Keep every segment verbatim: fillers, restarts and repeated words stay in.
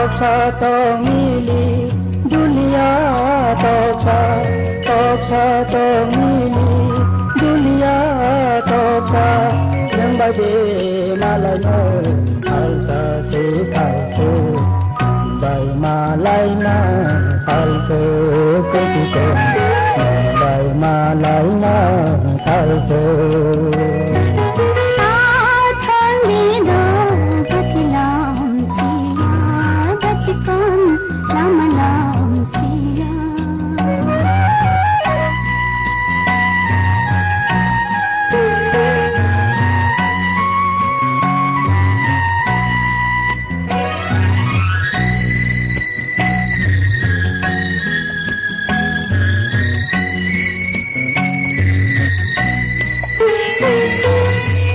Toksa tongmili dulia toksa, toksa tongmili dulia toksa, nwng bai de malaino salsa se salsa, nwng bai malaima salsa kuchikon, nwng bai malaima salsa. Athani do patilam siya, dachikan lamalam siya.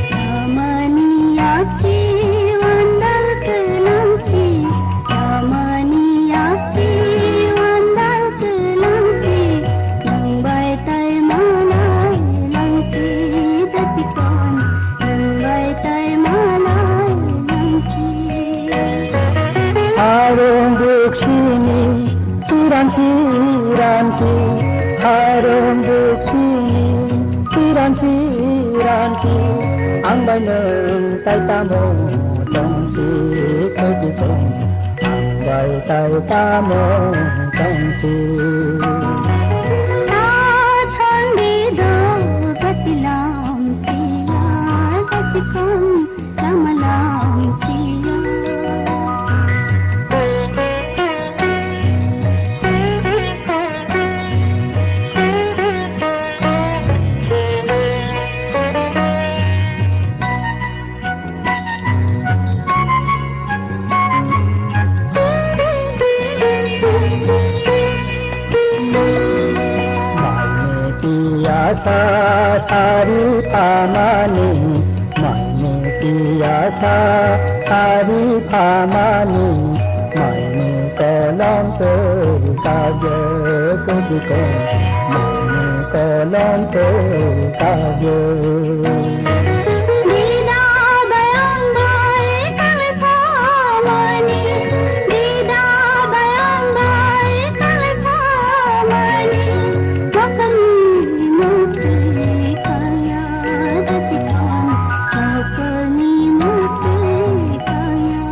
Amani yaksi wandal kenangsi, amani yaksi wandal kenangsi, nang bai tai malai langsi, dachikan nang bai tai malai langsi. Harung buksini Tiransi, ransi, harung buksini, tiransi, ransi, ang bai nwng tai tamo tongsi, khusi tong, ang bai tai tamo tongsi. Ta thangdi do patilam siya, kachikon Ramalam siya. Maini piyasa sari pamani, maini piyasa sari pamani, maini kolom tei kagyo kujikon, maini kolom tei kagyo. Dida bayang bai kale pamani, dida bayang bai kale pamani, makani mukti kaya dachikan, makani mukti kaya.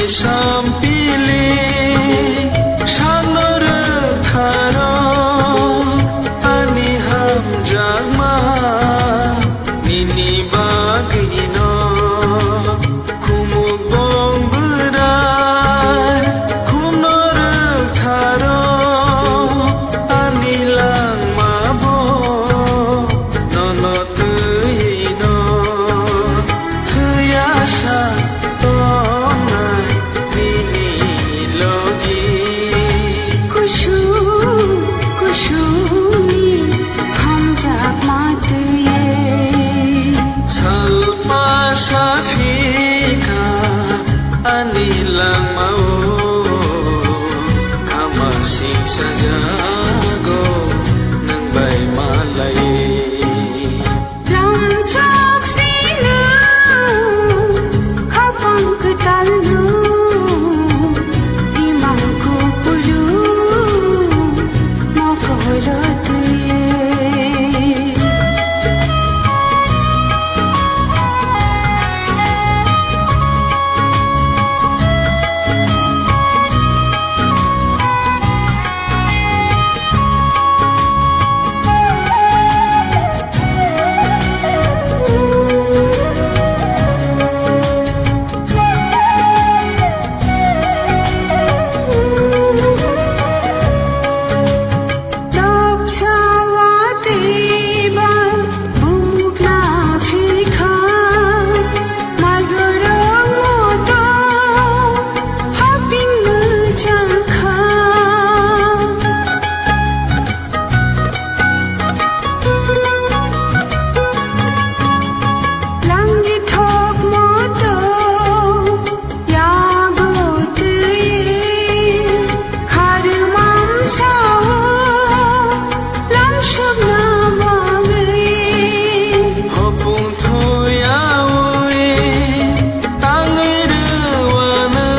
Sampili sano rwktharo ani hamjakma nini bagwino. Khumuk bong bwrai khumno rwktharo ani langma bo nono twiwi no thwiya sa tongnai nini logi. Kusung kusungni hamjakma twiwi. Salpa saphika ani langmao, kama singsa jago nwng bai malai. Lamsok sino khapang kwtalno imang kupulung mokolo twiwi. Langni thok moto yago twi kharmang sao lamsokna bagwi. Hopung thuyawi tangwi rwano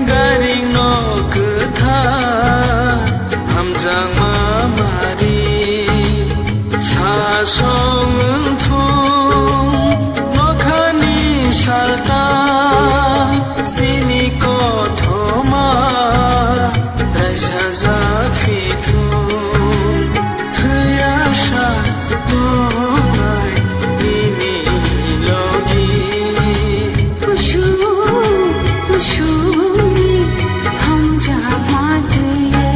garing no kwthar. Hamjakma mari sasong wngthung nokhani salta chini kothoma raisajak phithung thwiya sa tongnai nini logi. Kusung kusungni hamjakma twiwi.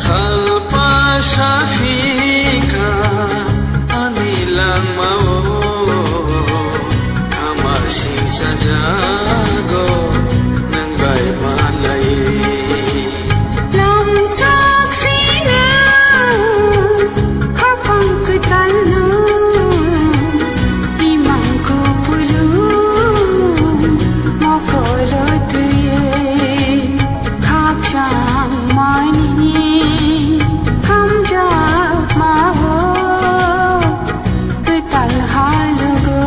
Salpa saphika ani langmao, kama singsa jago nwng bai malai. Lamsok sino khapang kwtalno imang kupulung mokolo twiwi. Khakchang mani hamjakma o kwtal halugo.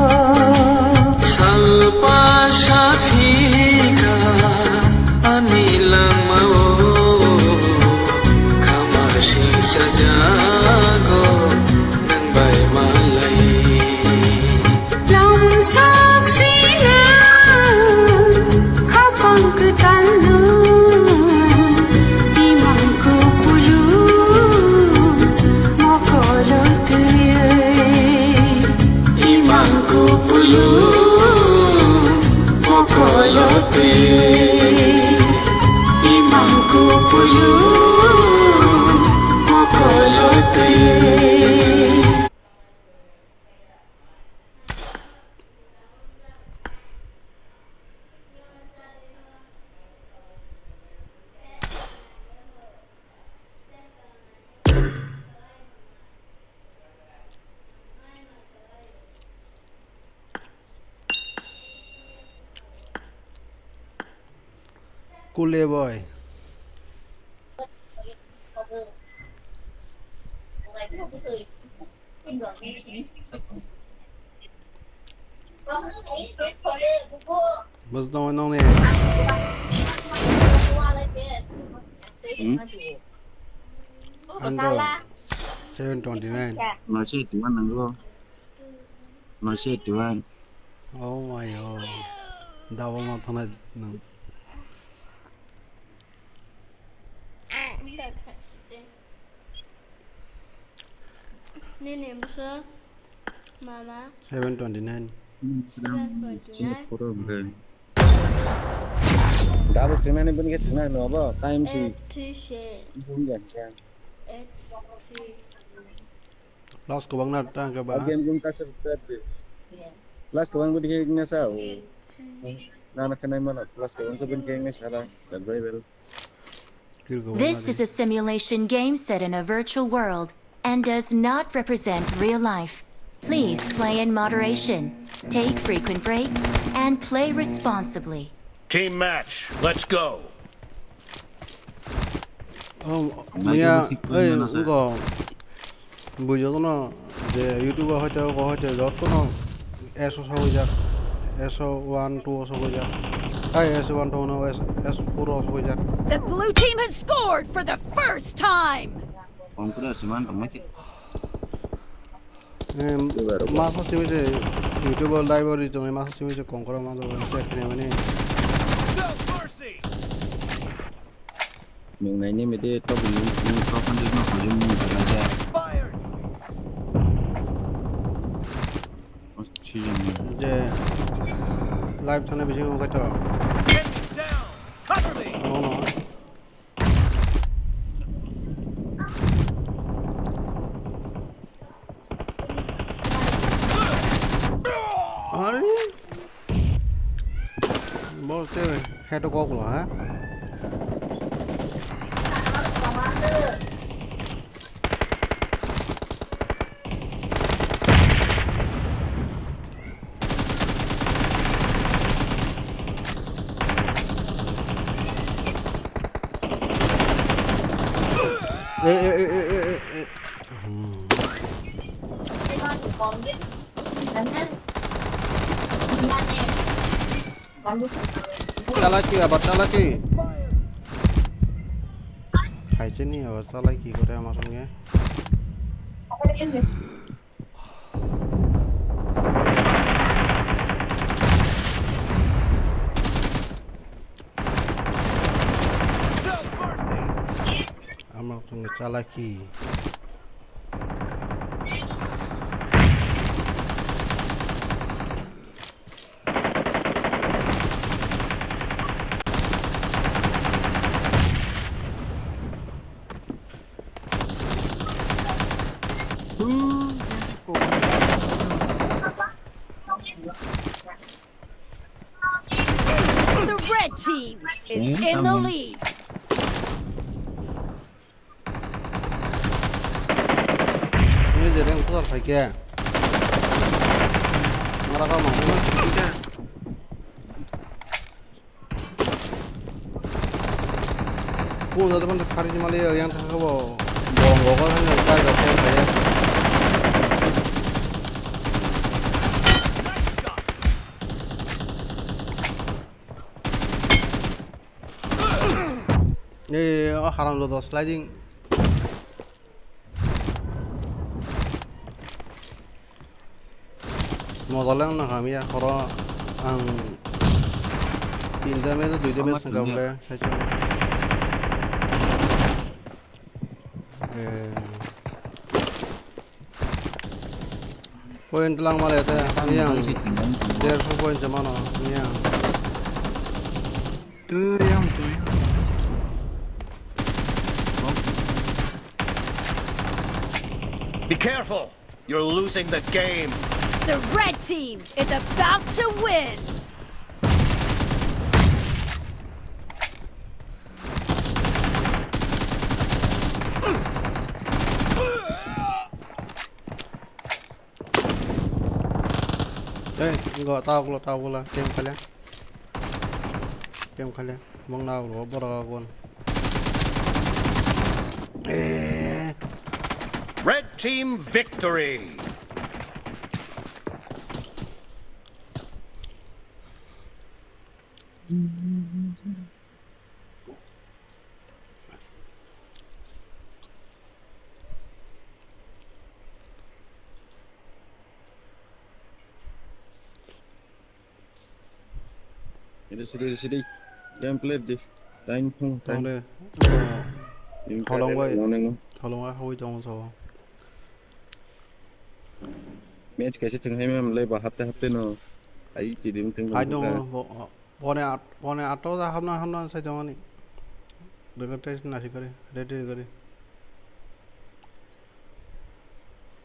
Salpa saphika ani langmao, kama singsa jago nwng bai malai. Lamsok sino khapang kwtalno imang kupulung mokolo twiwi. Imang kupulung mokolo twiwi. Imang kupulung mokolo twiwi. Kule boy. Bwswk tongo nokni? Hmm? Ang to seven twenty nine. Noise eighty one nango. Noise eighty one. Oh my God. Double no thana nang. Nini bwsa mama. Seven twenty nine. Seven twenty nine. Double twenty nine bini khe thangna no bo time si. Eight three six. Bung ya kya. Eight three. Plus kwbangna tang khe ba. Game room kaisa rwkha de. Plus kwbang bwdikhe wngna sa o. Nana khe nai mano plus kwbang khe bwdikhe wngna sala. Survival. Kill kwbangna de. This is a simulation game set in a virtual world and does not represent real life. Please play in moderation, take frequent breaks, and play responsibly. Team match, let's go. Oh, Michael miya, Music ei, Player na sa. Ngo, bujo no, je YouTube hoite, ko hoite, joto no, S O sogoi jak, S O one, two sogoi jak, ai, S O one, two no, S, S four sogoi jak. The blue team has scored for the first time. Kongkura siman tongma khe. Em, maso simi se YouTube live ori tong maso simi se kongkora ma do check ne mani. Nung nai ni mede top ni top hundred no hajum ni jaga ja. Oxygen ni. Je live thane bising mo kaito. Cover me. No, no. Are? Bo te head kok lo, ha? Eh, eh, eh, eh, eh, eh, eh. Hmm. Chalaki, abar chalaki. Khaisani abar chalaki kore amar songe. Amar songe chalaki. The red team is in the lead. Ni je reng putar phaikhe. Mara ka ma. Ku da ban khari mali yang thang bo. Bong go ko thang dai da ko thaya. Eh, oh, haram lo dos sliding. Moda le wngna hamya, horo ang tinta match, duita match sengkha bole, saichung. Eh. Point lang male te, miyang. Derso point se mano, miyang. Be careful! You're losing the game! The red team is about to win! Ei, go, tawk lo, tawk lo, tem khalia. Tem khalia. Bang na ulo, bora gon. Eh. Red team victory. Sidi, sidi, sidi. Gameplay di. Time phung, time. Tong de. Tholong bai. Morning. Tholong bai, hawi tong so. Match kaisa thung hai mem le ba hapte hapte no. Ai chi dim thung. Hai dong, bo, bo ne at, bo ne ato da hamna hamna sai dong ani. Dega test na sikari, ready kari.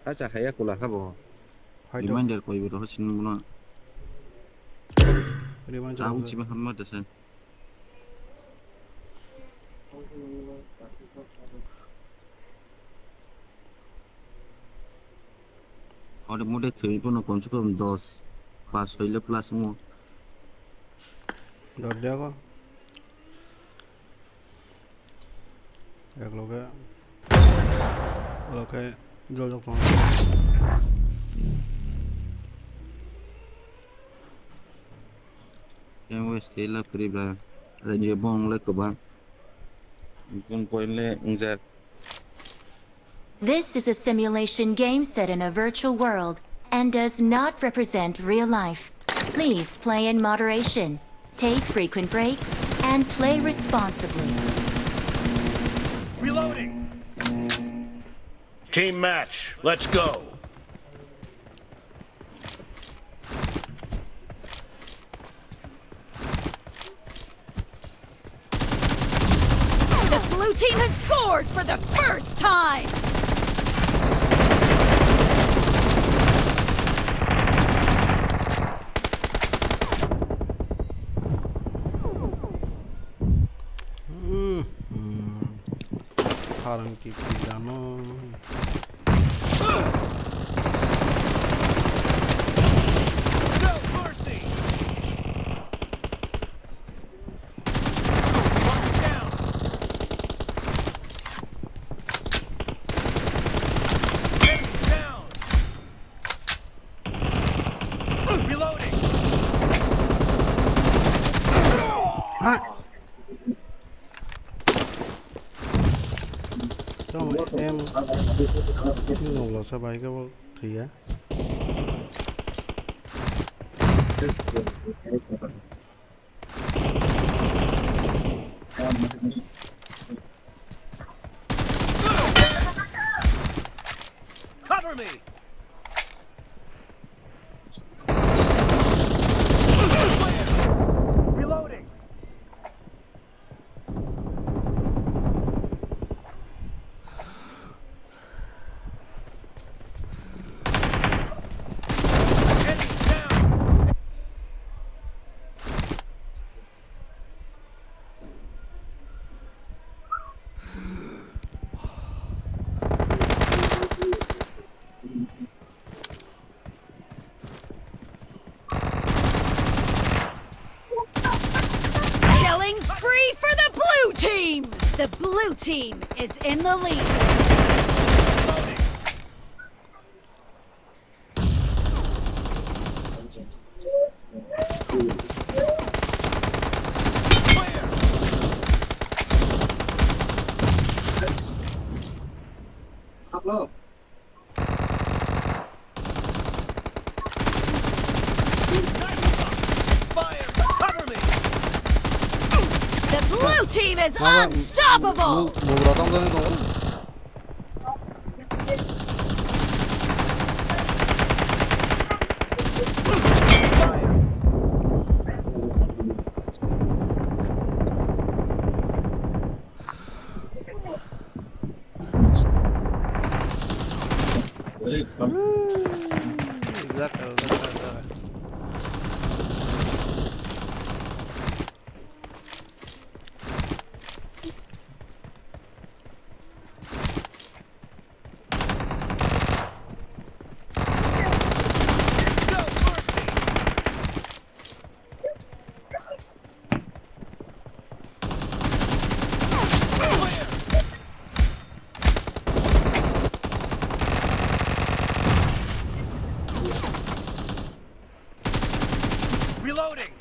Acha haya kula habo. Hai dong. Reminder koi biro hosin muna. Reminder. Au chiba hamma desa. Ore mode thwi pono komse kom dos, pas hoile plus mo. Dor jago. Ek loge. Loge jol jol tong. Yang wes ke la pri ba. Ada je bong le ko ba. Bong point le ngjak. This is a simulation game set in a virtual world and does not represent real life. Please play in moderation, take frequent breaks, and play responsibly. Reloading. Team match, let's go. The blue team has scored for the first time. Harang kiki dano. No mercy. Down. Enemy down. Reloading. Ha. Tamo em. Nokla sa bai ka bo thwiya. Cover me. Reloading. Killing spree for the blue team! The blue team is in the lead. Hello. Expired. Cover me. The blue team is unstoppable. Nugra tong jani tongo. Reloading.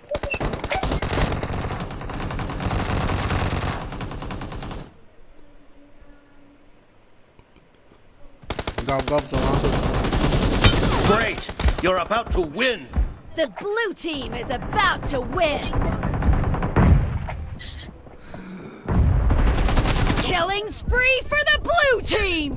Go, go, go, go. Great! You're about to win! The blue team is about to win! Killing spree for the blue team!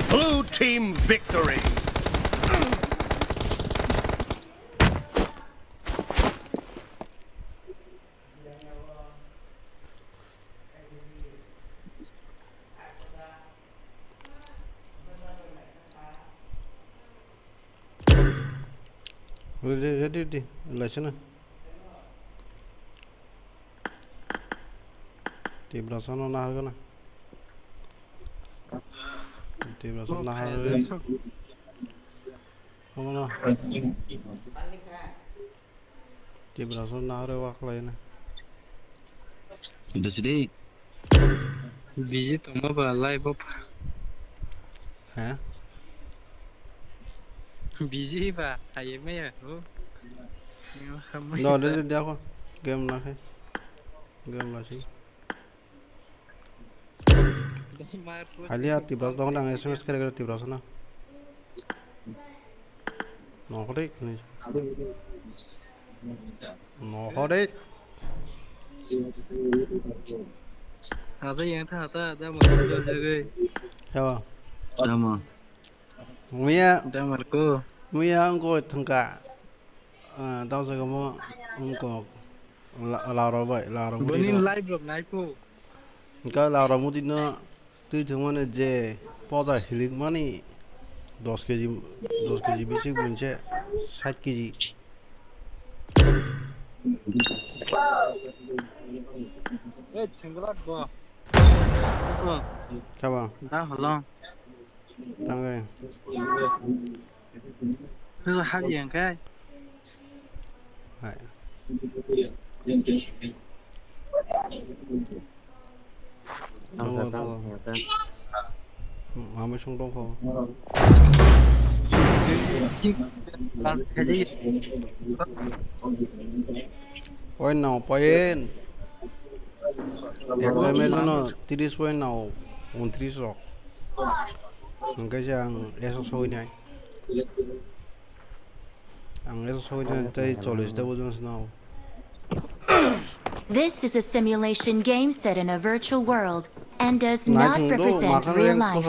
Blue team victory. Ready, ready, ready. Laisana. Tiprasa no nahar gana. Tiprasa nahar. Omono. Tiprasa nahar wa khlaina. Dusidi. Busy tongma ba live o. Ha? Busy ba, hayemaya, oh. No, de, de, de, ako. Game na khe. Game na si. Haliya Tiprasa dong, ang S M S kere kere Tiprasa na. Nokho de, ni. Nokho de. Hata yang tha, hata, hata, mo jol jagoi. Yawa. Tama. Muya, Damarko. Muya ang ko thangka. Ah, tamo sa kamo ang ko la, la ro bai, la ro bai. Bonin live rok nai ko. Ka la ro mudi no twi thangmani je poja hilik mani dos K G, dos K G bisi bunche sat K G. Eh, thangla go. Tama. Da holong. Tangwi. Hal yang kai. Hai. Tongo, tongo. Mama sung tongkho. Point no, point. Ekta match no tiris point no, untris rok. Hingke se ang S O soi nai. Ang S O soi nai tei chollish ta bujang sino. This is a simulation game set in a virtual world and does not represent real life.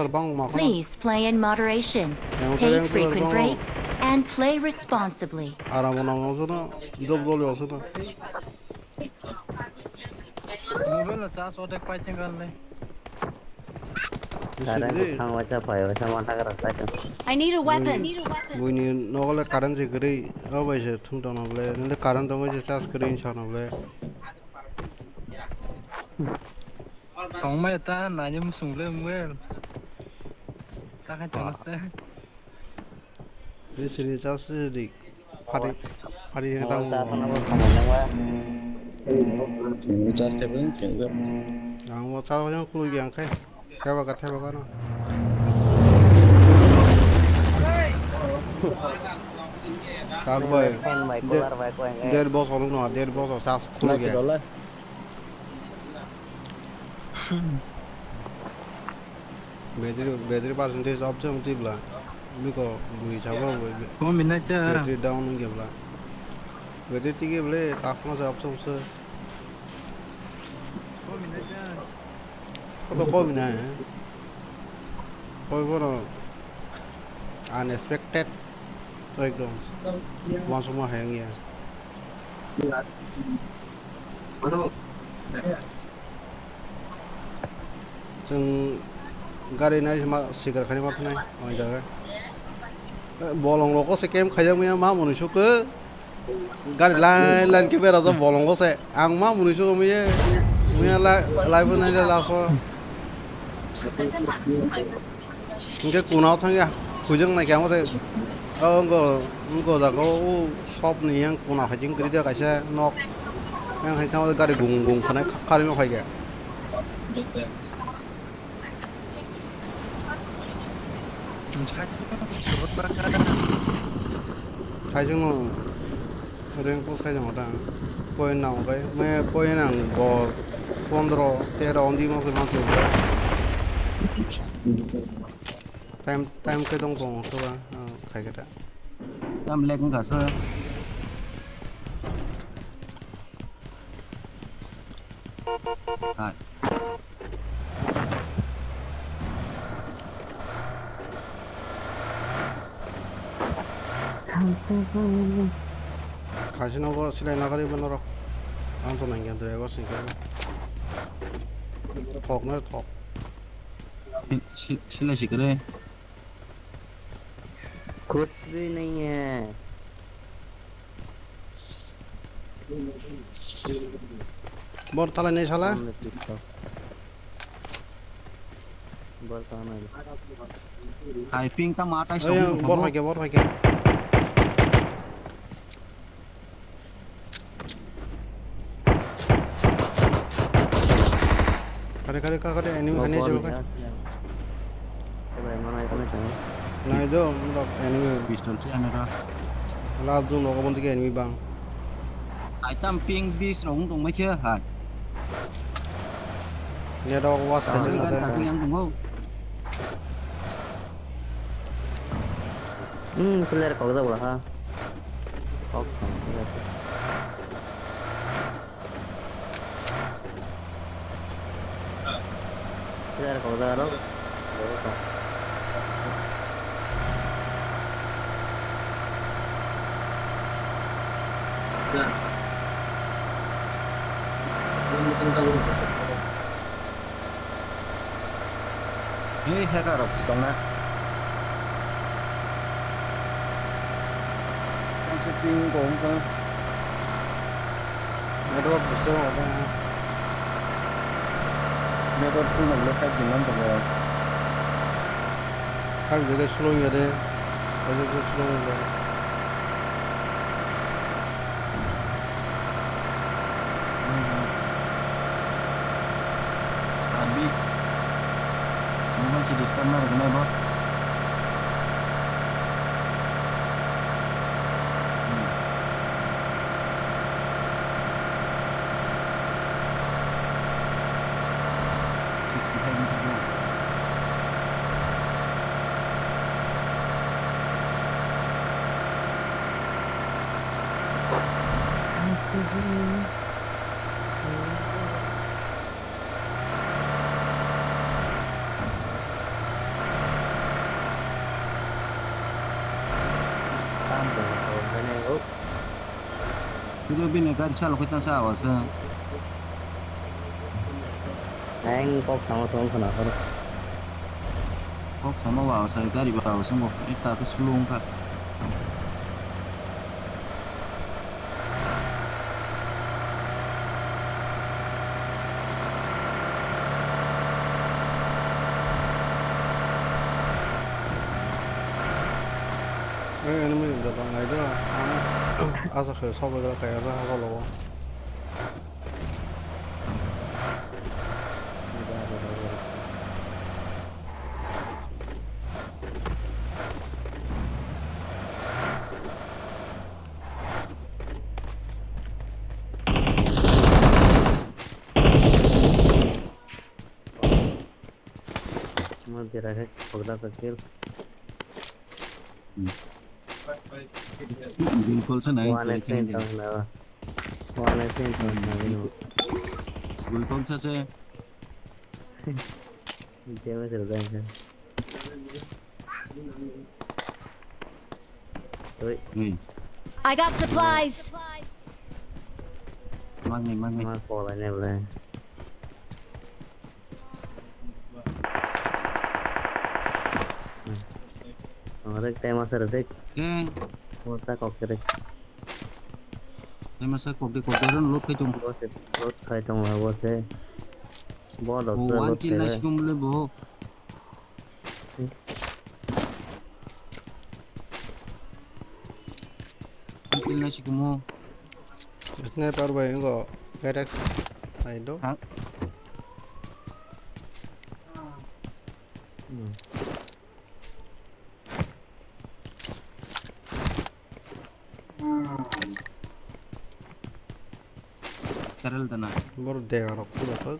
Please play in moderation, take frequent breaks, and play responsibly. Aram nang ang sono, job joli ang sono. Mobile no charge otek pai chengkar le. Current bwkhang waisa phai waisa mantha kwrwk kaitor. I need a weapon. Buini nogo le current se kwrwi, o bai se thung tongno ble, nole current tongwi se charge kwrwi wngsa no ble. Tongmai ta nani musung le mobile. Ta khai tongnaste. Ni sini charge se ri. Phari, phari yang tang. Charge table ni sini. Ang mo charge yang kulu yang kai. Theba ka, theba ka no. Kak bai. Fan bai, cooler bai, ko yang kai. Der bosor no, der bosor charge kulu ya. Battery, battery percentage off jang twi bla. Biko bui chabo. Ko minai cha. Battery down wngya bla. Battery tigi ble takma sa off jang se. Ko minai cha. Ko to ko minai. Ko ko no unexpected. Ekdom. Uansukma hai wngya. Chwng gari nai ma sikar khaini ma phnai o jaga. Bolong rok se kem khaijak maya ma mwnwi sukhe. Gari line line khe berajak bolong se. Ang ma mwnwi sukhe maya. Maya lai lai bo nai lai laso. Hingke kuna o thangya, hujak nai khe amo se, o wngko, wngko jaga o, o shop ni yang kuna hai jing kwrwi de kaisa nok. Yang hai thangma gari gung gung khwnai kharwi ma phaikhe. Khaisingno. Rank post khai jamo ta. Point nang kai. Me point nang bo pondro, tero ondi mo se mantu. Time, time khe tong tong khe ba, ah, khai khe ta. Tam lek wngkha sir. Hai. Kaisa nogo silai nagari bo norok. Ang to nangya driver singkhe. Thok no thok. Si-, si-, silai sikre. Kutri nahi hai. Bor thalai nai sala. Bor thalai nai. Hai ping ta ma tai. Oy, song bor thangmo. Phaikhe, bor phaikhe. Kare, kare, kare, kare, enemy. Bo kane bol jolo ya, ka. Nai do, enemy. Pistol si ana ka. Last do nogo bonti ke enemy bang. Ai tam ping bis rong tong mai khe hai. Net rok was. Ah, khai jeng gan na kasi yang tong. Hmm, player kok da bola ha. Kok. Player kok da ro. Hei, hacker rok si tongna. Ang se ping ko wngkha. Network busa wngkha. Network full nang le five G man tongo. Five G khe slow wngya de. Five G khe slow wngya de. Abi. Mobile se disturb ma rwgwnai bo. Hmm. Sixty-five meter long. Tini bini gari chalo khe tangsa awa se. Ang kok samo song khna koro. Kok samo wa sa gari ba wa song kok ekta ke sulung kha. Ei, enemy da bang ai do. Ana asa khe sobo da kaya da ha logo. Mo dira hai, pagda ka kill. Hmm. Bill call sa nai, One call F N khaini. Tong na. One F N tong na, bino. Bill call sa se. Jema sir dai. Oi. Hmm. I got supplies. Mangi, mangi. Ma call ne bole. Ang rek tema sir rek. Eh. Mo ta kok rek. Tema sa kok de kok de ron load khai tong. Bo se load khai tong la bo se. Bo do. Oh, se one load kill khai na le. Sikum le bo. One kill na sikumo. Sniper bai ngo direct ai do. Ha? Hmm. Skarel dana. Bor dega rok tu bak.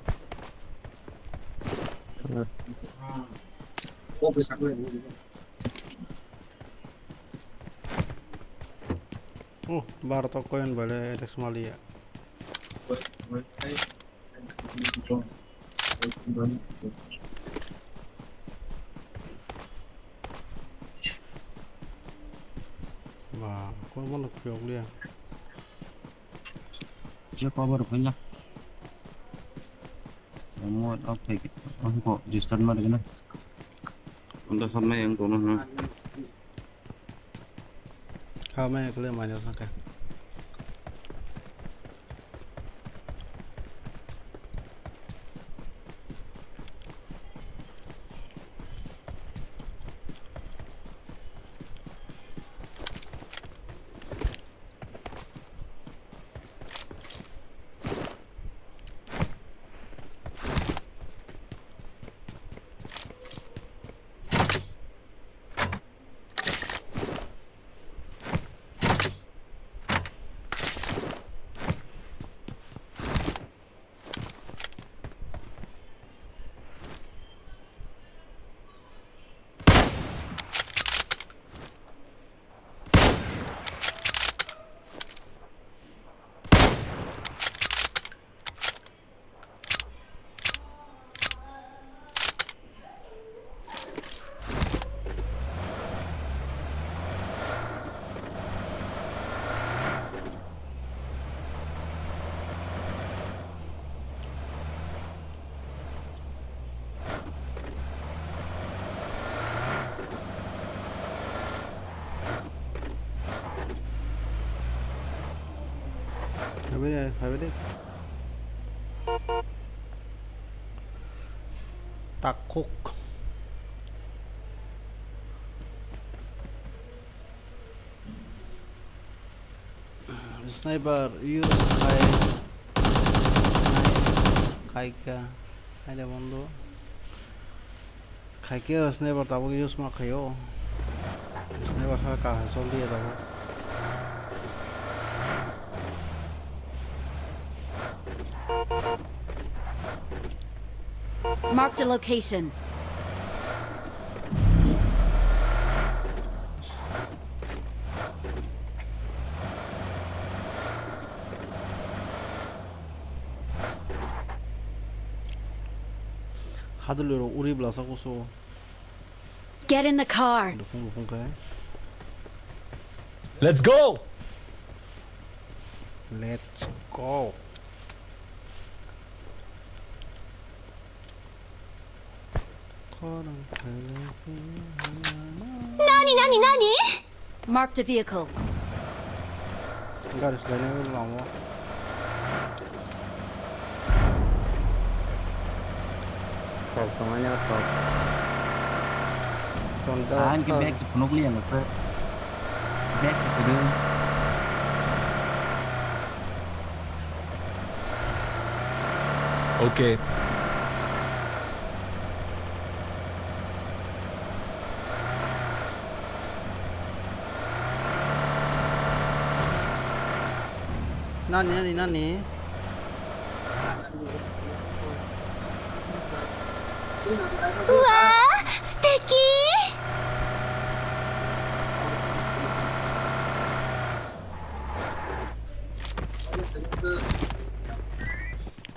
Oh, bar to koyon bale etek smaliya. Ba, kono bono kiyok liya. Je cover hoila. Mo off thai ke. Ang ko restart mar gana. Unda khamai ang kono ha. Khamai kle manya sangka. Phaibai de, phaibai de. Takhuk. Sniper use khai, khai kha, khai de bondo. Khai khe sniper tabuk use ma khaio. Sniper sara kaham chol diya tabuk. Marked a location. Hadulwi rok uri bwlasa kusu. Get in the car. Dukung dukung khe. Let's go! Let's go. Nani, nani, nani? Marked a vehicle. Gari swlainai o lama o. Top tongmani o top. Tonjak. Ah, ani ke top. Bag se phunuk liya nang se. Bag se kwrwi. Okay. Nani, nani, nani? Wow, sticky!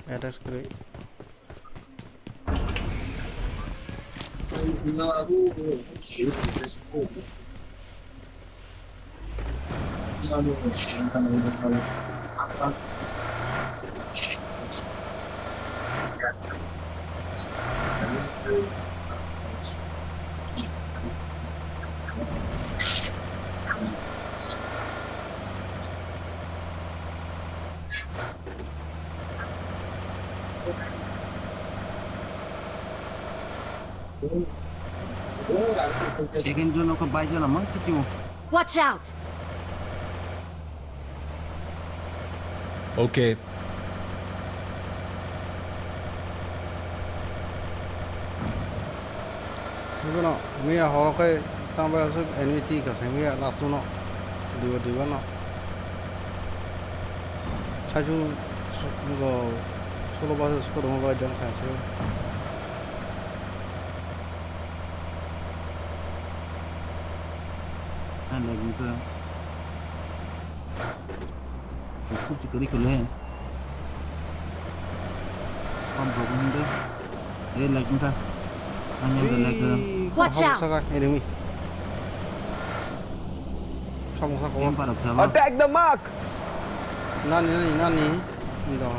Attack screen. Second zone ko bai jana mang tiki mo. Watch out! Okay. Nukno miya horo khe tamo aswk enemy twi kwsai miya last no diba diba no. Saichung go solo bus solo mo bai dang khaisio. Ano gungka. Scope si kwrwi kwrwi. Pump rok hwnde. Eh, like wngkha. Ang yang da like. Watch out! Saka enemy. Samung saka. Yang parok sama. Attack the mark! Nani, nani, nani. Ndo.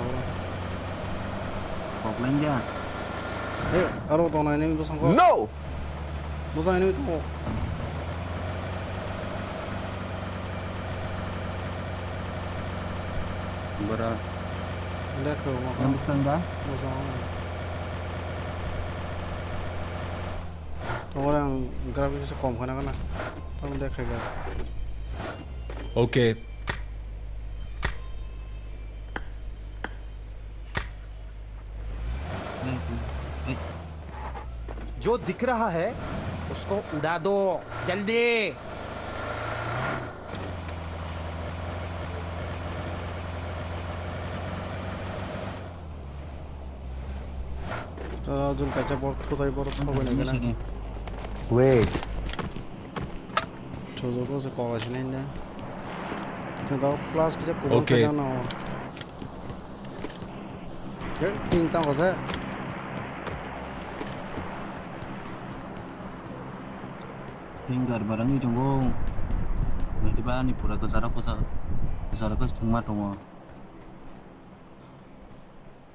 Kok lain dia. Eh, aro tong enemy bosong ko. No! Bosong enemy tong. Bara. Lihat ke rumah. Yang bosong da? Bosong. Tong orang grafik se kom kana kana. Tong lihat ke ga. Okay. जो दिख रहा है, उसको उड़ा दो, जल्दी। Tara jun kaisa bor thutai bor thogoi nai gana. Wait. Chojo ko se kogai sinai ne. Tho da plus kisa kubun. Okay. Khaina no. He, tin ta ko se. Finger barang ni tongo. Nanti ba ni pura kesara kosa. Kesara kos thungma tongo.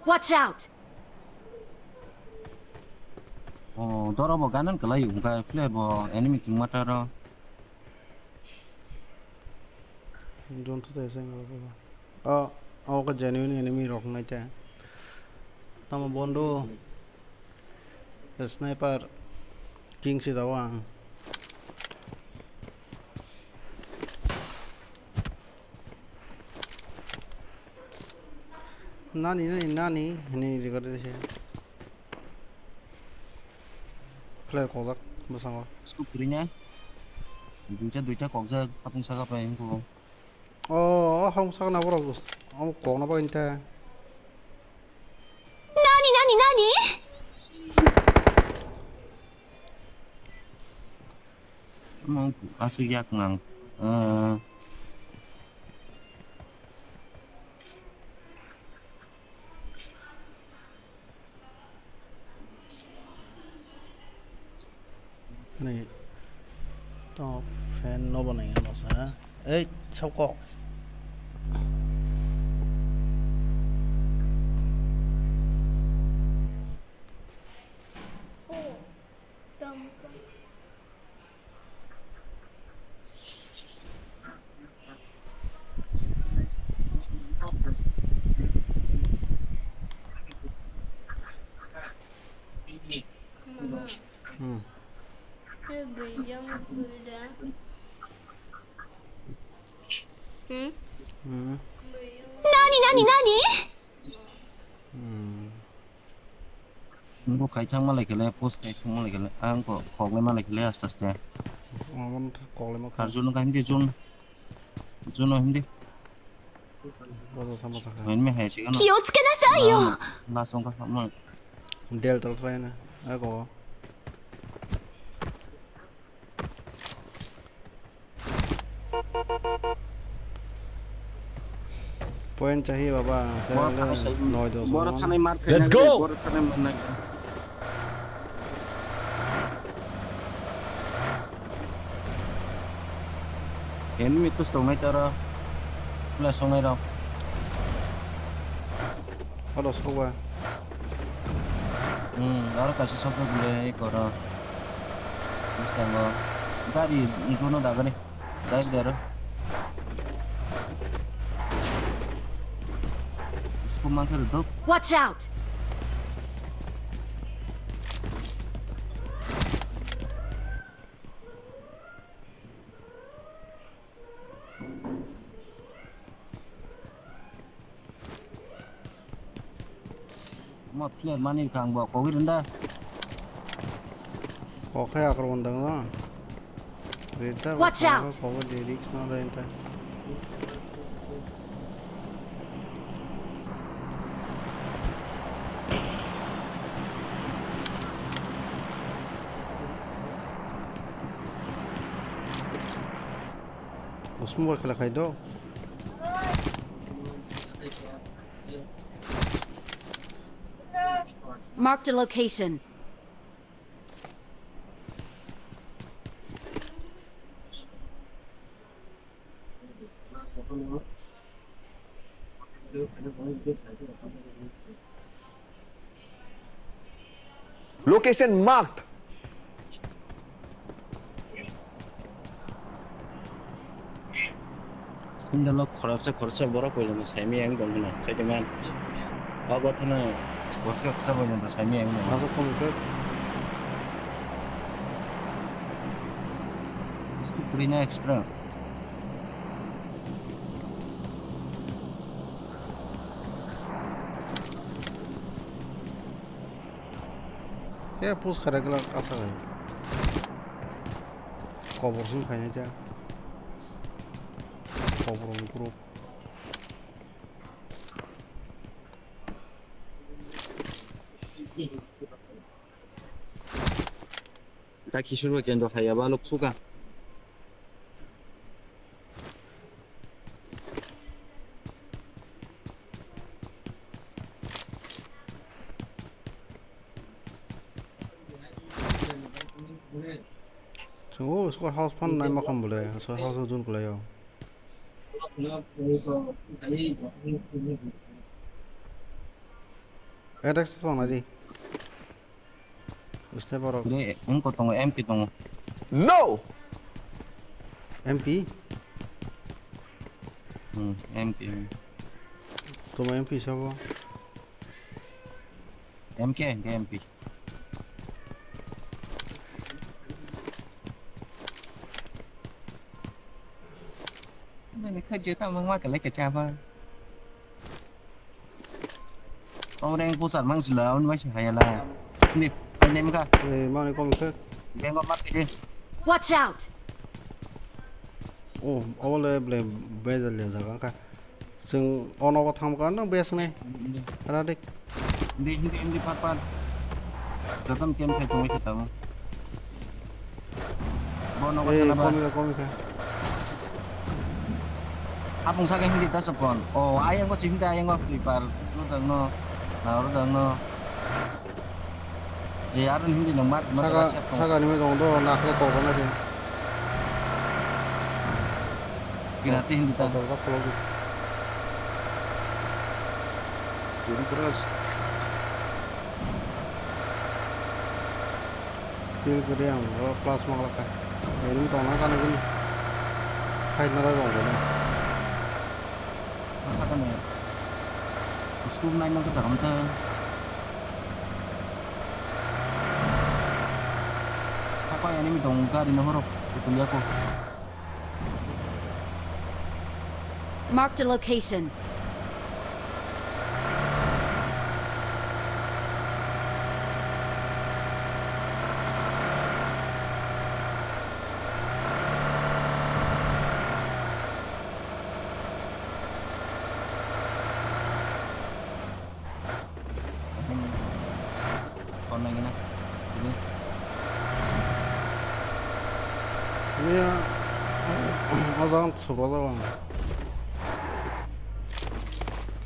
Watch out! Oh, doro bo ganan kalai, hingka fle bo enemy thwngma taro. Don't say anything. Oh, oh, ka genuine enemy rok ngai te. Tamo bondo. Sniper king si dawa. Nani, nani, nani, hinwi record se. Player kokjak bwskango. Scope kwrwi na? Duita, duita kokjak, hapung saka pai wngkho. O, o hapung saka na borok, omo kokna bagwi ta. Nani, nani, nani? Omo aswk yak nang. Ah. Ni to fan no bo nai ano sa. Ei, sokok. Hmm. Hmm? Hmm. Nani, nani, nani? Hmm. Bo khai thang malai kele, post khai thang malai kele, ang ko, koklai malai kele aste aste. Omo koklai ma kha. Arjun khai hindi, Jun. Jun o hindi. Bodo thang, bodo thang. Main me hai sigano. Kiyo tsuke nasai yo. Lasong ka mo. Del tal khlai na. Ako. Point chahiye baba. Boro thanai sai. Noi dos. Boro thanai mar khaina. Let's go! Boro thanai mar nai. Enemy tus tongnai tara. Pula songnai rok. Halo, soba. Hmm, aro kaisa sokjak bole, ei koro. Bwskango. Gari, jono dagani. Dai dero. Isko mangkar dok. Watch out! Mo player mani kang bo kogwi rwna. Kok hai akromon dang na. Rita. Watch out! Kogwi de risk na da enta. Osmo kela khai do. Marked a location. Location marked. Sindalo khoroksa khoroksa borok koilamu saimaya wng tong khna, saikhe man. Obo thana bwskang kisa bai nang saimaya wng tong. Aswk khum khe. Scope kwrwi na extra. Khe push khairok glak aswk hai. Kobor song khainai ta. Kobor ni group. Ta khisur bai kendo khaiya ba lok suka. Chwng o squad house phan nai makham bole, squad house o jun kwlaio. Attack se tongnai di. Sniper rok. Re, wngkha tongo, M P tongo. No! M P? Hmm, M P. Toma M P sabo. M K, M K, M P. Nani kha jeta mangma kale kachaba. Ong reng puchar mang sila, ang bai se hayala. Ni, ang nem ka. Eh, mani kom khe. Beng ko mat ke. Watch out! Oh, awle ble bezal le jaga ka. Sing ono ko tham ka no bes ne. Radik. Hindi, hindi, hindi, pat, pat. Joton kem khai tongwi khe tamo. Bono ko Eh, thana ba. Komi ka, komi ka. Hapung saka hindi ta sapon. Oh, ayang ko sim ta ayang ko flipper. No tang no. Na ro tang no. Eh, aro hindi no mat, mat Saka, saka siap tong. Saka ni me tong do, na khe ko na je. Kina ti hindi ta. Kotor ta polo di. Juru kuras. Feel kwrwi ang oro plus ma glak kha. Enemy tongna gana gini. Fight nara rong gana. Masa kane. Scope nai mang kachak hamtang. Hakpa enemy tong gari no horok. Kutulia ko. Marked a location. Konnai gana. Ini. Ini ya, o jaga subrajak ang.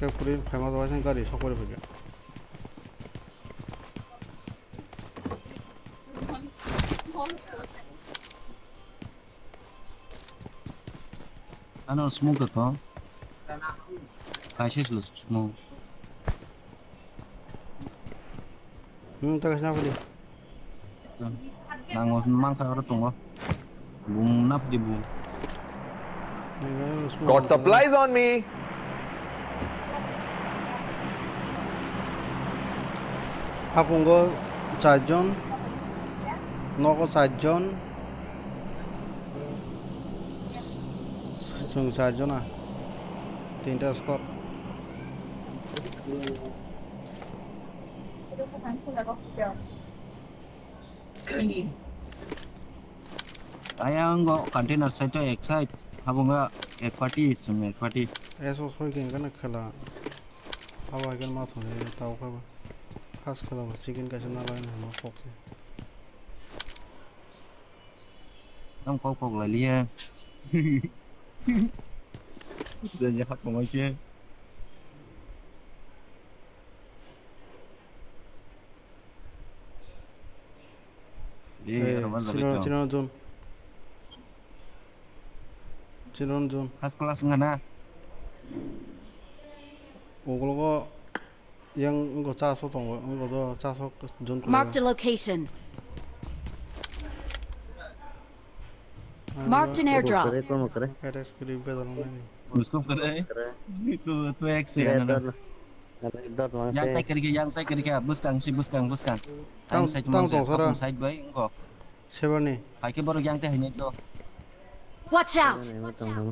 Khe puri phaima jaga sini gari sok puri phaikha. Ano smoke ko. Kaisa silo smoke. Hmm, tak sini apa dia? Nango mangka oro tongo. Bung nap di bung. Got supplies on me. Hapungo charjon, nogo charjon, chwng charjona, tinta squad. Ayang go container side to ek side, habunga ek party, sum ek party. Eso soi ke gana khela. Abo hai khe ma thangwi tao kha ba. Khas khe ba chicken kaisa na lai na hwnba kok se. Ang kok kok lai liya. Jani hak mo ke. Eh, Eh, aro man chino, lagi to. Chino Jun. Chino Jun. First class ngana. Ugologo yang wngkha chaso tongo, wngkha do chaso Jun. Marked a location. Marked an airdrop. Kore, komo kore. Kare skri bedal nani. Usko kore. Kore. Tu, tu ek se Kore ana. Dor, kore dor mang Yang se. Tai kiri ke, yang tai kiri ke, buskang si, buskang, buskang. Tang, ang side tang mang se, tong sara. Apung side bai, engko. Sebani. Hai ke borok yang tai hai nai to. Watch out! Sebani, ma tong tong.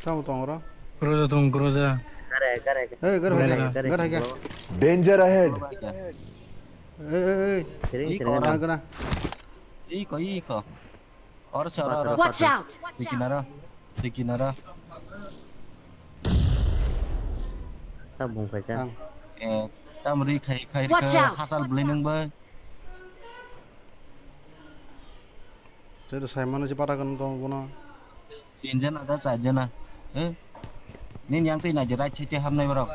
Tamo tong ro. Groza tong, groza. Kare, kare. Eh, gar hai, Groza. Gar hai. Danger ahead. Eh, eh, eh. Kering, Iko kering. Orang kena. Iko, iko. Or se oro, oro. Watch out! Tikinara. Tikinara. Ta bung khai ka. Ang. Eh, tam ri khai khai Watch ka out! Hasal beli nang bai. Saya tu saya mana sih pada kan tong guna. Tinjana da sajana. Eh? Nin yang tei na di right side ham nai borok.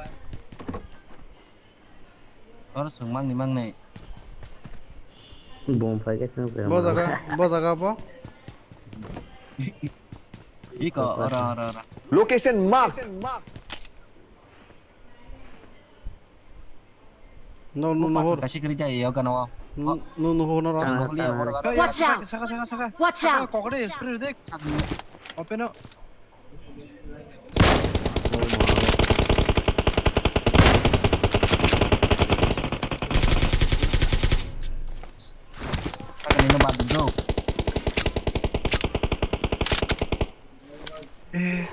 Oro swng mangni mangni. Bom phai khe swng se. Bo jaga, bo jaga bo. Iko, oro, oro, oro. Location mark. No, no, no, hor. Kasi kiri jai, yo, gana wa. No, no, no, hor, no, no. Watch out. Saka, saka, saka, saka. Watch out. Kokre, screen dek. Open o. Pakai ini batu, bro. Eh.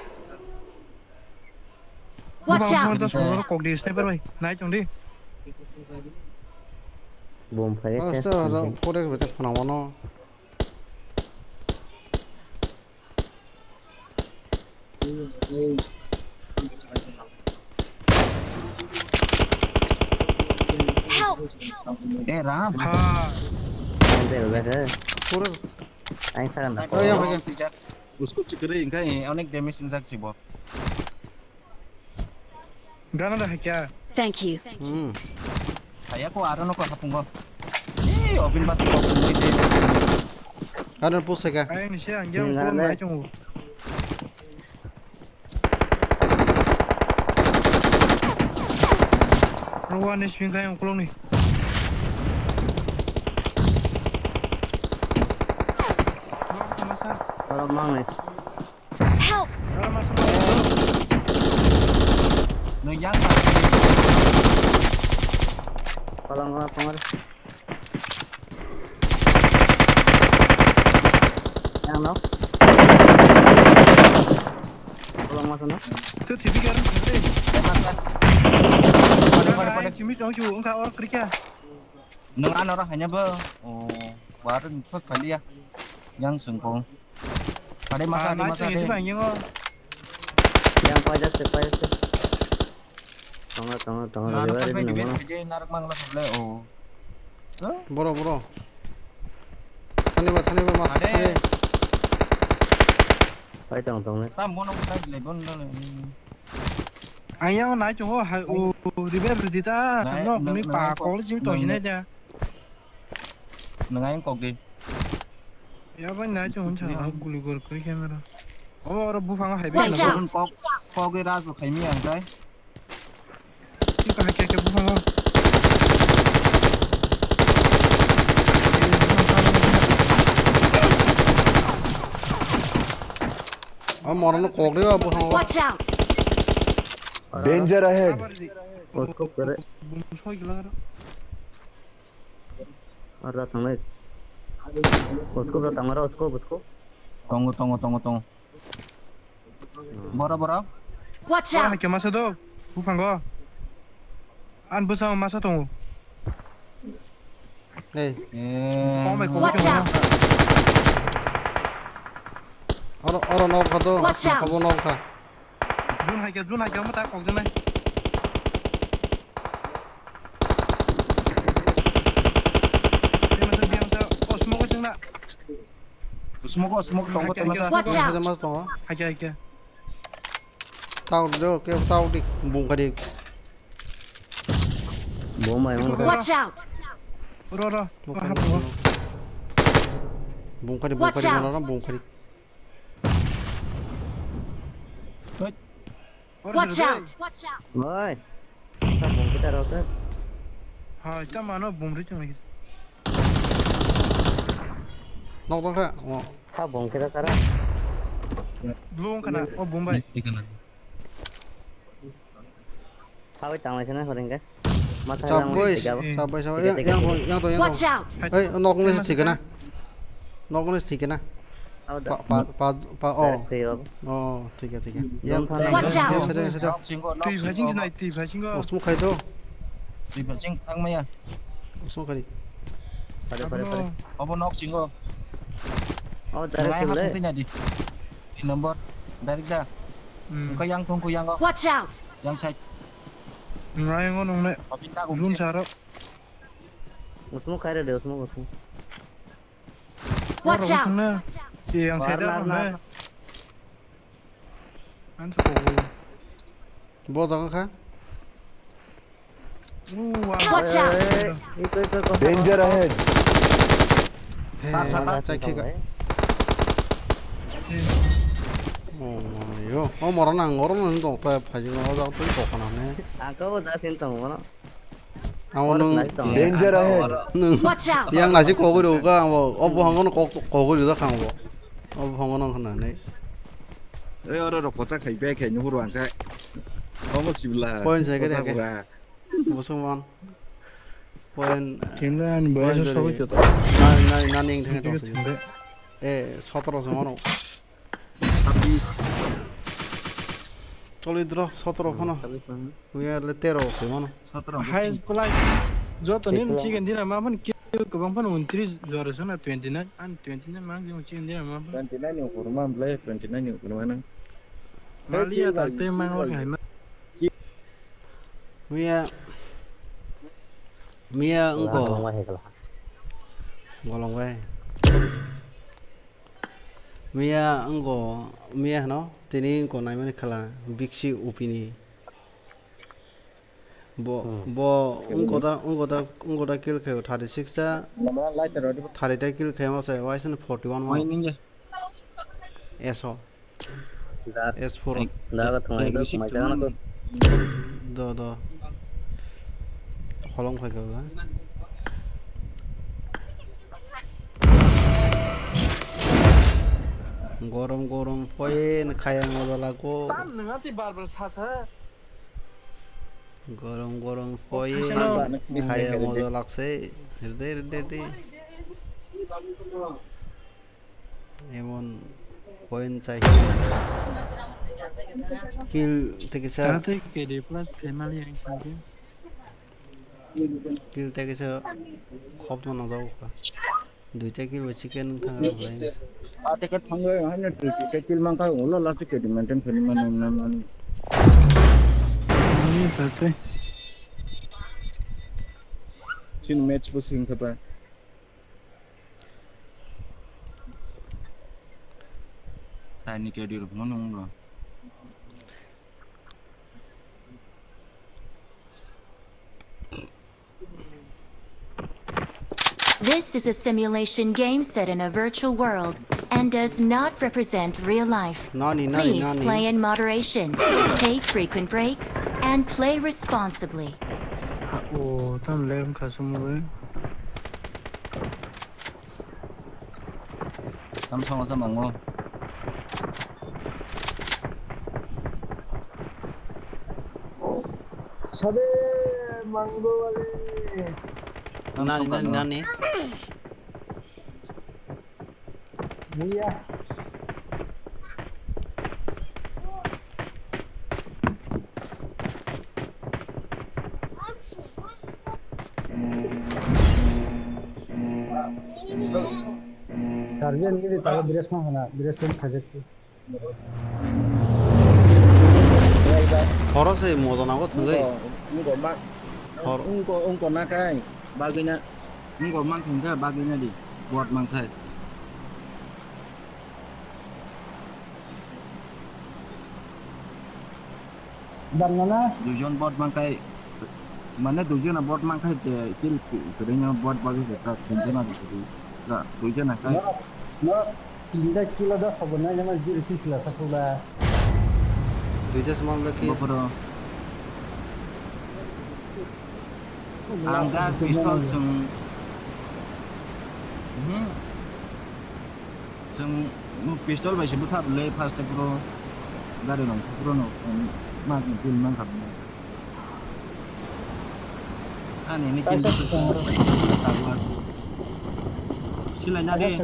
Watch out! Bang, bang, bang, kok di, sniper bai. Nai chong di. Bom phai Oh, khe. Sto ro, four X bete phana wano. Help! Eh, Ram. Ha. Ang tel dah. Four X. Ang sakan dah. Oh, ya, ya. Usko chikri, inka, eh, onek damage injak si bo. Gana da hakya. Thank you. Hmm. Haya ko aro no ko hapungo. Eh, obin bat ko pungoi de. Aro pusaka. Ai ni se ang yang Hmm, ko gana nai da. Chungo. Rowa ni swing kayang uklong ni. Oro mang ni. Help! Nung yang ka. Palang ko, palang. Yang no. Palang masuk no. Tu T V kan. Pade, pade, pade. Chimi chong chu, engka or krikya. Nung ano ra hanya bo. Oh, baru ni phak phalia. Yang sungkong. Pade masa, ah, ade masa, ade. Yang paja se, paja se. Tongo, tongo, tongo. Naro revive phai, ni revive nangmano. Phai, narak mangla kable, oh. Bro, bro. Thani ba, thani ba, ma, ade. Thani. Pai tong, tong ne. Tam bono tai le, bon le. Ayang nai chungo, ha, o, revive ridi ta, nai, no, nung, ni nung pa, ko, call jing to nung, jine nung. Ja. Nung ayang kok di. Ya bai nai chungo, cha, guli gor kri camera. O, oro buphango hai. Watch out. Kok, kok e ras bo khaimi ang tai. Ka hai ke buphango. O, morano kok de buphango. Watch out. Danger ahead. Usko kare. Bum soi gila. Arda tangnai. Usko ba tangara usko, usko. Tongo, tongo, tongo, tongo. Bora, bora. Watch out! Hai ke masa do, buphango. An bwskango masa tongo. Hey. Eh. Watch out! Oro, oro nok kha do. Watch out! Abo nok kha. Jun hai ke, jun hai ke, mo ta kok jun nai. Biang sa, biang sa. Oh, smoke jung na. Smoke, smoke, tongo, hai ke, tongo, hai ke. Watch out! Hai ke, hai ke. Tau do, ke tau di, bung kadi. Bom ai, bom. Watch out! Ro, ro. Bung kadi, bung kadi, bung kadi. Watch out! Bung kadi. Watch out! Oi. Watch out! Oi. Sa bung kita rok. Ha, ita mano bung ri chang. Nok dong kha. Oh. Kha bung khe da kara. Blue wng khana, o bung bai. Kha bai tang lai sana horing khe. Masa Chap lang boys, tiga. Chap boys, chap boys. Tiga, yang, tiga, yang, tiga. Yang to, yang to. Watch out! Hey, nok ni thik na. Nok ni thik na. Apa dah? Pa, pa, pa, pa, oh. Direct thik. Oh, thik ya, thik ya. Yang thang. Watch out! Yang sedang, sedang. Nok singko, nok singko. Tui phai sing nai, tui phai sing ko. Oh, smoke khai to. Tui phai sing thang maya. Smoke khai. Pare, pare, pare. Obo nok singo. Oh, direct. Ngai hap le. Tui na di. Di number. Direct da. Hmm. Engko yang thung ku yang go. Watch out. Yang side. Ngai ngo nong ne. Papin ta gum. Jun saro. Usmo khai re de, usmo, usmo. Watch out. Oro usmo ne. Yang side na, na, na. Ang sa ko. Bo jaga kha. Watch out! Danger ahead. Hey, wala chai khika. Oh, yo. Oh, moro nang, moro nang dong, pa, pa, jing, oh, dong, tui kok kana ne. Ako da sin tong, moro. Amo nung. Danger ahead. Nung. Watch out! Yang nasi kogoi do ka, amo, oh, buhango no kogoi do ka, amo. Oh, buhango no kana ne. Eh, oro ro kocha khai, bag khai, nuhur wang khai. Omo sibla. Point sai khe kocha khe. Kura. Musulman. Point, eh, kinda ani boyos point sogoi tong. Nani, nani, nani, nani, nani, nani, eh, sotoro se mano. Sabis. Choli dro, sotoro phano. Sabi phano. Muya le tero se mano. Sotoro. Highest play. Joto ni chicken dinner ma phano kill kwbang phano untris jora sona twenty nine. An twenty nine mang jing chicken dinner ma phano. Twenty nine ni ukur ma play, twenty nine ni ukur ma nang. Mali ya tak te mang wa khai ma. Muya. Muya engko. Golong bai. Miya wngko, miya hwno, tini wngko naimani khala, biksi upini. Bo, hmm, bo wngko da, wngko da, wngko da kill khaio thirty six ta, thirty ta kill khaio masa, waisano forty one ma. Eso. Da, S four. Da, da, thang ai, da, mai ta na to. Do, do. Holong phai ka ba. Gorom, gorom, poi na khaya moja lago. Tam nang ati bar bar sa sa. Gorom, gorom, poi. Khaya moja lakse. Hirde, hirde, hirde. Emon point chai. Kill tei kisa. Tate K D plus family yang sangke. Kill tei kisa khop no nang jago ka. Duita kill bai chicken thang rok lai. Ate ka thang rok hai na duita kill mang ka ulo last K D maintain khani man man man. Ani tate. Chin match bo sing ka ba. Tiny K D rok no nung no. This is a simulation game set in a virtual world and does not represent real life. Nani, nani, please nani. Play in moderation, take frequent breaks, and play responsibly. Oh, tam lem kasumwe. Tam songo sa mango. Sabe mango wale. Tam nani, songo nani, no. Nani? Muya. Sergeant ini tahu dress mah mana? Dress yang kajak tu. Horo se modo nago thangwi. Ungko, ungko ma-, hor-, ungko, ungko nakai, bagwina, ungko mangthang kha bagwina di, bot mangthai. Dam nana? Duijon bot mangkai, mane duijon bot mangkai je kill kwrwino bot bagwi je ta sinjana kwrwi. Ra, duijon kai. No, no, tinta kill da khobor nai jama jil kill la sakula. Duita se man le kill. Boporo. Ang da pistol sung. Hmm. Sung pistol bai se bwtha le first pro gari rong pro no ma pin mang kha. Ani ni kin. Silai na de.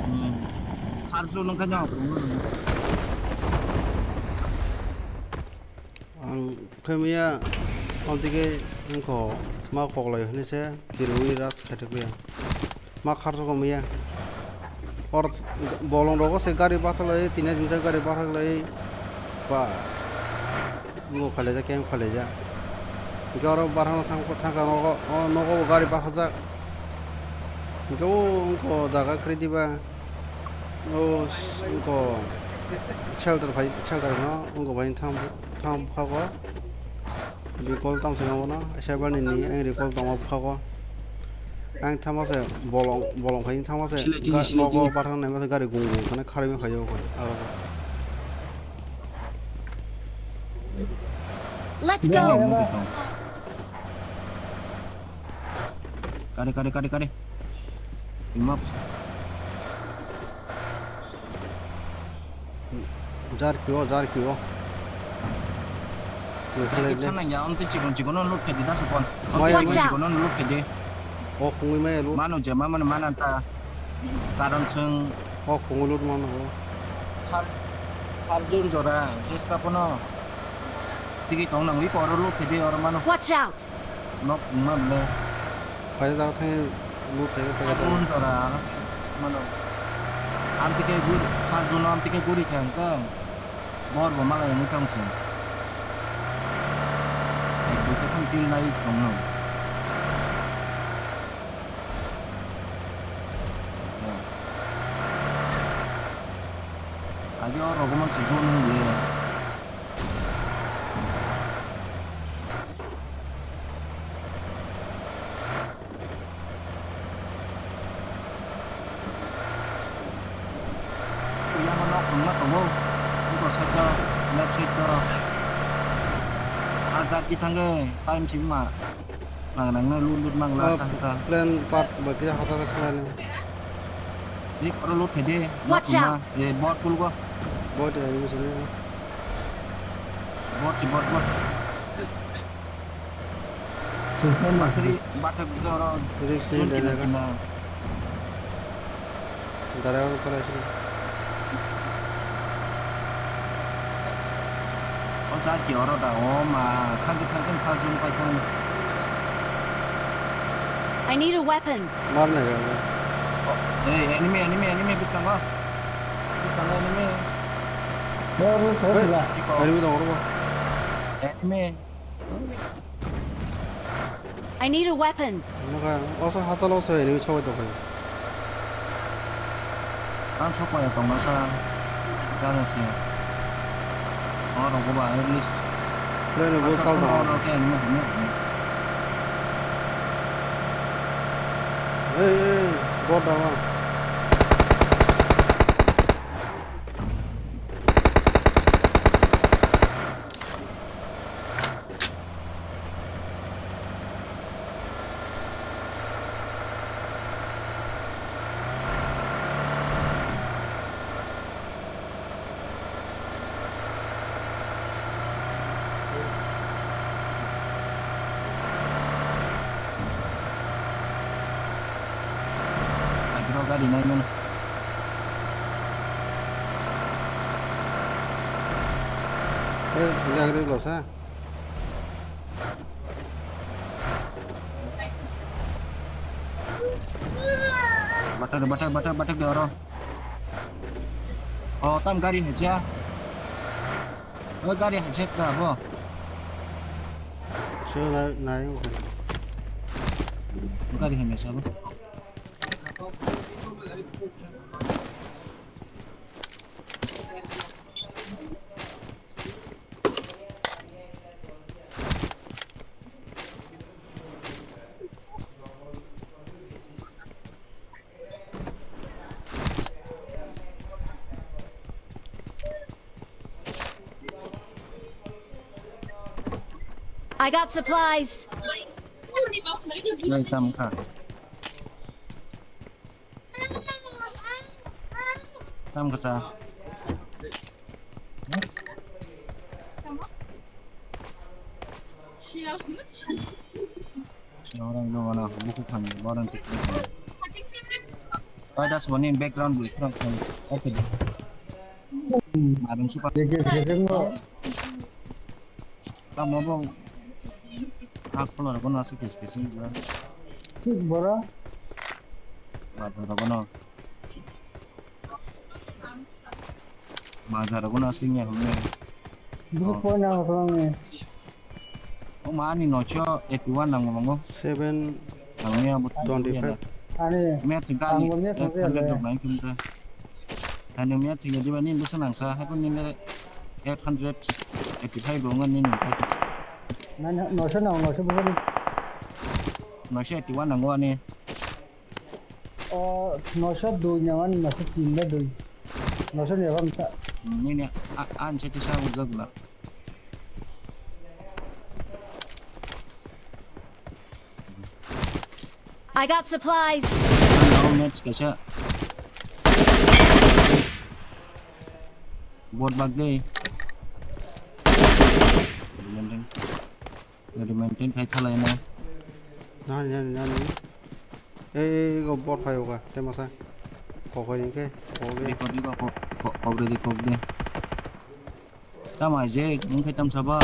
Hmm. Kharjo nung kanya. Ang khe maya abdike wngkho ma koklai hwnwi se kirwi rak khaitokya. Ma kharjak maya. Or bolong rogo se gari bathalai, tini jinjak gari bathalai. Ba. Bo khalaijak, keng khalaijak. Hwnkhe oro barhano thang, thangkha nogo, o nogo bo gari bathajak. Hwnkhe o wngkho jaga kwrwi diba. O wngkho shelter phai, shelter no wngkho bai thang, thang phago. Recall tamo se nangmano, Cyber ni ni ang recall tongo phago. Ang thamo se bolong, bolong phai thamo se nogo bathang naima se gari gung gung khane kharwi phaiyo koi. Let's go. Kare, kare, kare, kare. Maps. Jar kio, jar kio. Jar kio thang nang ya, onti chikon chikon no loot kedi da sopon. Onti chikon chikon no loot kedi. O khungwi maya loot. Manu je ma manu mana ta. Karon sung. O khungwi loot mano. Arjun jora, jesta pono. Tigi tong nang wi koro lo phede oro mano. Watch out! Nok ma ble. Phai da thai lo thai ka. Arjun jora, mano. Am tike gur, Arjun am tike guri thang ka. Bor bo malai ni tong ching. Ek dui ta kill nai tong nang. Agi o rogo man si zone wng le. Yang nok tongma tongo. Iko side o, left side o. Ajak ki thange, time si ma. Mang nang na lut lut mang la. Ah, sa sa. Plan part ba kisa hata ta khala ni. Ni oro lut khe de. Watch out. Eh, bot kul go. Bot ya, ini sini. Bot si bot bot. Battery, battery bisa oro. Risk ni zone kina dana ka. Kina. Dara oro tara sini. O jar ki oro da, o ma, thang thang thang thang zone pai thang. I need a weapon. Mar na ga. Hey, enemy, enemy, enemy, biskango. Biskango enemy. Bor, bor, bor, hey, sila. Enemy dong oro. Enemy. I need a weapon. Nokha, oso hatalo se enemy chawai tongkha. Ang sokmaya tongma sa gana se. Oro go ba at least. Plane go sal tong. Oro ke enemy hamo. Hey, hey, go down. Agro gari nai mano. Eh, gari lo sa. Batak, batak, batak, batak de oro. Oh, tam gari haja. Oh, gari haja da bo. So, na, na, yung kan. Gari haja sabo. I got supplies. Nai tam kha. Tam kasa. Orang itu mana? Buku kan, orang itu. Pai das boni background bu, background. Oke. Adung suka. Tamo bo. Ak pula rogo no asik kis kis ni bura. Thik bura. Bura rogo no. Maja rogo no asik ni hum ni. Duk po na hum ni. O ma ani nocho eighty one nango mango. Seven. Nango ya bo twenty five. Ani. Match gani eight hundred dok nang thum ta. Ani match ga diba ni bwsa nang sa hai ni eight hundred eighty five bo ngan ni nang. Nang nocho nang nocho bwsa ni. Nocho eighty one nango ani. O nocho dui nang ani nocho tin da dui. Nocho ni ram ta. Nini an sa kisa ujak la. I got supplies. Down match kaisa. Bot bag dei. Gari maintain khai thalai na. Nani, nani, nani. Ei, ei, go bot phai uga, te masa. Kok hai ni ke, kok de. Di kok, di kok, kok, kok, kok de, di kok de. Tamo aijek, wngkhe tamsaba.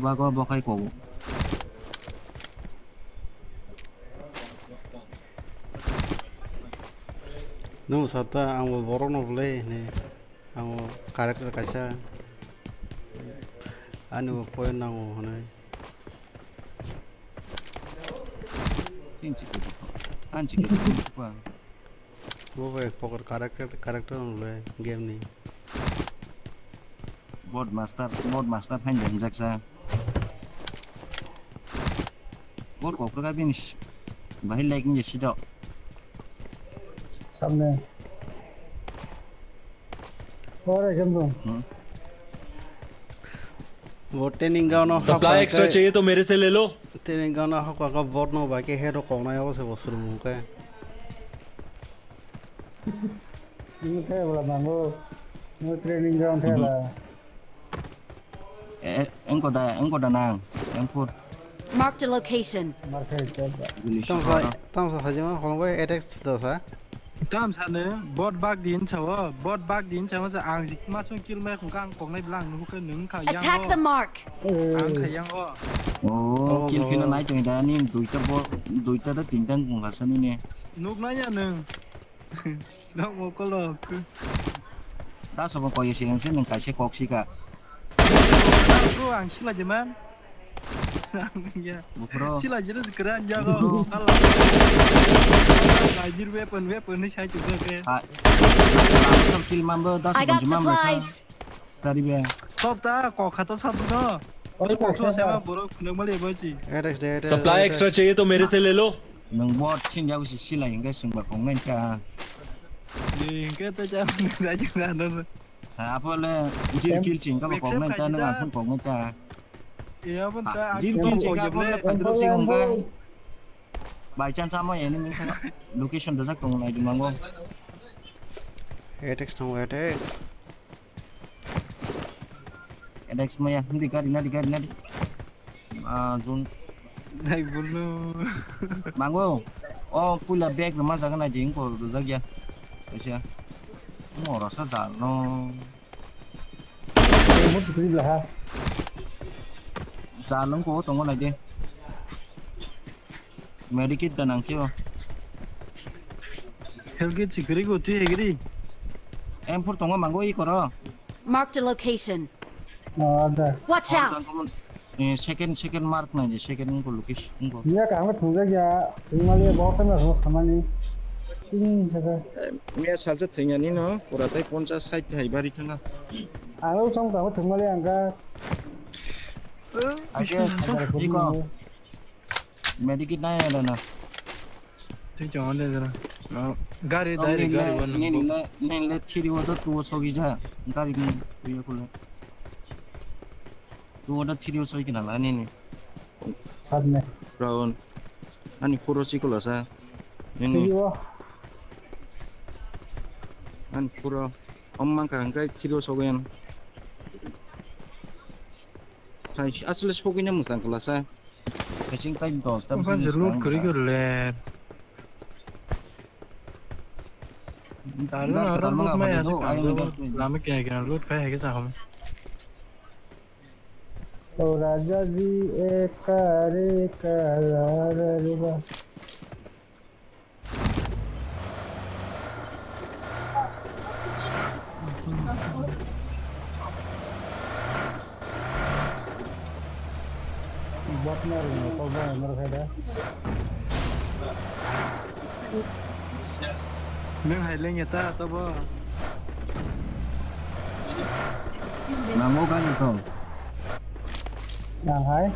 Bago bokhai kobo. Nwng sata ang bo borok no bwlai hinwi. Ang bo character kaisa. Ani bo point nango hinwi. Chini chikha, ani chikha, chikha. Bo bai poker character, character wng le game ni. Board master, board master hain de hinjak sa. Board kok ka bini. Bahai like ni sido. Samne. Ore game dong. Hmm. Bo training ground no supply extra chahiye to mere se le lo. Training ground no hokha ka bot no bai ke head rok koknai abo se bo surung ke. Ini the bla mango. Ini training ground the la. Eh, engko da, engko da nang. Engfur. Marked a location. Marked a location. Tang sa, tang sa hajima khongo attack da sa. Tam sano, bot bag din chawo, bot bag din chawo sa ang jik ma sung kill mai khung kang kok nai blang nu khe nung kha yang. Attack the mark. Ang kha yang o. Oh, kill kino nai tong da ni duita bo, duita da tinta khung kha sani ne. Nuk nai ya nung. Nok mo kolok. Da sobo koi sing se nung kaise kok sika. Bro, ang sila jeman. Ya. Bro. Sila jeru sekeran jago. Bro. Kala. Lajir weapon, weapon ni sai tu ke. Ha. Langsung kill mambo das. I got supplies. Tari be. Sob ta kok khata sab no. Oi, kok so sama borok khulak mali boji. Supply extra chahiye to mere se le lo. Nung bot sin jago si sila hingga sungba kong nai ka. Ni hingga ta ja nung raja na no. Ha, apo le jil kill ching ka kok nai ta nang aphun kok nai ta. Iya pun ta jil kill ching ka apo le patro ching ka. By chance amo enemy ta location dojak tong nai di mango. Attack tong attack. Attack maya hindi gari nadi gari nadi. Ah, zone. Nai bunu. Mango. Oh, pula bag rwma jaga nai ding ko rwjak ya. Kaisa. Mo rasa jal no. Mo sukri bla ha. Jal no ko tongo nai de. Medikit da nang kyo. Helgi chikri ko ti hegri. M four tongo mango i koro. Marked a location. Oh, ada. Watch out! Eh, second, second mark nai di, second ko location ko. Iya, kami thungjak ya. Tinggal ya, bawa kan harus sama nih. Ini siapa? Eh, mia salsa thengani no, pura tai poncha side hai bari thanga. Alo song kami thungal ya angka. Aje, iko. Medikit nai ada na. Thik chong le jara. Gari dai gari wan. Nini le, nini le three o to two o sogi ja. Gari ni tuya kule. Two o to three o sogi na la nini. Sat ne. Brown. Ani four o sikula sa. Nini. Three o. Ani four o. Om mangka hingkai three o sogi an. Hai, asle sogi na musang kula sa. Kaching tai dos tam. Okan sini je loot kuri kuri le. Dar ka tarma ka bade do, ayo ni gar tu. Lama kya kya loot khai hai ke sa hum. O raja ji ek kare ka lar ruba. Bot na ring ko ba mar kha da. Nang hai leng ya ta to bo. Nang mo ka ni to. Nang hai.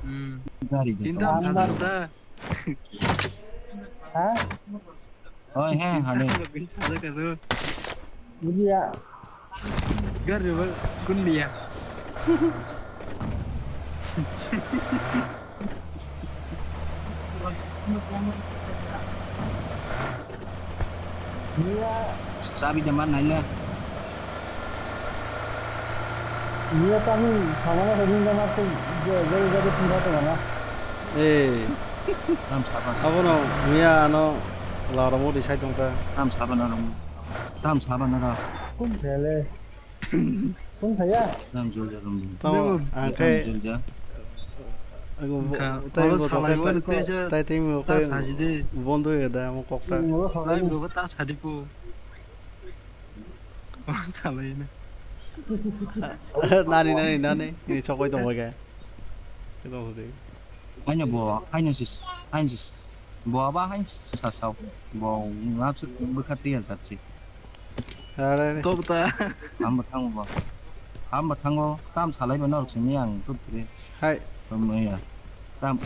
Hmm. Gari de. Tinta sa. Ha? Oi, he, hale. Bujiya. Gari ba kun liya. Iya. Sabi jaman naila. Iya, kami sama na kami na mati jadi jadi pindah tu mana? Eh. Tam saba sa. Abono miya ano laromo di sai tongta. Tam saba na rong. Tam saba na ra. Kum thele. Kum thaya. Tam jol ja rong. Tamo Bebo. Angke. Tam jol ja. Angke bo-, Angka. Tai Oro bo salai toke wani ta-, teja tai timi ta oke saji de. Bondo ya da mo kokta. Oro salai. Lai bo ta sadi ko. Oro salai ne. Nani, nani, nani. Ini sokoi tongoi ke. Kita hudi. Haino bo, haino sis, haino sis. Bo aba haino sa sao. Bo ngap suk bwkha tiya jat si. Are, are. Top ta. Hamba thango bo. Hamba thango. Tam salai ba norok simi ang tut kri. Hai. Tom ya. Tam.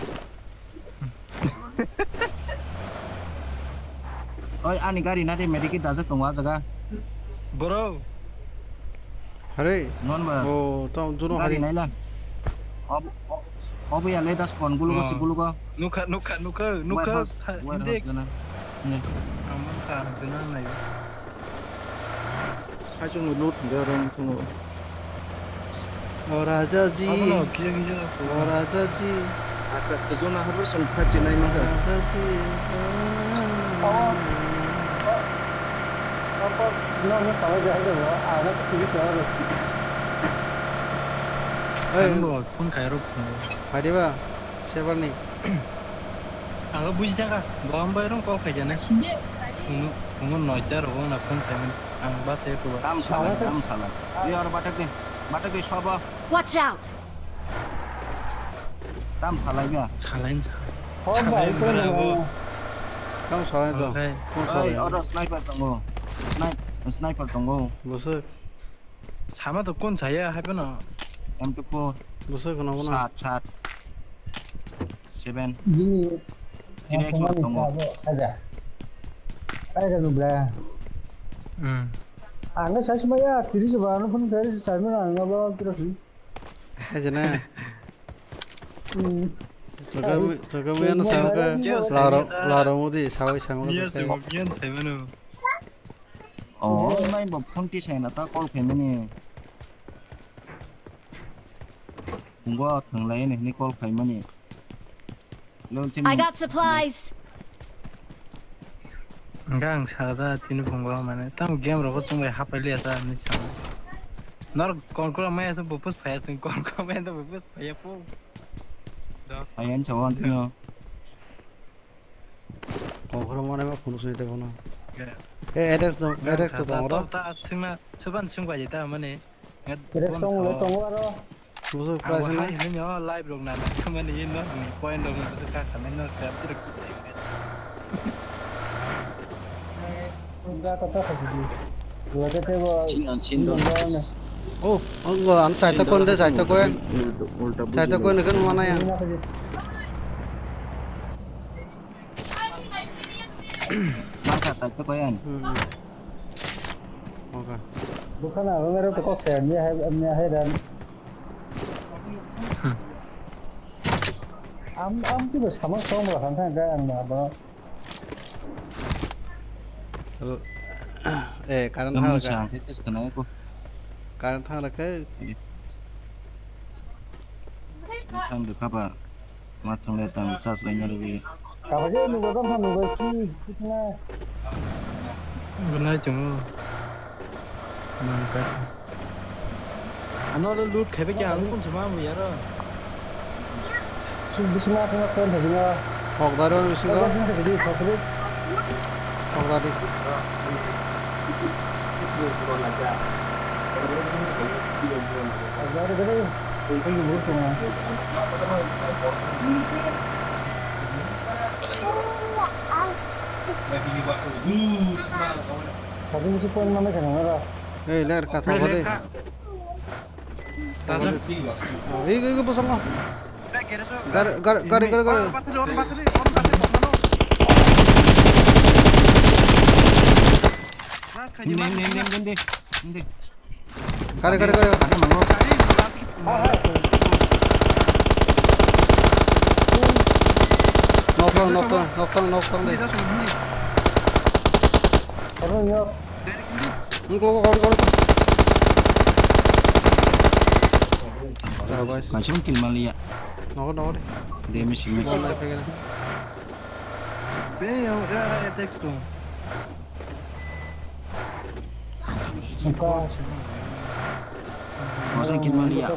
Oi, ani gari na de medikit dajak tongo a jaga. Bro. Hare. Non ba. Oh, to duno gari hari. Naila. Ob-, ob-, obo ya le das pon gulugo Oh. si gulugo. Nukha, nukha, nukha, nukha. Warehouse, warehouse gana. Ne. Amang ka gana nai. Saichung no thungya rong thungo. O Raja ji. Abono kisa kisa. O Raja ji. Aste aste jona habor song kha chinai mangkha. Raja ji. Hey. Ano phone khai rok phone. Phai diba? Sebar ni. Ang buji jaga. Bo ang bai rong call khai jana. Phone, phone noita rok na phone khai. Ang ba se ko. Tam salai, tam salai. Yo ar batak de. Batak de soba. Watch out! Tam salai ba. Salai. Salai ba abo. Tam salai to. Okay. Oi, oro sniper tongo. Snipe-, sniper tongo. Bosok. Sama to kon saya hai pano. M two four. Bosok kono kono. Sat, sat. Seven. Three X tongo. Aja. Aja nubla. Hmm. Ang sai sumaya tiris ba ano phone kari sai mana ang ba kira sih. Hai jana. Hmm. Chakami, chakami ano sama ka laro, laro modi sawi sama ka. Miyan sai mano. Oh, nai bo phone ti sai na ta call phaimani. Bo thanglai ni hini call phaimani. I got supplies. Enggak, ang sada tini phungo mane tam game rok chung bai hapai liya sa ni sa. Nor kon kura mai asa bupus phaya sing kon kura mai da bupus phaya po. Ayan chawan tino. Kon kura mane ma phunu sui te kono. Eh, address no, address to tongo. Ta singna suban sing bai ta mane. Address tongo le tongo aro. Busu price na. Hai hino live rok na na mani no ni point rok na busu ka ka na no ka tirok su. Ga ka ta ka di. Ga ka te bo. Chin an chin do. Oh, ang go an chai ta kon de chai ta kon. Ulta ulta. Chai ta kon kan mana ya. Mata chai ta kon. Hmm. Okay. Bukan aku ngerti kok saya ni hai ni hai dan. Hmm. Am, am tiba sama sama lah kan kan kan ang apa? Eh, karan thang ka. Kamu sa, itu sekarang aku. Karan thang ka. Thang de khaba. Ma thang le tang chas lai nari. Kabaje nugo dam thang nugo ki kitna. Gunai chungo. Ano lo loot khaibe kya ang kum chuma mu yaro. Suk bisma thang thang thang jina. Hok daro bisingo. Thang thang jina thang thang. Hok dari. Hok dari dari. Hajing musi point mana kana nara. Ei, ler ka thok de. Ego, ego, bosong. Gari, gari, gari, gari, gari. Ini, ini, ini, ini, ini. Kare, kare, kare. Knock down, knock down, knock down, knock down de. Knock, knock, knock, knock. Kaisa kill maliya. Knock, knock de. Damage. Bom lai pegena. Be yo, ya, ya, text tu. Masa kill mania.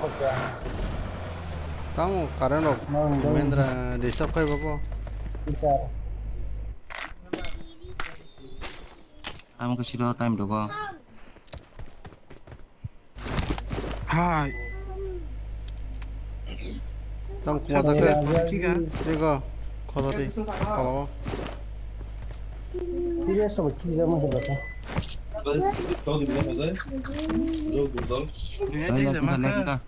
Tamo current rok Mendra disturb khai babo. Tamo ke siro time dogo. Hai. Tam kuwa ta ke. Thik hai. Thik hai. Khoda di. Kholo. Thik hai, sob thik hai, mo bata. Bas, chau din na jai. Jo gudal. Hai, hai, hai, hai.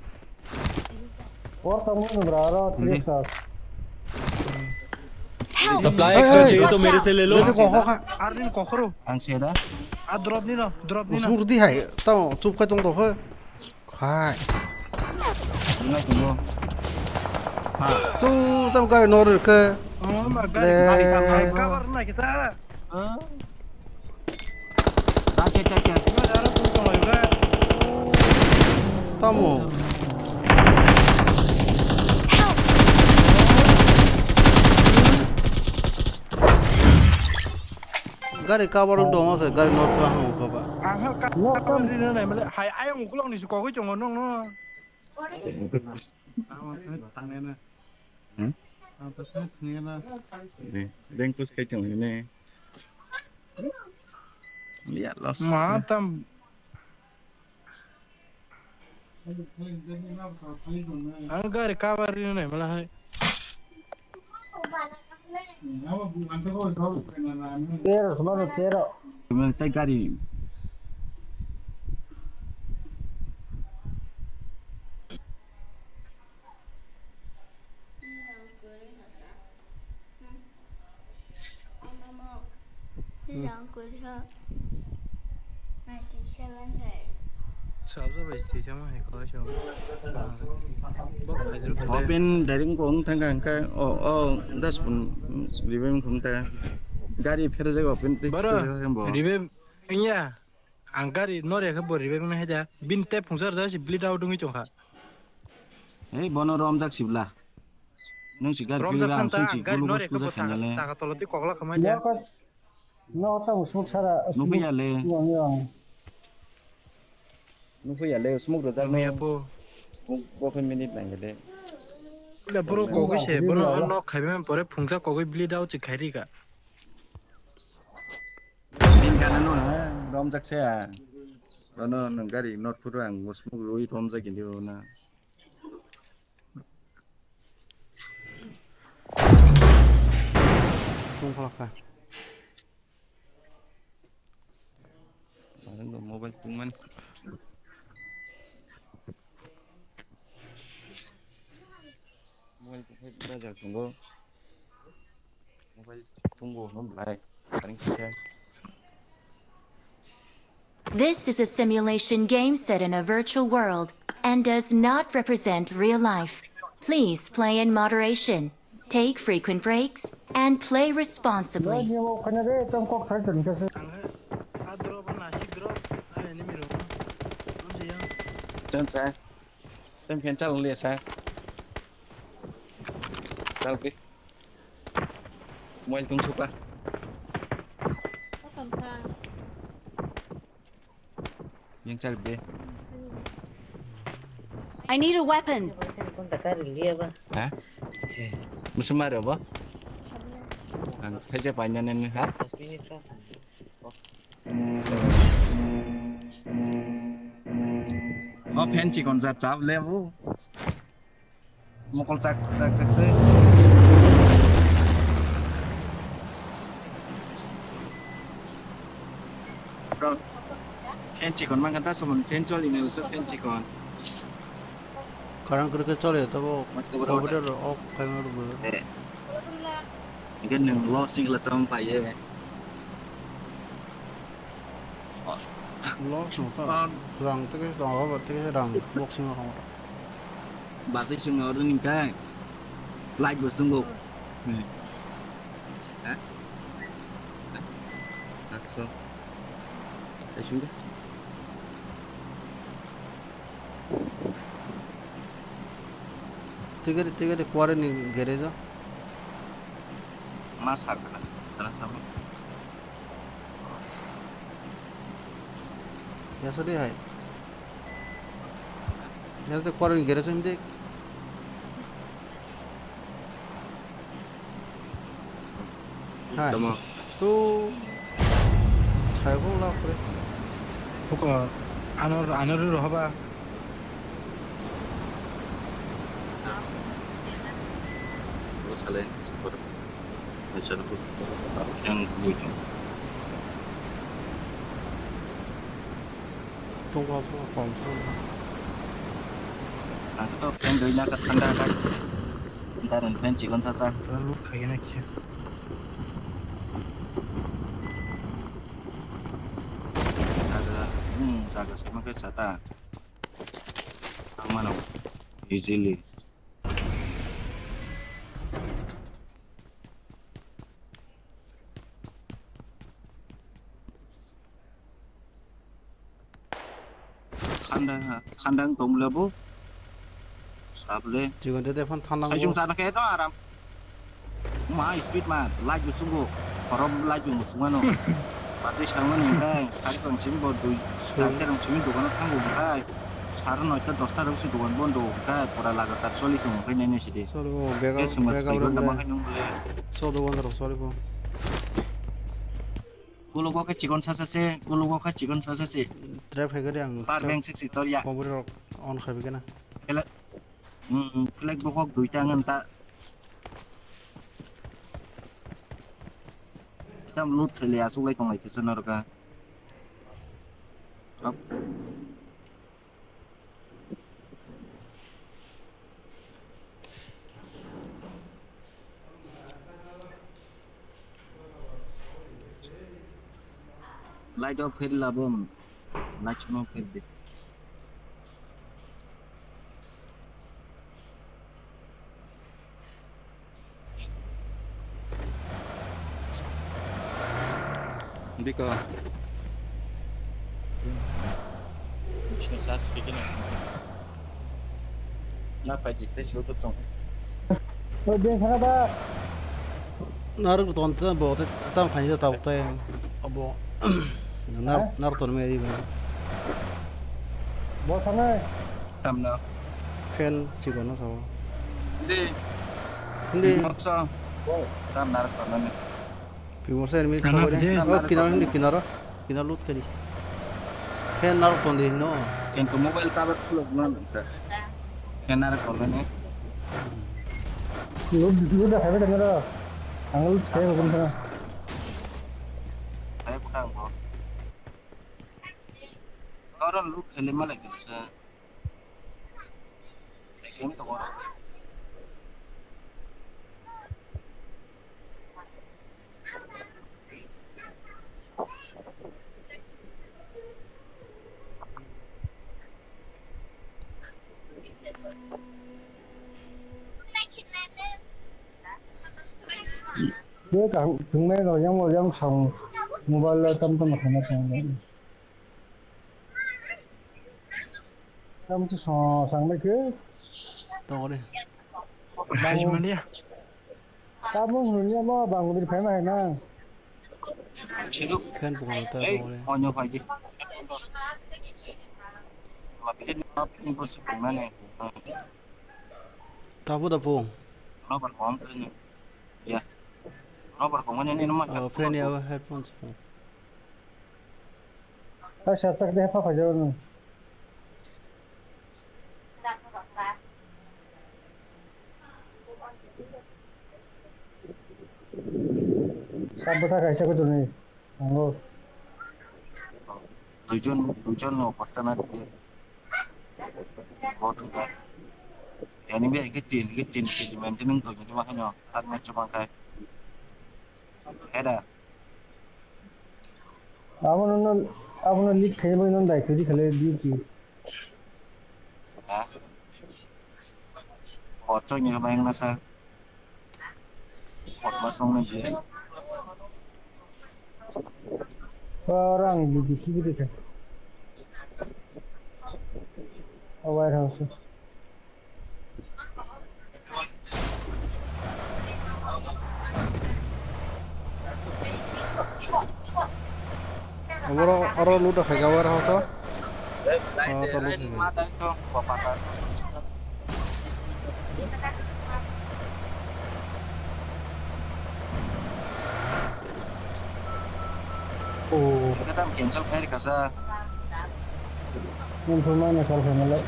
Or tamo bra ro, thik hai. Supply extra chahiye to mere se le lo. Arni kokhoro. Ang seda. A drop ni no, drop ni no. Usur di hai. Tamo chup khai tong do he. Hai. Ngai tong do. Ha. Tu tam gari nor ke. Oh, ma gari, gari, gari cover na kita. Tamo. Gari cover wng tongo se, gari north o hang kha ba. Ang ha ka-, cover rina nai male, hai ayang ukulok ni se kogwi tongo nong no. Ang thangna. Hmm? Ang thangna. Ni, deng kus kai tong ni. Ya, loss. Ma tam. Ang gari cover rina nai mala hai. Tero, sumano tero. Kami tai gari. Open direct ko wng thangkha hwnkhe o, o das pun revive wng thangkha. Gari pherjak open twi Baro, twi thangkha bo. Revive wngya. Ang gari no rekha bo revive wngna haida. Bin tep phungsa rwjak si bleed out wngwi tongkha. Ei bono romjak sibla. Nwng si gari romjak phirwi ang sung si gari gulu no gus rekha bo sujak khainale. Chaka tolo twi kokla khama haida. No ta usmuk sara. Nukuyale. Nukuyale usmuk rwjak no. Nukuyabo. Usmuk bo khe minute nangya de. Bro kogwi se, bro nok khaibai pore phungsa kogwi bleed out si khairika. Bin gana no ha, romjak se a. Ono nwng gari not phuru ang usmuk rwi romjak indio na. Tungkha kha. Mobile tungmani. Mobile tungkha bajak tongo. Mobile tungo no belai. Karing kisa. This is a simulation game set in a virtual world and does not represent real life. Please play in moderation, take frequent breaks, and play responsibly. Ang ha, a drop, na si drop, a enemy rok. Ang je yang. Tem sa. Tem khen chal le sa. Chal ke. Mobile tung suka. Yang chal be. I need a weapon. Ha? Musu mare ba? Ang saja panjang ni ha? O fan chikon sa chap le bu. Mokol chak chak chak de. Bro, fan chikon mang kanta somon fan choli ne uso fan chikon. Karang kri ke chole to bo. Mas ke bro. Computer off khai ma ru. Eh. Again nang lo sing la chong pa ye. Loss no ta. Ah. Rang teke rang, rang boxing no kamo. Batwi sung no ring kai. Like bo sungo. Hmm. Ha? Akso. Ai sung. Tigari, tigari, kuare ni garage. Ma sakha. Tara sama. Biasa deh hai. Biasa deh, kuaran gere sini deh. Hai. Tama. Tu. Saya kok lah, pre. Buka, anor, anor rohaba. Sale, super. Acha, ruko. Yang dui jong. Tunggu, tunggu, tunggu. Ang to fan dui na ka thanda, guys. Daran fan chikon sa sa. Lalu kaya na kya? Jaga, hmm, jaga sama ke sata. Ang mano, easily. Khanda, khanda wng tongmole bo. Sabole. Chikon tete phone thanang bo. Saisung sana khe no aram. Ma speed ma, light bo sungo. Korom light bo sungo no. Bachai sangmani hingkai, sari tong simi bo dui, char ta rong simi dogano thango hingkai. Sare noita dosta rok se dogan bondo hingkai, pura lagatar choli tongo hingkai nai nai sidi. Choli bo, bega, bega rok le. Choli bo, sorry bo. Ulo go khe chikon sasa se, ulo go khe chikon sasa se. Trap hai gari ang. Par beng sik si tor ya. Kobri rok on khai bigana. Ele, mm, mm, flag bo kok duita ngan ta. Tam loot khai le asuk lai tong lai khe se norok a. Chop. Light off khe labo, light off khe di. Biko. Sini sas kikini. Na pai di teh sih tuh tong. Oh, dia sana, Pak. Naruk ton ta bo te tam khaini ta ta abo. Nar, nar ton me di ba. Bo sana. Tam na. Fan chikon no sao. Hindi. Hindi. Maksa. Tam naruk ton na. Pimor sa enemy. Nana khogoi de. Oh, kinaro hindi, kinaro. Kinaro loot kari. Fan naruk ton di no. Kintu mobile cover khulok no nangkha. Fan naruk ton ne. Loot, loot da khaibe dengro. Ang loot khai hogun thana. Khai kutang bo. Karon loot khele malai kinsa. Be kaham thwngnai rok yang bo yang sam mobile o tam tam khaina thang. Tamo se song sang bai khe. Tongo de. Bai mania. Tamo hwnwi ma bang dir phaima hai na. Fan bukan ta tongo de. Onyo phaidi. Ma pin ma pin ko se phaima ne. Tabu da pung. No bar kom kene. Ya. No bar kom ne ne ma. Oh, friend ya headphones. Ta sa tak de pa pa jaw no. Sab bwtha kaisa khe tonwi thango. Duijon, duijon no pattana rwdi. Bot wngkha. Yani bai khe tin, khe tin, tin, tin, maintain wngkha, bini bagwi no, ar match o mankhai. Heda. Abono no, abono lead khaina bagwi no daityo di khale duty. Ha? Hor chokni bai wngna sa. Hor ma chokni bai. Oro ang duty khibi rikha. O warehouse o. Oro, oro loot khaika, oro hoso. Oh, to loot khaika. Oh. Kita cancel khairi kasa. Nang thumna na kal khaina lai.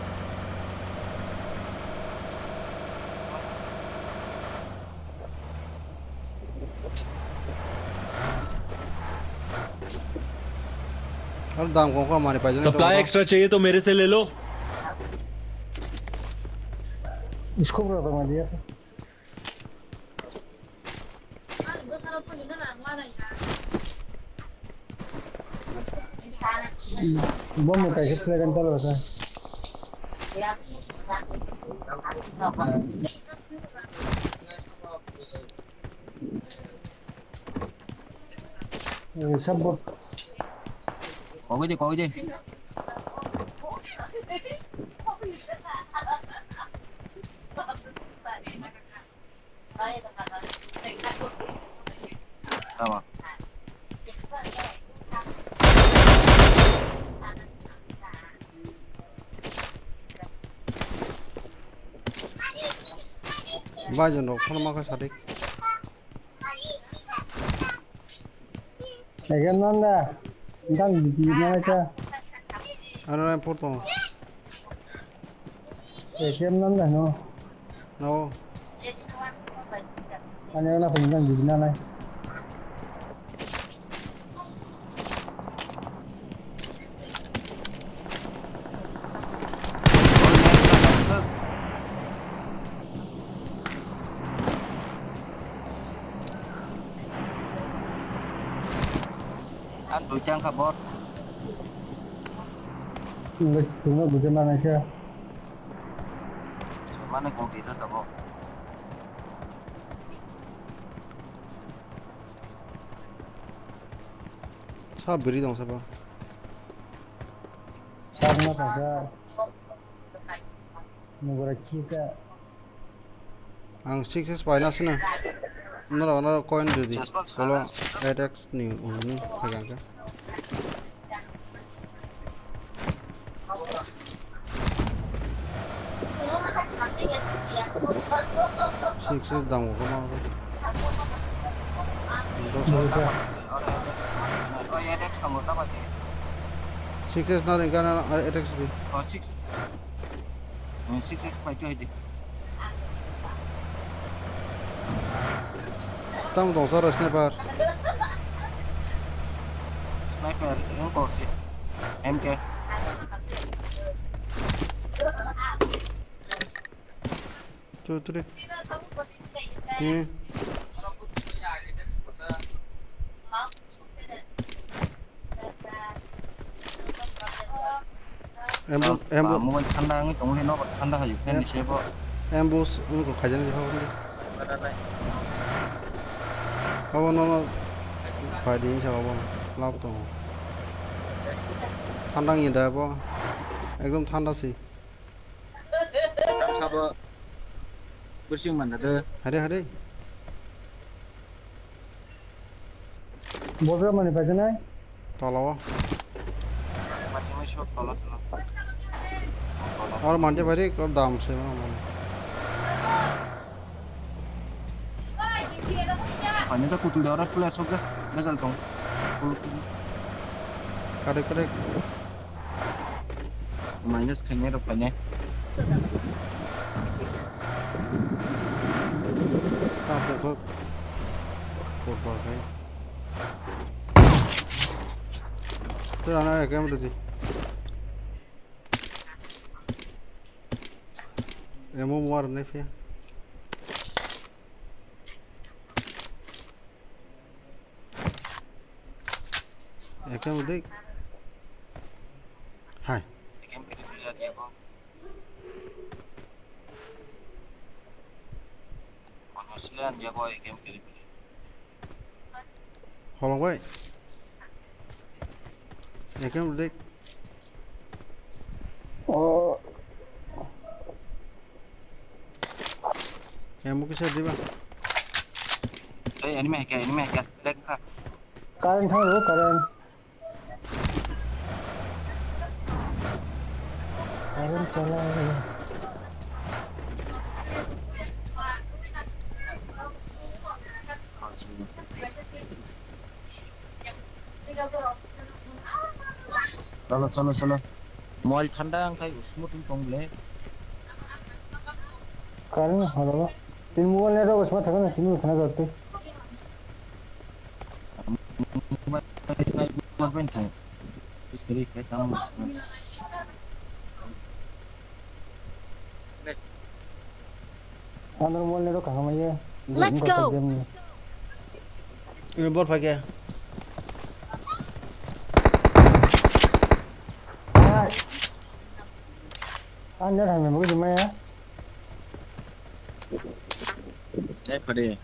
Aur dam ko ko hamare paijana. Supply extra chahiye to mere se le lo. Isko pura to mari diya. Bomb utai ke play kan talo sa. Eh, sab bot. Kogoi de, kogoi de. Tama. Bai jon rok phano ma kha sadik. Ekem nanda, entang di mana cha? Ano na porto. Ekem nanda no. No. Ano na pun entang di mana? Ang duitang kha bot. Tungma bujana naikha. Mane kok dita tabok. Sa biri dong sabo. Sa na kha. Nugura khika. Ang six X paina sini. Nora nora coin ridi. Kolo eight X ni unu khaga kha. Six X dam ko ma. Dos. Oro eight X tongo, ta bai de. Six X na ringka na, ah, eight X di. Oh, six. Eh, six X pai tu hai de. Tamo tong saro sniper. Sniper, yung korsi. M K. Two, three. Hmm. Ambush, ambush. Mobile thanda wngwi tongmani nogo thanda hai fan ni sebo. Ambush wngkha khaijani jahao wngkha. Abo nono pai di wngkha abo lab tongo. Thanda wngya da abo. Ekdom thanda se. Sabo bwswng manda de. Hare, hare. Bobra mani pajanai? Tola o. Pajanai sok tola solo. Tola. Or mande bari, or dam se mane. Pani ta kutul de ora flare sok ja. Bezal tong. Kare, kare. Minus khainai rok painai. Tabuk khe football khai. Tei ano A K M rwdi. Emo muar nai phiya. A K M dik. Hai. A K M kiri pili adi ako. Ono sile andi ako A K M kiri pili. Holong bai. A K M dik. Oh. Yang mungkin saya diba. Eh, ini mah kayak, ini mah kayak. Lag kah? Current thang lo, current. Siren chalai. Chalo, chalo, chalo. Mobile thanda ang khai smooth wng tong le. Current horo. Tin mobile network sma thangna tin mobile khana jor tei. Mobile, mobile, mobile thang. Iskari khai tam. Andro mol nero kaham ye. Let's go. Ini bor pakai. Hai. Anda hamya mau di mana? Saya pada.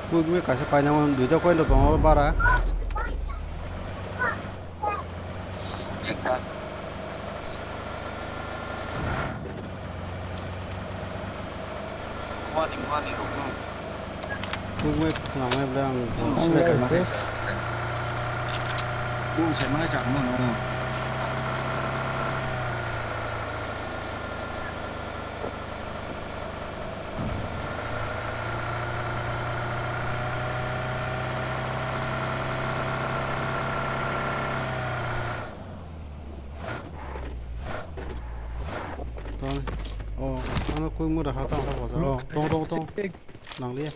Quick me kaisa paina mano duita coin rok tongo oro bara. Ekta. Money, money, rok no. Quick me khwnamai bwle ang. Ang select le khaima. Quick se mai chang mano. Tong. Oh, ano koi mura ha tong ha. Oh, tong, tong, tong. Nang liya.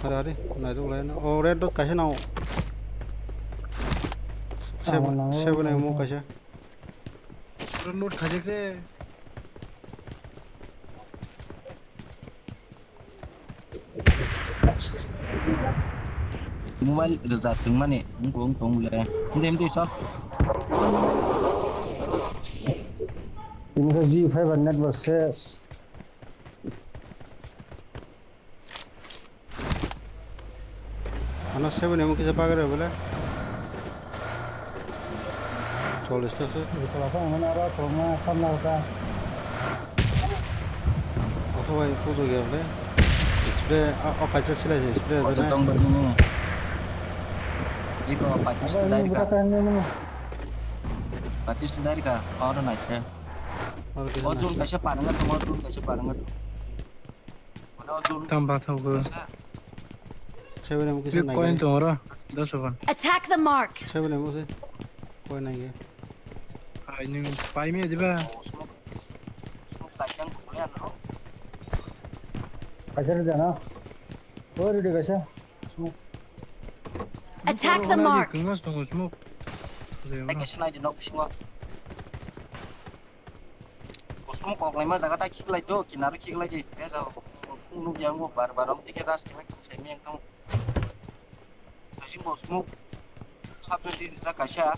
Hari, hari, naijak lai no. Oh, red dot kaisa nang. Seven, seven M O kaisa. Loot khajak se. Mobile rwchap thwngmani wngkuk wngkuk le. Hindi hindi sir. Ini ko G five net bo ses. Ano seven M O kisa bagwi rw bole. Chollish ta se. Kolasa ang mani aro kolma samna sa. Oso bai pujo ge bole. Spray o kaisa silai se spray. Ojo bole. Tong bani. Iko patis dari ka. Patis dari ka. Oro nai ke. Oro kisa nai. Ojun kaisa parang ka, ojun kaisa parang ka. Tamba thok go. Seven M kisa nai. Coin tong oro. Dos ban. Attack the mark. Seven M se. Coin nai ge. Hai nung pai me diba? Kaisa rida na. O rida kaisa. Attack the mark. Smoke. Ai kaisa nai di nok bisingo. Kusum kok laima jaga ta khiklai do, kinaro khiklai di. Be ja, kusum nuk yang go bar bar am tike ras kena kin sai meng tong. Kasing bo smoke. Sab se di ja kaisa.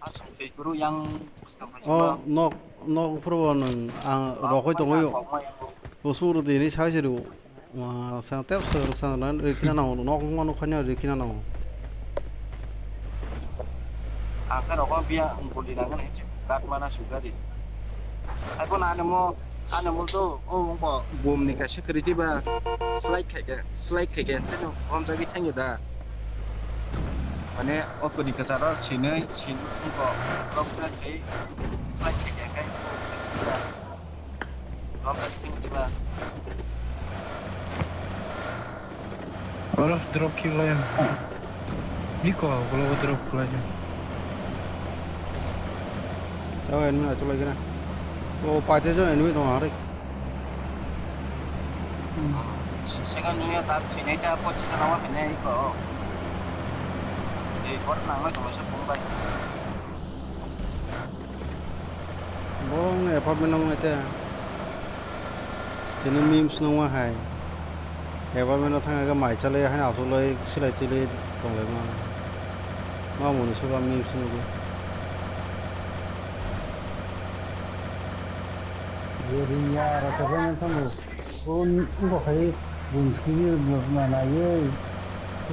Asam tei kuru yang buskang kaisa. Oh, nok, nok pro nang ang rokoi tongo yo. Kusum ro di ni sai se ru. Wa, sang tep sang, sang nan rikina nango, nok wngma nukha ni rikina nango. Ang khe rokno biya guli nangani hinwi kat mana sugari. Haikhe ani mo, ani mo to, o, o, bom ni kaisa kwrwi twiba slide khaikhe, slide khaikhe, hwnkhe no romjagwi thangya da. Mane, o kwrwi kwcharo sinwi, sinwi wngkha, rok press khai, slide khaikhe, hwnkhe. Oro drop kill layan. Niko, ulo drop kill layan. Tahu enemy aja lagi na. Oh, paite jo enemy dong hari. Second dunia tak sini ta pochi sana wah ini iko. Di kor nang lo cuma sepuluh bai. Borok ni apartment nang nai te. Tini memes nangma hai. Apartment o thang khe mai chalai haino achuklai silai tilai tonglaima. Ma muni soba memes nugo. Ye ring ya ra ka ring thang bo. Bo khai bun sini ma na ye.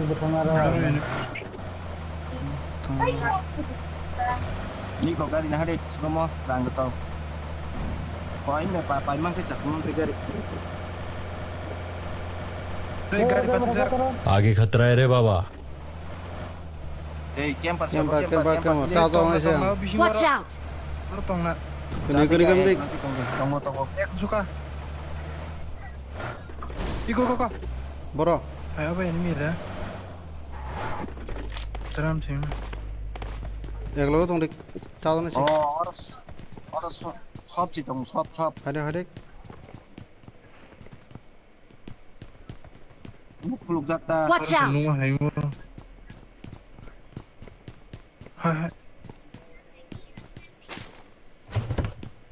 Bo thang ara. Ni ko gari na hade, sumo rang to. Ko in me pa, pa mang ke chak mong ke gari. Hey, gari pa tu jar. आगे खतरा है रे बाबा। Hey, camper, camper, camper, camper, camper. Watch out. Aro tong na. Kini, kini, kini. Tongo, tongo. Ek suka. Iko, ko, ko. Boro. Hai, apa ini mira? Teram sih. Ek logo tong dik. Chalo na sih. Oh, oro, oro sob, sob sih tong, sob, sob. Hade, hade. Muk khuluk jak ta. Watch out. Nungma hai mo. Hai, hai.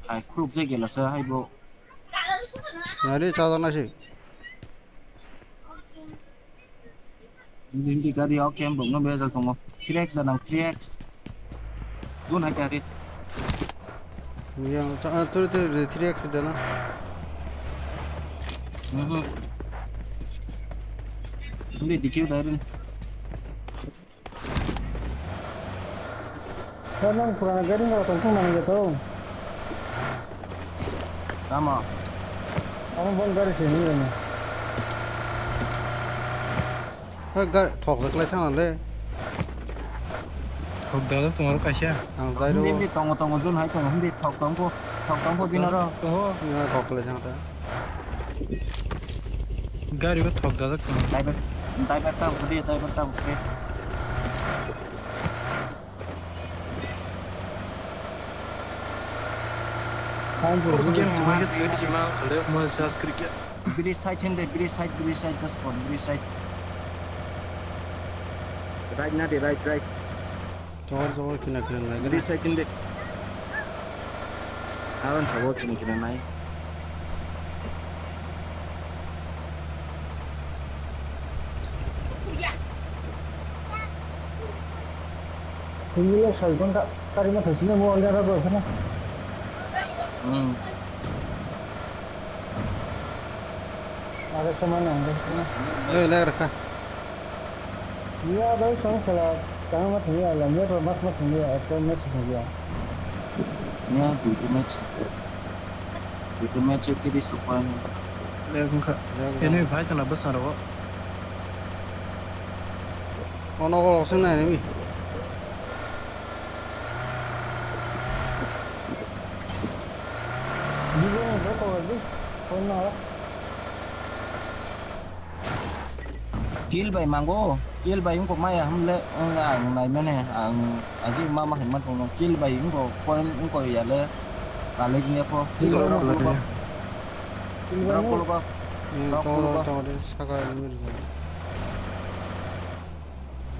Hai, khuluk jak gela sa hai bo. Nari chalo na sih. Hindi, hindi gari o camp rok no bejal tongo. Three X da nang, three X. Jun hai gari. Yang, ah, turi, turi, turi, three X da na. Mhm. Hindi dikhiu dairin. Sir, nang purana gari nang tong thung nang jato. Tamo? Amo bon gari se ni ni. Ha, ga-, thok jak lai thang le. Thok da tongo kaisa. Ang dai ro. Hindi, hindi, tongo, tongo, Jun hai tongo, hindi, thok tongkho, thok tongkho binaro. Tongo. Ya, thok lai thang ta. Gari bo thok da tongo. Driver, driver tam khudi, driver tam khudi. Bridge side hinde, bridge side, bridge side, just pon, bridge side. Right na de, right, right. Jor, jor, kina, kina, lai, kina. Bridge side hinde. Aron sabo kina, kina nai. Singilo soi ghonta kari ma thosine mo alda ra bo khana. Hmm. Aga samana ang khana. Eh, le rakha. Niya bai song sala tang ma thangya la, niya ba mas ma thangya, ekta match thangya. Niya duitu match thangya. Duitu match tiri sokma. Le wngkha. Le wngkha. Enemy bai tongla bwskango. Ono o roseng nai enemy. Bibo no boko di. Kono. Kill bai mango, kill bai wngkha maya hwnle wng ang naimani ang agi mama hinma tongno kill bai wngkha point wngkha yale kalik ne pho kill bai drop wngkha. Kill bai drop wngkha. Wngkha. Drop wngkha. Tongo, tongo, tongo, saka enemy rwjak.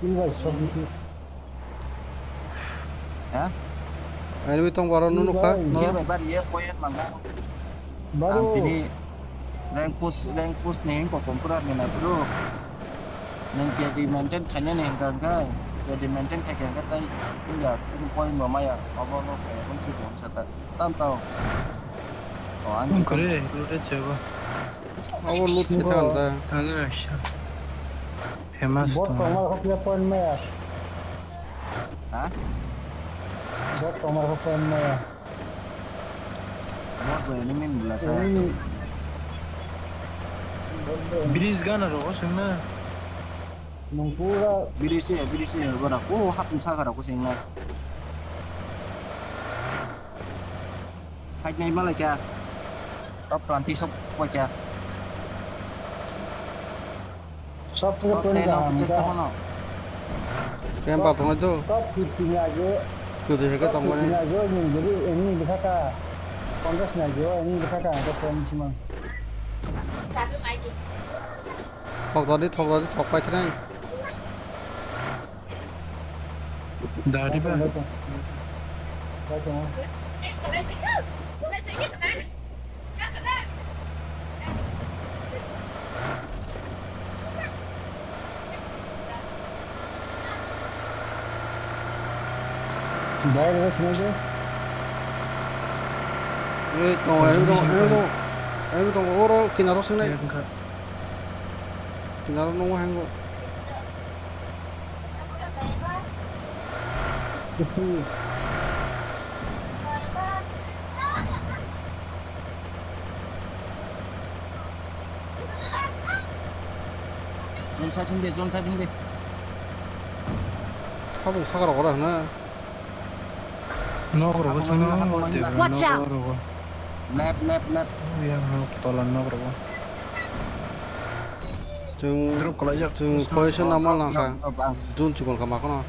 Kill bai sok bisi. Ha? Enemy tong baro nunu kha. Kill bai bar ye koyen mangna. Baro. Ang tini rank push, rank push ni ko kompura ni na bro. Nang K D maintain khanya ni hingka hingka. K D maintain khai hingka tai. Inda kum point bo maya. Abo no khai kun chu bon sata. Tam tao. Oh, ang kum kore, lute chego. Abo loot khe thang ta. Thang ta. Famous bot tong. Tongma kho pia point maya. Ha? Bot tongma kho point maya. Bot bo enemy ni bwla sa. Enemy. Bot bo enemy. Bridge gana rogo sengna. Nung pura. Bridge se, bridge se, bora. Oh, hapung saka rogo sengna. Fight nai malai kya. Top twenty sok koi kya. Top twenty no kya. Top, top fifty ni ajo. Top fifty ni ajo ni jadi ini dikata. Contest ni ajo ini dikata. Top twenty mang. Thok dadi, thok dadi, thok pai thnai. Dari ba. Dari ba sini aja. Eh, tong, ayo tong, ayo tong, ayo tong, oro kinaro sinai. Kinaro nungwa hango. Bisi. Zone side himdi, zone side himdi. Habung sakra ora hwna. Nok rogo. Habung chwng mangla, habung mangla. Watch out! Nok rogo. Left, left, left. Yang nok tola nok rogo. Chwng drop kalaijak. Chwng position nama langkha. Drop, drop, drop. Zone chukon kama kono.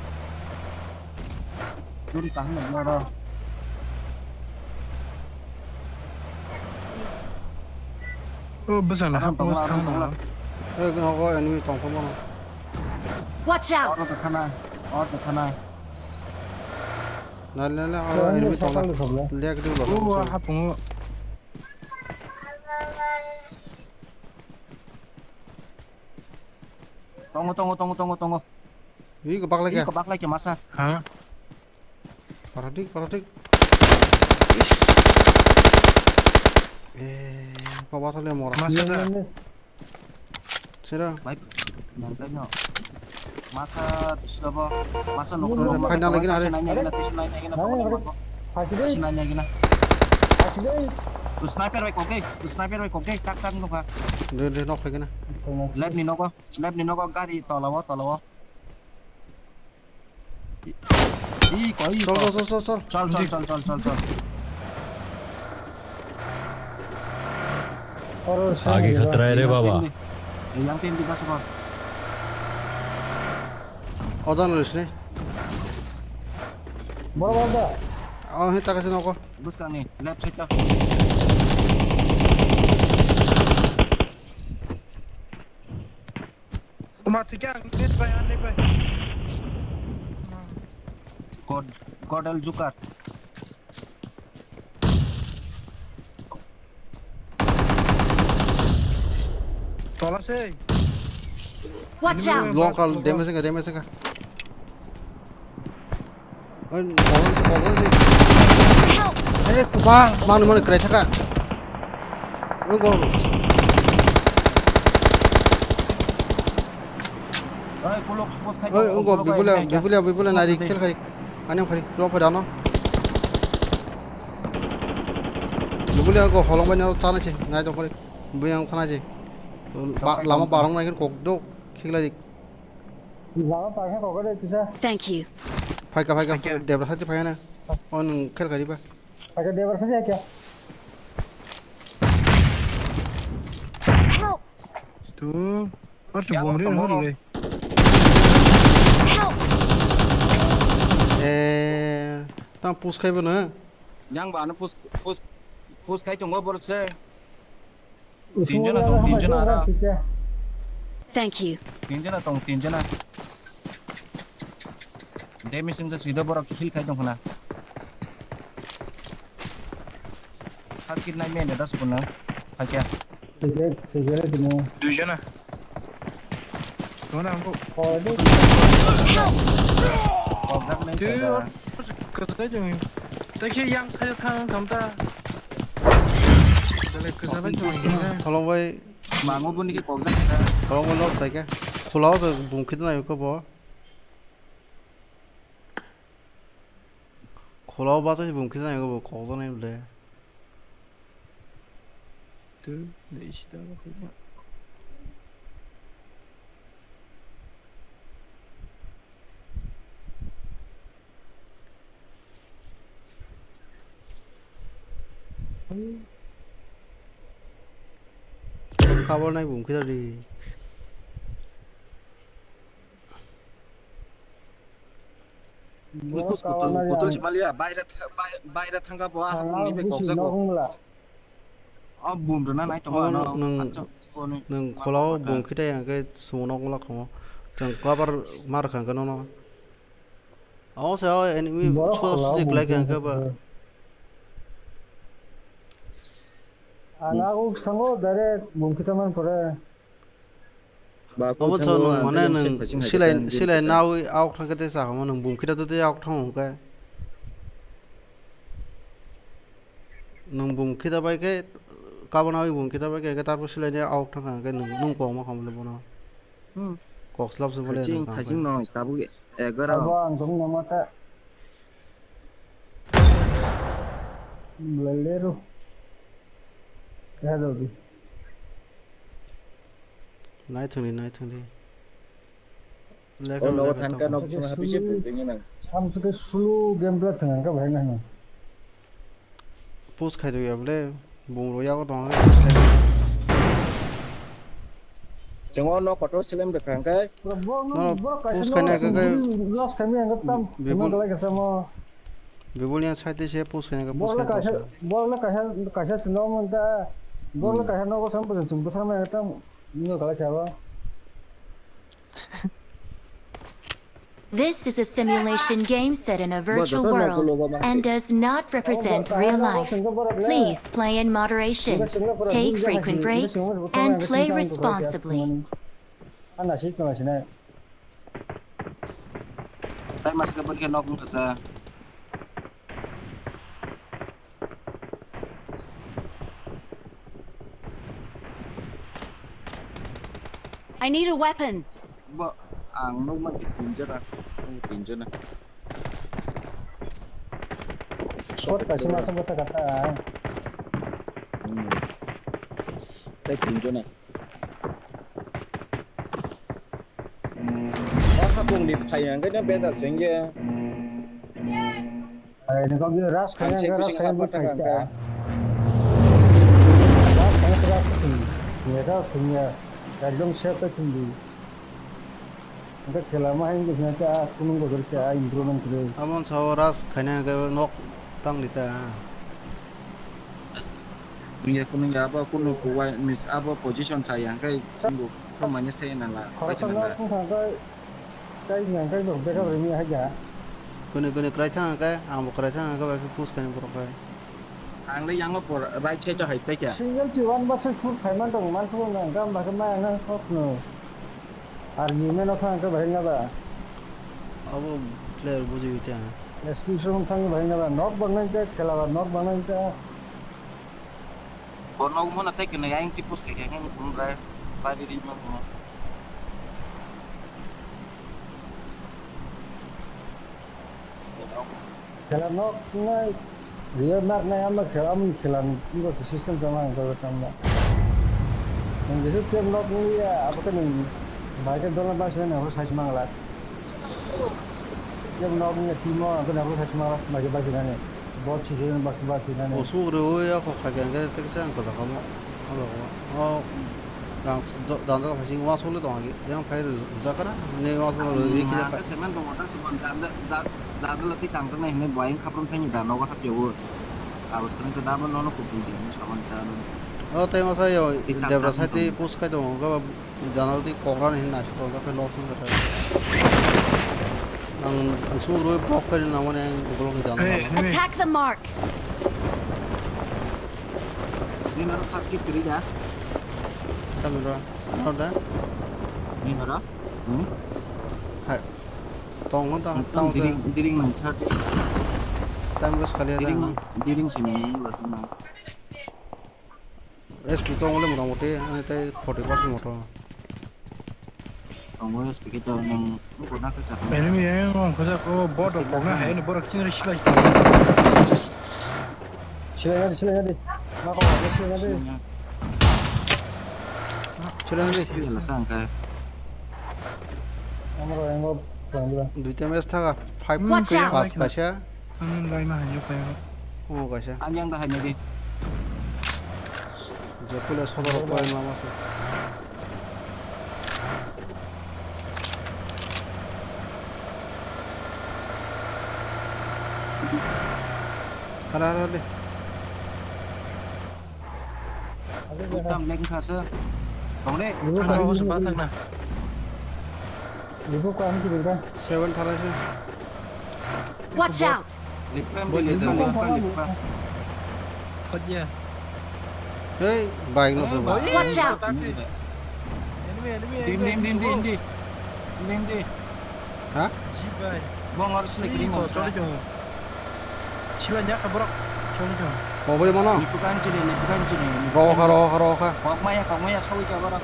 Zone kaham nang oro. O bwsang na hapung tongla, tongla. Eh, nogo enemy tongkha bono. Watch out! Oro tongkha na, oro tongkha na. Nai, nai, nai, oro enemy tongla. Lek di ba. O hapungo. Tongo, tongo, tongo, tongo, tongo. Ih, kebak lagi. Ih, kebak lagi masa. Ha? Paradik, paradik. Is. Eh, kau batal ya mora. Masa dah. Sira. Baik. Nangkanya. Masa di sini apa? Masa nukro. Final lagi na hari. Nanya gina, nanya gina, nanya gina. Pasi deh. Nanya gina. Pasi deh. Tu sniper bai kok deh. Tu sniper bai kok deh. Sak sak nukha. Deh, deh, nok lagi na. Left ni noko. Left ni noko gari tolawo, tolawo. Ih, koi, ih, chol, koi. Chol, chol, chol, chol. Chol, chol, chol, chol, chol, chol. Oro, आगे खतरा है रे बाबा। Yang tim di, yang tim di das ko. Odan ris ni. Bor, bor, bor. Oh, hi takasi noko. Bus kang ni, left side ka. Kuma thikya, ang net bai, ang net bai. God, God al jukat. Tola sei. Watch out! Long kal damage ka, damage ka. Oi, bawang, bawang sih. Help! Eh, kubang, mana, mana, kena cakap. Oi, go. Oi, kuluk, pus khai. Oi, go, bibula, bibula, bibula, nari, kel khai. Ani khai, lo pada no. Bibula, go, holong banyo, tana sih, nai jong khai. Buyang khana sih. Lama barong nai, kok dok, khikla dik. Lama parkha kokore kisa. Thank you. Phaika, phaika, phaika. Debra sati phaika na. O nwng khel kariba. Phaika debra sati kya? Help! Tu, or tu bomri na hori. Help! Eh, tang push khai bo na. Yang ba na push, push, push khai tongo borok se. Tinjona tong, tinjona ara. Thank you. Tinjona tong, tinjona. Damage wngsa sida borok heal khai tong khna. First kit nai mene das punna. Hakya. Sige, sige, sige. Duijona. Tongna ang ko. Help! Kok jak nai sada. Kwchai jong. Tei khe yang side thang thang ta. Dale kwchai jong. Kholong bai. Mango buni khe kok jak sa. Kholong bai lok sai khe. Khulao to bung khit nai ko bo. Khulao ba to bung khit nai ko bo kok jak nai ble. Tu, de isi ta ko. Cover nai bung khe di. Kutul, kutul si maliya, baira, baira thangka bo, ah, ni be kok jago. Ah, bum rwna nai tongo ano. Nwng khulao bung khe tei ang khe sumo nok wngla kho. Chwng cover mar kha khe nono. Abo se o enemy so sujik lai khe ang khe ba. Ang aku sango direct bung khe taman pore. Obo to nwng mane nwng silai silai nawi aok thang khe tei chakha nwng bung khita tei aok thang hwnkhe. Nwng bung khita bai khe kabana bai bung khita bai khe tarpor silai ni aok thang kha hwnkhe nwng kok ma khamle bono. Kok slap se bole. Thaiching thaiching no tabuk egaro. Abo ang tong nang mata. Lelero. Kaya dodi. Naithangdi, naithangdi. Leka Oh, no, leka thank tamo. God, no, Sake suna happy sulu, sip ding nang. Sam sake sulu game play thang ka bahai nang. Post khai do ya bole, bung ro ya ko tong. Chengo no photo selem de khang kai. Bro, bro, No, no, bro, kaisa post no khai na sulu ka kai. Loss khai mi ang tam. Bibul. Thang ka lai ka samo. Bibul yang side se post khai na ka post Bro, khai kaisa, to. Bro, kaisa, kaisa sino mon ta. Bro, Hmm. Kaisa no ko sam pun sung pun sam ang tam. Ni ka lai ka ba. This is a simulation game set in a virtual world and does not represent real life. Please play in moderation, take frequent breaks, and play responsibly. Ana sik tong sine. Tai mas ka bor ke nok nung sa. I need a weapon. Bo, ang nukman khe tinjana. Ang tinjana. Squad kaisa masa bwtha kata. Hmm. Tai tinjana. Asa pungni phai ang khe beda sengya. Ai, ni kok ras khanya, ras khanya, ras khanya. Ras khanya, ras khanya. Ni ras khanya. Ekdom safe ta khindi. Engkhe khela ma hai wngkha khe, ah, kunung bodol khe, ah, improvement kwrwi. Amon sao ras khaina hwnkhe nok tang di ta. Wngya kunung ya abo kunung kuwai mis abo position saya hwnkhe kungo thumani sai na la. Khoroksa nok wngkha hwnkhe, tei hwnkha hwnkhe nok backup rwmi hai ya. Kuni kuni kwrai thang hwnkhe, ang bo kwrai thang hwnkhe bai khe push khaini borok hai. Ang le yango por right side o hai paikha. Single si one versus four phaiman tong man phuru nang gam ba khe ma ang nang khok no. Ar ye meno thang khe bahai na ba. Abo player buji uite ang. Excuse room thang bahai na ba. Nok bang nang khe khela ba nok bang nang khe. Bo nok mo na thai khe na yang tipos khe khe ang phuru rai. Bari ri ma mo. Khela nok nai, real nok nai, ama khela, ama khela ni, bo system tong ang khe tamo. Nang jesu tem nok ni ya, abo khe nang bai khe dollar bai sene ho sai mangla. Tem nok ni ya timo ang khe ho sai mangla, bai khe bai sene. Bo si je bai khe bai sene. O su re o ya ko kha khe ang khe tek chang ko da kamo. Abo ko. O. Tang do-, danda phai sing uansuk le tong agi. Yang phai rwjak kara, ne uansuk rwjak kara. Ang khe semen tongo, ta sebon janda, ja-, janda lati tangjaknai hinwi bo ayang khaprum thangni da, nogo hapya o. Abo swkang khe da bo nono kubui di hinwi samani da no. O tei masa yo, Debra side tei push khai tongo, jana lati kokrani hinwi naisik tongo, khe loss wngkha. Ang, ang sumuk rwi block khai rwna mani ang ukulok ni jana. Hey, enemy. Attack the mark. Nini oro first kit kwrwi da? Tamo ro, ro da? Nini oro? Hmm? Hai. Tong hwn ta, tamo diring, diring nang sa. Time waste khali ya. Diring, diring sini nang lo sini. S P tong le mota moti, ani tai forty percent moto. Tongo S P khe to nwng buphurna khe chakha. Enemy yang ang khojak o bot rok pokna hai ni borok chini silai. Silai nadi, silai nadi. Ma ko ma silai nadi. Silai nadi. Silai la sang khe. Amro engo pangla. Duita match thaga, five. Watch out! Pas kaisa. Ang lai ma hanyo kayo. O kaisa. Ang yang da hanyo di. Jepule sobar ko ma ma. Hara, hara de. Tam leng kha se. Tong de. Ibu Hara kami o se ba sini. Thang na. Ibu kami sini kan. Seven thara se. Watch out! Lipka, lipka, lipka, lipka. Hot ya. Hey, bike no se ba. Watch out! Enemy, enemy, enemy. Dim, dim, dim, dim, dim. Dim, dim. Ha? Ji bai. Bong harus lagi dim. Choli jong. Sila nya ka borok. Choli jong. Mobile mana? Lipukan chini, lipukan chini. Roho ka, roho ka, roho ka. Kok maya, kok maya, sawi ka borok.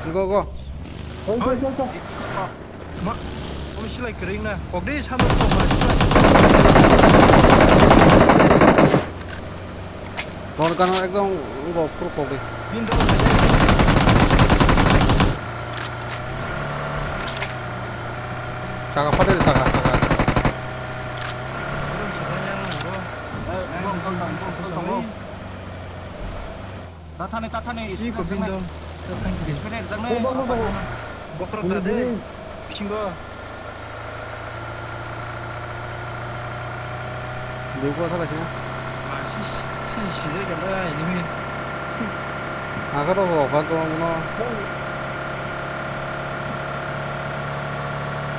Go, go. Oi, oi, oi, oi. Ma, oi, silai kering na. Kok dei, salo, kok ma, silai. Kon kan ekdom go, puro kok dei. Bin dong, Saka phatar saka saka. Eh, bom tol tong, bom tol tong, bom. Tathani, tathani, Ih, speed kopin jakjaknai. Dong. Speed jakjaknai. Bom, bom, bom, bom. Bokhorok da de. Bisingo. Deu ko thala kina. Ma, si, si, si, si, si, si, si, si. Aga rok rok ka tong no.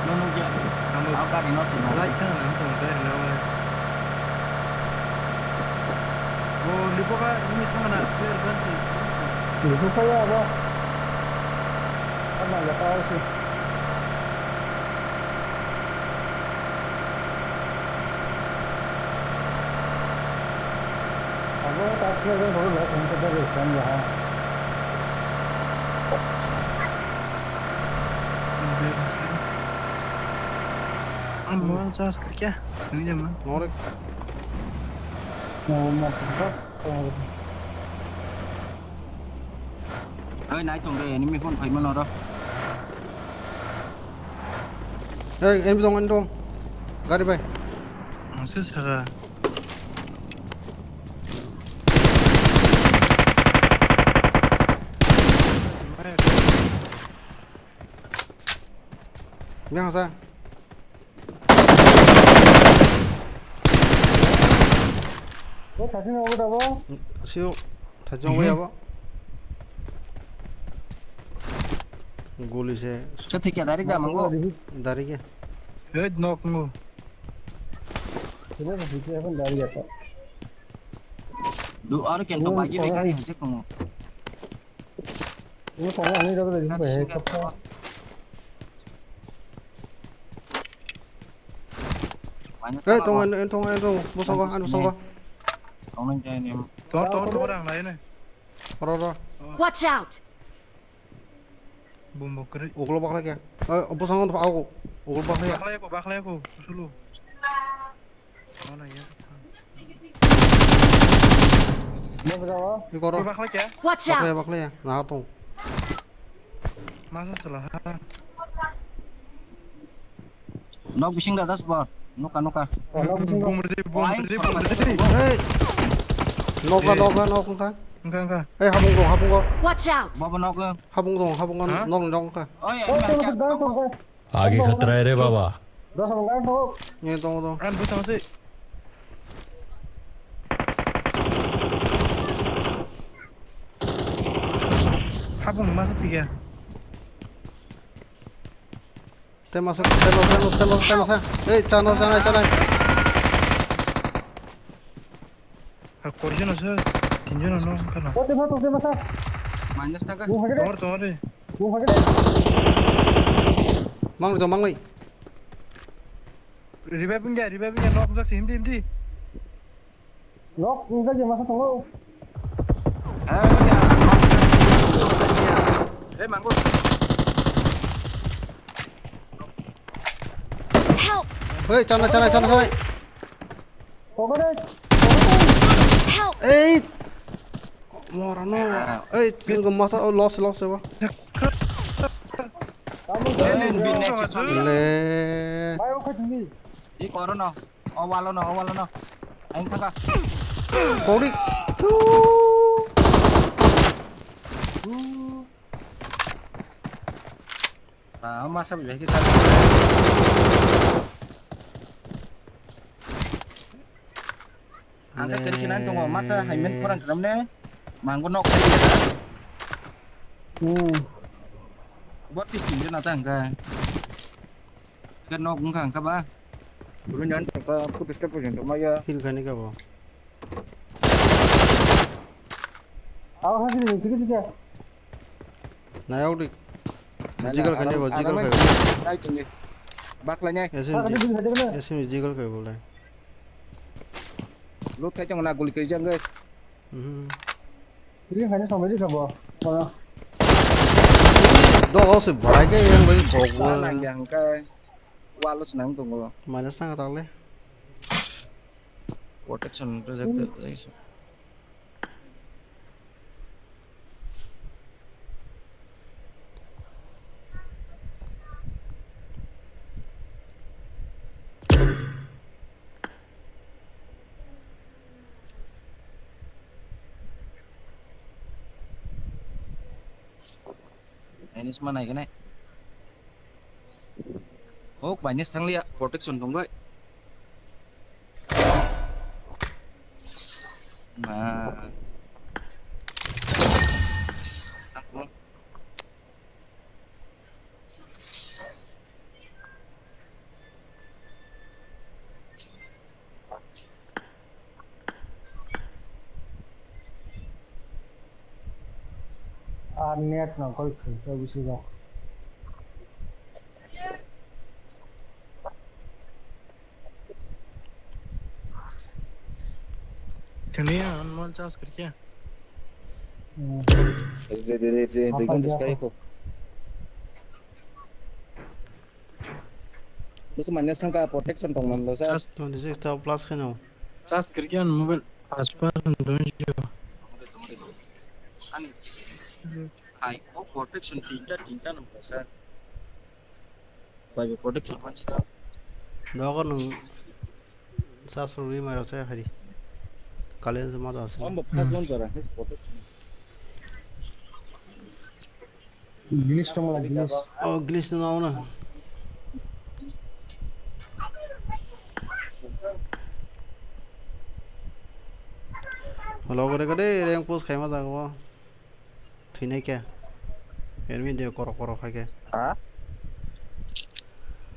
Nunu ya. Amo. Au gari no sino. Lai ka na tong gari no. O lipo ka ini thang na clear ban si. Lipo ka ya ba. Ama ya pa si. Abo tak khe jang rw rw thang khe rw thang ya ha. Ang mo charge ka kya? Ang jama. Norek. Mo mo ka. Oi, nai tong re, enemy phone phai mano ro. Ei, enemy tong, enemy tong. Gari bai. Ang se saka. Yang sa. O thajin obo dabo. Siu thajin obo yabo. Guli se. Sa thik ya, direct da mango. Direct ya. Hey, nok ngo. Sila sa thik ya, kon direct ya. Du ar ken to bagi me gari haje komo. Ini sama ini dapat dari sini. Hey, tong, en, en, tong, en, tong, bosongo, an bosongo. Tong, tong, tong, rang lai ne. Ro, ro. Watch out! Bumbo kri. Uglo bakla kya? Eh, bosongo, ago. Uglo bakla kya? Bakla ko, bakla ko, sulu. Ikoro. Bakla kya? Watch out! Bakla ya, bakla ya. Nah, tong. Masa salah. Nok bising da das bo. Nuka, nuka. Bumrdi, bumrdi, bumrdi. Hey. Noka, noka, noka. Engka, engka. Hey, habung go, habung go. Watch out! Baba nok. Habung go, habung go. Nok, nok ka. Oh ya. Agi khatra re baba. Dos orang kan tuh. Ni tong tong. Kan butang sih. Habung masa tiga. Tema sa, tema, tema, tema, tema sa. Hey, chana, chana, chana. Ha, korjona sa, tinjona no, kana. Oh, tema, tema sa. Minus taka. Tor, tor, eh. Mang, mang, mang. Revive wngya, revive wngya, nok jak si, himdi, himdi. Nok wngya, masa tongo. Eh, ya, nok jak si. Eh, manggo. Help! Hei, chana, chana, chana, chana. Pokoknya. Help! Ei! Mora no. Ei, tinggal masa, oh, loss, loss, ya, Pak. Kamu Eh, jangan bin ya. Next kali ya. Le. Bayo kau sini. Di corona. Oh, walo no, oh, walo no. Aing kaka. Kori. Ah, masa bebek kita. Angka kerkinan tongo, masa haimen kurang keram ne. Manggo nok. Hmm. Bot pis tingjo na ta angka. Ke nok wngkha angka ba. Dulu nyan tongkha, aku disturb pun tongmaya. Heal kani ka bo. Aw, hasil ni tiga tiga. Nayok dik. Jigal kani bo, jigal kani. Nai tongni. Baklai nai. Saka di bin hajak na. Ese mi jigal kani bo lai. Lut khai tong na guli kiri jang gai. Mhm. Ini hanya sampai di sabo. Mana? Do o se barai ke yang bai bok. Nang yang kai. Walos nang tongo. Mana sang tak le? Protection project. Minus ma nai gane. Oh, minus thang liya. Protection tong gai. Ma. Ah, net no koi khwlai khe bisi rok. Kaniya, on mol charge karkhe. Hmm. Re, re, re, re, re, Apa gun dia diskai apa? Ko. Itu mana sangka protection tong nam dosa. Charge twenty six ta plus khe no. Charge karkhe on mobile pas percent don jo. Ani. Hai, oh, protection tinta, tinta nam dosa. Bai, protection man sita. Dogo nung sasro ri mai rok chaya phari. Kalen se ma da se. Om bo phak Hmm. jon jora, his protection. English tong la, English. Oh, English no na. Logo re kade, rank push khai ma da go. Thwinai khe. Enemy de korok korok hai khe. Ha?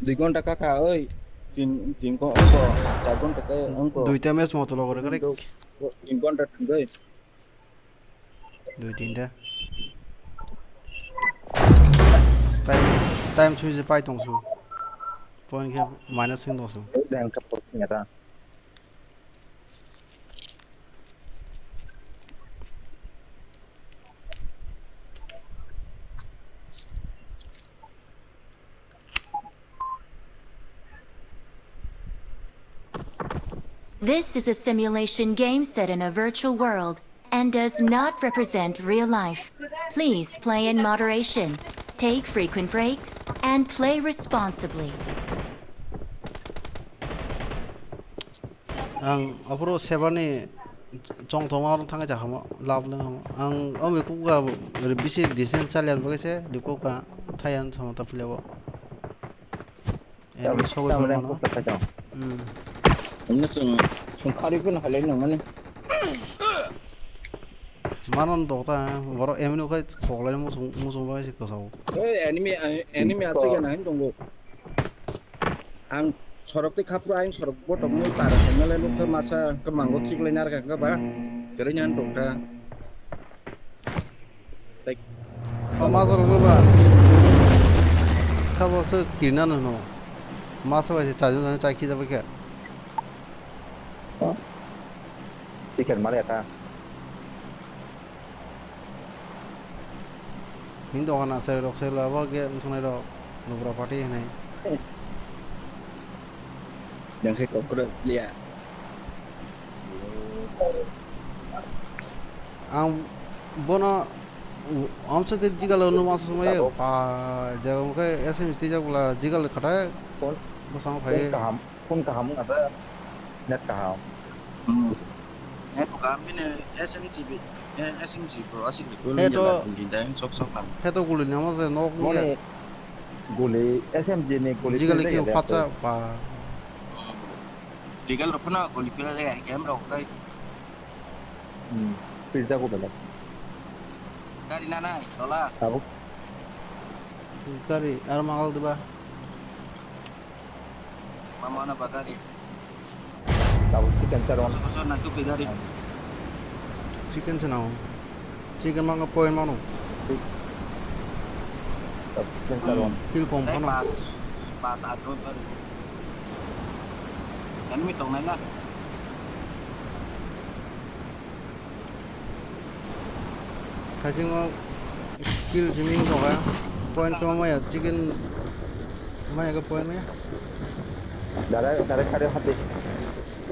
Dui ghonta kaka, oi. Tin, tin ko, ongko, char ghonta khe, ongko. Duita match moto logo re kare. Tin ghonta thwngwi. Dui tinta. Time, time sui je pai tong su. Point khe minus sing tong su. Oi, jang ka por ni ata. This is a simulation game set in a virtual world and does not represent real life. Please play in moderation, take frequent breaks, and play responsibly. Ang aphuru sebani chongthoma oro thangwi jakha mo, lab nang mo. Ang omo kukga bisi decent chaliar bagwi se, di kukga thaiyan thangma ta philebo. Enemy sogwi Tamle phano. Kukla khaijak. Hmm. Ini sung, sung khari pun halai nang mani. Manon dokta, borok enemy no khai khoklai musung, musung bagwi se kwsao. Oi, enemy, enemy aswk ya nang tongo. Ang sorok tei khapru ayang sorok botokni para tongmale nukha masa khe mango chiklai narwkha khe ba kwrwi nang tongkha. Tei O masa rok ba. Khabo se kirna no no. Masa bai se chajon chajon chai khija bai khe. Ticket mare ta. Hini dogan asai rok se labo ge wngthongnai rok lubra party hinwi. Nang khe kokro liya. Ang bono amsa de jigalo no mas sumai Tabuk. Pa jaga mukhe S M C jak bula jigalo khatai Phone, bosong phone phai. Kaham, phone kaham wngkha da, net kaham. Hmm. Net bo kaham bini S M G bi, eh, S M G bo asik ni guli Heto, jala bini dai sok sok lang. Heto guli ni amo se nok ni. Mone guli S M G ni guli jigalo pin ki jaga phatsa de. Pa. Jigal rok phano guli pila le game rok kai. Hmm. Pizza ko belai. Gari na nai, tola. Tabuk. Gari, ar mangal diba? Mama na ba gari. Tabuk chicken charon. Koso koso na tu pe gari. Chicken se nao. Chicken manga point mano. Tabuk chicken charon. Kill kom Dai phano. Pas, pas ato baru. Enemy tongnai la. Kaisingo kill simi tongkha. Point sama maya, chicken maya ke point maya. Dara, dara kare hati.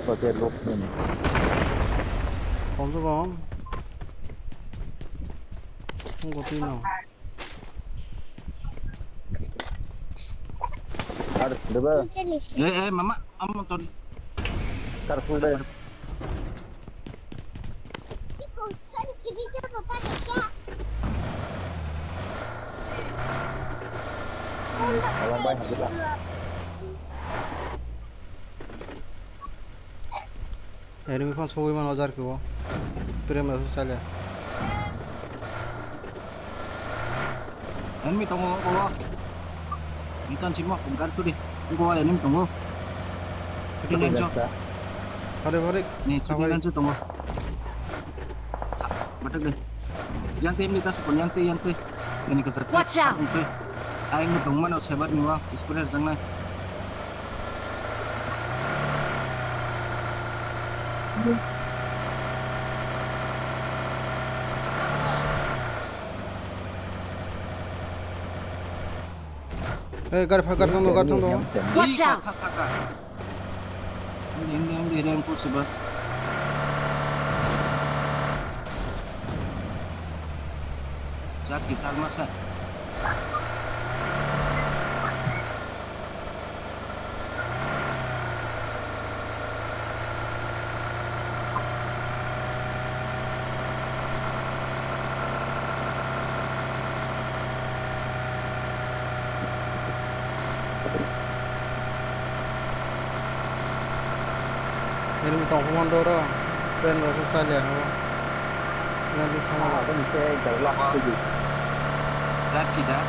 Hotel look ni. Kom se kom. Goti no. Ar, diba? Eh, eh, mama, amo ton. Kar phul de. Iko san kiri ke pata kaisa. Enemy phone sogwi mano jar kibo. Prem rasa sale. Enemy tongo, tongo. Ikan simo, pungkar tu di. Tongo, enemy tongo. Shooting range. Hore, hore. Ni, shooting range tongo. Matak de. Yang te, yang te, yang te. Kani kasa. Watch out. Ang mo tong mano sebar niwa, spray jangnai. Hey, gari pha, gari thang do, gari thang do. Watch out! Hindi, hindi, hindi, hindi, impossible. Jaki salmasa. Ini tong phuman doro, plan rasa saja, oh. Yang di sana. Ah, ini saya jalan lama sedikit. Zat kita.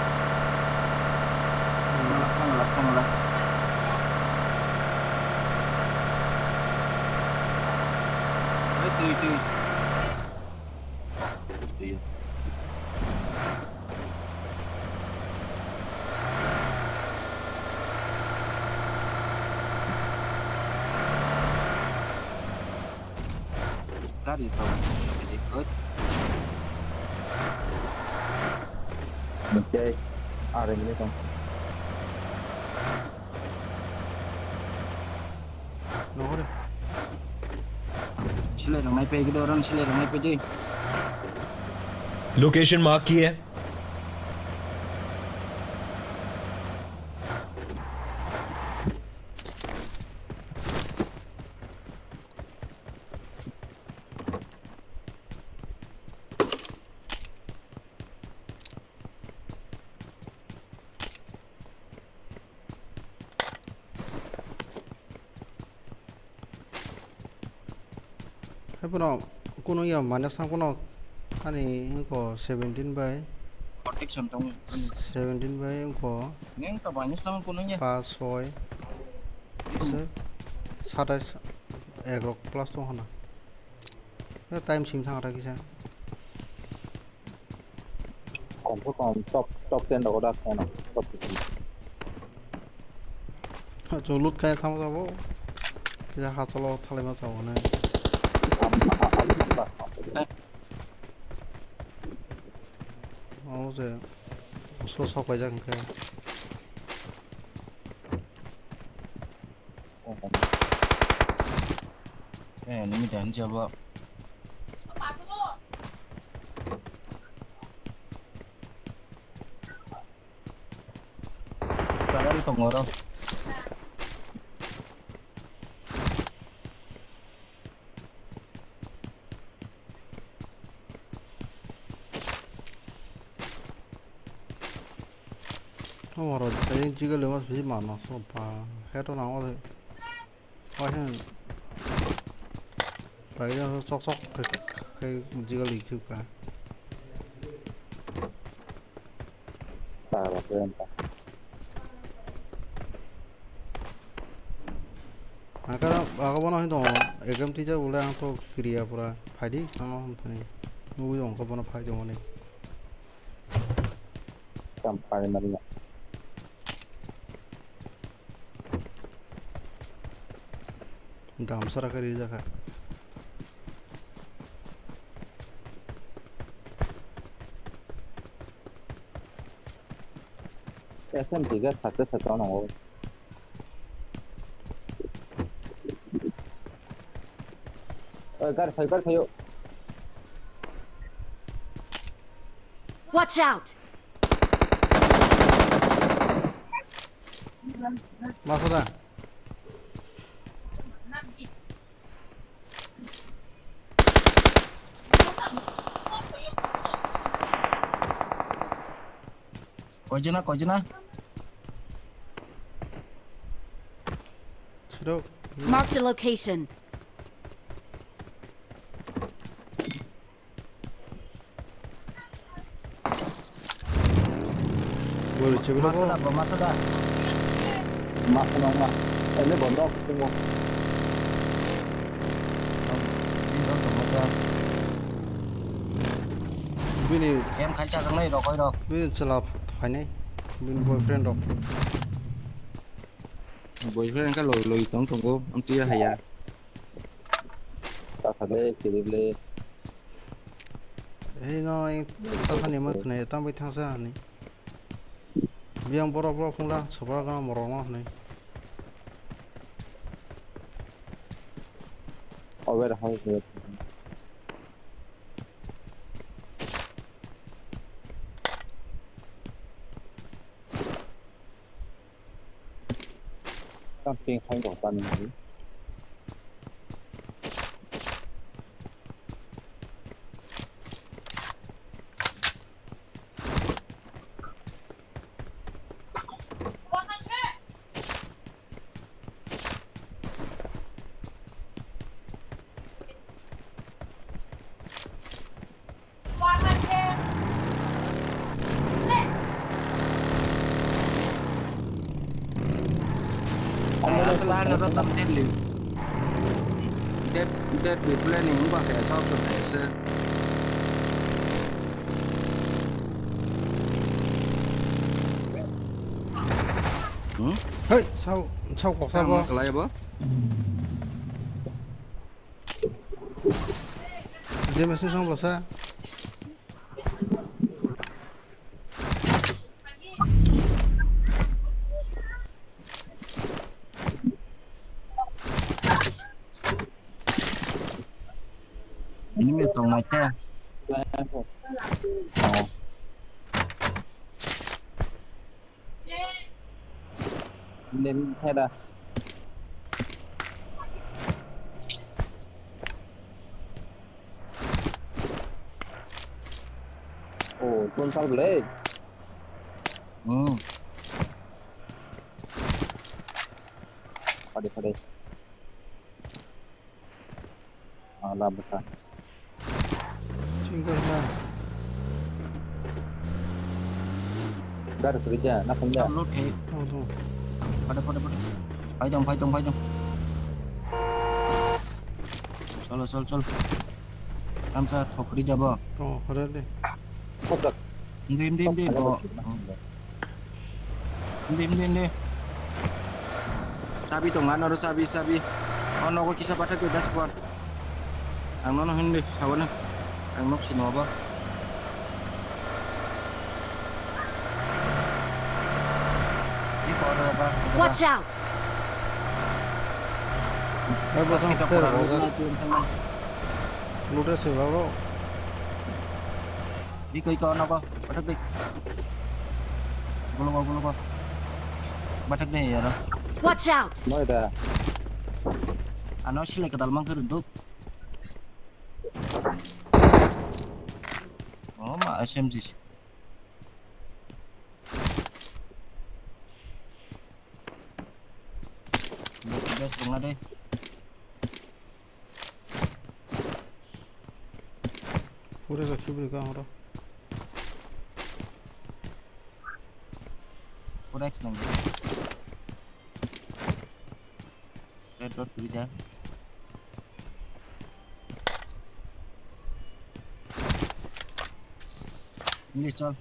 Hmm. Ngelak, ngelak, ngelak. Eh, tui, tui. Iya. Gari kau ikut. Mencai. Ada ini kan. Nokore. Silai rang nai pegi do, orang silai rang nai pegi. Location mark की है। Hai bono kuno ya mane sang bono ani wngkha seventeen bai. Protection tong ani. Seventeen bai wngkha. Neng to mane sang kuno ya. Pas soi. Hmm. Satais egrok plus tong hana. Ya time sim thang ata kisa. Kom se kom top, top ten rogo da kheno, top fifteen. Chwng loot khe thangma jabo. Kisa hachalo thalima jabo ne. O je. So sok paijak hwnkhe. Eh, enemy dan jabo. Sekarang tongo ro. Omo rok tei jigal mas bisi mano so pa heto na o. Wah hen. Pai sok sok ke ke jigal ikhu ka. Tara khe wngkha. Ang khe, ang bono hai tongo, exam teacher bole ang to kiriya pura, phaidi, tamo hwn thani. Nugwi ongkha bono phai tongmani. Tam primary no. Damsara khe rijak kha. S M T ga sakhe sakhe ono. Oi, gar phai, gar phaio. Watch out! Masoda. Koijona, koijona. Sirok. Marked a location. Bori chibro. Masa da, bo masa da. Masa nong ma. Ele bondo aku tunggu. Ini dong tunggu da. Bini. Em khai cha nang nai rok oi rok. Bini chwla phainai. Bini boyfriend rok. Boyfriend ka loi loi tong tongo, ang tuya haya. Takhale, kirible. Ei no, ei takhani ma khne, tang bai thangsa ani. Biang borok borok phungla, sobra gana morok no hwnwi. Over house. Camping hai rok tani. Asal ano ratan teli. Dead, dead di planning ba kaya sa to kaya sa. Hmm? Hey, sao, sao kok sao ba? Kalai ba? Dia masih sama sa. Ini mi tong mai te. Oh. Lim theda. Oh, tun sal le. Hmm. Pade pade. Ah, labasa. Single man. Gar kerja, nak kerja. Load hai. Oh, tuh. Pada, pada, pada. Pai dong, pai dong, pai dong. Cholo, cholo, cholo. Tamsa thokri jabo. Oh, hore de. Fokus. Hindi, hindi, hindi, bo. Hindi, hindi, hindi. Sabi tong, ano ro sabi, sabi. Oh, nogo kisa pathak de das kuan. Ang nono hindi, sawana. Ang nok sino ba. Di ko ada ba? Watch out! Ai, bosong kita kurang. Lute se ba bro. Di ko iko nogo. Bathak de. Gulo go, gulo go. Bathak de yara. Watch out! Noi da. Ano sile kedal mang keruduk. Oh, ma S M G. Guys, bunga de. Pura rakhi beri ka hamaro. Pura X nang. Red dot beri da. Hindi chol.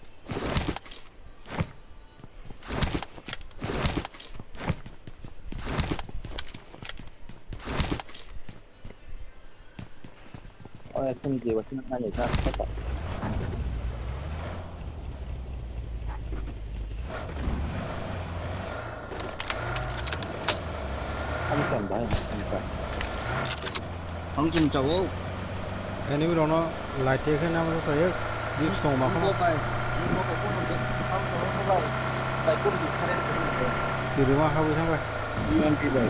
Oh, S M G ba sini nanya sa apa? Hamsan bai, hamsan. Hamsan chao. Enemy rono light ekhe nama sa ye. Bip song ma khama. Mobile. Mobile kono de. Hamsan mobile. Bai kono de karen karen de. Kiri ma hawi thangka. U M P bai.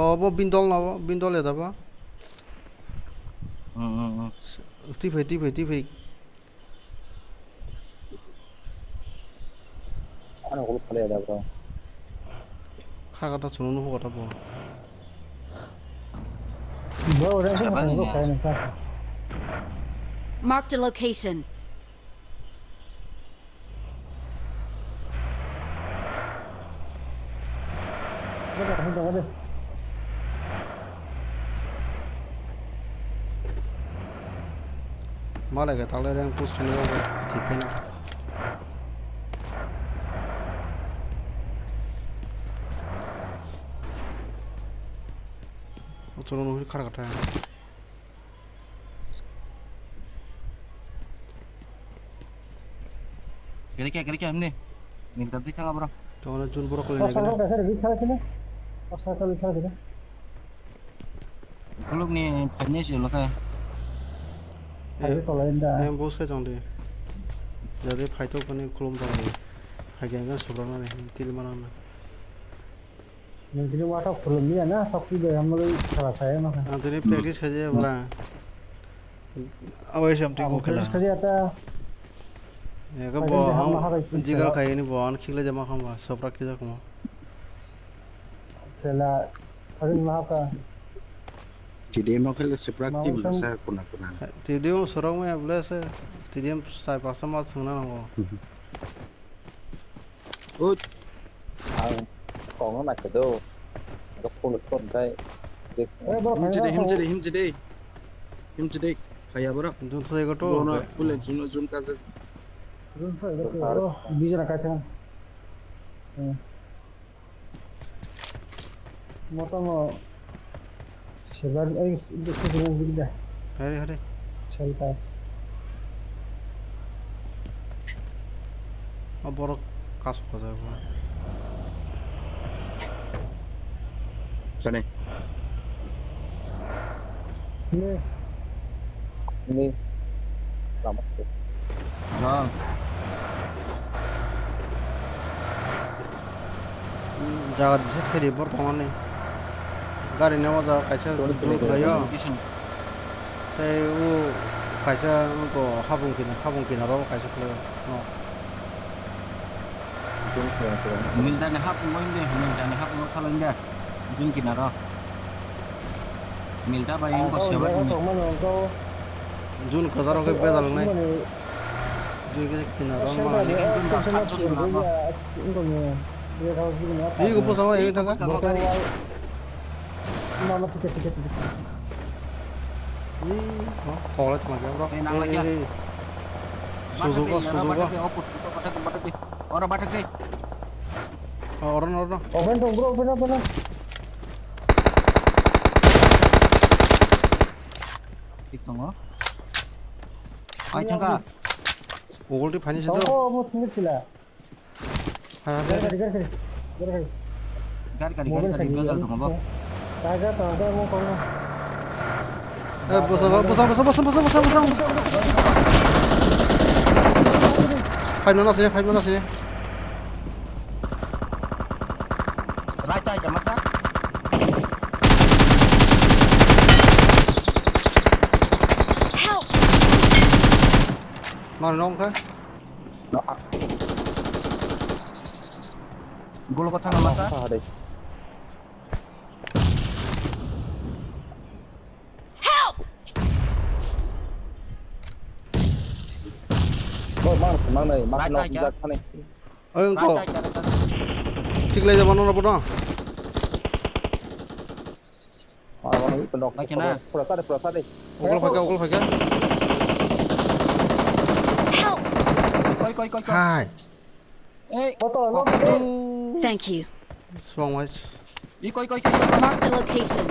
O, bo bindol na bo, bindol ya da bo. Hmm, hmm, hmm. Twi phai, twi phai, twi phai. Ano ko pale da bro. Kha kata chunu nuhu kata bo. Bro, udah sih. Siapa nih, bukan ya? Saya nih, saya. Marked a location. Udah, udah, udah. Malai ke thaklai reng push khaina bagwi thik khaina. O chwla nukgwi khara kha thai. Kiri kya, kiri kya, himni? Nil tabdi thanga bro. Tongna chun borok kole Pasal nai kena. Pasal kasa rigi thang sini. Pasal kali thang sini. Khulukni phaini se lokha. Phaini tolai da. Em bus khe chong de. Jadi phai tok pani khulum tong. Hai gen gan subra na ni til mana na. Nung tini wathok khulum ya na, sok ti de hamlo khala saya ma. Ang tini practice khaje bla. Awai sam twi Abo kukla. Police khaji ata. Ega Khaji bo de hama ang habai jigal kukla. Khaini bo ang khiklai jama khamba, soprak kisa khuma. Khela, khaji ma haka. T D M o khela soprak Mama ti bwla sam- sa kuna kuna. T D M sorok maya bwla se, T D M sai paksa ma thwngna nango. Ut. Ang kongno naikhe do. Ang phone phone dai. Eh, bro, himchi de, himchi de, himchi de. Himchi de. Khaya bro. Jun thai go to. Bono pule jun jun ka je. Jun thai go to. Bro, bijana kai thang. Hmm. Motomo sebar ei sebar gida. Hari hari. Salta. O borok kasu kaja bo. Sani. Ne. Ni. Lama. Wrong. Jaga disa khaidi bor tongmani. Gari ni o jaga kaisa dul khlaio. Tei o kaisa wngkho habung kina, habung kinaro kaisa khlaio. Milda ni habung o wngde, milda ni habung o thalangde. Dul kinaro. Milda bai wngkho sebar ni. Dul kwcharo khe bedal wngnai. Dui kisa kinaro ma. Chicken chun ba, khar chun ba, ma. Ih, go bwsa, ih, thangka. Bwsa, gari. Mama, ticket, ticket, ticket. Ih, oh, kok lai thangkha, bro. Eh, nang lai kya? Eh, eh. Suzuka, bathak de, oro Suzuka. Bathak de, oh, bathak de, bathak de. Oro bathak de. Oh, oro, oro. Open to, bro, open, open. Thik tongo. Ai, thangka. Ugulti phani sido. Tongo, obo thangwi sila. Hai, hai, hai. Gari, gari, gari, gari, gari. Gari, gari, gari, gari, bejal tongo bo. Kaisa tongkhe mo tongo. Eh, bosa, bosa, bosa. Five mana sini, five mana sini. Right, right, masa. Help! Mana nong kah? Golo ko thangna masa? Help! Bo mang mang nai, mang nok jak thani. Oi, wngkho. Thik lai jabo, nono bono. Pura sade, pura sade. Ugol phaikha, ugol phaikha. Help! Koi, koi, koi, koi. Hai. Ei. Thank you. Swang wise. I koi, koi, koi, koi, koi. Mark the location.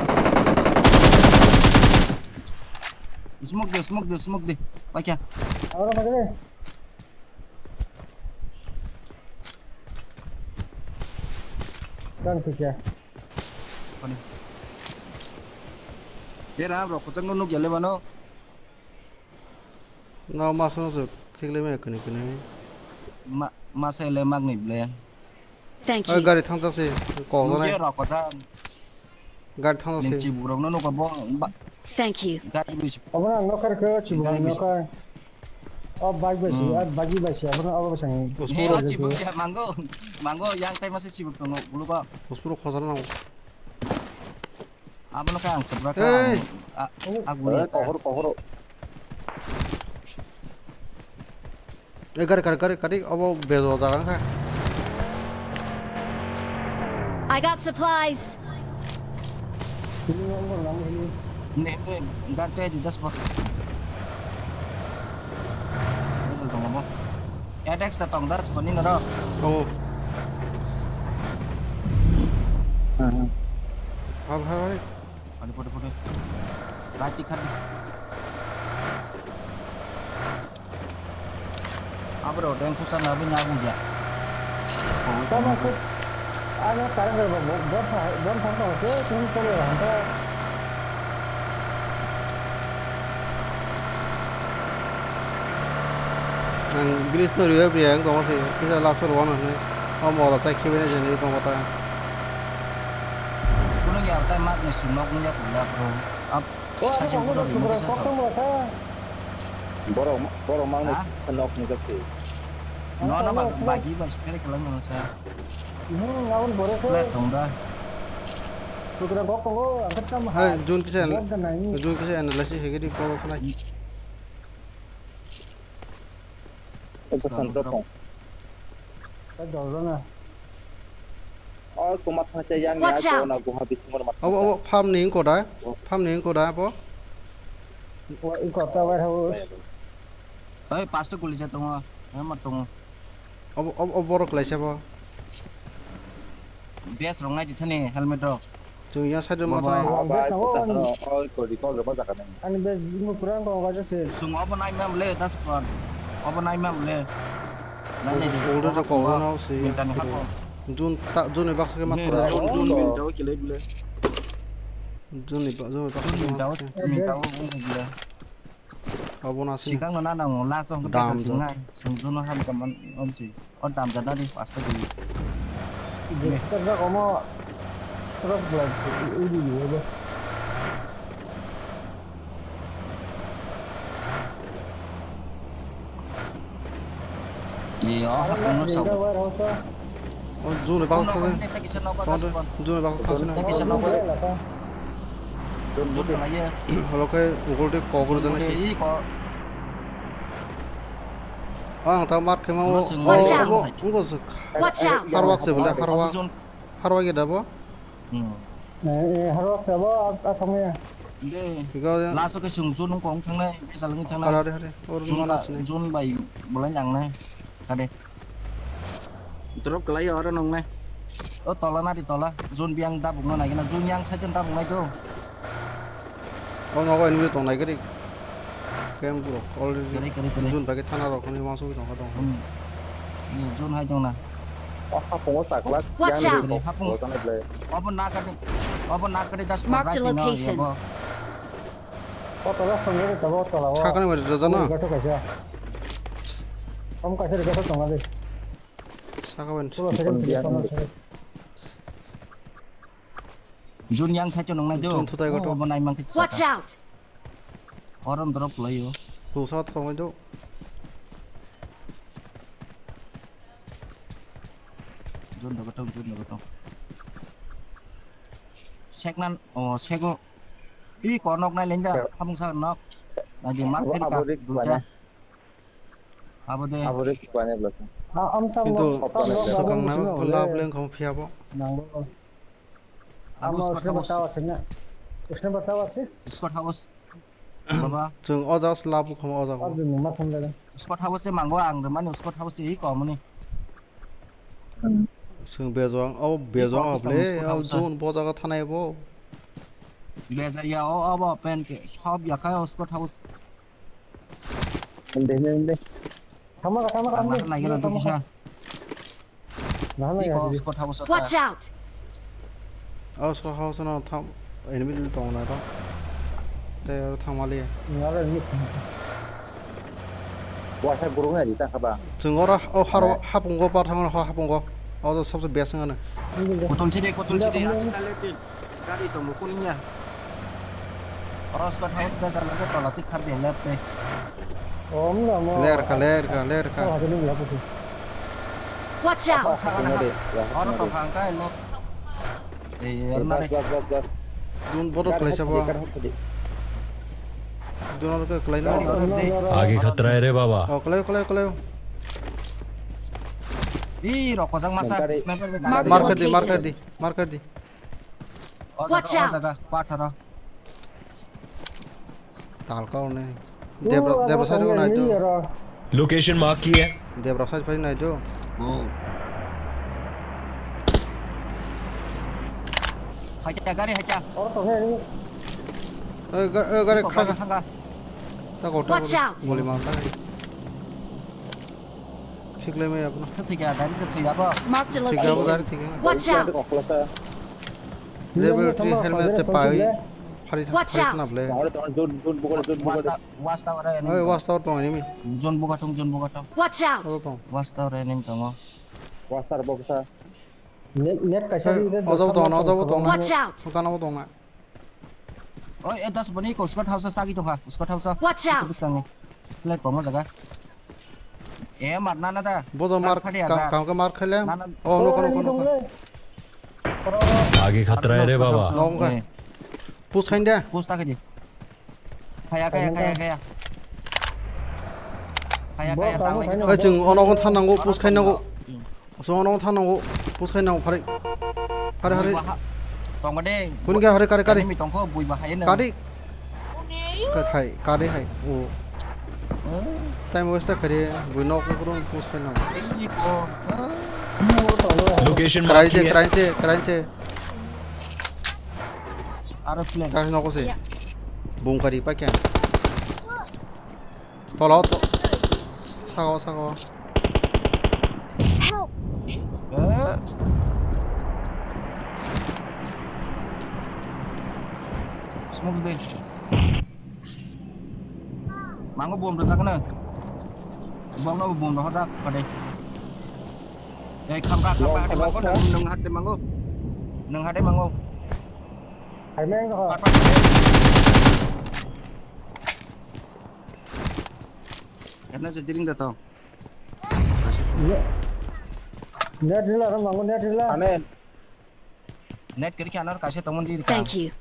Smoke de, smoke de, smoke de. Paikha. Aro paikha de. Tang paikha. Koni. Era bro, kuchang no nuk yale bano. No, mas no se, khikle me kani kani. Ma, ma se le magni ble. Thank you. Gari thang thang se, ko. Nuk ye ro ko sa. Gari thang thang se. Ning chibu rok no nuk bo. Thank you. Gari bis. Abona no kar ko chibu no kar. O bike bai si, ar bagi bai si, abona abo bai sang. He, o chibu ya mango. Mango yang tai ma se chibu tongo, bulu ba. Kuspuro khosana nango. Abono khe ang sebra kha, ang a-, aguni. Eh, ta. Kohor, kohor. Eh, gari, gari, gari, gari, obo bejo jaga kha. I got supplies. Ne, ne, gari tei di das bot. Bejo tongo bo. Adex ta tong das bot ni noro. Oh. Hmm, hmm. Hal, hal, hal. Pode, pode, pode. Right, di khadi. Abro, deng kusar na bini agung dia. Tama kut. Ano sekarang kalau bon, bon, bon tang tang se, sini kau lihat, anda. Ang Greece no riya priya ang kong se, kisa last one ne. Om ora sai khibe ne jeni kong ta. Kuno ya tai mak ne sumlok ne ya kuya bro. Ap. Oh, sai aku sempurna kamu ri, sumber mungkin kosong saya merasa. Borok, borok mang Ha? Nok ni khe. No, no, ba-, bagi ba, spray kalam no sa. Hmm, abon bore se. Flat tong da. Sudra gok tongo, angkat kam Hai, ha. Jun kisa, Bom da nai. Jun kisa analysis hege di polo khlai. Ito Sa santro bro. Tong. Ka dol na. O, kumat thangcha yang Watch ya, out! Ko na guha bisingo mat Abo, abo, thangcha. Farm ni wngkha da? Oh. Farm ni wngkha da abo? Wa, wngkha ta warehouse. Oi, pasto guli ja tongo. Hema tongo. Abo, abo, abo borok laisa bo. Vest rok nai di thani, helmet rok. Chwng yang side o Bo ma thang. Bo, bai, bo, puta bo. Hano, oi, kori kol rok ma jaga nai. Ani be jimo pura ko ga jase. Chwng obo nai mem le, das kor. Obo nai mem le. Nai nai di. Older rok ko no se. Minta ni hako. Jun ta, jun ni baksa ke mat Ne, kora. Jun, jun minta o kile bile. Jun ni ba, jun ni baksa Jun ke minta o, mat kora. Minta o, minta o bile. Abo na sini. Sikang no na nango, last o hwnkhe Dam kaisa jat. Singnai. Songjono ham kaman omsi. O dam jat nadi pasta di. Jekta jaga omo strok blai udi di obo. Iyo, hapung no sabo. O june bang Ano sa. Kami teki sa nogo Tong das de, kon. June bang sa. Teki sa nogo. June June lagi. Holo ke ugol de kogor jana June ki. I ko. Ang ta mar ke ma o. Watch out. Ugol suk. Watch out. Harwak se bole harwak. June. Harwak ge dabo. Hmm. Eh, eh, harwak se bo, a, a, thangya. De. Iko ya. Laso ke sung June kong thangnai, de salangni thangnai. Hare, hare. Or June mala ka, sini. June bai bolai nangnai. Kade. Drop kalai oro nongnai. O tola nari tola. Jun biang dabung no naigena. Jun yang side jun dabung nai do. O nogo enemy tong nai gari. Kem bro. Already. Kari, kari, kari. Jun bagi thana rok ni wangsugwi tong kha tong. Hmm. Ni Jun hai tong na. O hapung o chakla. Watch out. Yang hapung. Obo na kari. Obo na kari das. Mark the location. Yabo. O tola songre de tabo tola o. Sakani mari rajana. Gato kaisa. Om kaisa de gato tonga de. Saka wen. Sola second sini kono sini. Jun yang side nong nai do. Jun thutai gato. Obo nai mang khe. Watch out. Orom drop lai o. Tu sa thong do. Jun do gato, jun do gato. Seknan, o sego. Pi konok nai lenda, hamung sa nok. Nai di mak ken ka. Abo de. Abo de kwane bla. Kintu swkang na lab leng khong phiya bo. Abo Scout House. Scout House. Baba. Chwng o jaga se lab khong o jaga. Scout House se mango ang de mani Scout House se i komuni. Chwng bejong o bejong o ble o zone bo jaga thanai bo. Beja ya o abo pen ke sob ya kha o Scout House. Inde, inde, inde. Thama ka, thama ka, thama ka. Nai gana dukisa. Nahan lagi. Iko, Scout House. Watch out. Oh, Scout House no tham, enemy dil tong na to. Te aro thang mali. Nara enemy. Wasa gurung na di ta khaba. Chwng oro, oh, haro, hapung go, par thang hapung go. Oh, to sabse best ngana. Kotol sidi, kotol sidi, asik kale di. Gari tongo kuni ya. Oro Scout House besa lage tola tik khar de left te. Om na mo. Ler ka, ler ka, ler ka. Sa hadu ni ya pusi. Watch out. Oro to phang ka lo. Eh, er na de. Dun bodo klai sabo. Dun oro ke klai na. Age khatra hai re baba. Oh, klai, klai, klai. Ih, rokojak masa. Sniper be. Market di, market di, market di. Watch out! O jaga, patharo. Tal kau ne. Debra, Debra side ko nai do. Location mark kiya hai. Debra side phai nai do. Oh. Hacha, gari hacha. Oro to he. Eh, ga-, eh, gari kha. Thanga. Ta ko. Watch out! Goli mar ta. Thik lai maya bono. Thik ya, dari se thik ya bo. Marked a location. Thik ya bo, dari thik ya. Watch out! Level three helmet te pai. Phari thang, phari thang na ble. Watch out! Watch tower, watch tower ore enemy. Oi, watch tower tong enemy. Zone buka thung, zone buka thung. Watch out! Watch tower ore enemy tongo. Watch tower boksa. Net, net kaisa. Ojo bo tong na, ojo bo tong na. Watch out! Buka na bo tong na. Oi, e das boni ko Scout House sagi tongkha, Scout House. Watch out! Biskango. Plate komo jaga. E, mar na na da. Bodo mar, phadi kam, aja. Kam ke mar khaile. Na, na. Oh, nokho, nokho, nokho. Oro, oro. Agi khatra re baba. Nokho. Eh. Push khain de. Push ta khaidi. Khaya, khaya, khaya, khaya. Khaya, khaya, tang lai. Bo, tang lai. Chwng ono kon thanango, push khainango. Hmm. Chwng ono kon thanango, push khainango, phari. Phari, phari. Bui baha. Tongma de. Kuni khe phari, kari, kari. Enemy tongkho, bui baha eno. Kari. Ka hai, kari hai. O. Hmm. Time waste khaidi, bui nok kurung push khainango. Ei, bo. Location mark. Krai se, krai se, krai se. Aro plane. Guys, nokho se. Yeah. Bung kari pa kya? Tolo, to-, sago, sago. Help! Eh? Smoke de. Mango bom rwjak na. Bom no bom rwjak pade. Eh, khamkha, khamkha, hade mango, nung, nung hade mango. Nung hade mango. Hai meng ko. Pat, pat, pat. Karena sediring datang. Net rila, orang bangun net rila. Amin. Net kiri kanar kaisa tongmon di. Thank you.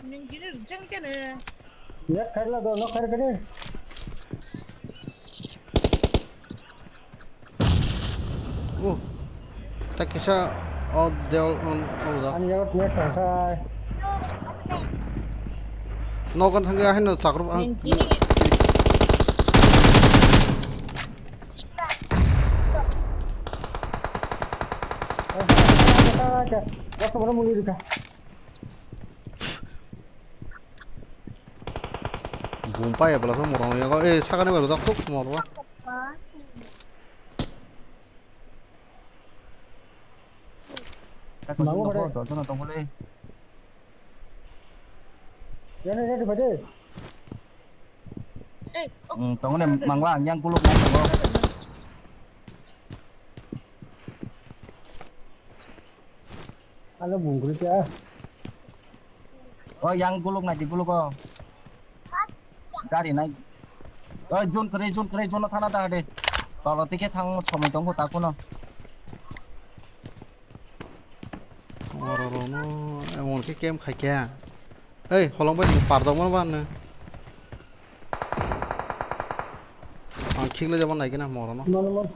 Nung gini rujang kene. Ya, khairla do, no khair kene. Oh, tak kisa, oh, dia on, oh, da. Ani jagat net thangkhai. Nogon thangya hino chakrup ang. Nung gini. Bumpai ya, belasong morong ya, eh, sakane baru tak tuk, morwa. Mango bai. Dojono tongole. Yana, yana, bai de. Hmm, tongole mangwa ang yang kuluk nai tongo. Ano bungkri kya? O yang kuluk nai di kuluk o. Gari nai. Oi, jun kre, jun kre, jun thana da de. Tolo tike thang somoi tongo ta kuno. Oro rono, emon ke kem khai kya. Ei, holong bai par dong ma ban ne. Ang khik le jaban nai kena moro no. Mano, mano.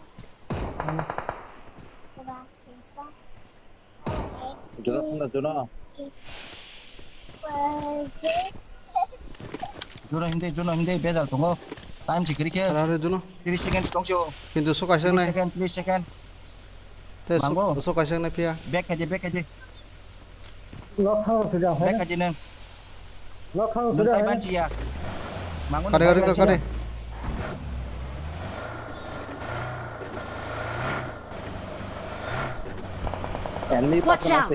Jono, jono, jono. Jono hindi, jono hindi, bejal tongo. Time sikiri khe. Ara re jono. Three seconds tong sio. Kintu so kaisa nai. Three second, three second. Te so, so kaisa nai phiya. Back khaidi, back khaidi. Nok thang sudah. Back khaidi nang. Nokthang sudah. Nung taiban chiya. Mangun kare, kare, kare. Enemy. Watch out!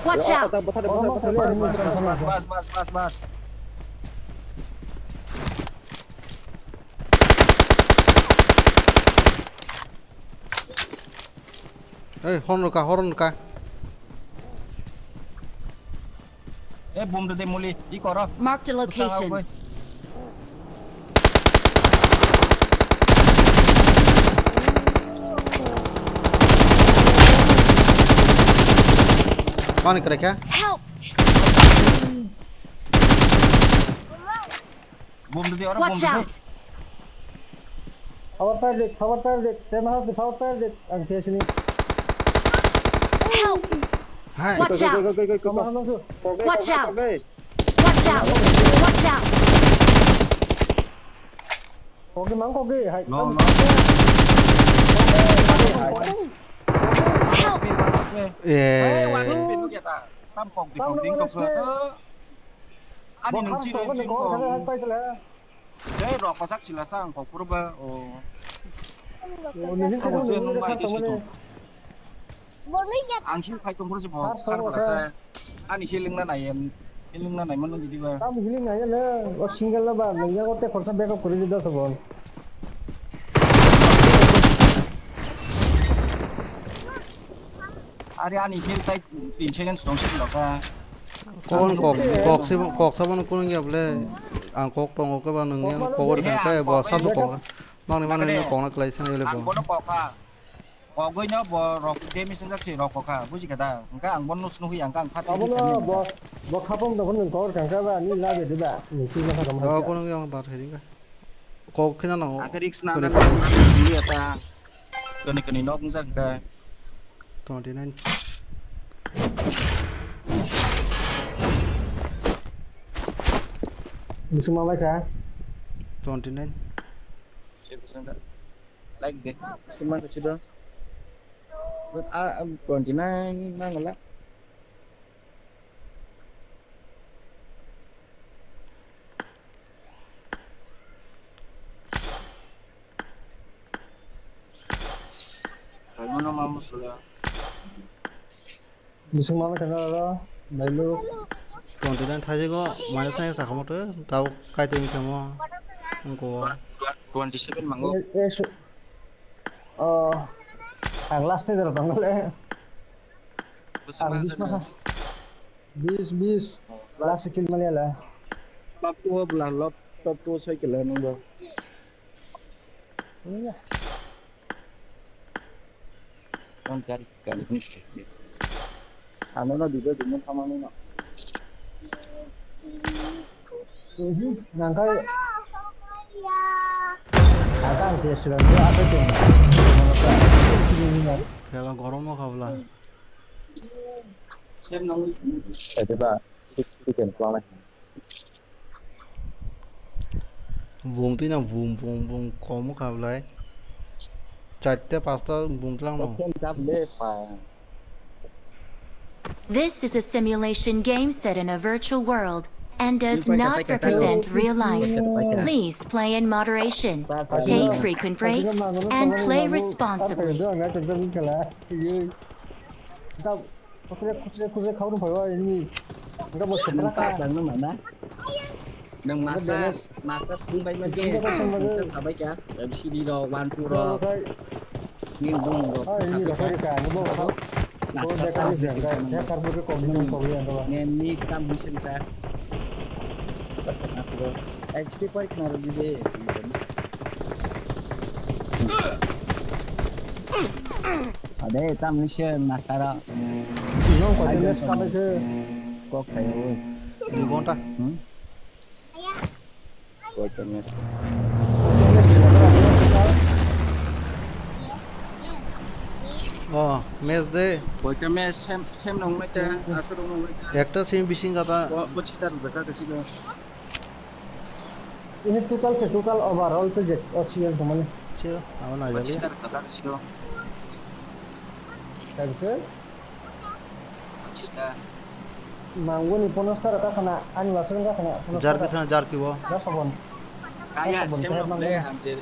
Watch out! Bas, bas, bas, bas, bas, bas. Ei, hon rwkha, hon rwkha. Eh, bum de muli, i koro. Marked a location. Mani kare kha? Help! Bom didi, ora bom didi. Watch out! Power fire dik, power fire dik, tema house power fire dik, ang khe sini. Help! Hai. Watch out! Kama hano su. Watch out! Watch out! Watch out! Kogi mang kogi, hai. No, no. Help! Eh. Tam kok di kok ding kok to. Ani nung chiri chiri ko. Dei rok pasak sila sa ang kok purba o. Kok je nung bai di situ. Ang sil khai tong pursi bo khar bala sa. Ani healing na nai en. Healing na naimano bidiba. Tam healing nai na, o single na ba, nang yago te khorsa backup kuri di dos bon. Are ani heal tai tin seconds tong sik losa. Kon kok, kok se, kok sabon kun ya ble. Ang kok tongo ke ba nang yang kok ri ka bo sab kok. Mangni mangni kok na klai sana le bo. Ang bono kok ha. Kogwi no bo rok damage wngkha se rok kokha, buji kha da? Hwnkhe ang bono nus nugwi ang kha ang phat. Abono bo, bo khapang dogo nwng kok kangkha ba, ani lage de ba, nwng twi nokha rok. Oh, kono yang bar heading ka. Kok khina nango. Ang khe risk na na ta. Kani kani nok wngjak kha. Twenty nine. Bising ma bai kha. Twenty nine. Sip sangka. Like de. Sima ke sido. But ah, um, twenty nine na ngala. Kalmano mamu sula. Bising ma wngkha na oro, nailu. Twenty nine thaijago, minus nine sakha moto, tau kaitor wngkha mo, wngkha o. Twenty seven mango. Eh, eh, su-, oh, ang last ni jora tong le. Bwswk ang ma bis sakha. Ma, bis, bis. Oh, last kill mali ala. Top two bla, lop, top two sai kila nungbo. Iya. Don't gari, gari, finish. Ano na video dino thamani na. Mhm, nangkai. Ada ang dia sudah dia apa tu? Kela gorom no khabla. Sem nang. Ede ba, chicken plan. Bung twi na bung, bung, bung, kom kha belai. Charta, pasta bung tlang no. Open jab le pa. This is a simulation game set in a virtual world and does not represent real life. Please play in moderation, take frequent breaks, and play responsibly. Khusre, khusre, khusre khaung phaiwa enemy. Enggak mau sebelah pas bang mana? Nang master, master sing bai ma ke. Master sabai kya? M C D ro, one two ro. Ni bung ro. Oh, ini dah saya kan, ini bung kau. Kau dah kali dah, dah. Ya karbu ke kau ni kau yang kau. Ni ni stam musim sa. H D point naruh ni deh. Ade, tam ni se master. Nong ko ni stam ke. Kok sai oi. Dui ghonta. Hmm? Koita match. Oh, match de. Koita match sem, sem nong mai ta, aswk nong mai ta. Ekta sem bising kata. Po-, pochis ta rwkha ta silo. Ini total ke, total overall ke je, oxygen to mane. Sure, abo na jali. Pochis ta rwkha ta silo. Thank you. Mangoni ponos tara ka khana, ani wasung ka khana, ponos tara. Jarki khana, jarki bo. Da sabon. Kaya, sabon sem kaya no mangoni. Le, hamje.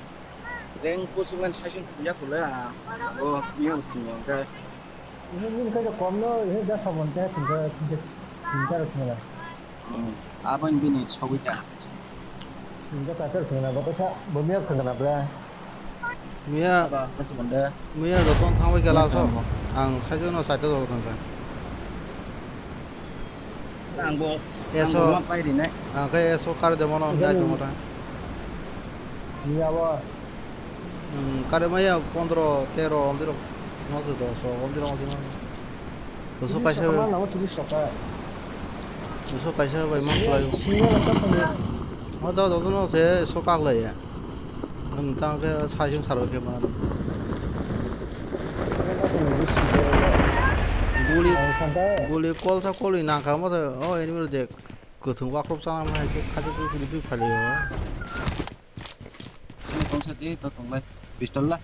Reng kusung kan saisun puya kule, ah. Oh, iya, puya, kaya. Ini, ini kaya kom no, ini da sabon kaya, tinggal, tinggal, tinggal, tinggal. Hmm, abang bini sogwi ta. Tinggal, tinggal, tinggal, tinggal, tinggal, tinggal, tinggal, tinggal, Miya, miya joto thangbai khe laso. Ang saijo no saita joto thangkha. Ang bo, ang bo ma pai rinai. Ang khe eso kar de mono nai tongmo ta. Miya bo. Hmm, kare maya pondro, tero, ondiro, no se dos, ondiro, ondiro. Doso kaisa bai. Doso kaisa bai mang khlai. Ma da da no se so kak lai ya. Ang tang khe sai sing sar khe ma. Guli, guli kol sa kol ni nang kha ma da. O enemy reject. Kwthwng wakrop chana ma hai khe khajo khe khe phali yo. Sini kongsa di to tonglai. Pistol la.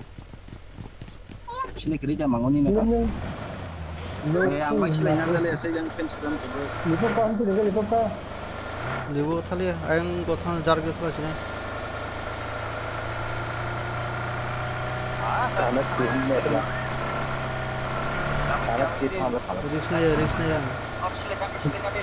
Sini kiri da mangoni na ka. Ni, ni, ni. Eh, ang bai silai na sale, sai yang fence dan ko. Lipo ka, ang tu ni lipo ka. Lipo thali, ayang ko thang jar ke thwa sini. Ah, jar. Sana sini ne ba. Sana sini thang ba. Risk na ya, risk na ya. Ab silai ka, silai ka de.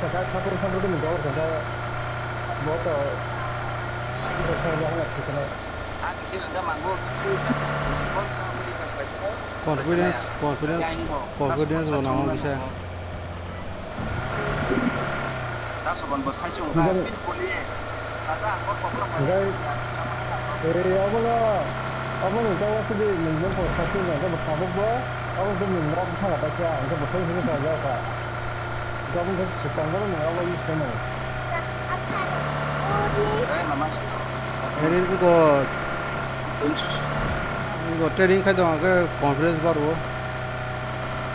saka, khatung khatung ni dollar kanta. Bo to, bo to, bo to, bo to, Confidence, confidence, confidence bo nango kisa. Enjoy. Enjoy. Eh, abono, abono tabuk sidi nwng bo sasi nwng bo tabuk bo, abo khe nwng rok thangka paisa, ang khe bo soi soi kha jak kha. Jabon khe swkang bono nwng abo use khe nang. Eri go, go training khai tongo khe confidence bar o.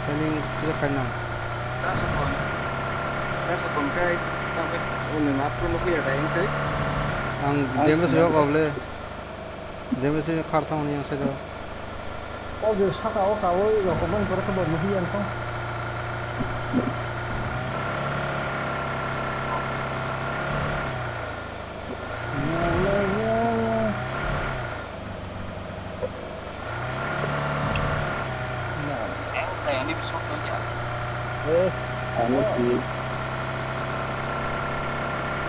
Training khe khai nang. Ang damage rok oble. Damage ni khar thang yang side o. O je saka o kawi rok man kor khe bo nuhi yang thang. Eh, ano si.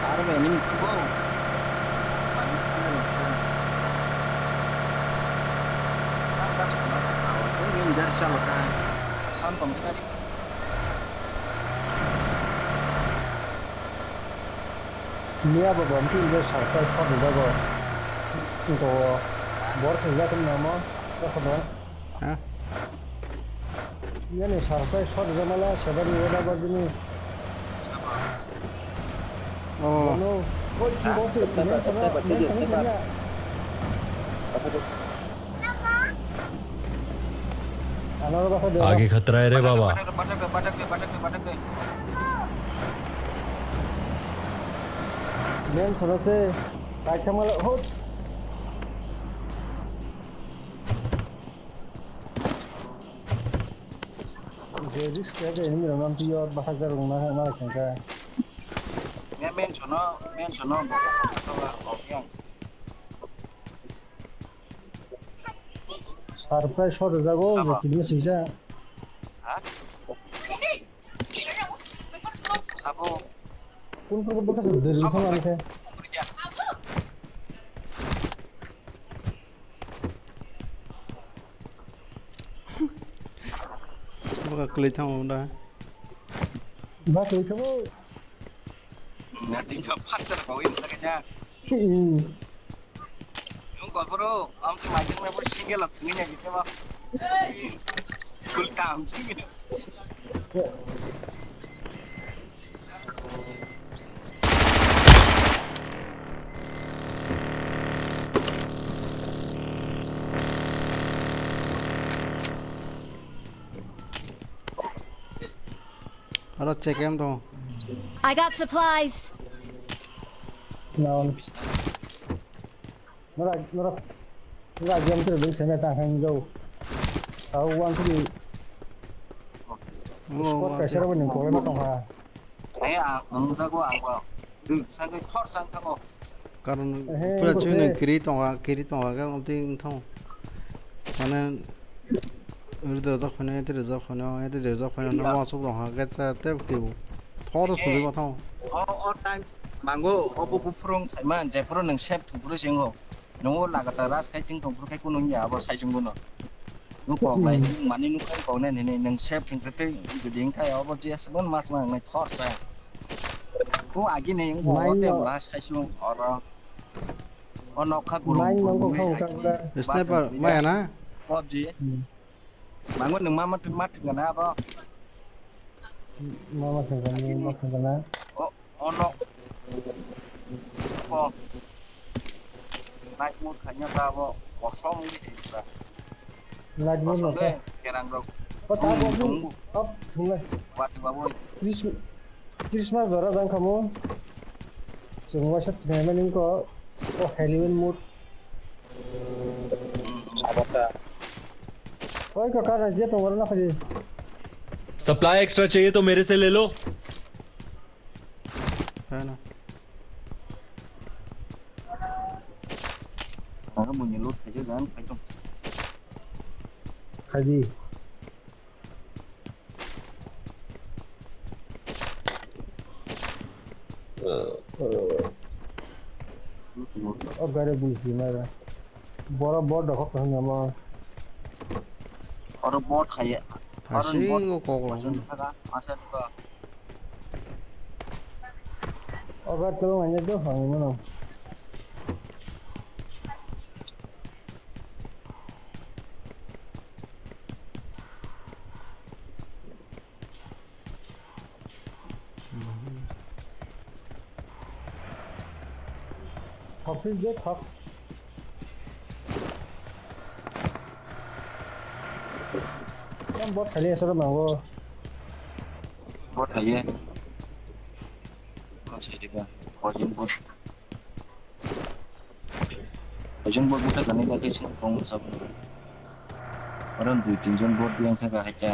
Army enemy sabo. Mani sabo. Ang gas kena sa awas, ini dari salo ka. San pom kita di. Niya bo bom tin je sarpai shot jago. Ko bor se jago namo. Ko bor. Ha? Yani sarpai shot jamala seven ni weda ba jini. Oh. Ano, koi ki bom se, men sama, men sama jini. Ano ba ko de. आगे खतरा है रे बाबा। Men sama se, kai chamala, hot. Je risk ya ke hindi ramam tiyo bahasa rung na na sangka. Ya mention no, mention no, bahasa rung na yang. Surprise shot jago, je kini singsa. Ha? Sabo. Kun kun baka sa deri ko mani khe. Baka klai thang da. Ba klai thang. Nanti ka phat char ko in sa kanya. Hmm. Yung ko bro, am tu majang na bro single up thang nya gitu ba. Full time thang nya. Aro check em to. I got supplies. No. Nora, nora, nora jam tu dun seme ta hang jo. Tau wan tu. Squad pressure bo ning problem tong ha. Eh, ang, ang jago ang bo. Dun sa ke thor sang thango. Karon pura chini kiri tonga, kiri tonga ke omti thong. Mane ri do jok phano, ete ri jok phano, ete ri jok phano, no wasuk tonga ke ta te kibu. Thor suli ma thong. O, o time mango, o bu phurung saiman, je phurung nang sep thung phuru singo. Nungo lagatar ras khai ting tong phuru khai kuno ya abo sai jung bono. Nuk kok lai, mani nuk khai kok nai nini nang sep thung tete, jodi khai abo je asbon mas mang nai thor sa. Ko agi ne ngo Main te no. Bla sai sung oro. O nok kha guru Main guru nang ko nai khang agi sang ne. Da. Sniper maya na? P U B G. Hmm. Mango nung ma mat mat ngana abo. Ma mat ngana, ma mat ngana. O o nok. O. Night mode khanya ta abo kosom ni ba. Night mode no khe. Kerang rok. O ta bo ni. Top thungle. Wati ba boi. Christmas jora jang khamu. Chwng waisa thwngmani ko o Halloween mood. Oi ko kana je tong oro na khadi. Supply extra चाहिए तो मेरे से ले लो। Hano. Oro muni loot khaijak jan khaijak. Khadi. O gari buji mara. Boro bot rok kok nang ma. Oro bot khaiya. Oro bot. Hasingo kok rok. Masa duka. O gari tolo manya do hang mano. Thok si je thok. Tam bot khali asoro mango. Bot khaiye. Bot khaiye ba. Kojin bot. Kojin bot buta kani kaki sing kong sab. Orang dui tin jon bot biang thaka hacha.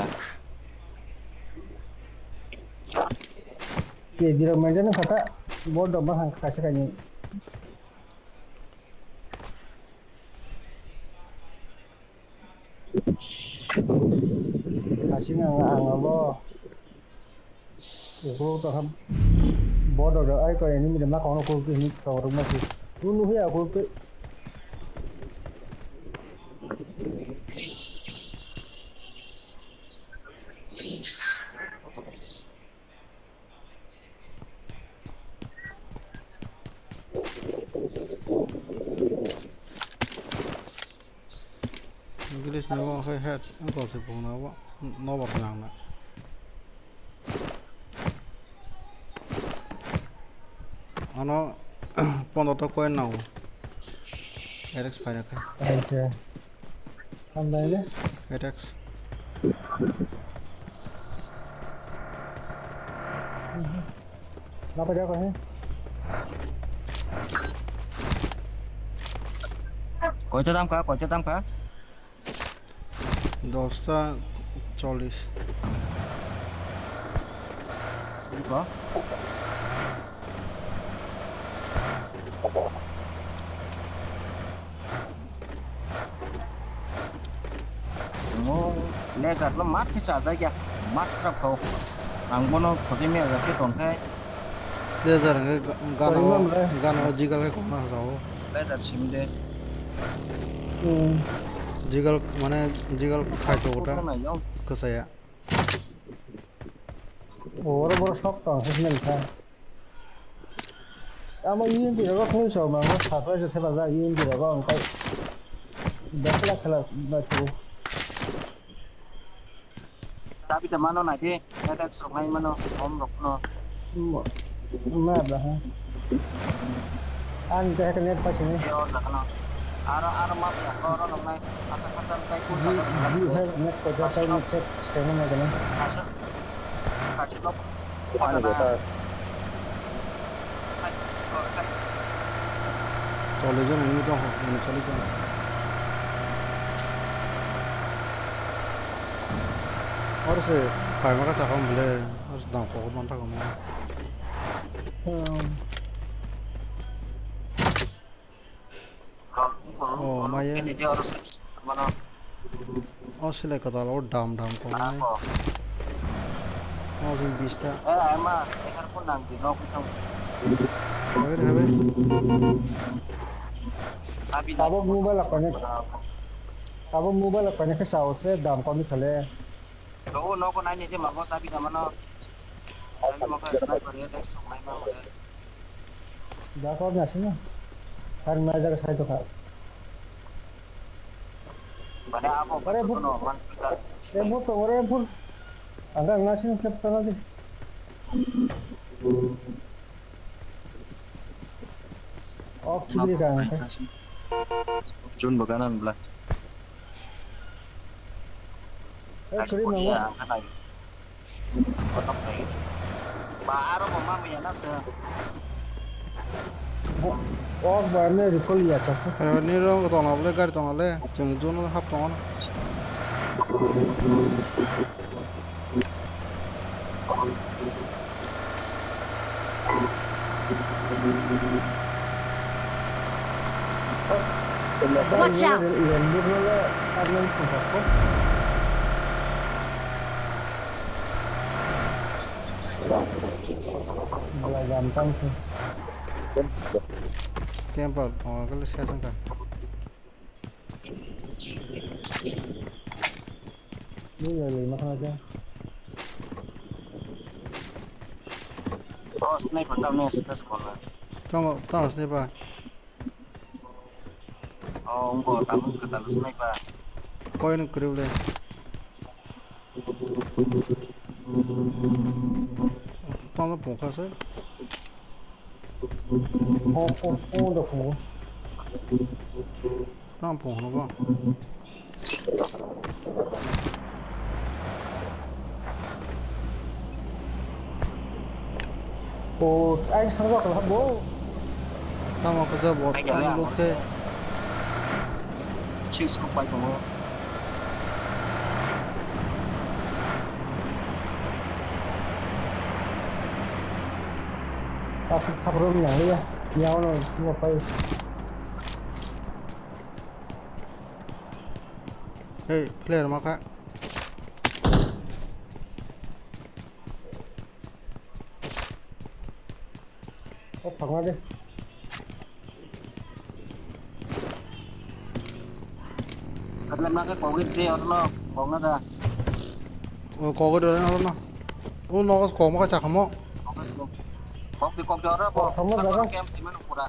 Ke dirok maintain khata bot dok ma hang kaisa kaini. Asing ang ang abo. Ukuluk tongkha bodo do ai koi enemy de ma kono kuluk twi hinwi kokrwk ma si. Unu hiya ukuluk twi. English ni bo khe head wngkha se phone abo nobar se ang na. Ano pondro ta coin nango. R X five khe. Acha. Hambai le. R X. Napa jago he? Koita dam kha, koita dam kha? Dosta chollish. Sini kha? Mo laser no mat khe chajak ya, mat khe chapkha o. Ang bono khojai maya jak khe tongkhe. Laser hwnkhe ga-, gana o, gana o jigal khe kokna sajao. Laser simi de. Hmm. Jigal mane jigal khai to gota. Kokna nai no. Kwchaya. Oro boro sok tong khe sinai kha. Amo E M P rogo thung so mango surprise se ba ja E M P rogo ang kai. Dakla khela na tu. Tapi ta mano na de, ada sok nai mano, om rok no. Ma ba ha. Ang te hek net pa sini. Yo, sakno. Aro, aro map ya, oro nongnai. Asa, asa, tai kun sakno. You have net ko da tai net set skema na gana. Asa. Asa, no. Tolwi jona nini tong ho, nini choli jona. Oro se paima ka chakha mole, oro se dam kok man thangma. Oh, maya. Ini dia harus mana? Oh, sila kata lo dam dam kok. Apa? Oh, sing bista. Eh, emang, dengar pun nang di nok itu. Habe, habe. Sabi tabok mobile apa ni? Tabok mobile apa ni kesal se dam kami kale. Lo nogo nai ni je mago sabi da mano. Nai mo ka sniper ya tek sok nai ma mo. Da ko na sini. Har na jaga sai to ka. Bane abo ko no man ka. Em phur to ore em phur. Anda na sini kep ta na de. Ok, chibri ka ang ka. Jun baganan bla. Eh, chibri ma. Ba aro bo ma ya na sa. Ok, ba ne recall ya sa sa. Eh, ni rong tong na bole gari tong na le. Jun jun hap tong na. Watch out! Camper, oh, kalau saya sangka. Ni ya, ya, makan aja. Oh, sniper, tamo ni, sniper. Tamo, tamo sniper. Oh, wngkha, tamo kwtal sniper. Koi nwng kwrwi le. Tamo pungkha se. Oh, oh, oh, da pungkha. Tamo pung hwnwi bo. O, ai sarwa kala bo. Tamo kaja bo. Ai, gale, tamo amo khe. Six ko pai tongo. Asuk thapro ni yang ya. Yang no mo pai. Hey, player ma kha. O, phangma de. Katlem na ke kogit de orno, kogna da. O, kogit de orno. O, nogo kogma ka chakhamo. Kogit de. Kogit de, kogit de orno bo. Phangma jaga. Kem timano pura.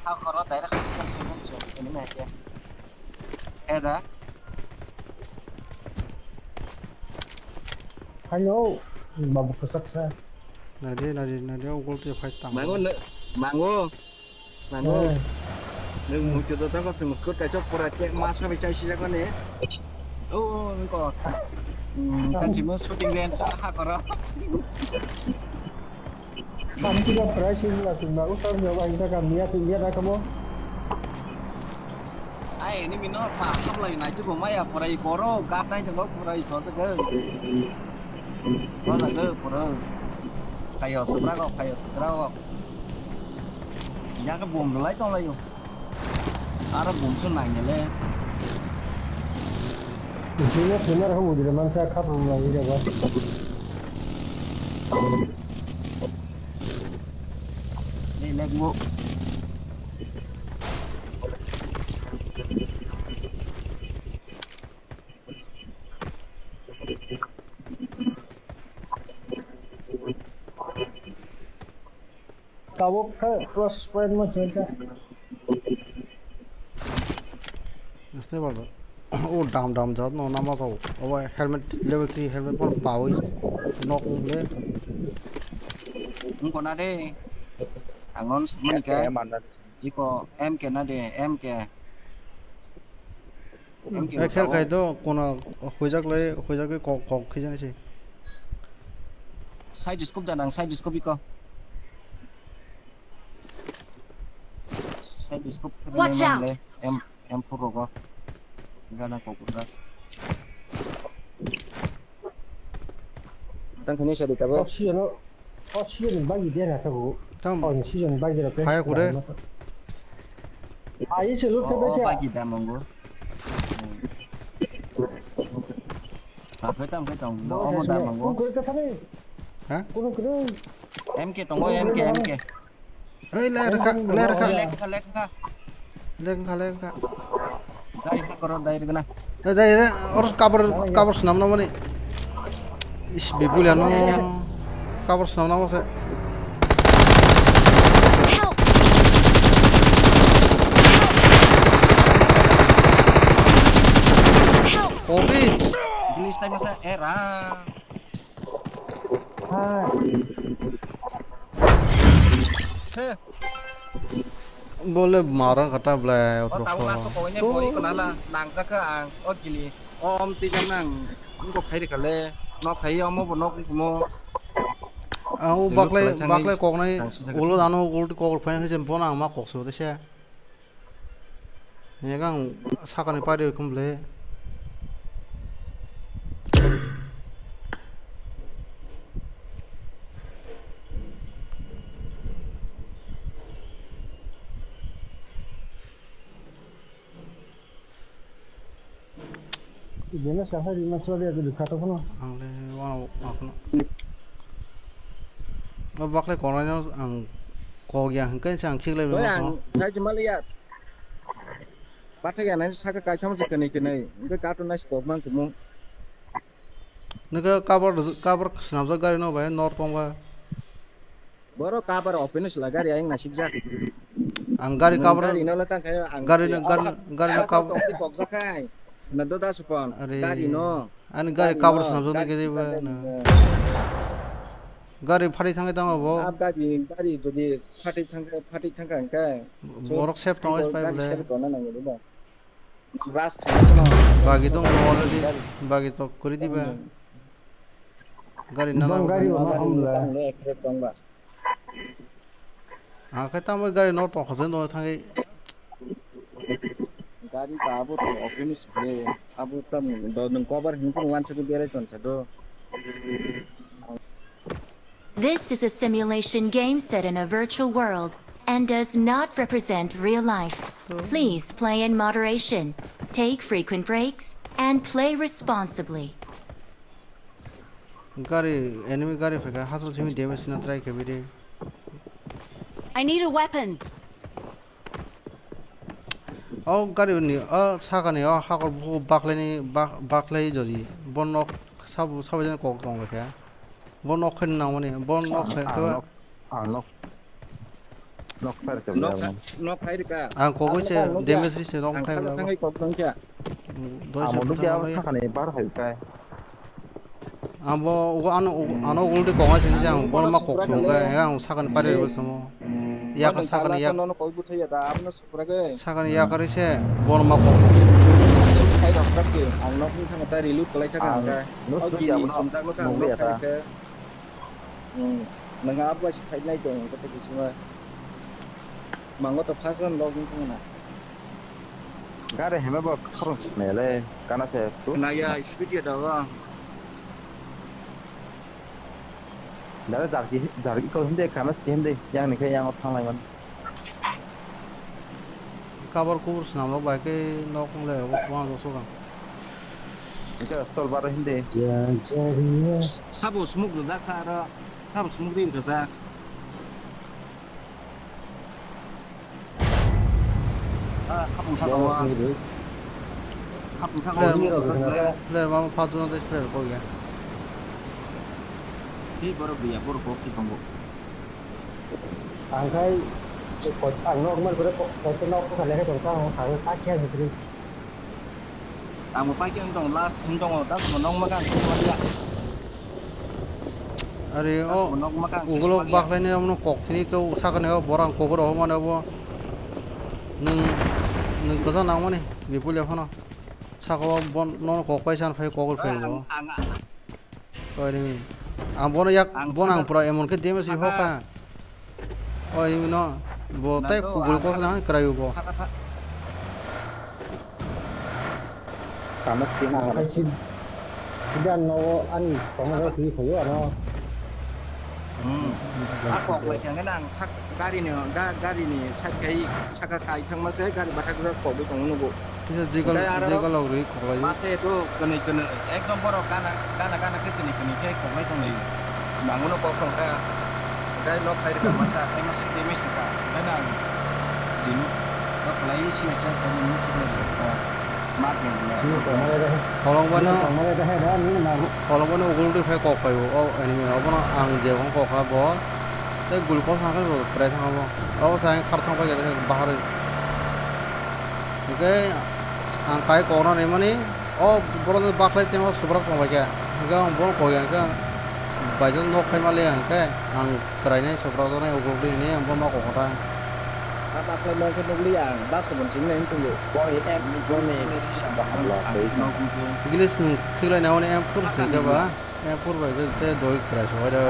Ha koro direct kem timano so. Ini mah ya. Eda. Hello, babu kwchak sa. Nadi, nadi, nadi, ugol twi phai tang. Mango, ne-, mango, mango. Eh. Nwng muitu do tang kosong muskot kaichok pura ke mas kami chai sijak mani. Oh, nko. Hmm, kan chimo shooting range sa ha koro. Ang tidak price ini lah, cuma usah nyoba kita kan dia sih dia nak kamu. Ai, ini mino pa hablai nai tu maya porai koro, gat nai tu porai koro ke. Koro ke poro. Kayo seberang kok, kayo seberang kok. Yang ke bom lai tong lai yo. Aro bumsu nainele. Jino thwima rokhe mujure mansa khaprum lai rego. Ni legbo. Tabuk khe plus point mo singkha. Sniper o dam dam jat no nama sao. Obo helmet level three helmet pon pawi nok le. Wngkona de. Ang non samani khe. Iko M K na de, M K. Exer khai to, kono huijak lai, huijak lai kok, kok khijani se. Side scope da nang, side scope iko. Side scope. Watch out! M, M four rogo. Gana ko kudra. Tang khani sadi tabo. Oxygen, oxygen bagi dia na tabu. Tam. Oh, oxygen bagi ra. Hai kure. Ai se lu. Oh, bagi da mango. Tang khai tang khai tang. Omo da mango. Kung kure ta thani. Ha? Kung kure. M K tongo, M K, M K. Oi, le reka, le reka. Le reka, le reka. Le reka, le reka. Dari ka koro, dari kena. Dai, dai, dai, or cover, cover senam na mani. Is bibul ya no. Cover senam na mase. Oke. Please time masa era. Hai. He. Bole mara kata blai. O otro tamo ko. Naso ko ne boi ko nala nang jaka ang o gili. O om ti jang nang. Ko khai ri kale. No khai omo bo nok mo. Ang o baklai, baklai koknai ulo dano ulo kok phai se bona ang ma kok so de se. Nega ang sakani pari rokom le. Ibena sa hari na chwari adu khato kono. Ang le wa wa kono. Ba baklai kono ang kok ya hingke ang khiklai. Oi, ang khai jemali ya. Pathak ya nai saka kaisa masa kenai kenai. Hingke kato nai kok mang kumu. Nega cover, cover snamjak gari no bai nor tong ba. Boro cover open sila gari ayang nasik jak. Ang gari cover gari no tang kaya ang gari no gari no cover tong ti kok jak kai. Na do da supon gari no. Ani gari cover snamjak ni gede ba na. Gari phari thangai tamo bo. Ab gari, gari jodi phati thangkha, phati thangkha hingkhe borok sep tongwi pai bole. Bagi tong already, bagi tok kuri diba. Gari nana. Bang gari wala hamla. Ang khe tamo gari no tongkha se no thangwi. Gari ba abo to office be abo tam do nung cover hin kun wan se berai ton sa do. This is a simulation game set in a virtual world and does not represent real life. Please play in moderation, take frequent breaks, and play responsibly. Gari, enemy gari phaikha, hasol simi damage na try khabi de. I need a weapon. O gari ni, o sakani, o hakor buku baklai ni, bak-, baklai jodi. Bo nok sabu, sabu jan kok tong kha. Bo nok khe nang mani, bo nok khe. Ang nok, ang nok. Nok fire khe. Nok, nok fire ka. Ang kok se damage ri se nok fire. Ang kok tong kha. Doi amo se nukya sakani bar hai kai. Abo ugo ano, ano ulti konga sini jang, bol ma kok song ga, ang sakani pare rw samo. Ya ka sakani ya. Nono koi buthai ya da, abo no supra ge. Sakani ya kari se, bol ma kok. Sai rok tak se, ang nok ni thang ta reload kalai thang ang ka. Nus ya abo no. Sumjak no ka ang nok thang ka. Hmm, nang abo si khai nai tong, kata kisima. Mango to first round log ni thang na. Gari hema bo khorang swnai le, kana se tu. Na ya, speed ya dawa. Dara jarki, jarki ko hinde, kana se hinde, yang ni khe yang o thanglai man. Cover kubur swnam rok bai khe nok wng lai, o kuang rok sokang. Ita stol bar hinde. Sabo smoke rwjak sa aro, sabo smoke ri rwjak. Ah, khapung saka wa. Khapung saka wa. Player, player mama pha duna dai player ko ya. Hi borok biya, borok kok si tongo. Ang khai ang nok mal kore kok nok kha lekha tong kha ang khai kya hukri. Ang bo paikhe wng tongo, last wng tongo, das bo nok makang sini manya. Are o uglok baklaini omono kok thini khe sakani o borang kok rw mane obo. Nwng nwng kwchang nangmani bipul ya phano. Saka o bon nono kok pai san phai kok rw phai bo. Oi rimi. Ang bono yak, ang bono ang saka, pura emon khe damage saka hoka. Oi, no. Bo na tai to, kubul ang ko saka, na krai bo. Saka tha-, Tamo khe na. Ang khai si-, sida nogo ani tongmani twi khayo ano. Hmm. A kok lai thangkhe nang sak gari ni, ga-, gari ni side khai saka kai thangma se gari bathak jak kok bai tongma nugo. Kisa jigal, jigal log ri kok lai. Mase to kwnwi kwnwi ekdom borok gana, gana, gana khe kwnwi kwnwi khe kok lai tong lai. Banguno kok thong kha. Tei nok khai rwkha masa, tei masa tei masa ka. Tei na ang dino. Nok khlai sini chance tei nini khe nini sa kha. Mak ni ya. Nini tong mare de. Kolong bano, nini tong mare de, he da, nini na. Kolong bano ugul di phai kok phai o, o enemy o bono ang je hong kok kha bo. Tei gul kok thang khe bo try thang bo. O sa ang khar thang phai khe bahar. Hingke ang kai kok na ni mani. O borok ni baklai tengma subrak tong bai khe. Hingke ang bono kok ya hingke bai jang nok khai ma le hingke ang kwrai nai subrak nai ugruk di hini ang bono kok ta. A baklai ma khe nukli ang bus bo chini nai tonglo. Bo ni em, bo ni bahar la tei. English ni khiklai na one M four sing khe ba. M four bai khe se doi kwrai so bai da.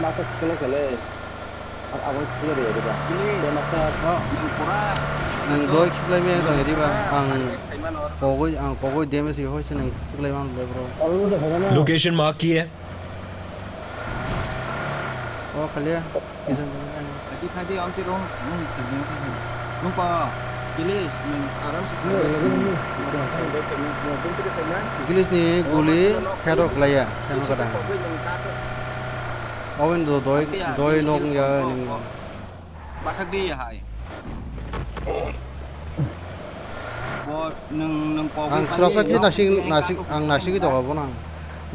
Ma khe khiklai khe le. Abo kile de diba. Please. Te masa. Oh. Nang pura. Nang doi khiklai me doi diba. Ang kogoi, ang kogoi damage ho se nang khiklai man le bro. Location mark ki hai? Oh, khalia. Khadi khadi amti rong. Hmm, khadi khadi. Nung pa. Please, nang aram se service. English ni guli hero khlaiya. Hero kada. Owen do doi, doi nok ya ni. Bathak di ya hai. Bo nung, nung kok ang bai sura pai sakhe ni nasing, nasing, ang nasing doga bo nang.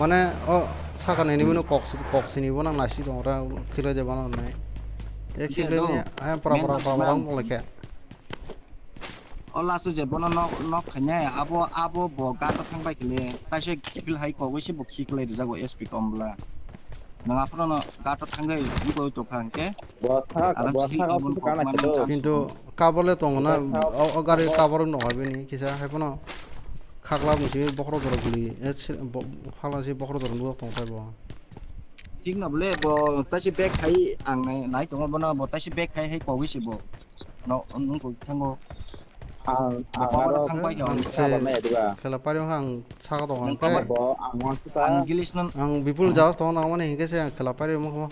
Mane o saka nini mano kok, kok sini bo nang nasing doga ra khilai de bana nai. E khilai ni, ayam pura, pura, pura, pura, pura, pura, pura. O last o je bono nok, nok khainai, abo, abo bo gato thang bai kile, taise kiphil hai kogoi se bo khiklai rijago S P kom bwla. Nwng aphano no gato thangwi wngwi tokha hwnkhe, bo thak, aram bo se thak, hikhai abo bono kok mani chance. Kintu kabor le tongo na, o, o gari kabor no habini kisa hai phano khakla bwsi bokhorok jora guli, e, se, bo, hala se bokhorok jora nujak tong thai bo. Thik no bwle, bo taise back khai ang nai, nai tongo bono, bo taise back khai hai kogoi se bo. No, nung kok thango. Ang, ang aro thang pai ang se khela pari ang saka tongo ang kai. Bo ang wan suka. Ang gilis nan. Ang bipul jaos tongo nang mani hingke se ang khela pari mo.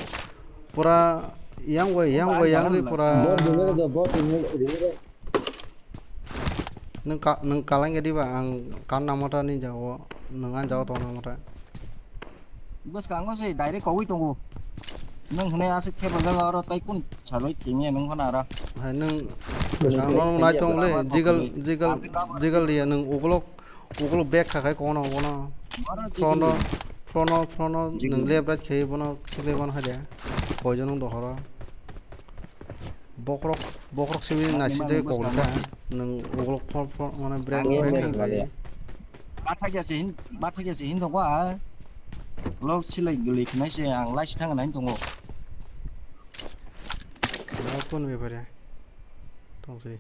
Pura yang bai, yang bai, yang bai pura. Bo dingre do, bo dingre, dingre. Nung ka, nung kalang ya diba ang kan namota ni jago, nung an jago tongo namota. Bwskango se direct kogwi tongo. Nwng hwnwi aswk thepa jaga oro tei kun salwi thengya nwng phano aro. Hai nwng ang no nai tong le, jigal, jigal, jigal dia nwng ukulok, ukulok back kha khai kono bono. Front no, front no, front no nwng left right khai bono khle bono hai de. Poison nwng dohoro. Bokhorok, bokhorok simi nasi tei kok rwkha. Nwng ukulok phor phor mane brand brand khe. Bathakya se hin, bathakya se hin tongo a. Lok silai guli khnai se ang lai sithang nai tongo. Lok phone bepare. Tong se.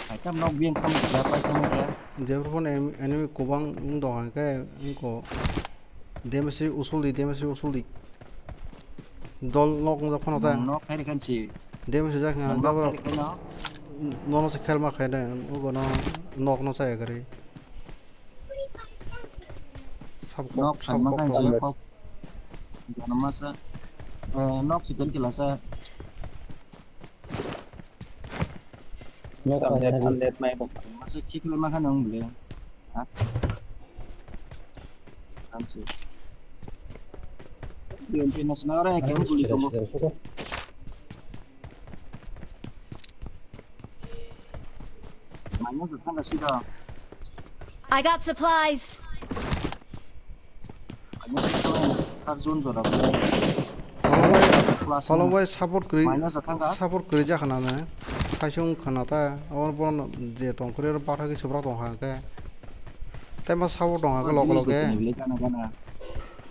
Hai tam nok biyang tam kya pai tam kya. Jepur phone enemy kubang wng dong hangke wngko. Damage usul di, damage usul di. Dol nok wng phano ta. Nok khai kan si. Damage jak nga gabra. Nono se khelma khai de, ugo no nok no sa ya gari. Nok khan ma khan se kok. Gana masa. Eh, nok si kan kila sa. Nok khan net, net mai bo. Masa kikle ma khan ang bile. Ha? Ang si. Di umpi nas na ora ke guli tongo. Manya sa thang ka sida. I got supplies. Manya sa thang ka. Follow bai, follow bai support kwrwi, support kwrwi jakha na ne. Khaisung khana ta. Abo bono je tong kwrwi oro bathagwi subra tong kha hwnkhe. Tei ma support tong kha loge loge. Gana gana.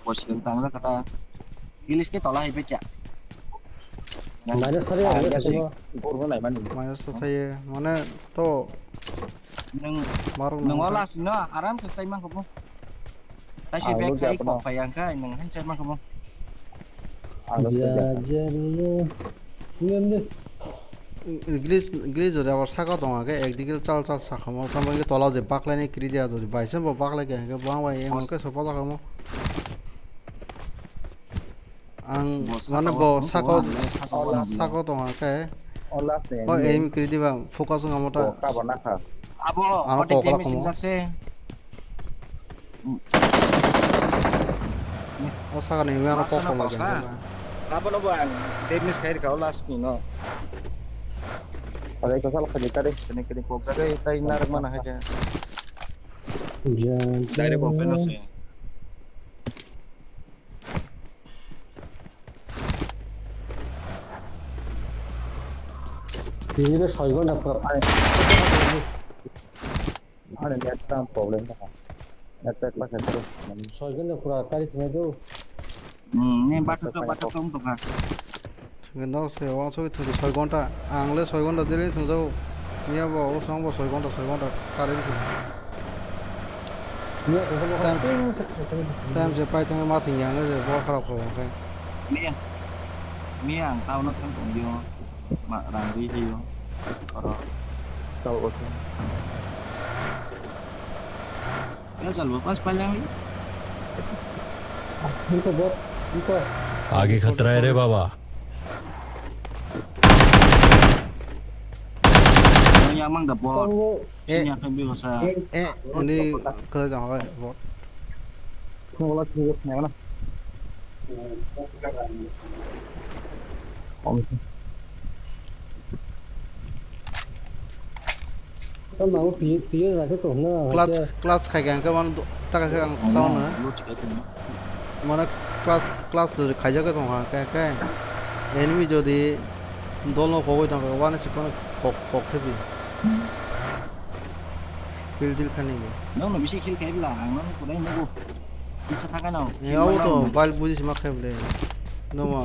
Bo sigon tang jakha ta. English ke tola hai pe kya? Minus thari ang kasi. Minus to thaye. Mane to. Nung, marok nung nang ola sino aram se sai mang ko. Aisi ang bag lubya khai abono. Kok phai ang khai, nwng hai chai ma kamo. Ang lubya. Ja, ja, ja. Ngan de. Glitch, glitch ore abo saka tongo ke, ekdike chal chal sakamo, tamo ke tola je baklai ni kiri dia jodi bai se bo baklai ke, ke bang bai emon ke sopa jakamo. Ang bo mane saka bo o, saka o, saka o, saka o tongo ke. O last ni. O aim kiri diba, focus ngamo ta. Bo kaba nakha. Abo, ano ode kokla damage komo. Injak se. O sakani aro kok kok lagi. Abono bo ang damage khai rikha o last ni no. Ore ko sal khani tare. Kene kene kok jaga tai narak mana haja. Direct open ase. Tini de soi ghonta pura phai. Ani net tam problem na. Net pack pa khato. Soi ghonta pura kari thangna do. Hmm, ne bathok to, bathok to wng tongkha. Thwngwi nor se wansugwi thwngwi soi ghonta. Ang le soi ghonta jeli thwngjago. Miya bo o swng bo soi ghonta, soi ghonta kari thwng. Miya thwngsa bo time, time se pai thangwi ma thwngya ang le je bo kharap kho hwnkhe. Miya, miya ang town o thang tongyo. Ma rang ri ri yo. Oro. Tao ko. Result bo pass pailangli. Iko bot, iko. आगे खतरा है रे बाबा। Yang mang da bot. Tanggo. Eh. Sini akan bi masa. Eh, ini ke jang hai bot. Ko wala sini ko na. Tamo pi-, piye rakhe tong na, clutch, haikhe. Clutch khai khe ang khe mano do-, taka khe ang tamo na. Mano clutch, clutch jodi khaijak khe tong kha khe, khe enemy jodi dol no kogoi tong kha, wani sikon kok, kok khe bi. Kill deal kha nini. Nokno bisi kill khai bla, ang nokno kudai nugo. Bisa thakai no. Eh, abo to bal buji sima khai bla. Noma.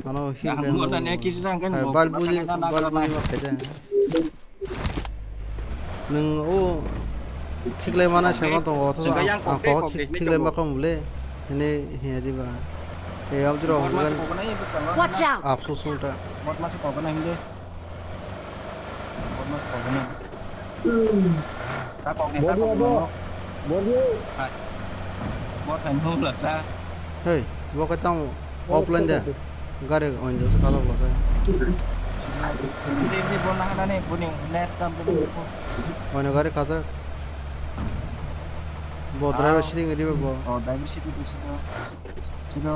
Ano hil khe mo na ne kisi jang khe mo bal buji, bal buji ma khe jang. Nwng o khiklai mana sema tongo, othoba ang kok khiklai ma kong bole. Hini hiya diba. E amjuro. Watch out! Apsu sunta. Bot masa kok na hinde. Bot masa kok na. Ta kok ni, ta kok ni. Bot hai mo la sa. Hei, bo ka tamo offline de. Gari on just kalo bo sa. Hindi, hindi, bo na hana ni, bo ni net tam de. Mana gari kaza. Bo driver sitting di bo. Oh, driver sitting di sini. Sini.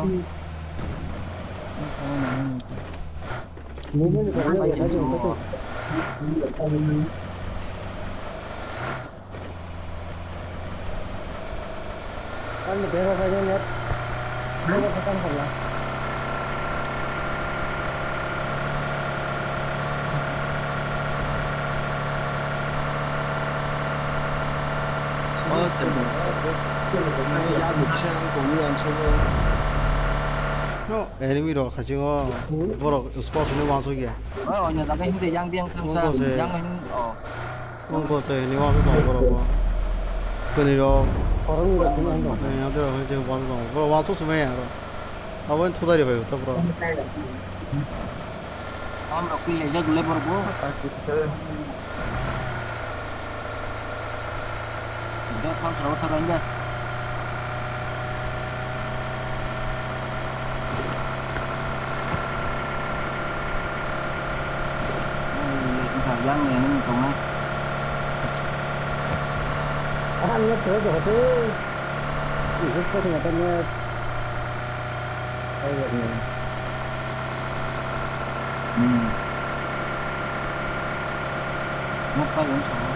Ang bera kaya net. Bera kaya kaya. Oh, sir. Yang bisa yang kau yang semua. No, enemy rok khasingo borok spot ni wansuk ya. Oh, nya jaga hindi yang biang thangsa, yang hin, oh. Wngkho tei hwnwi wansuk tongo borok bo. Kwnwi rok. Koroknwi rok hwnwi ang tong. Eh, abo rok hwnwi je wansuk tongo. Borok wansuk se maya aro. Abo wng thudari bai uta borok. Am rok kwi lejak le borok bo. Dak thang sra uta rang da. Yang yang tongnai. Aha, net to hote. Isus ko na net. Ai ni. Hmm. Net pa yang sama.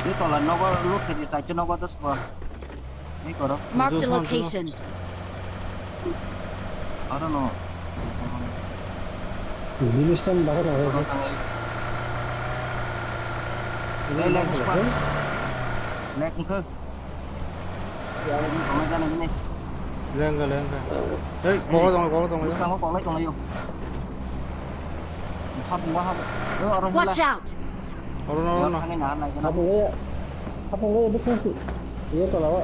Ni tola nogo loot khaidi, side o nogo dos bo. Ni koro. Marked a location. Aro no. Bilis tam bahar na. Oro tangai. Lek, lek, puspa. Lek, engkhe. Yang ini sama kan ini. Lengka, lengka. Hei, kokla tonglai, kokla tonglai. Bwskango koklai tonglaio. Hap, hap. Yo, oro Watch hila. Out! Oro no, oro no. Thangwi nahar nai gana. Hapung gaya, hapung gaya, bwskango si. Yo, tola o.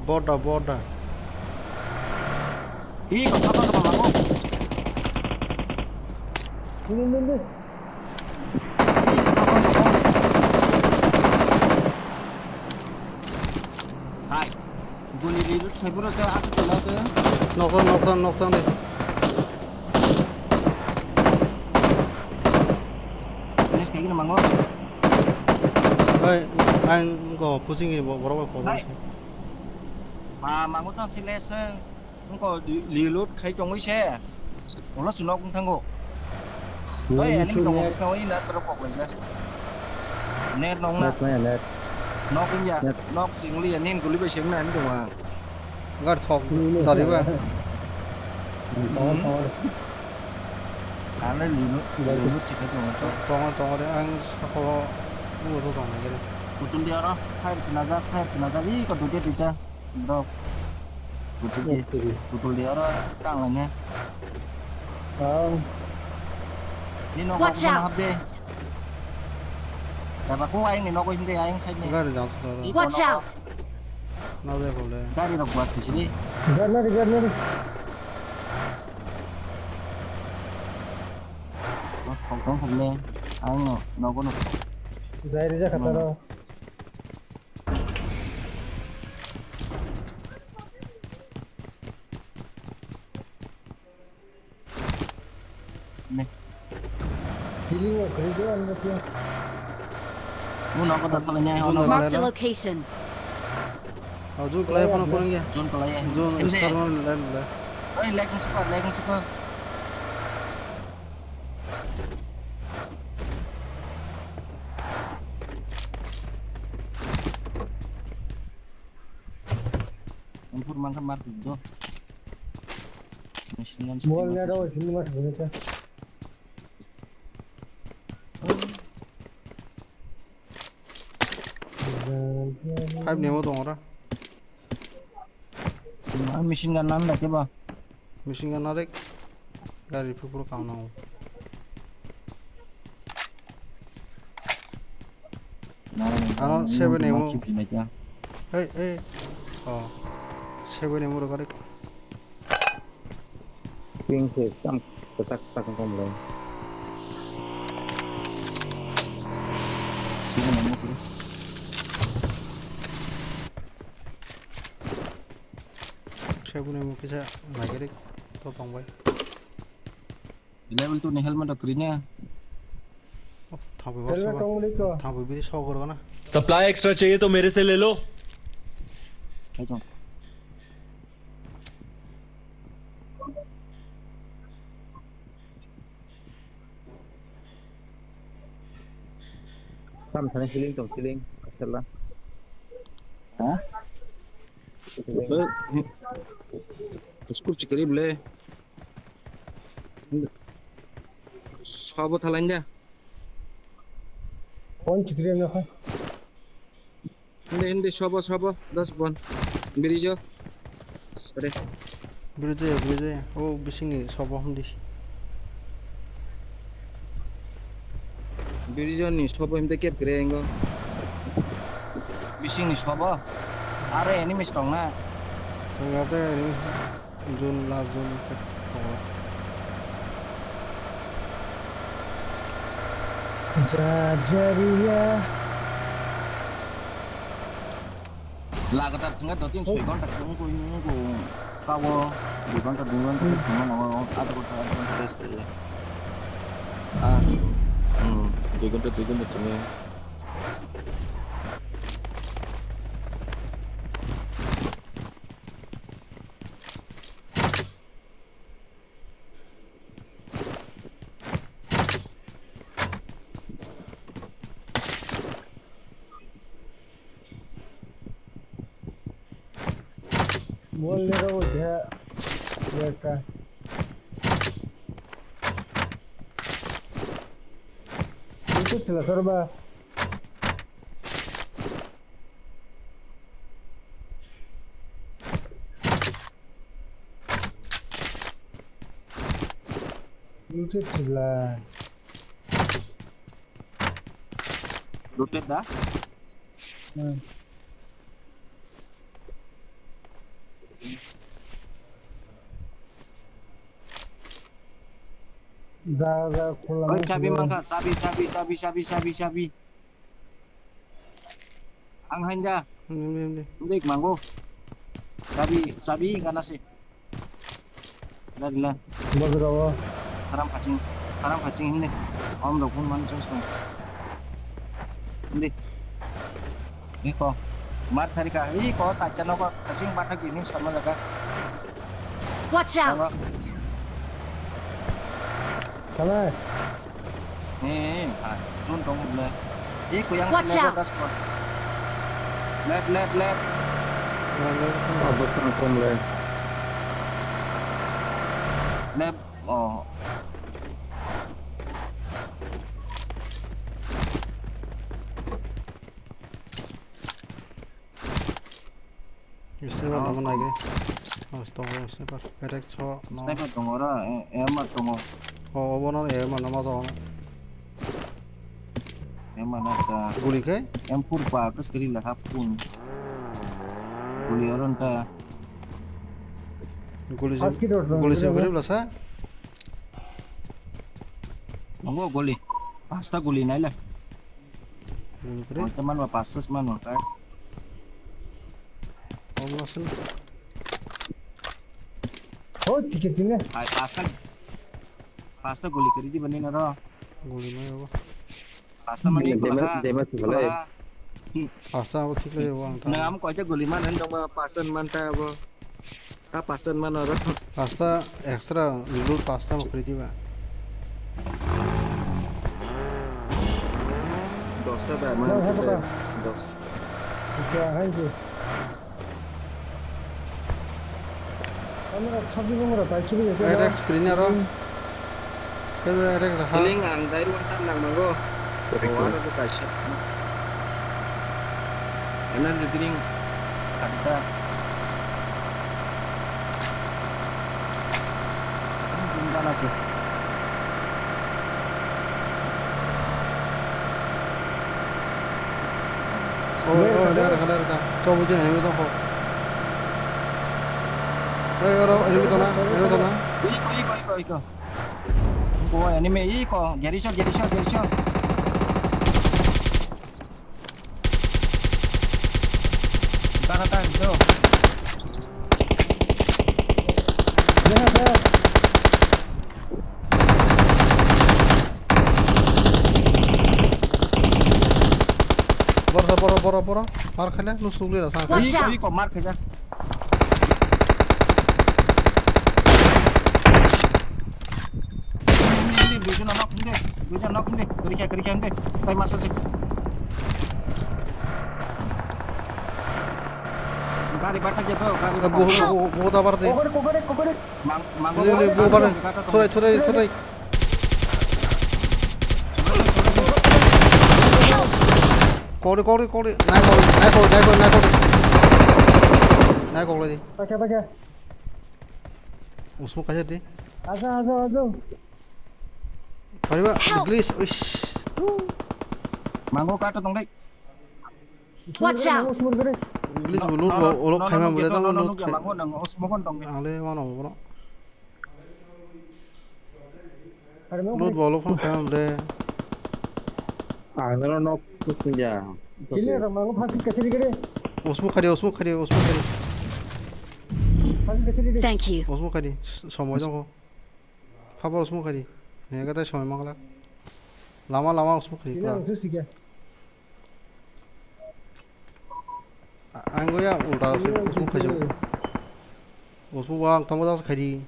Borda, borda. Ih, kok apa, kok apa, kok? Ini, ini, ini. Hai. Guli reload khai boro se asuk tala ke. Noksa, noksa, noksa ni. Finish khai gini mango. Hai, ang ko pushing ni borok ko. Hai. Ma mango tang sile se. Wngkha reload khai tongwi se. Ulo se nok wng thango. Oi, ani tongo bwskango ina toro kok laijak. Net nong na. Net maya net. Nok wngya. Net. Nok singli ya nin guli bai semna ani tongo. Gar thok dari ba. Tongo, tongo. Ane reload, reload chikai tongo. Tongo, tongo de ang sako ulo to tongo gere. Putul di oro, fire kena jak, fire kena jak, ih, kok duita, duita. Bro. Putul di. Putul di oro tang lainai. Ang. Ni nok Watch out. Hap de. Daba ko ayang ni nok him de ayang side ni. Gari jang sudara. Watch out. Na de bole. Gari rok buat di sini. Gari na di, gari na di. Nok thok dong hum le. Ayang no, nogo no. Gari ja khataro. Healing o kri do ang. Mo na ko ta thala nyai ho na. Marked a location. Au jun kalai phano kurang ya. Jun kalai ya. Jun star man lai lai. Oi, like and subscribe, like and subscribe. Ampur mangkha market do. Machine gun. Mol na ro sini mas gune ta. Five nemo tong ora. Ma machine gun nan da ke ba? Machine gun na rek. Gari phuru phuru kam nango. Aro seven emo. Hey, hey. Oh. Seven emo rok arek. Ping se tang tak tak kom le. Seven emo kuru. Seven emo kisa naigerik to tongbai. Level two ni helmet rok kwrwi na. Thangwi helmet tong muli to. Thangwi bini sok gorgo na. Supply extra चाहिए तो मेरे से ले लो। Hai tong. Tam thani healing tong healing. Asala. Ha? Skur chikari ble. Sabo thalainda. Phone chikri na kha. Hindi, hindi, sabo, sabo, das bon. Birijo. Are. Birijo ya, birijo ya. Oh, bisingni sabo hindi. Birijo ni sabo hindi kep kre engo. Bisingni sabo. Are enemies tong na. Tong ya te enemy. Zone, last zone khe tongo. Jajariya. Lagatar thwngkhe do tin soi ghonta khe wngkhe wngkhe tabo dui ghonta dui ghonta khe thwngmano adha ghonta adha ghonta rest khe. Ah, hmm, dui ghonta dui ghonta thwngya. Wall ni rw je ya ka. Itu sila serba. Looted sibla. Looted da? Hmm. Ja, ja, khula. Oi, chabi mangkha, chabi, chabi, chabi. Ang hain da. Hindi, hindi. Hindi, mango. Sabi, sabi, gana si. Dari la. Bogro. Haram kasing, haram kasing hindi. Om rokun man chos tu. Hindi. Iko. Mar khari ka. Iko, sakya no ko. Kasing bathak ini sama jaga. Watch out! Kala. Eh, eh, ah, zone tong le. Eh, kuyang. Watch out! Left, left, left. Left, left. Abot sang kom le. Left, oh. Sniper nangma naigwi. Oh, tongo sniper. Attack so, no. Sniper tongo ra, eh, M R tongo. Oh, obo no, eh, M R no ma tongo. M R no ta. Guli khe? M four pa, kas kari la hap kun. Guli oron ta. Guli First kit order guli order se guli order. Blasa? Nongo guli. Pasta guli naila. Guli kre? Oita manwa pasta manwa kai. Omo sin. Oh, ticket ini. Ai, pasta. Pasta guli kiri di bani naro. Guli mai obo. Pasta mani dema, kula. Dema sibale. Pasta obo thik lai obo ang ta. Nang am koita guli man hen dongba pasta man ta obo. Ta pasta man oro. Pasta extra loot pasta mo kiri diba. Dosta ba man. Dos. Kya hai je? Ano sabji bongora pai chili ke. Air X screen aro. Tebe air X ha. Healing ang dai ruang tan nang mango. Very good. Oh, ano kaisa. Energy drink. Kanta. Jumdan ase. Oh, oh, lega, lega, lega. Kau buji enemy tong kho. Hey, oro enemy tong na, enemy tong na. Iko, iko, iko, iko. Oh, enemy iko. Geriso, geriso, geriso. Tara ta, ito. Deha, deha. Boro, boro, boro, boro. Mar khale, lu sugli rasa. Watch out! Iko, iko, mar khaja. Hindi, hindi, duijon nok hindi, duijon nok hindi. Kiri kya, kiri kya hindi. Tai masa sih. Gari bathak ya to, gari. Buh, buh, buh, abar de. Kokore, kokore, kokore. Mang, mang, le, le, buh, abar de. Thorai, thorai, thorai. Kokore, kokore, kokore. Nai kokore, nai kokore, nai kokore, nai kokore. Nai kokore di. Pakai, pakai. Usmo kaisa di. Aja, aja, aja. Pariba, help! Glitch, uish. Mango kato tong dai. Watch out! Glitch bo loot bo olok khaima mole tamo loot khai. Mango nang osmo kon tong dai. Ale mano bro. Loot bo olok phang khaima mole. Ang nang nok kusung ya. Kile ro mango phasik kasiri gede. Osmo khari, osmo khari, osmo khari. Phasik kasiri gede. Thank you. Osmo khari, somoi dong. Phabor usmuk khaidi. Nega tai somoi manglak. Lama lama usmuk khaidi pura. Ang thusike. Ang goya ulta usmuk khaidi. Usmuk wang tamo das khaidi.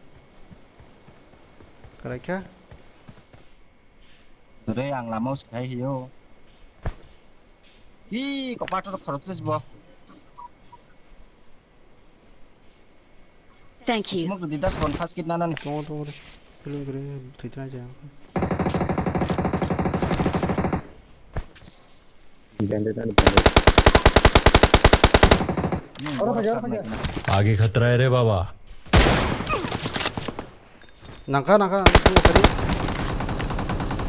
Karaikha. Dore ang lama uskai hiyo. Hi, kopator khorokses bo. Thank you. Smoke di das bon first kit nanan. Tongo, tongo de. Kilo kilo thwi thai jaya. Bandit, bandit. Oro pakai, oro pakai. आगे खतरा है रे बाबा। Nangkha, nangkha, nangkha, nangkha.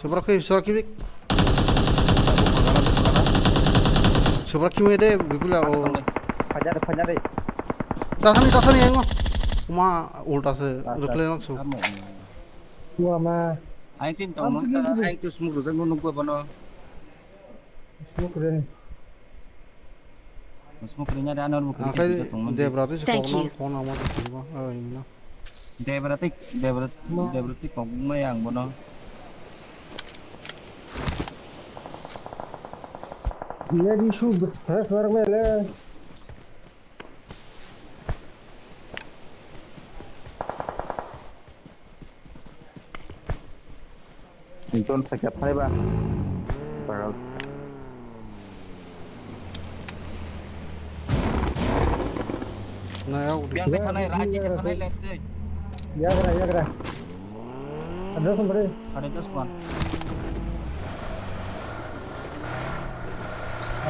Subrak khe, subrak khe. Subrak khe de, bipula o. Phanya de, phanya de. Dasani, dasani, engo. Uma, ulta se, rwkle lang su. Wama. Aing tin tong nung ta, aing tu smoke rwjak nung nung bono. Smoke rin. Smoke rin ya, ano mo kiri kiri tong nung. Debra tu si phone number tu si ba, ah, ini na. Debra tik, Debra, Debra tik kok mai ang bono. Net issue, fresh war mele. Ton sakya phai ba. Pagal. Na ya, udah. Yang thanai, Raji thanai lek de. Yagra, yagra. Ada sumber. Ada das man.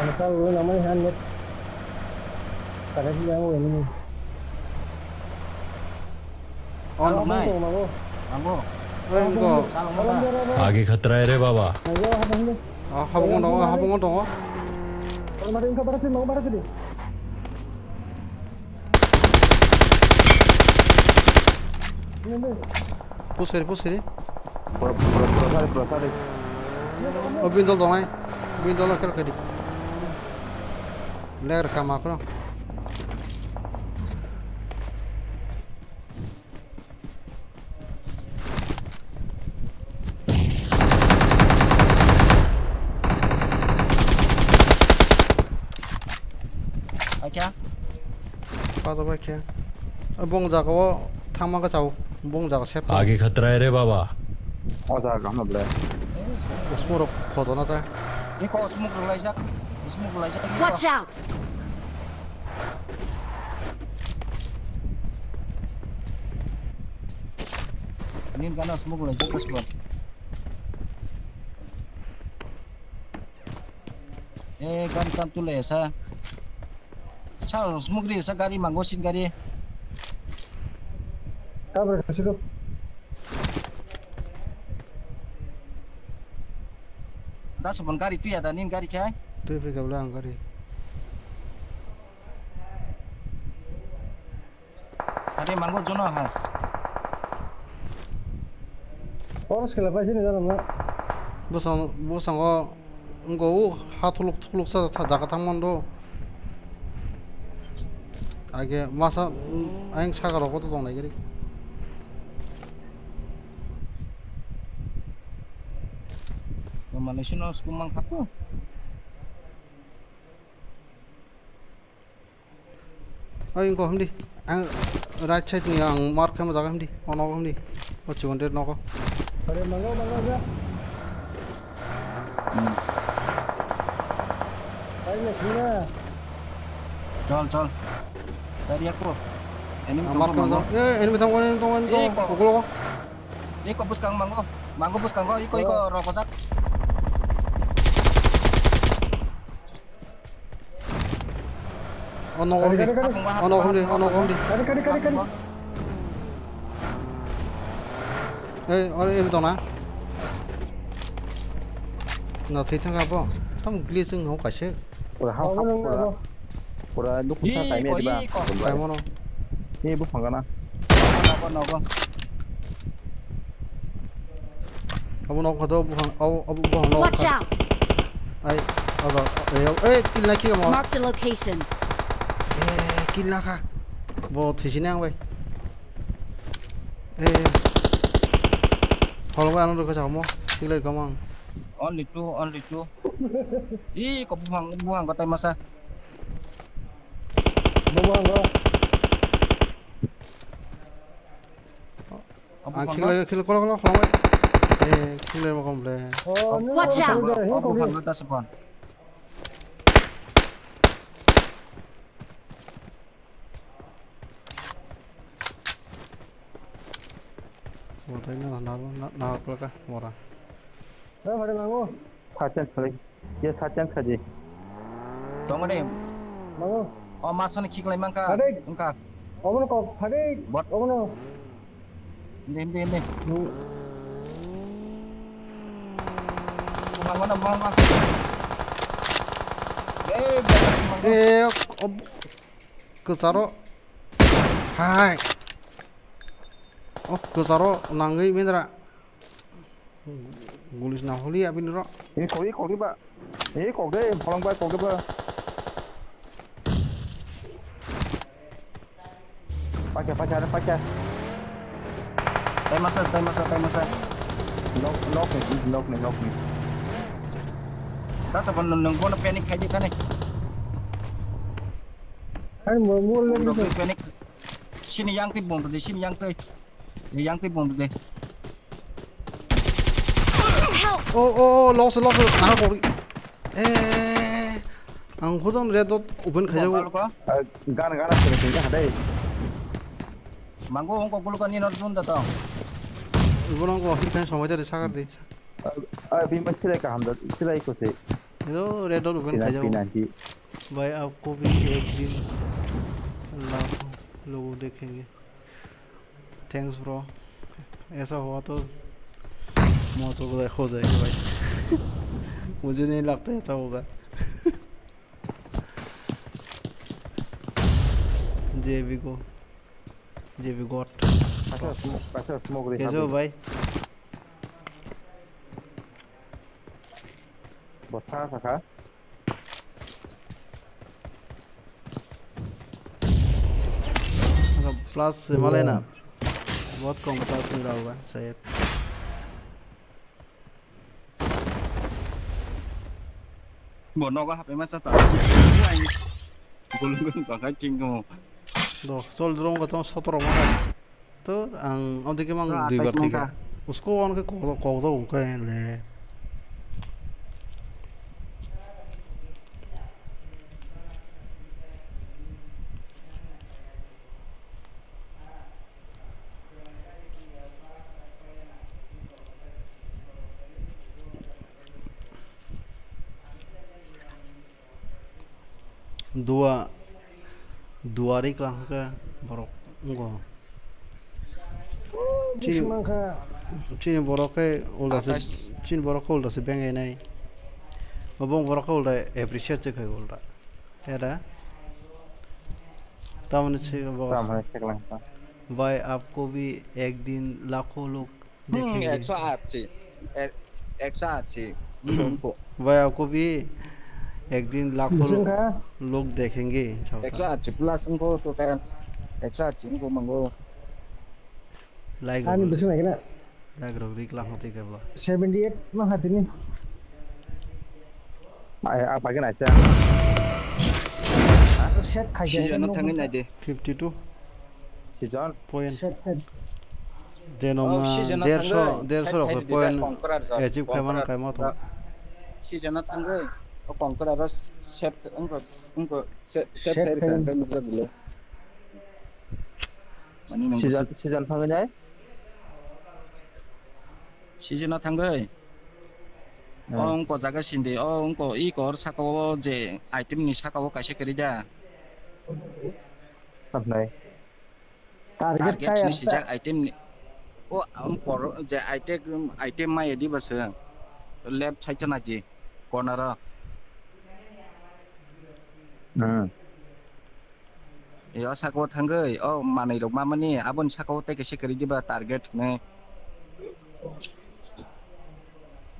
Ano sa ulo namai han net. Kada di yang ini. Oh, nuknai. Mango. Mango. Oi, mango. Chalokma da. Aro, aro, aro. Age khatra hai re baba. Mango, habang de. Ah, habang dong, habang dong. Aro, mari, engkau bara sini, mango bara sini. Ini, ini. Push kari, push kari. Pura, pura, pura sari, pura sari. Oh, bindol dong nai. Bindol dong, kira kari. Ler kama kro. Acha. Pato bai khe. Bong jaga o thangma ka chao. Bong jaga sep. Age khatra hai re baba. O jaga kaham ble. Smoke rok khoto na ta. Iko smoke rok laijak. Smoke rok laijak. Watch out! Nin gana smoke lai jaka smoke. Eh, gan kam tu le sa. Sa smoke ri sa gari mango sin gari. Cover kasi ko. Da sabon gari tu ya da nin gari khai. Tu pe kabla ang gari. Ade mango jono hai. Oro sela pai sini jana na. Bosong, bosongo ngo u ha thuluk thuluk sa tha jaga thang mando. Age masa, mm, ayang saka rok to tong nai gari. Mama ni sino skumang khapo. Oi, engko himdi. Ang right side ni ang mark khaima jaga himdi. O nogo himdi. O chikon der nogo. Are, mango, mango, ja. Hmm. Ai, na sini na. Chol, chol. Tadi aku. Enemy. Ang mark khaima jaga. Eh, enemy thang, enemy thang, enemy thang. Iko. Pukul ko. Iko buskang mango. Mango buskang ko. Iko, iko, oh. Rokojak. Ono gari, gomdi. Gari, gari. Ono gomdi, ono gomdi. Gari, gari, gari, gari. Eh, oro ebe tongna. Na thwi thangka bo. Tam glitch wng hok kaise. Pura ha, ha, pura. Pura nuk sa kaimya diba. Kaimono. Ni buphang gana. Nogo, nogo. Abo nok khato buphang, abo, abo buphang nok. Watch out! Ai, abo, eh, eh, kill na kill mo. Marked a location. Eh, kill na kha. Bo thisi nang bai. Eh. Holo ba ano ka chamo. Kill ai kamang. Only two, only two. Ih, ko buphang, buphang ko tai masa. Buphang ko. Ang khilai, khilai, khilai, khilai, khilai. Eh, khilai mo komple. Watch out! Abo phangno ta se pon. Bo tai na, na, na, na, plaka, mora. Eh, bhai, mango. Phasen khalai. Ye sachang khaji. Tong de. Mango. O masani khiklai mangka. Phade. Wngkha. Obono kok, phade. Bot. Obono. Hindi, hindi, hindi. Hmm. Buhang mana, buhang mana. Eh, buhang mana. Eh, ob-, kwcharo. Hai. O kwcharo nangwi mindra. Gulis na holi abini ro. Ini kok, ini kok ba. Ini kok de, holong bai kok de ba. Pacha, pacha, pacha. Tai masa, tai masa, tai masa. Nok, nok ni, nok ni, nok ni. Dasa pon nung bono panic khai di kane. Ai mo mo le. Panic. Sini yang twi bung de, sini yang twi. Yang twi bung de. Help! Oh, oh, oh, lost, lost, lost. Aha, kori. Eh, ang hodon red dot open khai jago. Gana, gana, sini, sini, hadai. Mango, ongko guluka ni nor dun da tong. Ibu nongko, hit kan somai dari sakar di. Ah, bima silai kaham da, silai ko se. Hello, red dot open khai jago. Pinanti. Bhai, aapko bhi ek din laakhon logo dekhenge. Thanks, bro. ऐसा हुआ तो मौत हो जाए, हो जाएगी भाई। मुझे नहीं लगता ऐसा होगा। J B go, J B god. Kaisa smoke, kaisa smoke ri कैसे हो habwi. भाई? Bo sa sakha. Plus से माले ना, बहुत कम plus मिला होगा शायद. Bo nogo hapwi ma cha cha. Gulung gulung tongkha chingkung. Rok, chol drone ko tong sotoro ma. To ang odike mang dui bar thika. Usko on ke kok kok do ungka le. Dua, duari kaham khe borok wngo. Chini, chini borok khe ulda se, chini borok khe ulda se bengai nai. Obo borok khe ulda appreciate se khai ulda. Era. Tamoni se bo. Tamoni se klang ta. भाई आपको भी एक दिन लाखों लोग Hmm, देखेंगे। Ekso ashi. Ek-, ekso ashi. Bumpo. भाई आपको भी एक दिन लाखों लोग, लोग देखेंगे। Ekso ashi plus wngkho to kan. Ekso ashi wngkho mango. Like ani rok, bising lagi na. Like rok rik lang hoti kebla. Seventy eight ma hatini. Ai, a pagi na cha. Set khai. Season no thangwi nai de. Fifty two. Season. Point. Set, set. Jeno ma derso, derso rok point achieve khai mano kai ma to. Season no thangwi o Conqueror ro save wngkho, wngkho save khai rwkha hwnkhe nukjak bwle. Season, season thangwi nai. Season no thangwi. O wngkho jaga sindi, o wngkho i kor saka o je item ni saka o kaisa kwrwi da. Tamhnai. Target ni sijak item ni. O, um, por, je item, item mai di basa. Left side na di. Corner o. Hmm. Yo saka o thangwi, o manwi rok mamani, aboni saka o tei kaisa kwrwi diba target hwnwi.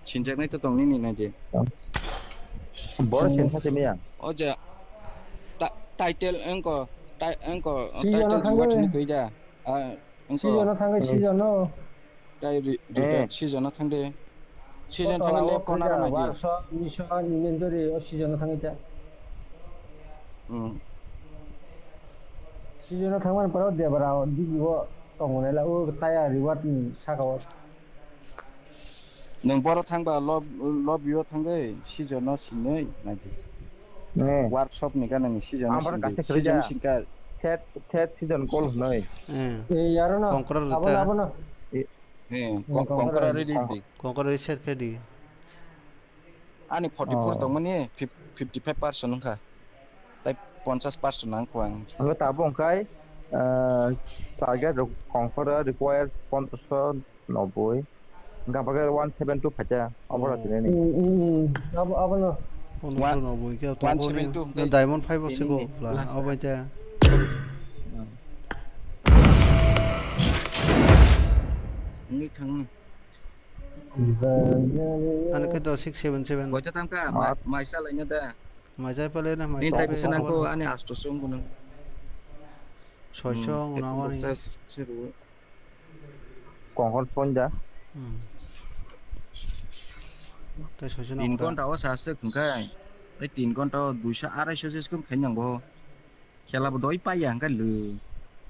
Sinjaknai to tong nini na je. Bor sin thate miya. O je ta-, title engko, ti-, engko, title reward hwnwi twi da. Ah, engko. Season o thangwi season o. Tai re-, eh, record season o thangde. Season thangwi left corner o naidi. Workshop, mission, inventory o season o thangwi ta. Hmm. Season o thangmani pore o debra o digi o tongo nai la o taya reward ni saka o. Nwng boro thangba lob-, lobby o thangwi season no sinwi naidi. Eh. Workshop ni gana ni season no sinwi. Season no sinkha. Third, third season goal hwnwi. Eh. Eh, yaro no. Kongkra rwdi ta. Abono, abono. Eh, eh, kong-, kongkra rwdi. Kongkra rwdi set khe di. Ani forty four tongmani fif-, fifty five percent wngkha. Tai ponchash percent nangkho ang. Ang tabuk wngkhai, ah, target rok kongkra require ponchash. Noboi. Hingke ang bagwi one seven two phaikha, obo rok tini ni. Hmm, hmm, hmm. Abo, abono. Pondroso noboi khe one seven two hingke diamond five o se go pla, obo khe. Ani khe do six seven seven. Koita tangka, ma-, maisa laina da. Maisa pale na, maisa pale. Ni tai bisa nangko ani asto song kono. Soicho, hmm, unawani. Kongkol phone ja. Hmm. Tai soichano tin ghonta o sa se khungkha. Tai tin ghonta o duisho araisho je skum khainang bo. Khela bo doi paiya hwnkhe lw.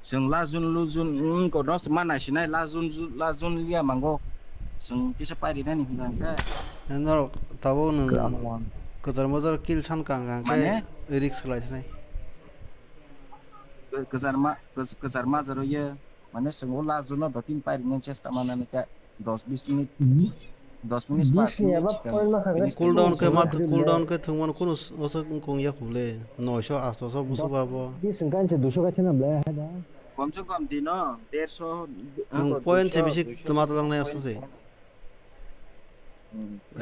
Chwng lajun lujun wng kono se ma naisinai lajun lajun liya mango. Chwng kisa pairi nani hwnka hwnkhe. Norok tabuk nwng kwchar mojar kill san kang kang khe risk lai sinai. Kwchar ma-, kwch-, kwchar majaro ye. Mane chwng o last round o dottin pai rwna chesta manani khe dos bis minute, dos minute, pas minute. Cool down khe ma, cool down khe thwngmano kunu s-, osok wngkong ya khule. Noisho, astoso busu babo. Bis hwnkhe anse duisho kaisa na ble hai da. Komse kom dino derso, nwng point se bisi tuma tang nai aswk se.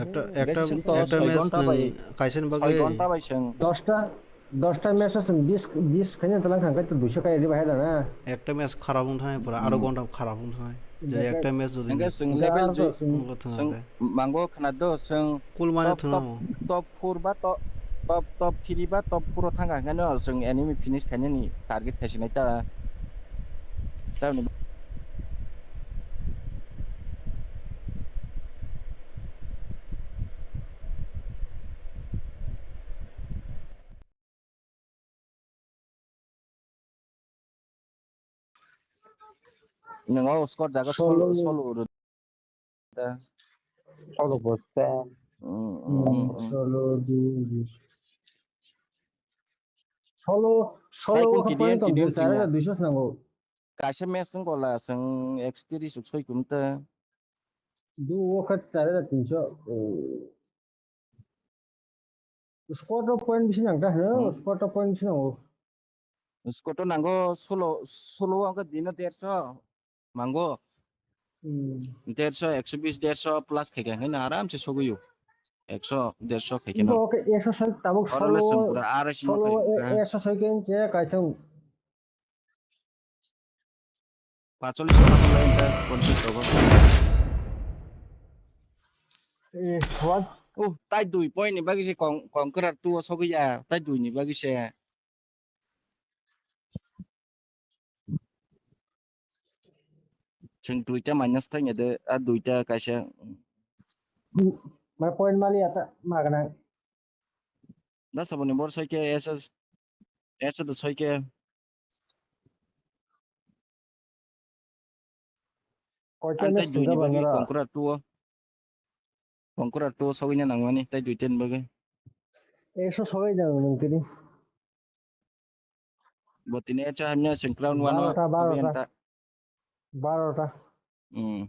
Ekta ekta ekta match nwng kaisa ni bagwi soi ghonta bai chwng. Dosta dosta match o chwng bis bis khaina talang kha khe duiso kai di bahai da na. Ekta match kharap wng thang pura aro ghonta kharap wng thang. Je ekta match jodi hwnkhe chwng level chwng mango khna do chwng cool mane top top thwno. Top four ba top top top three ba top four o thang kha khe no chwng enemy finish khainani target khaisinai ta. Tamni Nwng o score jaga solo solo uro da. Solo bosta. Solo di. Solo solo o point kom dui sar hajar duiso swnango. Kaisa match wng gola chwng ekso tris soi kumta. Du o khe char hajar tinso. Squad o point bisi nang ta hwno, squad o point bisi nango. Squad o nango solo solo o wngkha dino derso mango. Derso ekso bis derso plus khaikha hwnkhe aram se sogwi o. Ekso derso khaikhe no. Bo khe ekso soi tabuk solo solo ekso soi khe kaithang. Pacholis taka pala inta konsis rogo. Eh, what? Oh, tai dui point ni bagwi se kong kongkra tu o sogwi ya, tai dui ni bagwi se. Chwng duita minus thangya de, a duita kaisa. Ma point mali ata magna. Da saboni bor soike S S S S soike. Koita match tei dui ni bagwi kongkra two o. Kongkra two o sogwi na nangmani tei dui ten bagwi. Ekso sogwi na nang tini. Bo tini ekso hamya sengkra unwano. Barota, barota. Barota. Hmm.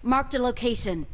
Marked a location.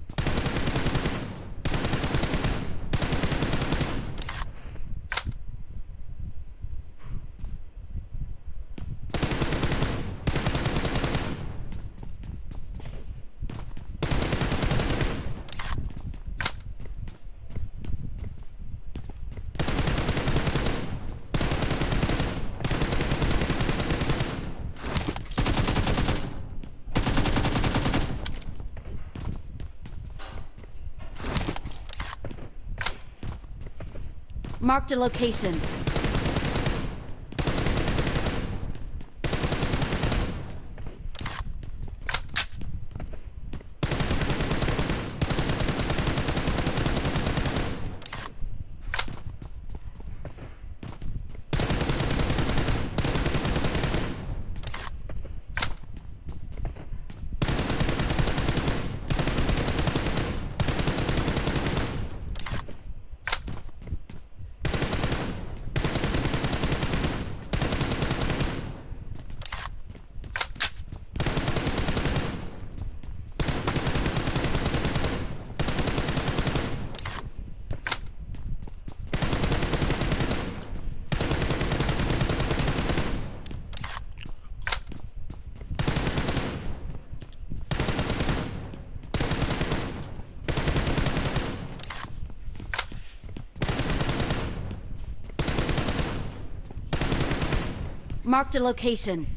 Marked a location. Marked a location.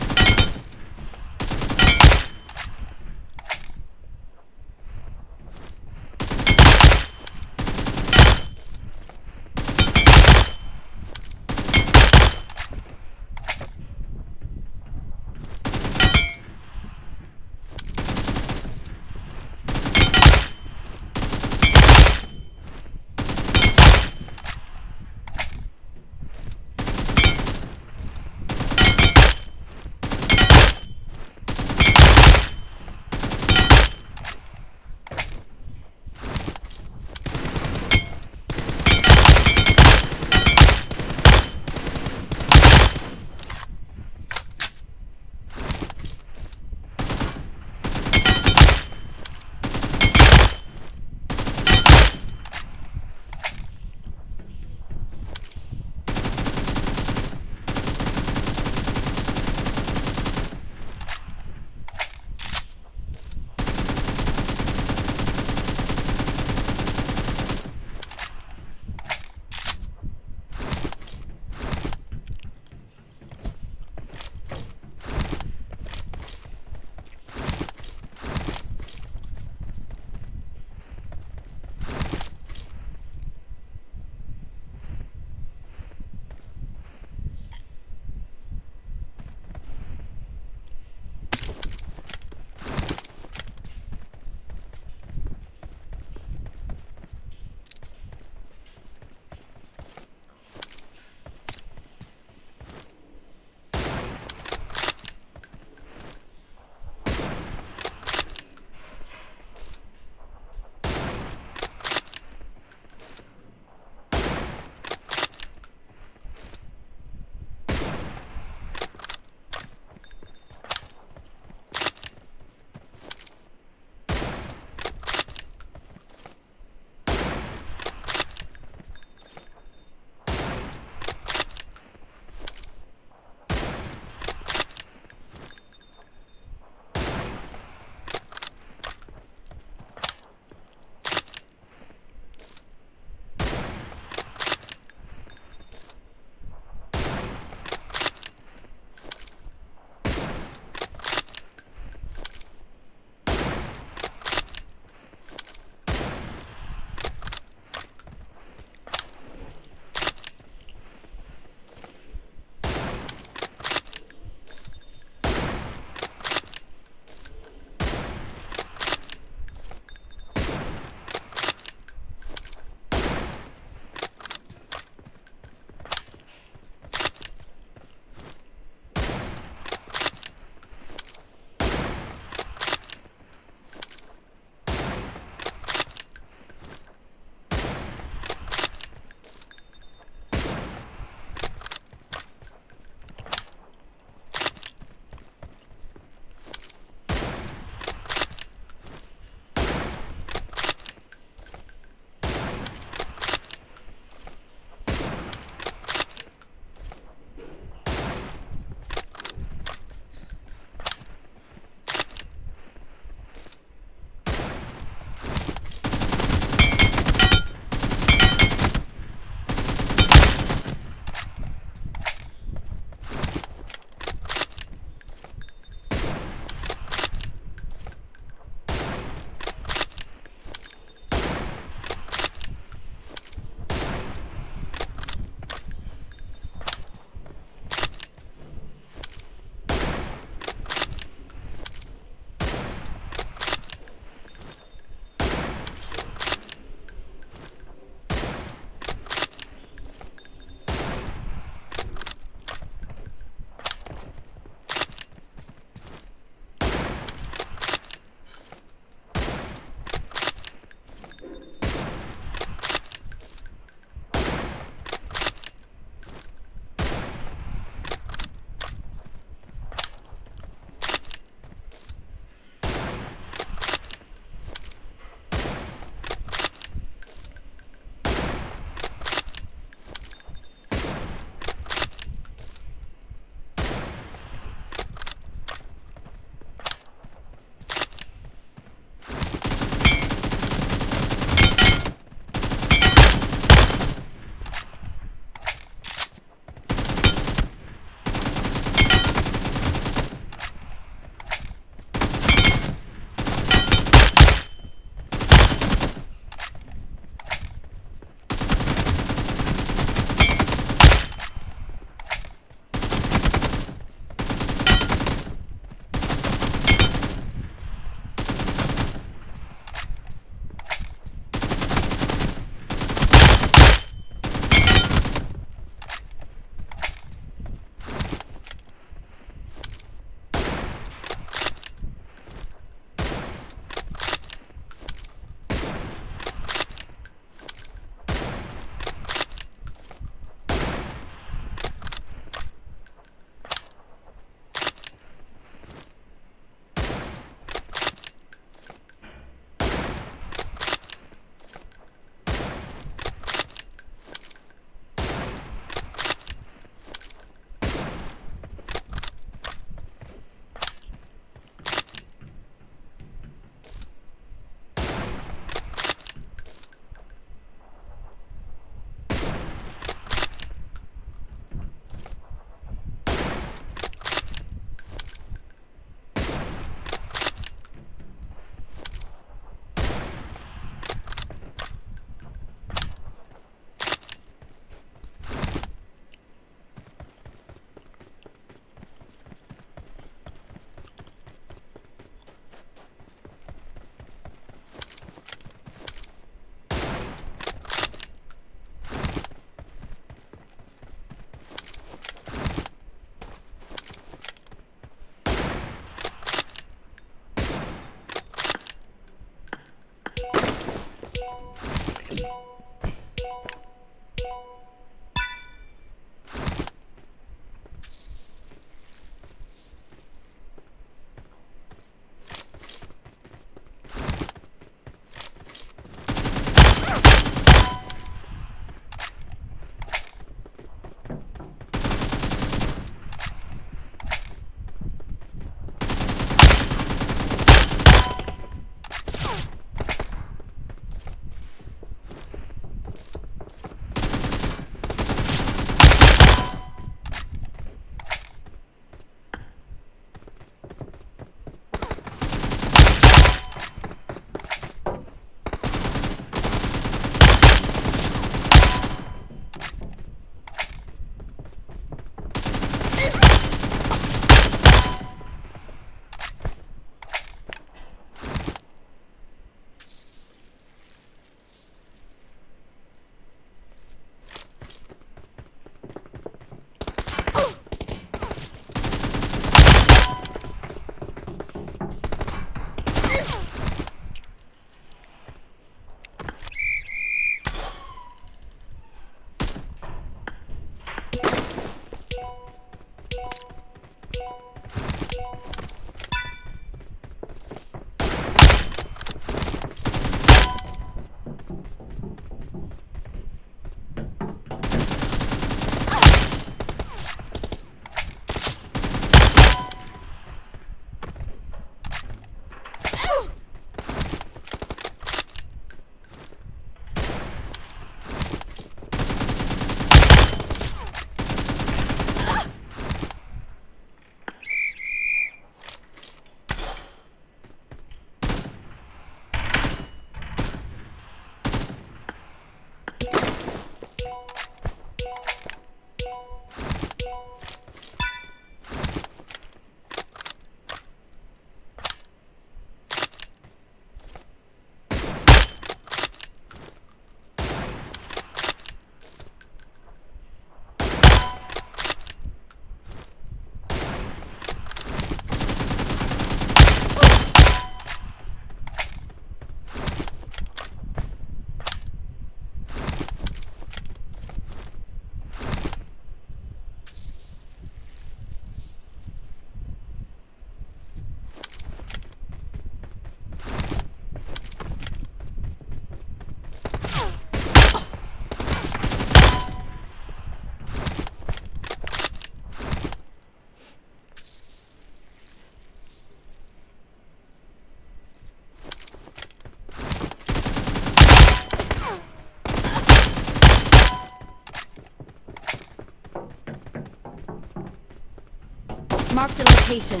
Marked a location.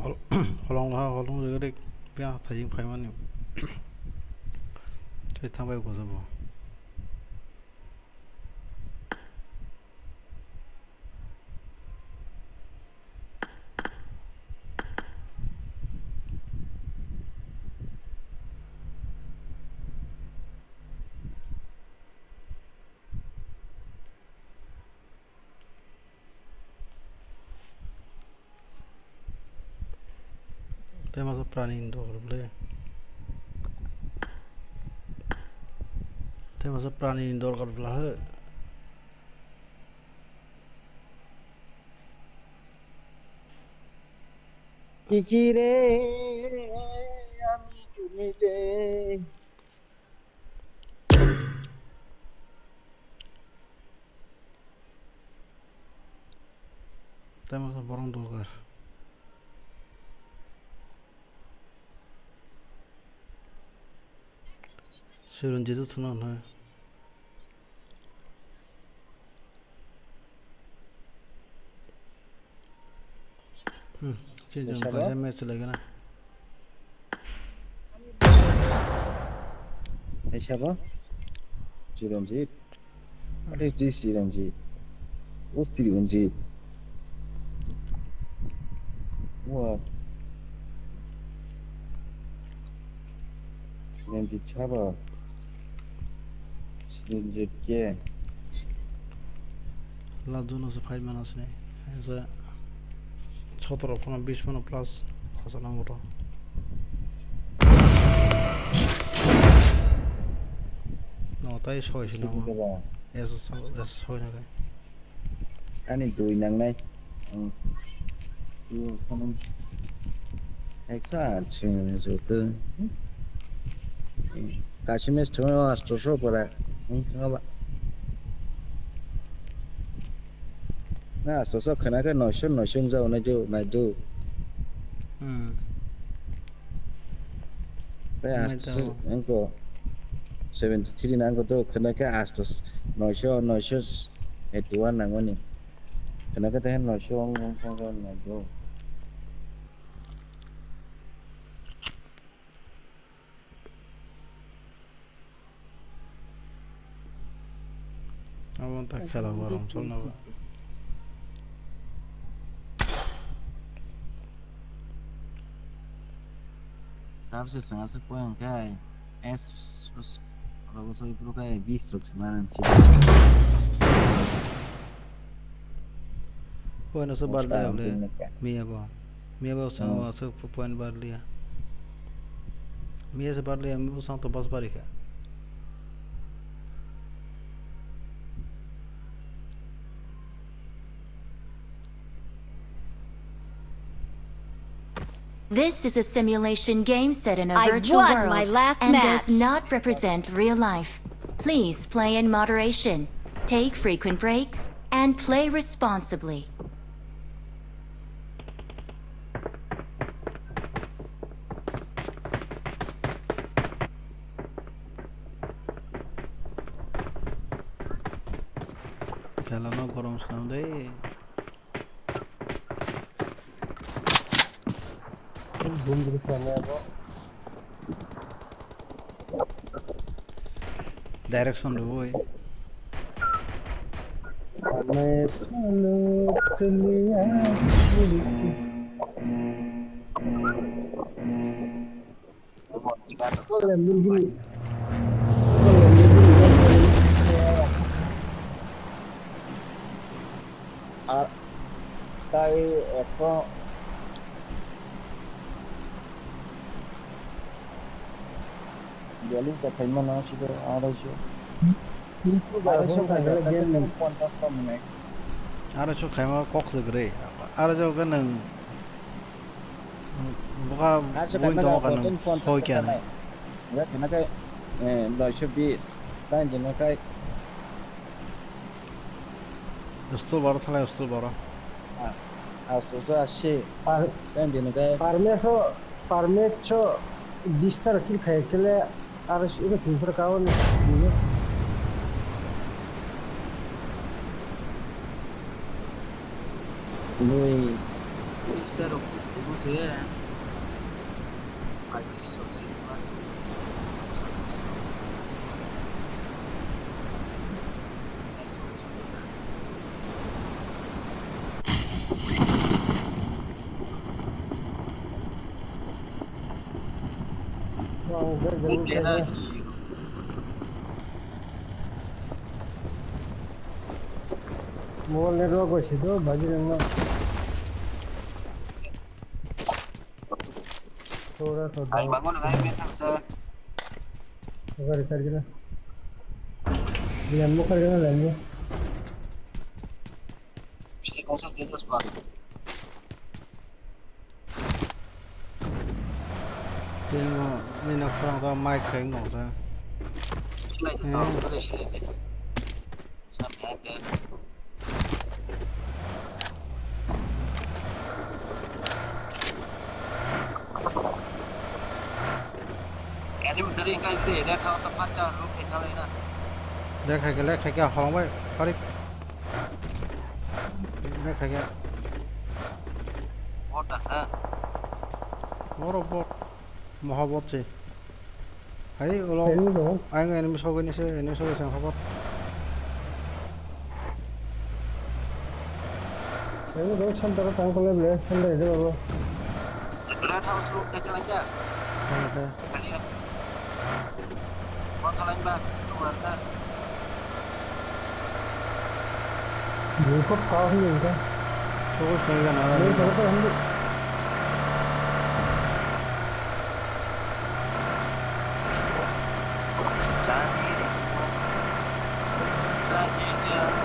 Holong ha, holong jagari, pia thajing phaimani. Tei thangbai gojabo. Tei masa prani ni dorkar bwle. Tei masa prani ni dorkar bwla he. Kiki re, ami kumi je. Tei masa borok dorkar. Chiranjit thwngna hwnwi. Hmm, chini jang kaisa match lai gana. Naisabo? Chiranjit. What is this Chiranjit? Who's Chiranjit? Wow. Chiranjit sabo. Chiranjit ke. Last zone o se five man asini. Esa sotoro phano, bis phano plus khasa nango to. No, tai soi se nango. Esa soi nango. Ani dui nangnai. Hmm. Eksa chwng joto. Kaisa match thwngmani astoso pora. Wng thangma ba. Na astoso khwna khe noisho noisho wngjago naidu naidu. Hmm. Tei astoso wngkho seventy three nangkho to khwna khe astoso noisho noisho eighty one nangmani. Khwna khe tei noisho wng wng thangkhe naidu. Abo ta khela borom cholna ba. Tabse sanga se poyang kai. Es, es, rogo soi pro kai bis rok se manan si. Poino se bar liya ble. Miya bo. Miya bo sang bo se point bar liya. Miya se bar liya, miya bo sang to bas bari kha. This is a simulation game set in a virtual world and does not represent real life. Please play in moderation, take frequent breaks, and play responsibly. Khela no gorom swnam de. Boom boom swnam ya bo. Direction rwui. Ar tai ekho bialis da khaima na sido araisho. Araisho khaima ponchas ta mane. Araisho khaima kok se gre. Araisho ga nang buka buin domo ka nang soi kya nang. Ya kena kai eh loisho bis. Tan jeno kai Ustul baro thalai ustul baro. Ah, ah, so, so, asi. Par-, Kan dino kai. Parmeso, parmeso, bistar kill khai kele, aro si iro tin sar kawan dino. Lui. Insta rok kubusi. Paitris rok se mas. Wow, very good. Mobile network bai sidi o, baji nangma. Thora thora. Ai, bangun, ai, me thangsa. Gari kar gila. Lian mo kar gila, lian mo. Sini kongsa jelas, Pak. Tingo, nini khorang to mic khai wngkha. Sini to, eh. Sini to. Ani mutari engkai de, red house a pacha look ekhalai na. Lek hai ke, lek hai ke, holong bai, parik. Lek hai ke. Bot da, ha? Oro bot. Moha bot se. Hai, ulo. Enemy dong. Ayang enemy sogwi ni se, enemy sogwi se, khabar. Enemy dong, center o tang kole ble, center ede babo. Red house look ekhalai da. Hai, hai. Kalian. Bot halai ba, customer da. Bwkha kok ni hwnkhe. Sobo soi gana. Bwkha kok ni. Chani, chani, chani.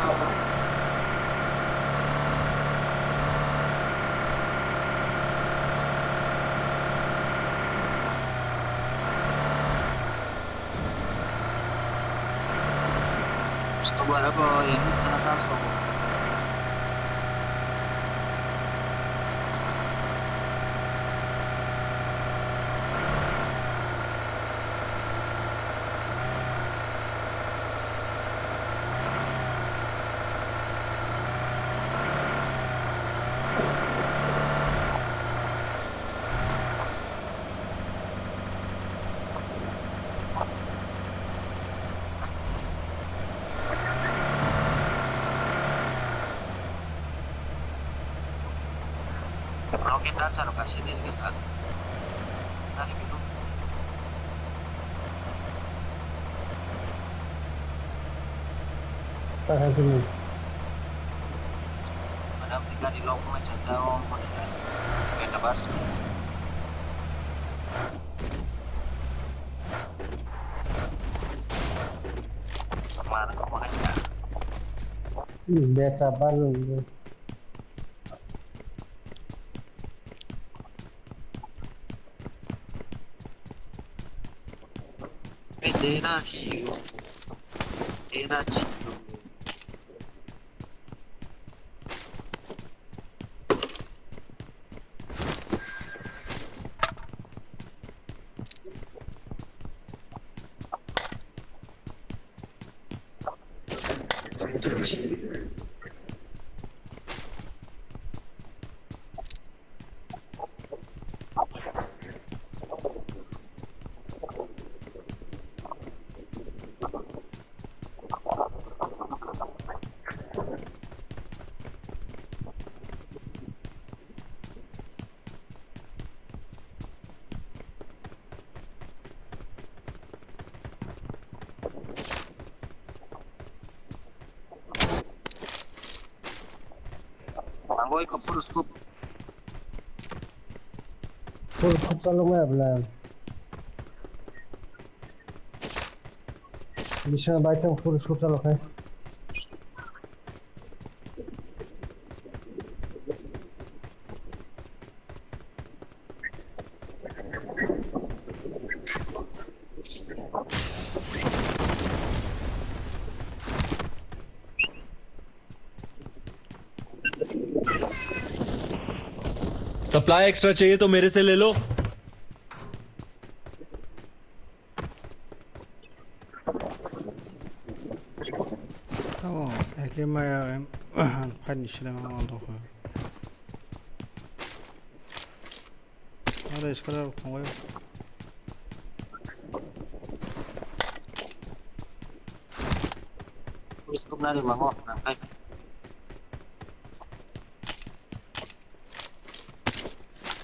Sobo aro bo yang khana chance tongo. Rocket launcher rok kaisa ri rikha sak. Nari biru. Mana gari lok mai chanda om kone ya. Beta bus. Mana kok mahal ya? Beta bus. Hey, dera hiyo. Dera chiyo. Ang oi ko full scope. Full scope chalo maya bela. Bisa bai thang full scope chalo khai. Supply extra चाहिए तो मेरे से ले लो। Tamo, eke maya, em, phaini sinai ma, ma, dokho. Pura squad rok tongo. Squad nari mango, nangkai.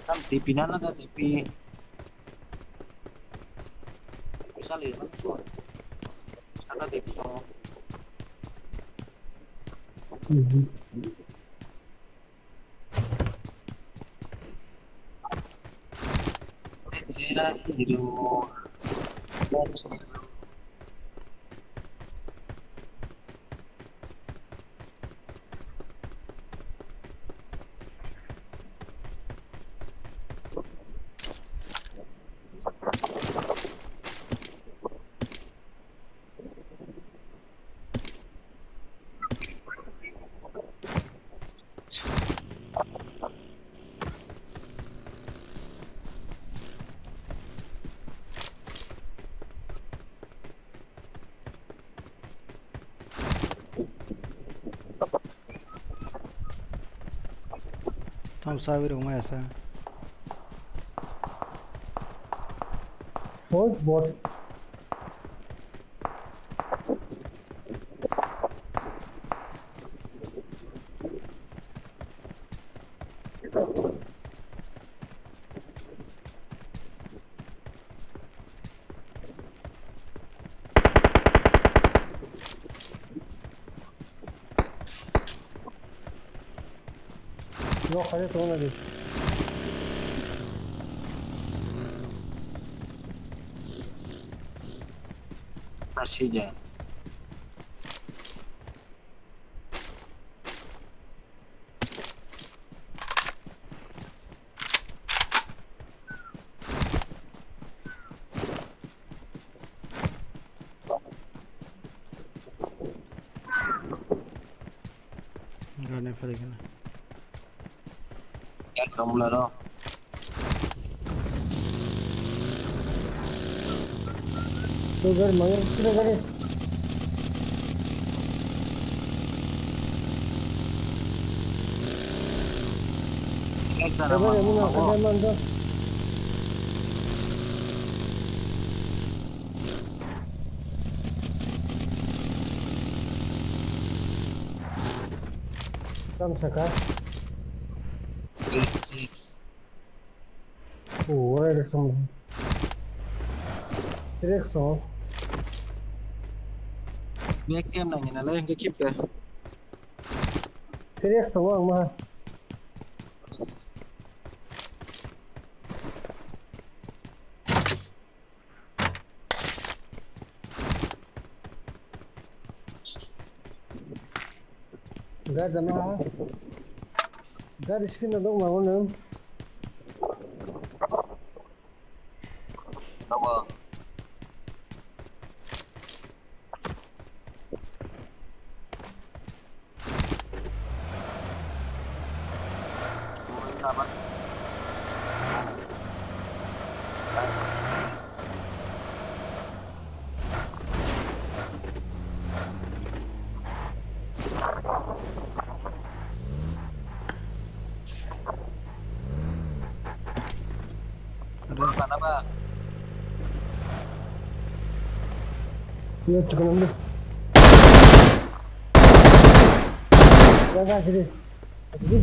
Tam T P na na da T P. T P sali man suar. Saka T P tongo. Tam sabi rok maya sa. Hoi bot. Nok khaje tong nadi. Asija. Gana phaikhe na. Yak kamla no. Tu gari mangi, tu gari. Yak dara mangi. Tam saka. Six, six. Oh, where is some? Six, oh. Ni kem nang ina le, ke keep de. Six, oh, ang ma. Gari jama. Gari skin na dong ma wono. Tama. Iya, cukup nanti. Ya, ya, sini. Sini.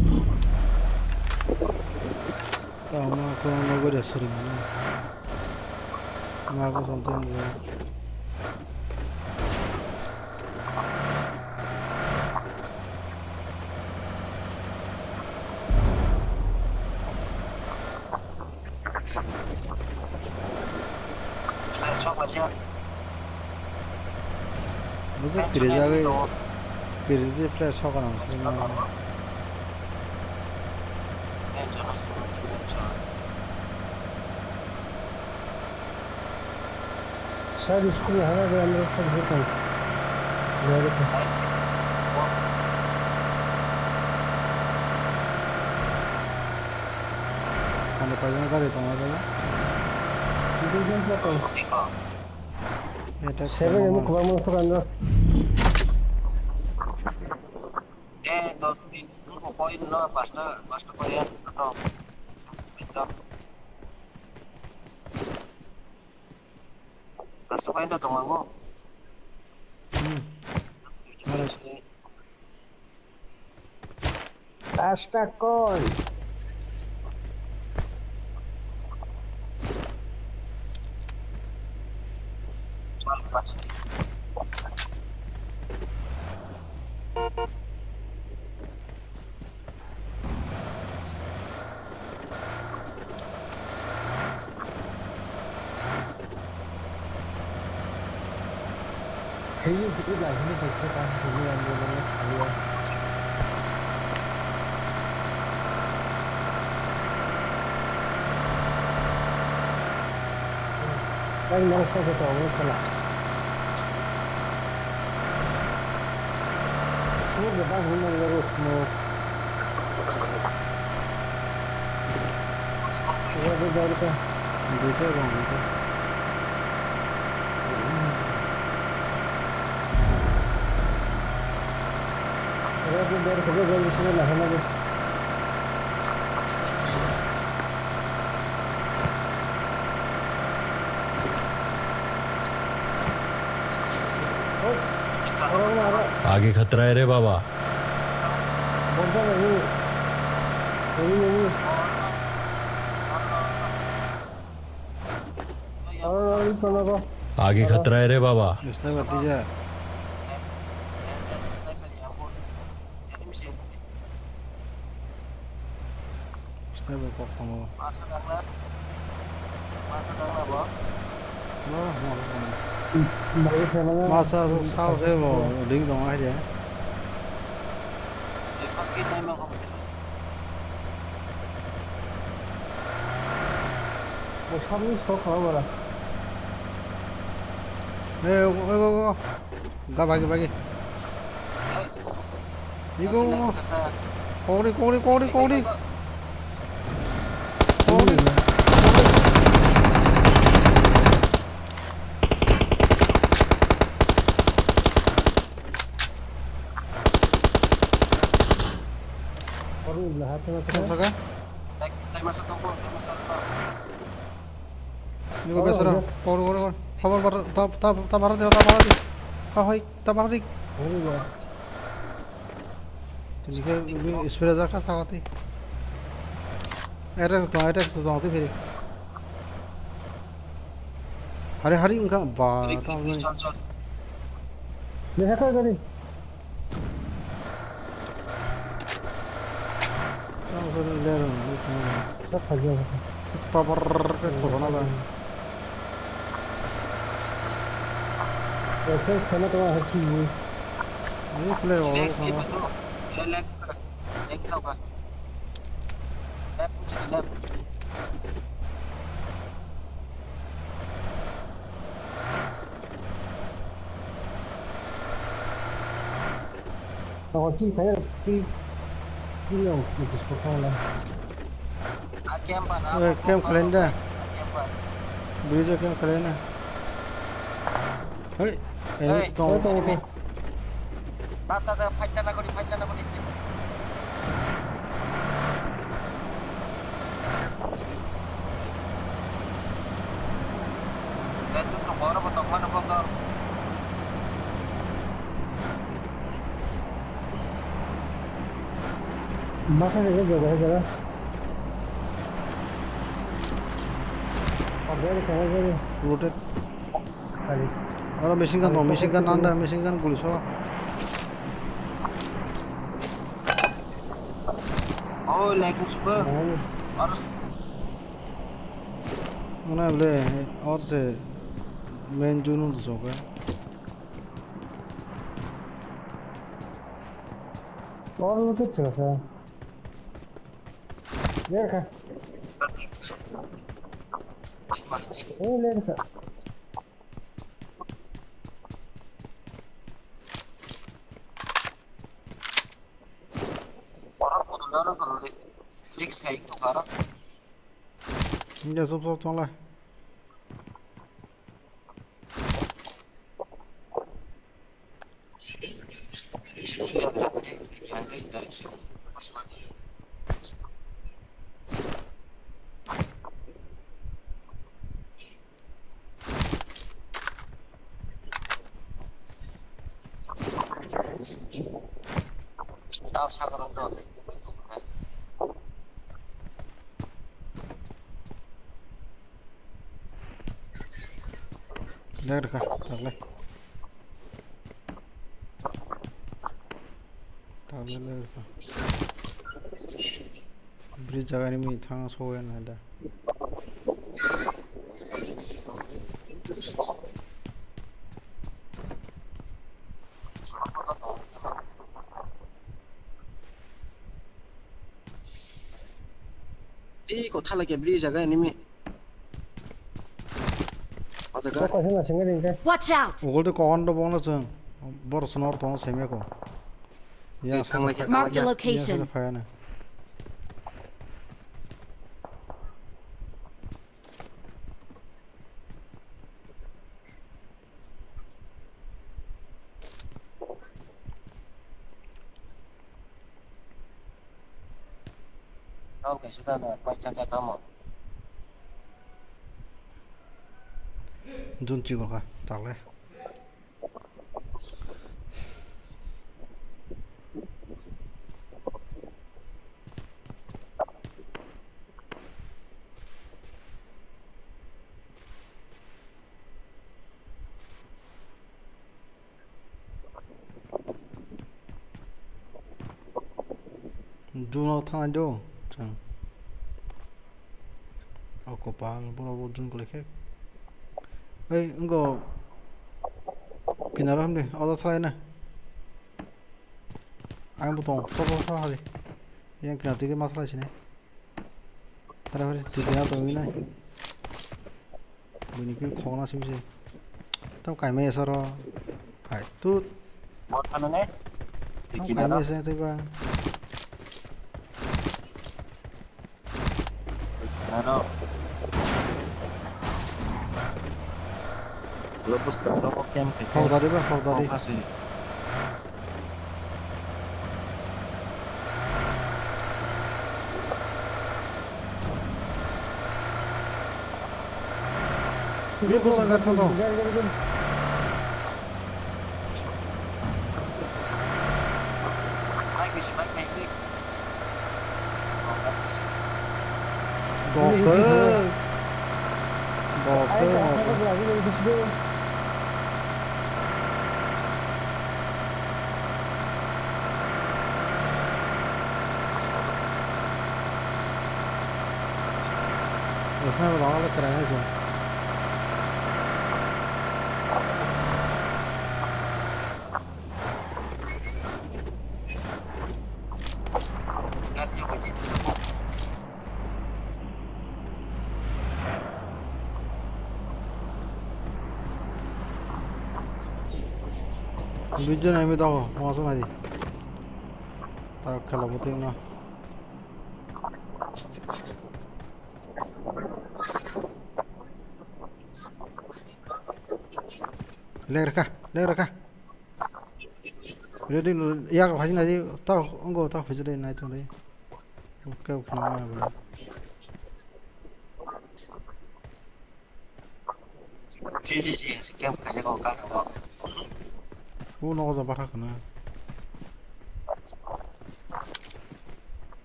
Tama ko no gori asuri mana. Mago santai mo. Sok la siya. Busu pirija gai. Pirija play sok na. Side school hana de amra sab hotan. Gari ka. Kano paijana gari tongo de. Dui jon photo. Eta seven emo kwbangma photo no. Eh, do tin ko point no pasta pasta point no. Hasta painta tongo. Hmm. Aro. Hasta koi. Yang narasnya ke tahu kalau semua kita guna terus mau. Iya, betul, betul. Betul, Bang, betul. Iya, betul, betul, betul, betul. आगे खतरा है रे बाबा। आगे खतरा है रे बाबा। Sniper kok tongo. Masa dangla. Masa dangla bo. No, no, no. Masa sa se bo ding tong ai de. First kit nai ma ko. Bo sabni sok kha bara. Hey, go, go, go. Ga bagi, bagi. Igo. Kori, kori, kori, kori. Kori. Kori, lahat na. Saka? Igo besara. Kori, kori, kori. Sabar bar, ta, ta, ta bara de, ta bara de. Ha, hoi, ta bara de. Tini ke spray jaka sakati. Attack to, attack to, jong ti phiri. Hari hari engka ba, ta. Chal, chal. Lihat kau tadi. Ang sa lero, lero. Sa khaja. Sa pabar ke corona ba. Ya, sa khana to ha ki. Ni player ho. Left, left, left. Tongo chini khaina twi, twi rok muchus kwkhwrang lai. A camp ba na, eh, camp khlai da. A camp ba. Bridge o camp khlai na. Hey, hey, tongo, tongo, tongo. Ta, ta, ta, fight ta na kori, fight ta na kori. Makanya dia jaga jaga. Apa dia kena jadi? Rotate. Kali. Aro machine gun, machine gun anda, machine gun guli so. Oh, like super. Mana bole, or se main junu soka. Or lo ke chasa. Lerka. Oh, lerka. Orang kudu dorong kalau di fix kayak itu karena. Ini sop sop tong lah. Ler kha, tagle. Tagle ler kha. Bridge jaga ni mi thang so ya na da. Tei kotha lake bridge jaga enemy. O jaga. Watch out! Ugol de kokon do bongno chwng. Bor sonor tong saimeko. Ya, thang lake, thang lake. Marked a location. Phayana. Tamo kaisa tamo, koi chang khe tamo. Jun chikon kha, takle. Duno thanai do chwng. O kopal, borok bo dun kwlai khe. Ei, wngkha kinaro hamdi, odo thalai na. Ang bo tong, tong, tong, tong, hari. Yang kena tike ma thalai sini. Hari, hari, tike na tong ini. Bini khe khokna simi se. Tamo kaimai esa ro. Hai, tut. Bot phano ne? Tamo kaimai esa tei ba. Esa ro. Lo bus ka lo kem ke. Khok dari ba, khok dari. Khok asi. Ini bos angkat foto. Bike bisi, bike, bike, bike. Dokhe. Dokhe. Sniper dong, ale keren aja. Video naimwi tongo, masa naidi. Tak khela bwtwi wngno. Ler kha, ler kha. Ready, yak rok haji naji, tao, wngkha, tao, hujui de, nai tong de. Okay, okay, nai, bro. G G G, scam khaijak o, ka nogo. O nogo jaba thak khna.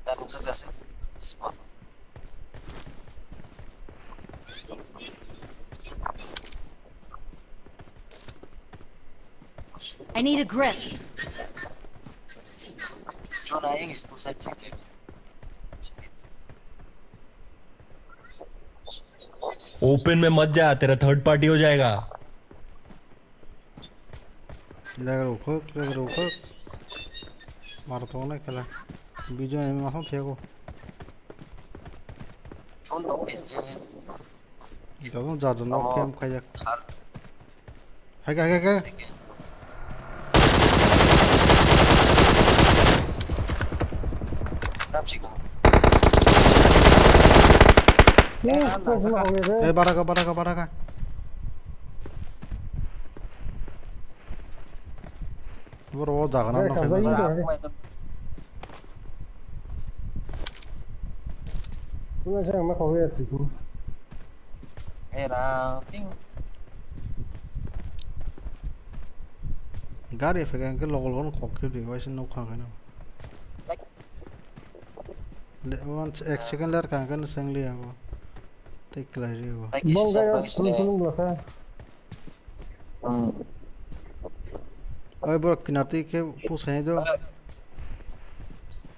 Da nukjak da se, spawn. I need a grip. Open में मत जा, तेरा third party हो जाएगा। Leg rok khuk, leg rok khuk. Mar tongo na kela. Bijo em ma thang thego. Jadon jadon no kem khaijak. Hai, hai, hai, hai. Eh, baraka, baraka, baraka. Boro o jaga na. Kuna se ma khawi ya tiku. Era, ting. Gari phai khe logo logo khok khe di, waisa nuk kha khe no. One, ek second ler kang kano sengli abo. Tei klai ri abo. Bong gaya sulung sulung belakha. Hmm. Oi borok kinartwi khe pusainai do. Ah.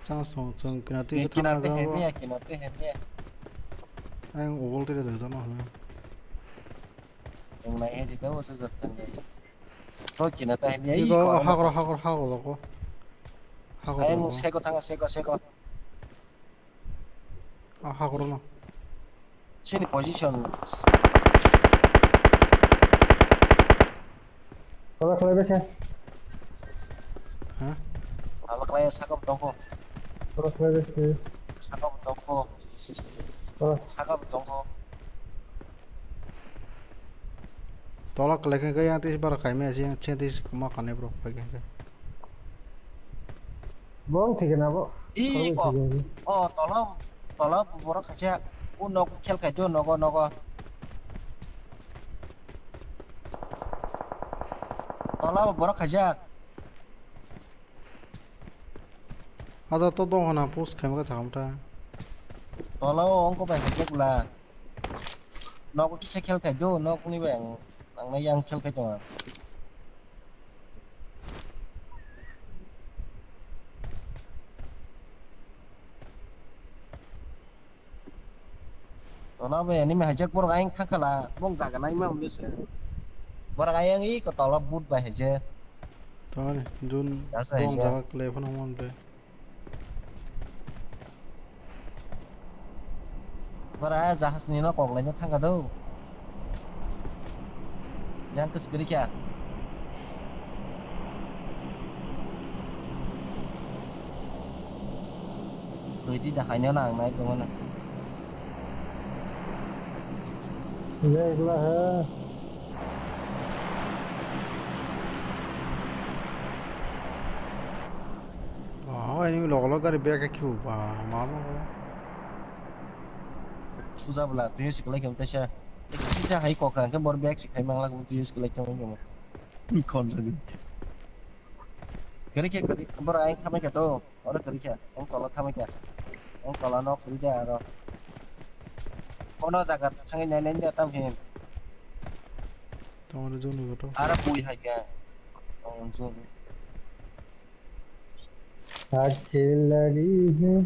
Chang song chwng kinartwi khe thangna kinartwi hemya, kinartwi hemya. Ayang ugol twi rwjak no hwnwi. Wngnai hai di do, se jot tang. Bro, kina ta hemya, iko, iko, hagor, hagor, hagor logo. Hagor logo. Ayang sego thanga, sego, sego. Ah, hagor no. Sini position. Kala kala bekhe. Ha? Kala kala sakam tongko. Kala kala bekhe. Sakam tongko. Kala. Sakam tongko. Tola kwlai khe yang tei bara kaimai se yang chen tei ma kanai borok pai khe. Bong thik na bo. I ko. O tola, tola borok kaisa. O nok khel khai do nogo nogo. Tola borok kaisa. Ada to dong hana push khaima khe thangam ta. Tola o ongko bai hajak bla. Nogo kisa khel khai do, nok ni bai ang, ang na yang khel khai tongo. Tola bai ani mai hajak borok ayang thangkhala, bong jaga nai ma mli se. Borok ayang i ko tola but bai haje. Tawani jun bong jaga kle phano mon be. Bara jahaj ni no kok laina thangka do. Yang kwswk kwrwi kha. Twi da haino nang nai tongo na. Ye egla hai. Oh, enemy logo logo gari bag ekhe ba, ma logo. Suja bwla, twi siklai khe teisa. Sisa hai kok kha, hwnkhe bor bag siklai mangla, twi siklai khe mangla. Khon jadi. Kari khe kari, bor ai khamai khe to. Oro kwrwi kha, ang tola thamai kha. Ang tola nok kwrwi da aro. Kono jaga thangwi nai nai da tam hin. Tongmani joni goto. Aro bui hai kha. Oh, joni. Akhil lagi hai.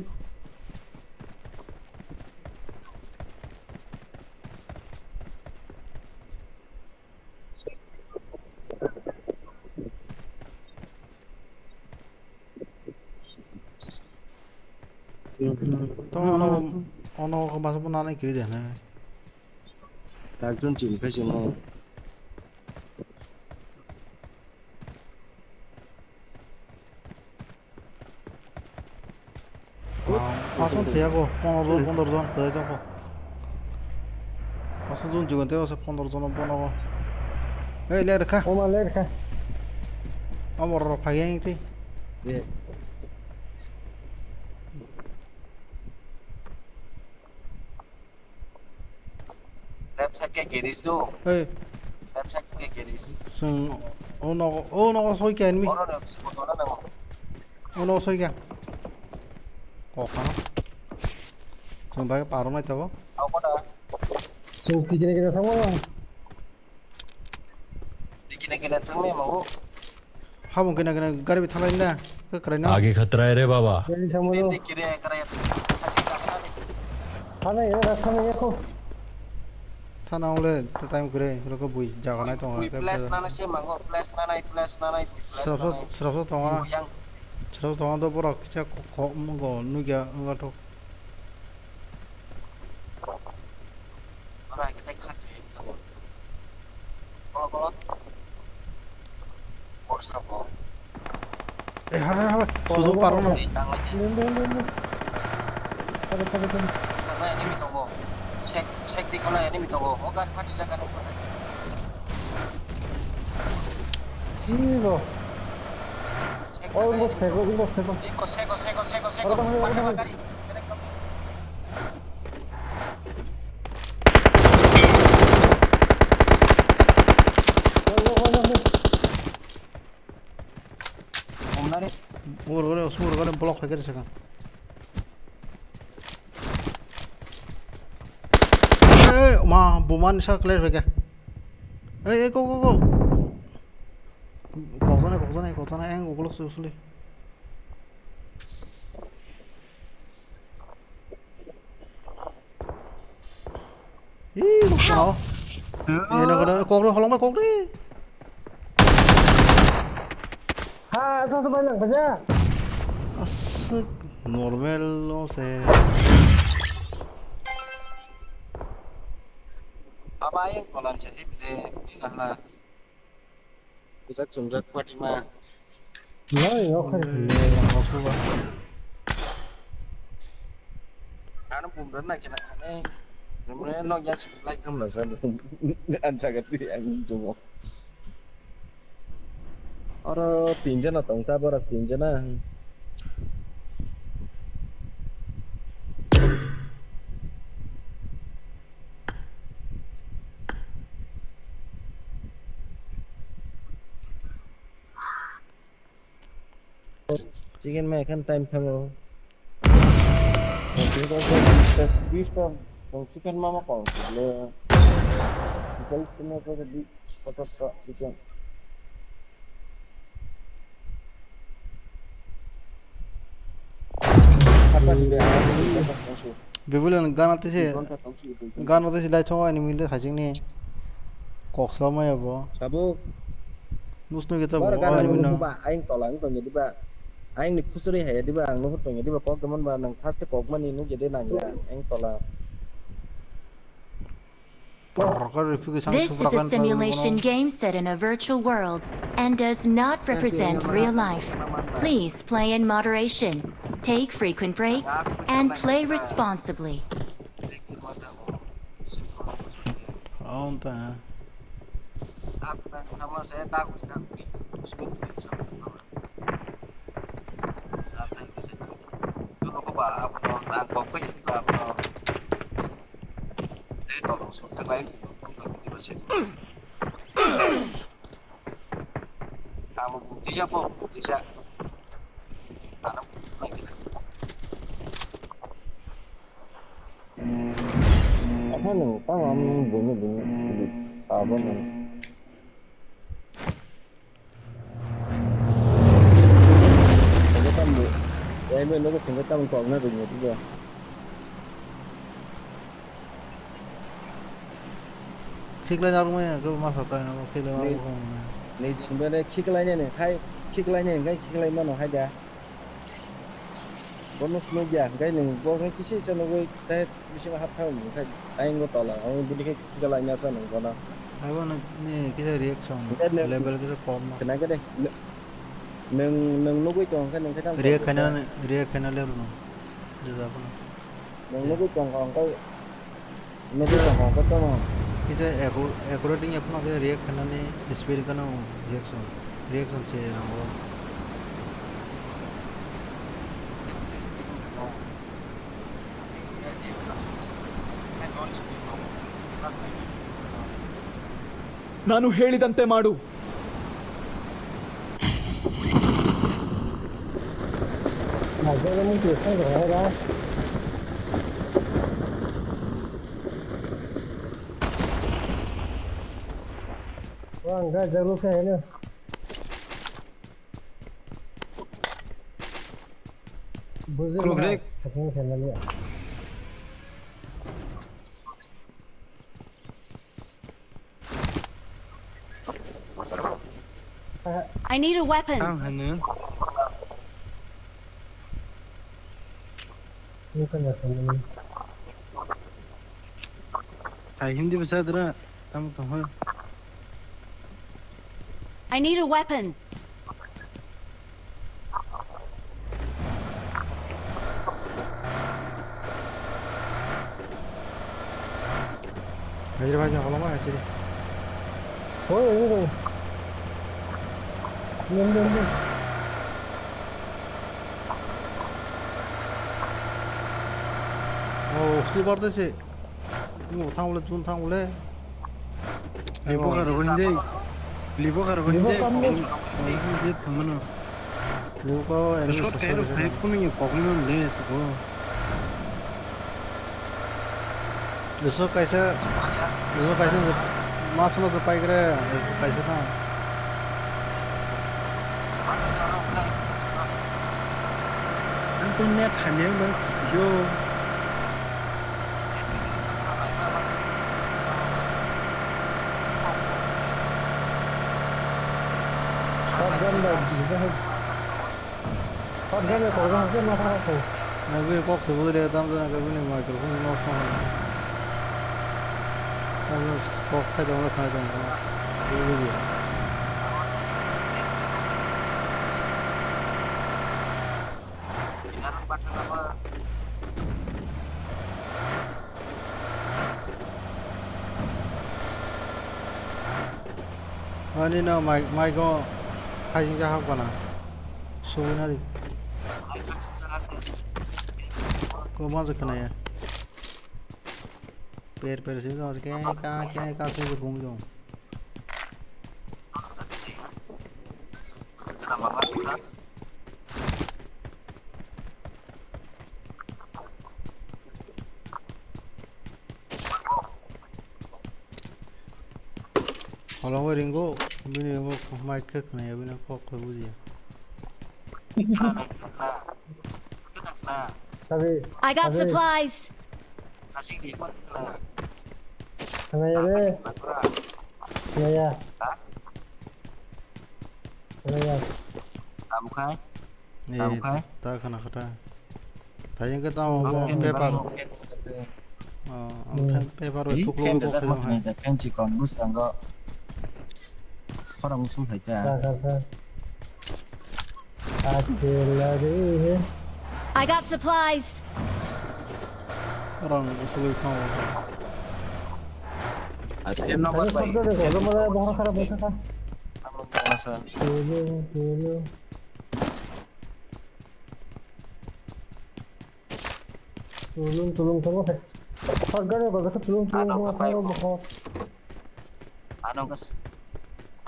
To ono, ono ko masa bo nanai kiri de na. Takjon chini phai sini. Aswk thwiyago, pondro jon, pondro jon kwthai tongkho. Aswk jon jigon tei aswk pondro jon bono. Ei, ler kha. Oma ler kha. Omo rok phai yang tei. Left side ke garage do. Hey. Left side ke garage. Sung, o nogo, o nogo soi ke enemy. Oro na siko dona nango. O nogo soi ke. Kok kha. Sung bai paro nai tabo. Au kota. Sung tikine kine thango. Tikine kine thangni mango. Habung kena kena gari bi thalai na. Ke krai na. आगे खतरा है रे बाबा। Gari sama lo. Kire kare. Thana ya, thana ya ko. Thana ole, ta time kre, roko bui jaga nai tongo. Bui place nana se mango, place nana, place nana, place nana. Srapso, srapso tongo. Yang. Srapso tongo do borok kisa ko, ko, mungo, nugya, ngathok. Ora kita khat. Kono, kono. Borsa bo. Eh, hai, hai, hai. Sujuk paro no. Dun, dun, dun, dun. Pare, pare, pare. Saka enemy tongo. Sek, sek di kono enemy tongo. O gar pati jaga no. Hi bo. Oh, inbox thego, inbox thego. Iko seko, seko, seko, seko. Ora, ora, ora. Patala gari. Direct konti. Oi, oi, oi, oi. Omnare. Ur, ur, ur, ur, block hai kari saka. Ma, bumani sa clear beke. Ei, ei, go, go, go. Kokjana, kokjana, kokjana, ang ukulok susuli. Ih, kokjana. Help! Eh, no, no, kok, no, holong ba, kok, ni. Ha, sa, sa, bai lang, baja. Asik, normal, no, se. Baba, yang kolan jadi bile, ini lah. Bisa chungjak pati ma. No, no, kan. Eh, no, no, no. Ano bumra na kina, eh. Bumra no ya si like kam na sa. An sa gati ang jumo. Oro tinjana tong ta, borok tinjana. Chicken ma ekhan time thango. Chicken mama kong le. Chicken sini ko di kotor ko chicken. Apa sih dia? Bibulon gana tisi, gana tisi lai thongo ani mile hajing ni. Kok salama ya bo. Sabo. Nusno kita bo. Bora gana ani mino. Ba aing tola ang tongya diba. Aing ni khusuri haya diba, ang nuhur tongya diba, kok teman ba nang first kok mani nugya de nang ya, aing tola. This is a simulation game set in a virtual world and does not represent real life. Please play in moderation, take frequent breaks, and play responsibly. Aun ta. Amo bung tisa po, bung tisa. Ano bung tisa. Asa no, tamo am bunyi bunyi. Abo no. Sengke tam bu. Ya ibu nogo sengke tam kok na bunyi tu. Khiklai narwkmaya, kebo masa ta, khiklai narwkmaya. Ni jin bele khiklai nani khai, khiklai nani khai khiklai mano hai da. Bono phunuk ya, khai nung bo khai kisi se nugui tai bisingo hap thang khai tai ngo tola, ang bini khai khiklai na sa nung bono. Abo ni kisa reaction level kisa kom no. Kena kede nung nung nugui tong khai nung khai tam react khaina, react khaina level no. Jesa bono. Nung nugui tong khai Nugui tong kha, khe tamo? Kisa accu-, accurate wngya phano khe react khainani speed kheno reaction, reaction se nango. ನಾನು ಹೇಳಿದಂತೆ ಮಾಡು. Ang gajak rw khe hino. Bujui khuluk rek. Sasing sanani. I need a weapon. Ang hanu. Hai hindi basa dra. Tamo tong hoi. I need a weapon. Hajir bhai, jang koloma hajir. Hoi, hoi, hoi. Len, len, len. Oh, si bar de se. Ni bo thang bole, jun thang bole. Libo karo bani dei. Libo karo bani dei. Libo kam dei. Libo ko enemy shot kairo khai phunu ni kokno le to. Biso kaisa, biso kaisa mas mas paigra, kaisa na. Ang to net hamya ma yo. Shotgun da, Shotgun da, kok da, kok da. Nagwi kok se bujle tam jana ka bini microphone no song. Tam jana kok khai dong khai dong. Bujle. Ani no mai, mai go hai jahak bana. Subui nari. Ko ma je khna ya. Per per si do ke ka ke ka se bung do. Holong bai ringo, bini ringo mic khe khwnaya, bini kok khe bujiya. Sabi, I got sabi. Supplies. Khwnaya de. Khwnaya. Khwnaya. Tabuk khai? Eh, tabuk khai? Ta khana kha ta. Thai hwnkhe tamo bo paper. Oh, ang thai paper bai thuklo fan da jak ma khwnai da, fan chikon bwskango. Khorang sum hai ta. Kha, kha, kha. Akhil lari he. I got supplies. Khorang usulwi tamo. Akhil no bat bai. Khorang mala bahar kharap bwsa kha. Amo masa. Tulu, tulu. Tulung tulung thangma phai. Phagani bagasa tulung tulung thangma phai. Ano kas,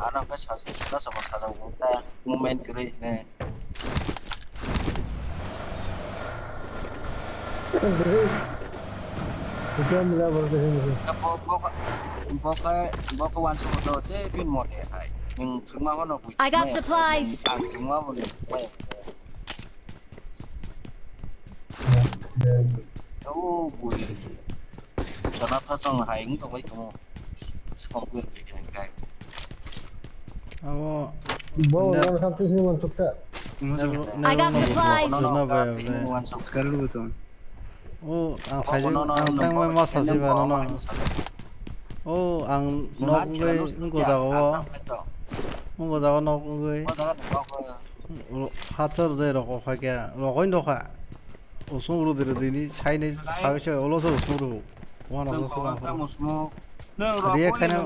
ano kas has, kas apa saja ta movement kiri ne. Beri. Kita mula baru kesini. Boka, boka, boka wansu moto se pin mote hai. Yang thangma hono. I got supplies. Ang thangma mo ne. O bui. Jana tha chang hai wng tongbai tongo. Song bui khe khe kai. Abo bo nang kha twi hwnwi mansuk ta. I got supplies. Kalu to. O ang khai ang tang mai ma sa si ba no. O ang nok wngwi wngko jaga o. Wngko jaga nok wngwi. Hathor de rok o khai khe rokoi no kha. Usung ru de ru de ni sai ni sai sai ulo so usung ru. Wana so so. React khaina,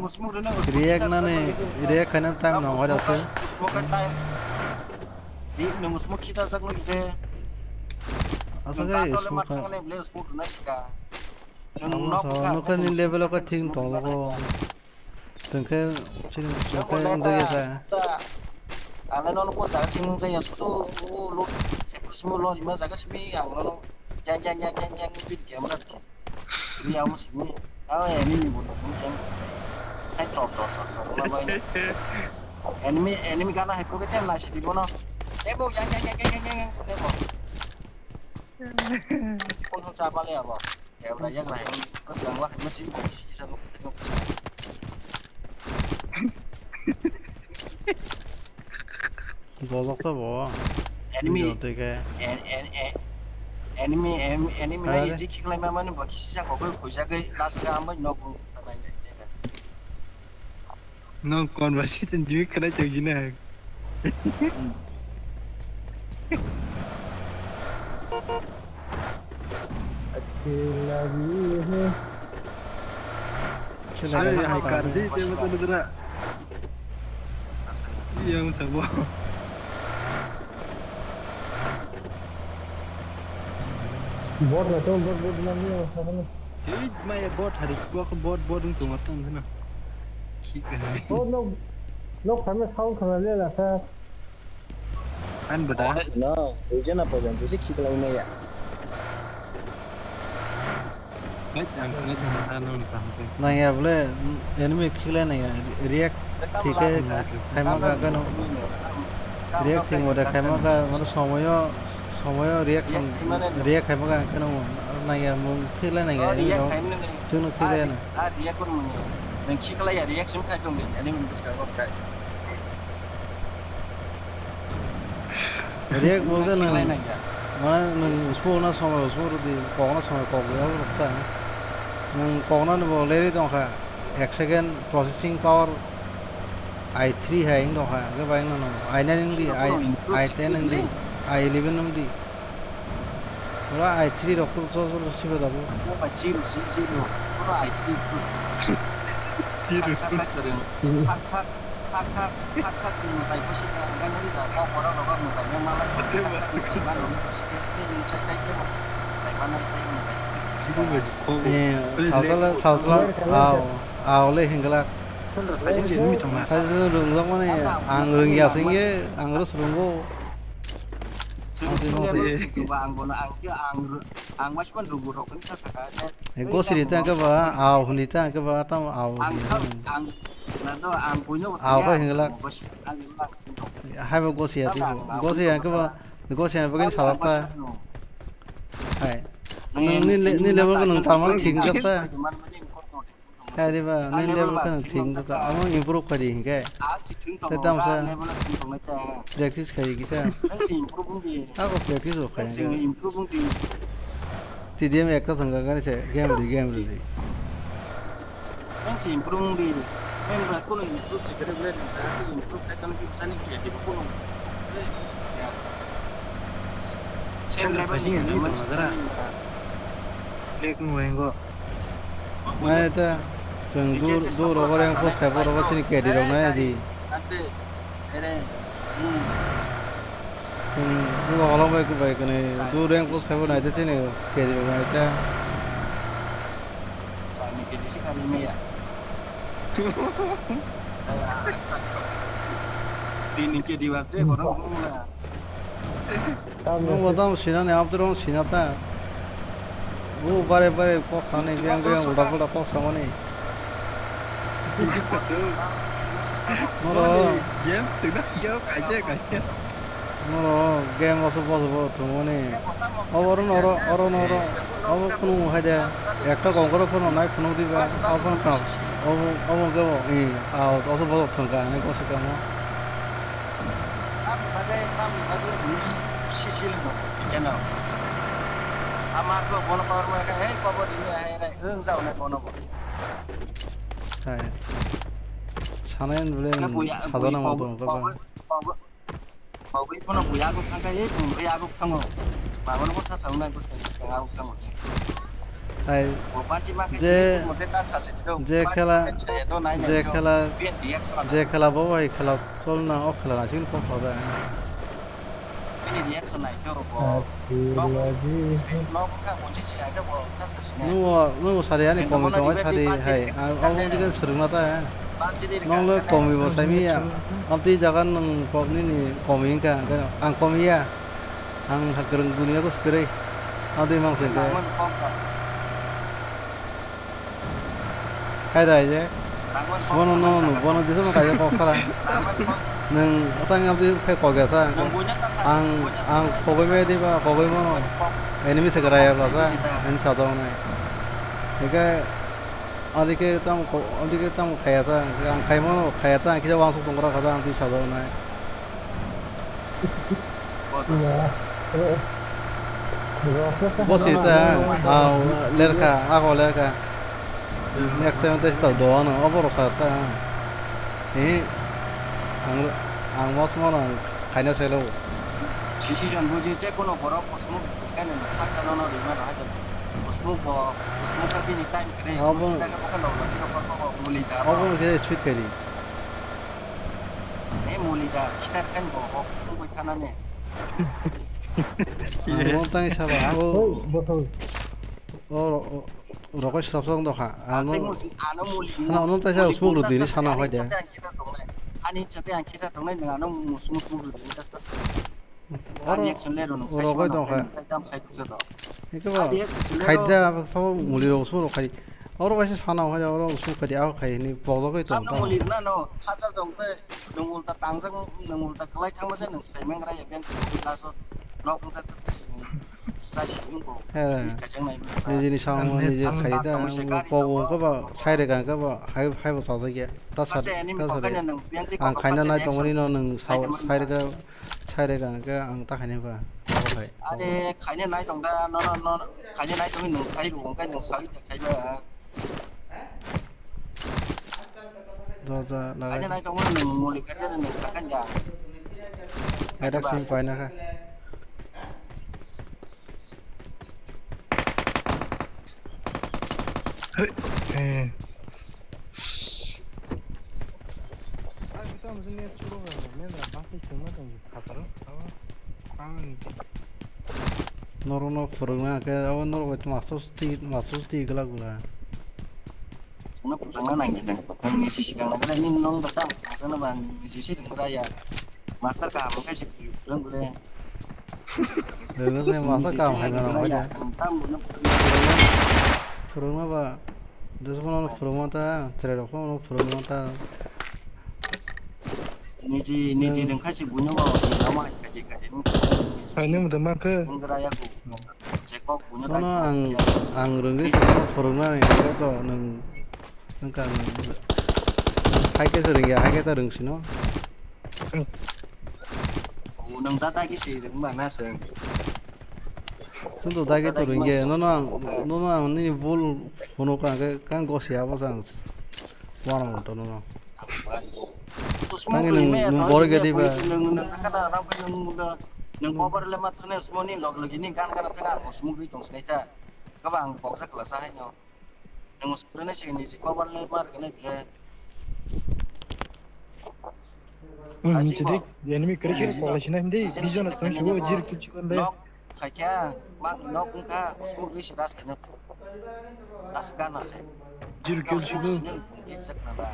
react nani, react khaina time nang wada se. Di nung smoke kita sak nung de. Asa kai smoke kha. Nung nok ka, nok ka ni level ka thing tong lo ko. Tengke, sini, tengke, unda ya sa. Ale nono ko jaga sing jaya sudu lo, sepur simi lo lima jaga simi ang nono yang yang yang yang yang bit game na. Ni amu simi. Aw ya ni ni bono bono yang. Hai chor chor chor chor na bai. Enemy enemy gana hai ko ke tem na sidi bono. Ebo yang yang yang yang yang yang ebo. Kon hon sa pale abo. Ebra yagra hai, bas langwa hai, mas ibu kisi kisa nuk nuk. Bojok ta bo. Enemy. Video tike. En en en. Enemy em enemy hai isi khiklai ma mani bo kisi sa kokoi khuisa kai last ga ambai nok. Nong conversation jimmy khanai tong jina. Akhil lagi he. Hai kar di te mata nudra. Yang sabo. Bot na to bot bot na ni sabo. Hei, maya bot hari, gua ke bot, bot wng tong, tong, tong. Ki kaham. Oh, no. No, kami sound khana le la, sir. An bada. No, ujana pajan, tusi ki kalai maya. Nangya bole, enemy khiklai nangya, react thike khaima ka gano. React thik mode khaima ka, mane somoyo, somoyo react, react khaima ka gano. Nangya mung khiklai nangya, enemy rok chwngno khiklai na. React kono mung. Nang khiklai ya, reaction khai tong di, enemy bwskango khai. React bolte nwng, mane nwng usuk na somoi usuk rwdi, kok na somoi kok ya rwkha. Nwng kok na ni bo leri tongkha, ek second processing power i three hai wng tongkha, hwnkhe bai wngno i nine wngdi, i ten wngdi, i eleven wngdi. Ora i three rok kung so so sibe da bo. Bo ba zero si zero. Ora i three. Sak sak kwrwng. Sak sak sak sak sak sak ni mwtai ko sika gan ni da ko borok rok mwtai no mala ko sak sak mwtai ma rok ko sika ni ni sak tai ke bo. Tai ma nai tai mwtai. Eh, sautala sautala. Aw, aw le hingla. Sundra, kaisa si nwi tongma. Kaisa rwngjak mani ang rwngya singye ang oro swrwngo. Sini sini abo chwng tongba ang bono ang khe ang ang mas man rubu rok ni sa saka. Eh, gosiri ta ke ba, aw huni ta ke ba, tam aw. Ang sa ang na do ang buino. Aw ka hingla. Hai ba gosi ya tu. Gosi ya ke ba, gosi ya ba ke salak ta. Hai. Nang ni le-, ni level ko nang tama thik jak ta. Kari ba, nini level kheno thik wngkha, amo improve khaidi hinkhe. Tei tamo khe practice khaidi kisa. Ako practice rok khai hinkhe. T D M ekta thangkha gari se, game rwdi, game rwdi. Same level ni. Black ni wengo. Nai ta, chwng du, du rogo rank post khai bo rogo chini K D rok nai di. Ante, ere, hmm. Chwng du rogo bai ku bai kwnwi du rank post khai bo nai ta chini K D rok nai ta. Chani K D si kari meya. Tini K D wa che borok wngla. Nwng bo tamo sinani, abo toro sina ta. O bare bare kok thani, beng beng ulta pulta kok samani. Noro. Game thwkna yo kaisa kaisa. Noro game oso boso bo thwngmani. Obo oro noro, oro noro. Obo kunu hai de. Ekta gongkoro phano nai phunuk diba. Obo phano tang. Obo, obo kebo, i, a, oso boso thwngkha, nai koso kamo. Tamni bagwi, tamni bagwi hwnwi sisi lwng rok keno. Ama khe bono power ma khe, "Hei, kobo rini hai rai, wng jao nai bono bo." Hai. Sanai bole. Khe buya, sajana buya, moto khe ba. Kobo, kobo, kobo phano buya go thang khe, "Hei, bung ri ago thango." Babono bo sa sa wngnai bwskang bwskang ago thango. Hai. Bo banchi ma khe je, sini mote ta sa se do. Je khela, je khela, je khela bo bai khela. Chol na o khela na sin kok kok da. Bini reaction nai to bo. Nok, nok ka bo chi chi ai ka bo sa sa sini. Nuo, nuo sari ani komi tong ai sari hai. Ang o bini swrwng na ta. Nok le komi bo sai mi ya. Abdi jaga nung komi ni komi ka. Ang komi ya. Ang hakrung dunia ko swrwng. Abdi mang se ka. Hai dai je. Bono no no, bono jesa no kaisa kok sara. Nung atang abdi khai kok ya sa. Ang, ang kogoi bai di ba, kogoi bono. Enemy se gara ya ba sa. Ani sa dong nai. Eke, adi ke tam ko, adi ke tam khaya sa. Ang khai bono khaya sa, kisa wangsuk tong kora kha sa, ang twi sa dong nai. Bosi ta, ah, lerka, ako lerka. Next time tei sita do ano, obo rok sa ta. Eh, ang, ang mas mo nang khaina selo. Sisi jon buji che kono borok kosmuk khaina no kharcha no no rima no haja. Kosmuk bo, kosmuk ka bini time kre, obo, smuti ta ka bokan rok no kiro kor ko muli da. Obo ke sweet kari. Eh, muli da, khitar khan bo, hok, hok, bai thana ne. Ang bo tang saba, ang bo. Hoi, bo thang. O, o, rokoi srok srok dokha. Ano, ano muli, sana ano tang saba muli sumuk rodi ni sana hoi de. Ani chate ang khitar tongnai, nang ano musmuk muk rodi ni tas tas. Ani oro, action le rw nung oro sai bai mano, tong kha. Khai nung khai tam sai tuksa to. Eke ba, adi action le khai rw. Da, abo kha muli rok sung rok khai. Oro bai se sana khai, oro sung khai, ako khai ni pok rok khai tong. Tam muli na no, hachal tong te, nung ulta tangjak, nung ulta kwlai thangma se nung sai mangra ya, ben last o nok wngsa. He, nijini samung niji khaida, ang bo pogo wngkha ba, sairega wngkha ba, hai, hai bo chajak ya. Ta sa, ta sa de. Ang khaina nai tongmani no nwng sa, sairega, sairega wngkha ang ta khaina ba. Abo hai. Are, khaina nai tong da, no, no, no, khaina nai tongwi nwng sai bo wngkha, nwng sai khaiba. Doja lagai. Ada naik kamu nang muli kerja dan nang sakan ya. Ada sing paina kha. Eh. Norokno phwrwngna khe abo norok bai master sdi, master sdi glak glak. Chwngno phwrwngna nangya nang. Nang nisi swkang nang khe nini nong da tamo phwrwngna ba nisi swrwng gra ya. Master kaham khe se phwrwng ble. Rwngno se master kaham hai nang bai da. Ang tamo no phwrwngna. Phwrwngna ba. Dusmono phwrwngma ta, cherai rok phano phwrwngma ta. Niji, niji rwng kha se buino ba lama hai kaje kaje. Ani mo da mankhe. Phwrwng gra ya ko. Nono ang, ang rwngwi phwrwngna ni hwnkhe to nwng, nwng ka nwng hai khe se rwngya, hai khe ta rwngsino. Nwng ta dagi se rwngma na se. Chwng to dagi to rwngya, nono ang, nono ang nini bul phunuk ang khe kang gosi abo se ang. Wana to nono. Tangwi nwng, nwng borok ya diba? Nwng, nwng, nwng, nwng, nwng, nwng cover le ma thane sumoni log logi ni gan gan thanga ako sumugwi tong sinai ta. Kaba ang boksa kala sa hai no. Nwng sumugwi nai sini si cover le mar gane bile. Hmm, asing chidi, bo. Enemy kiri kiri kola sinai hindi, vision at tong sibo jir kichikon de. Log Khaikha, mak nok wngkha, usmuk ri sidas khaina. Das gana se. Zero kill sibo. Sini pungki sak nada.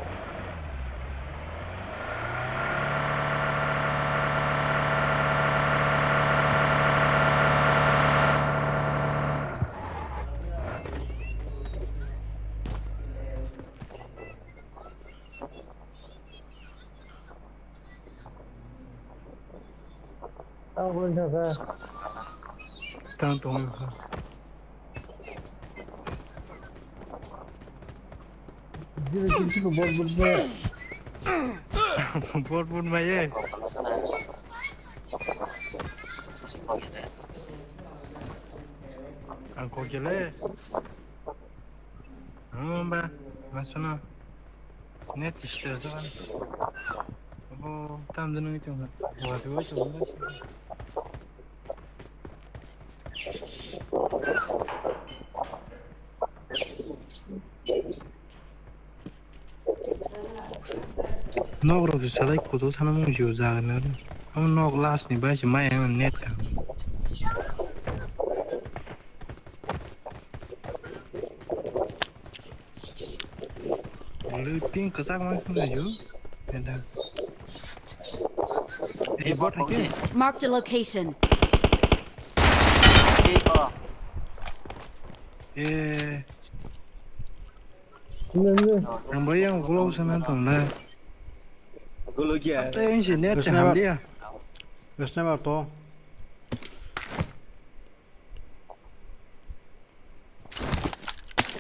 Tang tong kha. Jini kinsi ko bor bor ma. Bor bor ma ye. Ang kok jele. Hmm, ba, masuk na. Net sister tu kan. Abo tam dunu itu kan. Wah, tu itu. Nok rok se salai kutu sana mung si jaga na. Amo nok last ni bai se mai ang net ka. Looting kwchak ma khwlai o. Eda. Ei, bot hai khe. Marked a location. Eh. Ang bai yang ulo sana tong na. Tei ang si net chaham dia. Sniper to.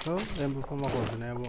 Oh, M P four ma ko sini abo.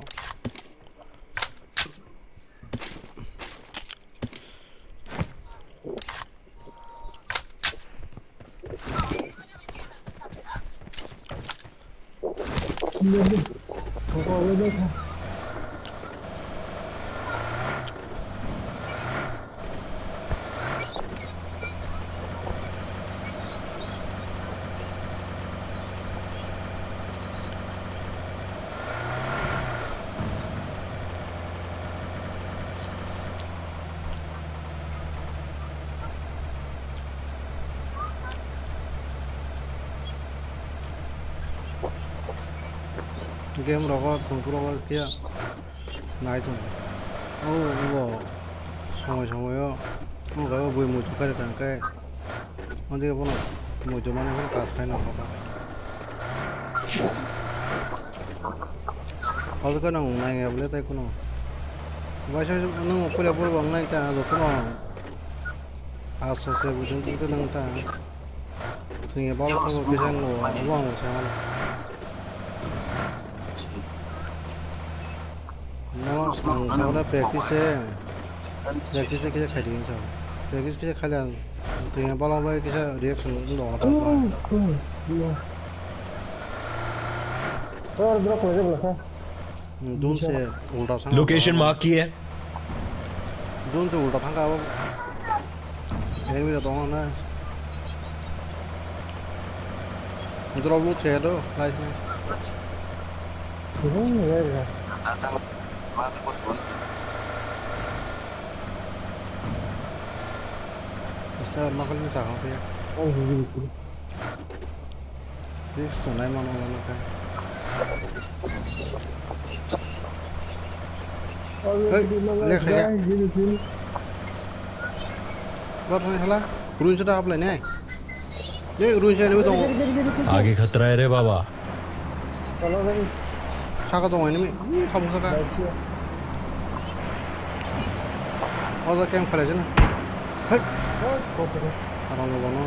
Game rogo thungku rogo phiya nai thung. O, o, somoi somoi o, o, o, bui muitu kari tang khe. Onde bono muitu mane hono kas khaina kha. Hodo khe nang nang ya bole tai kuno. Bai sai nang pula bol bang nai ta do kuno. Aso se bujung tu nang ta. Tinge bal ko bisa no wang sa. No, ang sa practice se. Practice se kisa khai di sa. Practice kisa khai. Twi bala bai kisa reaction wng tong kha. Or drop ko jebla sa. Dun se ulta sang. Location mark ki hai? Dun se ulta thang ka. Enemy da tong na. Drop loot se do, nice na. Dun se ulta. Mister Makal ni tahu dia. Oh, jiji. Fix to nai mano mano khe. Hey, lek hai. Bot hai hala. Ruin sada hap lai nai. Ye ruin sada ni dong. आगे खतरा है रे बाबा। Saka tongo enemy. Ih, khamung saka. Ojo camp khalai jana. Hei. Arang lo bono.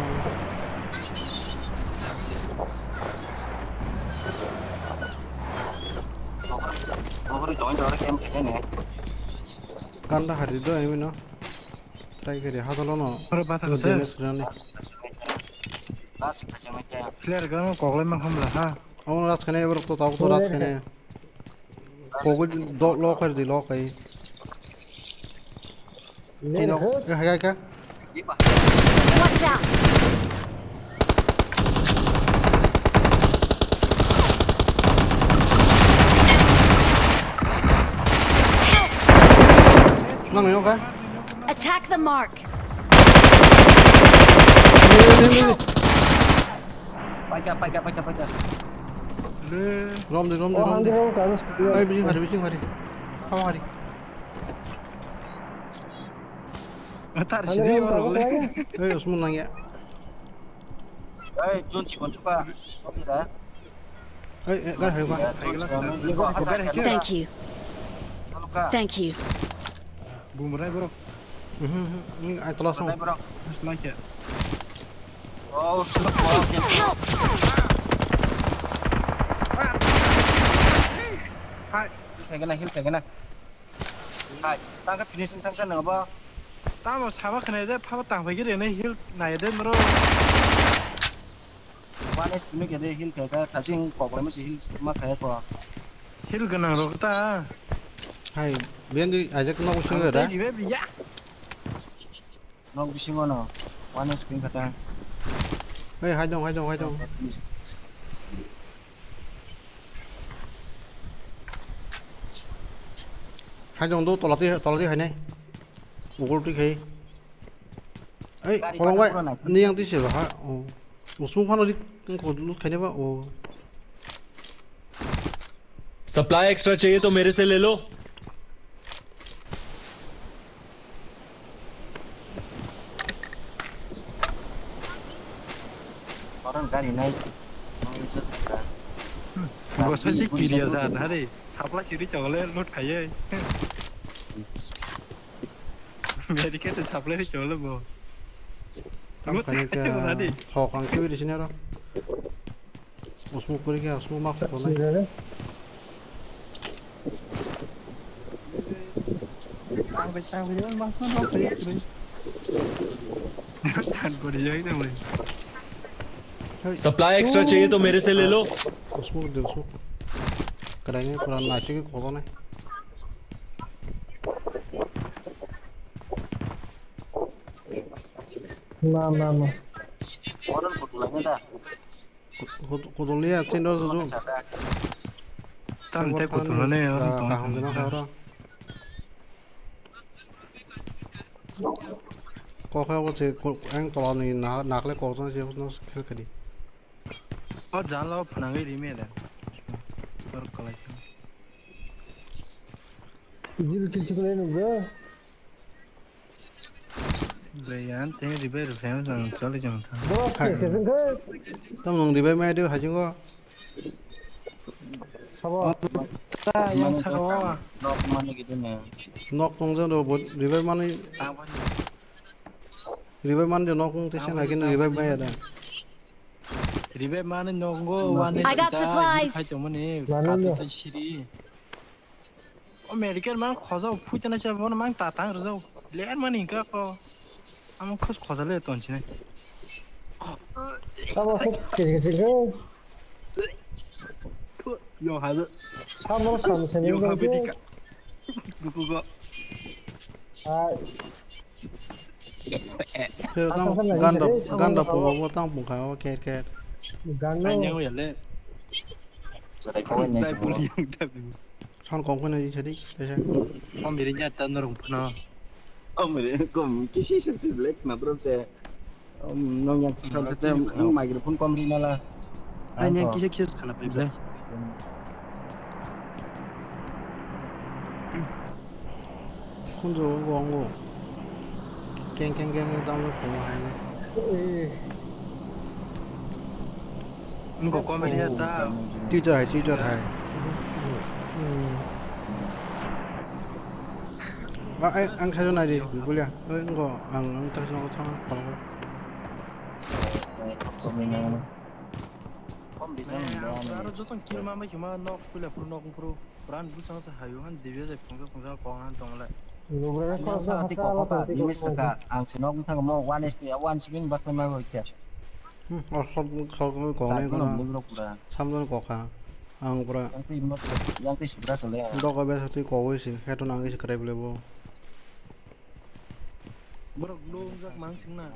Ganda hari do enemy no. Try khe de, hajalo no. Oro bata kasa. Damage rani. Last khacha mai ta. Player gano koklai ma khamla ha. Amo last khane borok to tabuk to last khane. Kogwi do lo khair di lo kai. Tino, eh, hai kai ka. Watch out! Nang nang ka. Attack the mark. Paika, paika, paika, paika. Rom de, rom de, rom de. Ai, bising hari, bising hari. Kamu hari. Atar sini orang le. Eh, usmun nang ya. Ai, Jun si kon suka. Oke dah. Eh, eh, gar hai ba. Thank you. Thank you. Bumrai bro. Mhm, ini ai telah song. Bumrai bro. Mas like ya. Oh, sudah. Help! Hai. Heal khaigena, heal khaigena. Hai, tangka finishing tangsa nang ba. Tamo sama khne de, phaba tang phai gire ne heal nai de mro. One H P no kede heal khaika, thasing kokre masi heal ma khaya ko. Heal ganang rok ta. Hai, bendi ajak no usingo da. Tei dibe biya. Nok bisingo no. One H P kata. Hai, hai dong, hai dong, hai dong. Hai dong do, tolati, tolati hai nai. Ugol twi khai. Ei, gari khorang bai, pura nai. Ni yang twi se ba ha. Oh. Usung phano dik, ko lut khai ne ba. Oh. Supply extra चाहिए तो मेरे से ले लो। Orang gari naik. Bosa si kiriya sa, hari. Sapla siri chole lut khaiye. Medikit sapla siri chole bo. Tam lut khai khaiye ka, hari. Thok ang kiri sini ro. Usmu kuri khe, usmu mak tonai. Tan kuri jai na bhai. Supply extra चाहिए तो मेरे से ले लो। Usmu de, usmu. Kadai ni pura nachi ke koto nai. Na, na, na. Kodol ya, tin dos dos. Tam te kutung ne, kaham de ma kaham. Kokha bo se, ang tola ni nakle kokjang se no khel khadi. O jalo phnangwi rime da. Or kalai. Zero kill chikle no bro. Bre, yan tei revive rwkhe ang choli chong tha. Boss, hai. Khe, khe, khe. Tamo nwng revive mai de hajingo. Sabo. Ta yang saka wa. Nok mani gitu na. Nok tong jang do bo revive mani. Tang mani. Revive mani de nok tong te sen hakin revive mai da. Revive mani nok go wani. I got supplies. Khai tong mani. Nani kato yo? Ta siri. O medical man khoja phuitana se bono mang ta tang rwjak. Ler mani hingka ko. Amo khos khoja le ton sinai. Tamo khub kis kis khe. Yo hajo. Tamo sam sam yo yo hajo. Buku go. Ah. Tamo ganda ganda pungo bo tang pungkha o ker ker. Ganda. Anyang ya le. Chadai kawai nai. Dai buli yang dai buli. Son kong phano di chadi, kaisa. Om biri nya ta norong phano. Om biri kom kisi se se black na bro se. Om nong yang kisa te te microphone kom ri nala. Ai nya kisa kisa khana pai ble. Khunju wng wng. Keng keng keng keng tamo phungo hai no. Eh. Wngkha comedy ya ta. Twitter hai, Twitter hai. Hmm. Ba, ai, ang khajo nai di, bulia. Oi, wngkha, ang, ang khajo nai thang, thang. Kom bisa. Aro jotong kill ma mai khima nok, puila phuru nok phuru. Pran bwskango se hayo han dibe jai phungsa phungsa kok han tong le. Lugra ang khoroksa sa hati hasa kok ala ba tong twi nimi kok saka ang se nok thang mo one H P one second ba khoi ma hoi khe. Hmm, or khor khor kok nai kono. Samjani kok ha. Ang pura. Yang twi mo se, yang twi sibra kole. Dok obe sa twi kok oi si, heto nang isi krai bole bo. Borok lung jak mang sing na.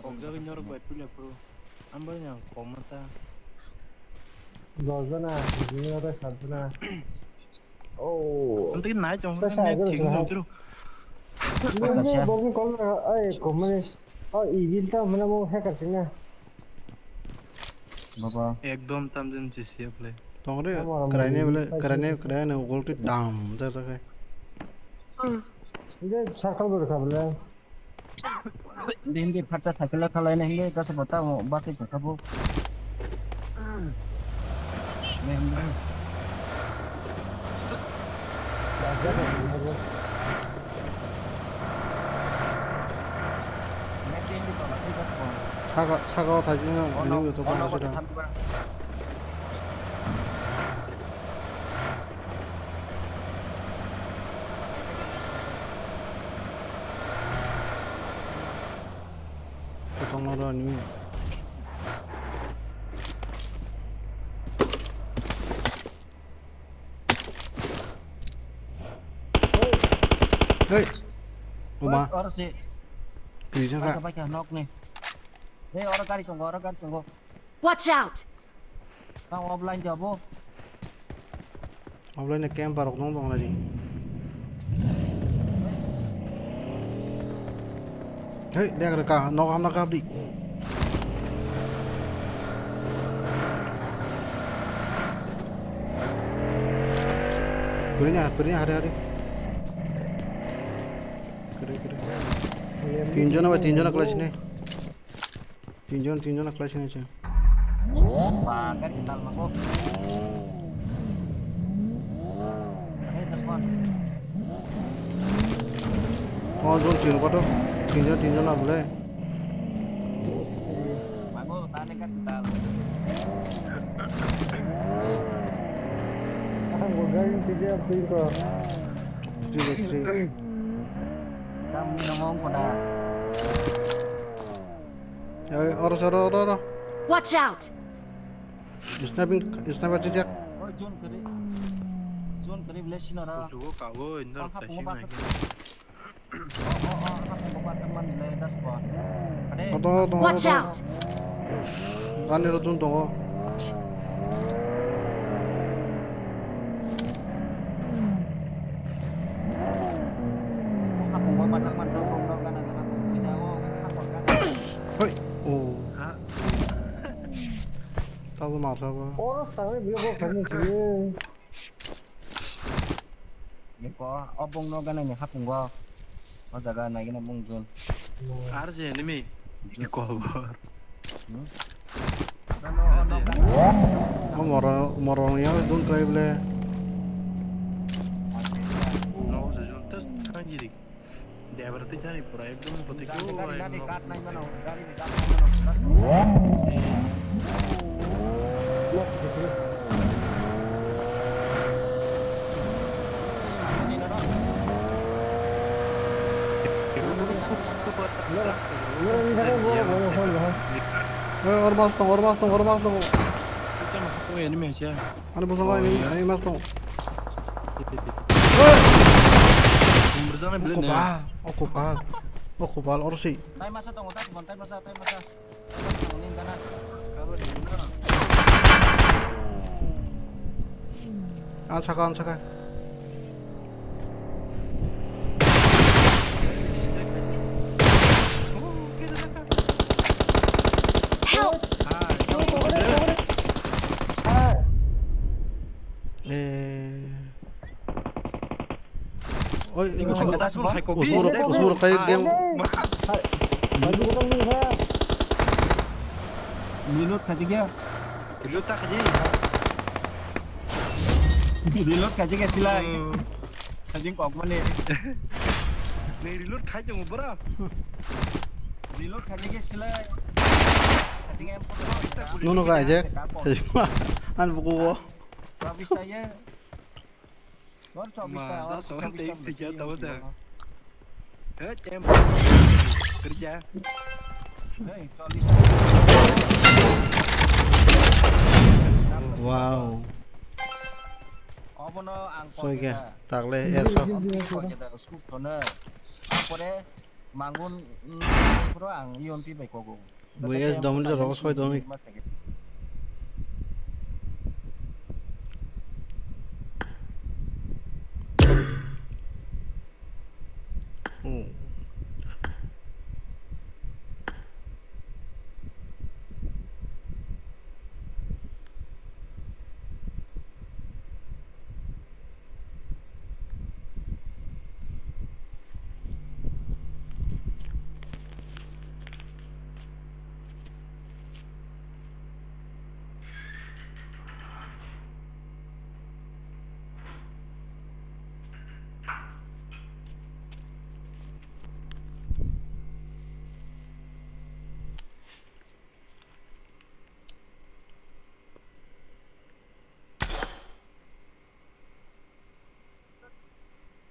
Kok jagwi norok bai puila phuru. Ambai yang koma ta. Dos jona, bini oro sat jona. Oh. Ang tei nai chong. Sa sa net agero thik sa. Chong tiro. Ni ni bogin kol na, ai, koma ni. Oh, evil ta mana mo hacker sing na. Baba. Ekdom tamjin G C F le. Tongre, karaine bole, karaine, karaine ulti dam, da da kai. Inde circle ber kha bole. Hindi, hindi, phatsa cycle khalai na hindi, kasa bata mo, bakit ka kabo. Saka, saka o thajin no, ini to pa sida. Kwbangma rw nini. Hey! Oma. Oro se. Twijak kha. Bai kha nok ni. Hey, oro gari tongo, oro gari tongo. Watch out! Tang offline jabo. Offline camper rok nong tong lai. Hei, dek reka, nok hamna kap di. Kuri na, kuri na, hari hari. Kuri, kuri. Tinjon apa, tinjon apa kelas ini? Tinjon, tinjon na clash ni cha. Ba, gari tal mako. Hey, das one. Oh, zone tin koto. Tinjon, tinjon na bole. Mako, tane gari tal. Ang gari pije apin ko. Three by three. Kamu ngomong pada. Oi, oro, oro, oro, oro. Watch out! Sniping, sniper chijak. Oi, zone kari. Zone kari bole sinara. Kusugo kago, indar. Pangkha pungo chasing bakar. Lagi. Oh, oh, oh, pangkha pungo bakar man le das ko. Ade. Oto, oto, oto. Watch out! Ani rotun tongo. Hoi. Oh. Ha? Tabo ma thabo. Oro tangwi biyo bo khani sini. Niko, obong no gana ni hapungo. O jaga naigina mung zone. Ar je enemy. June. Kobor. Hmm? O moro, moro yang dun try ble. No, se zone tas thangi dik. Debra te jani pura ekdom bote. Gari, gari, gari, guard nai mano, gari ni guard nai mano. Let's go. Oi, or mas tong, or mas tong, or mas tong. Ani bosong kau ini, ini mas tong. Oi. Umbrezana bile ne. Okupal, okupal, okupal, or si. Tai masa tong, tai masa, tai masa. Ang saka, ang saka. Help! Eh. Oi, usur, usur, usur, kayak game. Reload khaji kya? Reload ta khaji. Reload khaji kya silai? Hmm. Khaji kok mane. Nei reload khai jong bora. Reload khaji kya silai? Khaji kya? Nono ka aje. An buku wo. Rabis ta ye. Gor chobis ta, ma, or da, chobis ta, tei tei besi tabo ta. Kerja. Hei, chobis ta. Wow. Obono ang soi khe, takle, yes, sir. Scoop thono. Apore mangun, mm, pro ang U M P bai kogo. Bui es domino rogo soi domi. Hmm.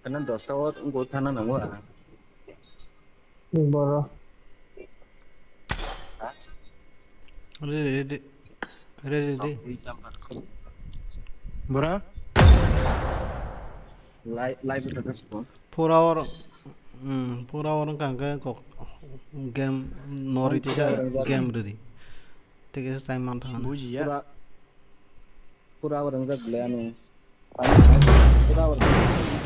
Kana dosta o wngkuk thana nango a. Boro. Ready, ready. Ready, ready. Bora? Live, live. Four hour, hmm, four hour wngkha hwnkhe kok game no rite kha, game rwdi. Tei kaisa time man thangna. Bujiya. Pura, pura wngjak le ano. Pura wngjak.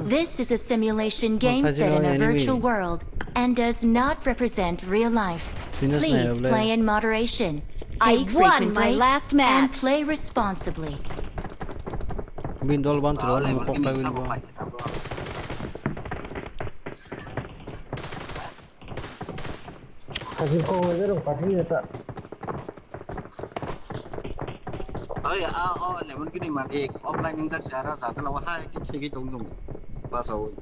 This is a simulation game set in a virtual world and does not represent real life. Please play in moderation. Take frequent breaks and play responsibly. Bin dol ban tro, mo pok ta bin bo. Kasi ko wala ro kasi ta. Oi, a, o, lemon kini malik, offline ingjak si ara jatala wa hai ki khegi tong tong. Basa oi.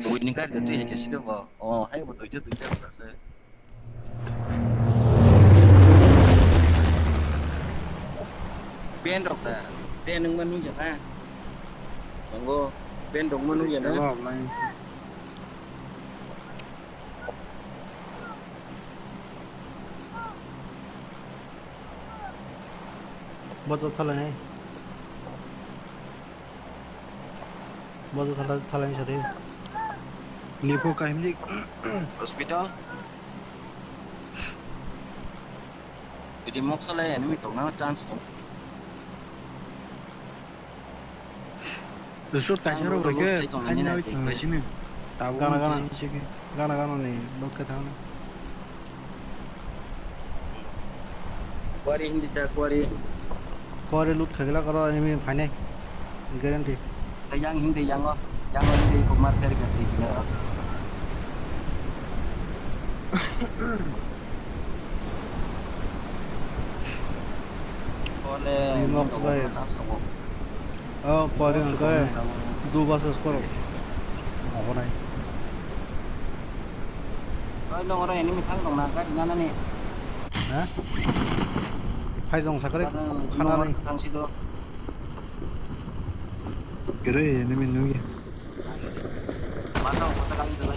Wini kar de tu hai ke sido ba. O, hai bo tu je tu je ba se. Pen rok da, pen wng manu ya na. Tongo, pen rok manu ya na. Bottle thala nai. Bojo thala thalani sadi. Lipo kahimdi. Hospital. Jadi moksa lai enemy tongna chance tong. Resort kaisa rok bai khe haino tong nai sini. Gana gana. Gana gana ni dokhe thang. Kuari hindi ta kuari. Kuari loot khagla karo enemy phainai. Guarantee. Yang hindi yang o. Yang hindi ko mar kar kar di kina. Kole. Oh, pori hwnkhe du bus score. Obo nai. Oi, nong oro enemy thang dong na, gari nanani. Ha? Phai dong sakre. Khanani. Thang si do. Kere enemy nui. Masa masa kali dala.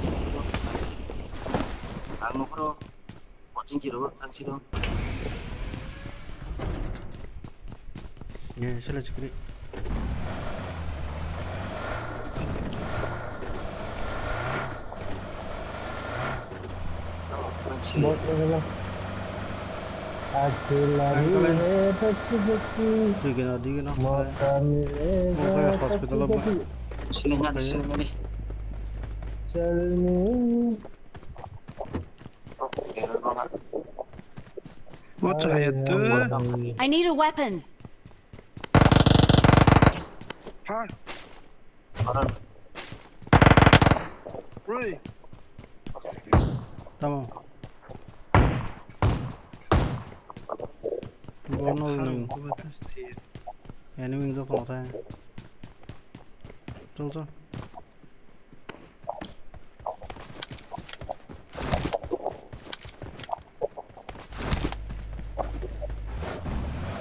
Ang nokro. Watching kiro, tang sino. Ye, sila chikri. Bot lagala. Akhil lagi hai basi basi. Di gana, di gana. Mauka milega. Mauka hospital apa? Sini, sini, sini. Chalni. What the hell, dude? I need a weapon. Ha? Rui. Tamam. Bono. Enemy wing jok tong thai. Chol chol.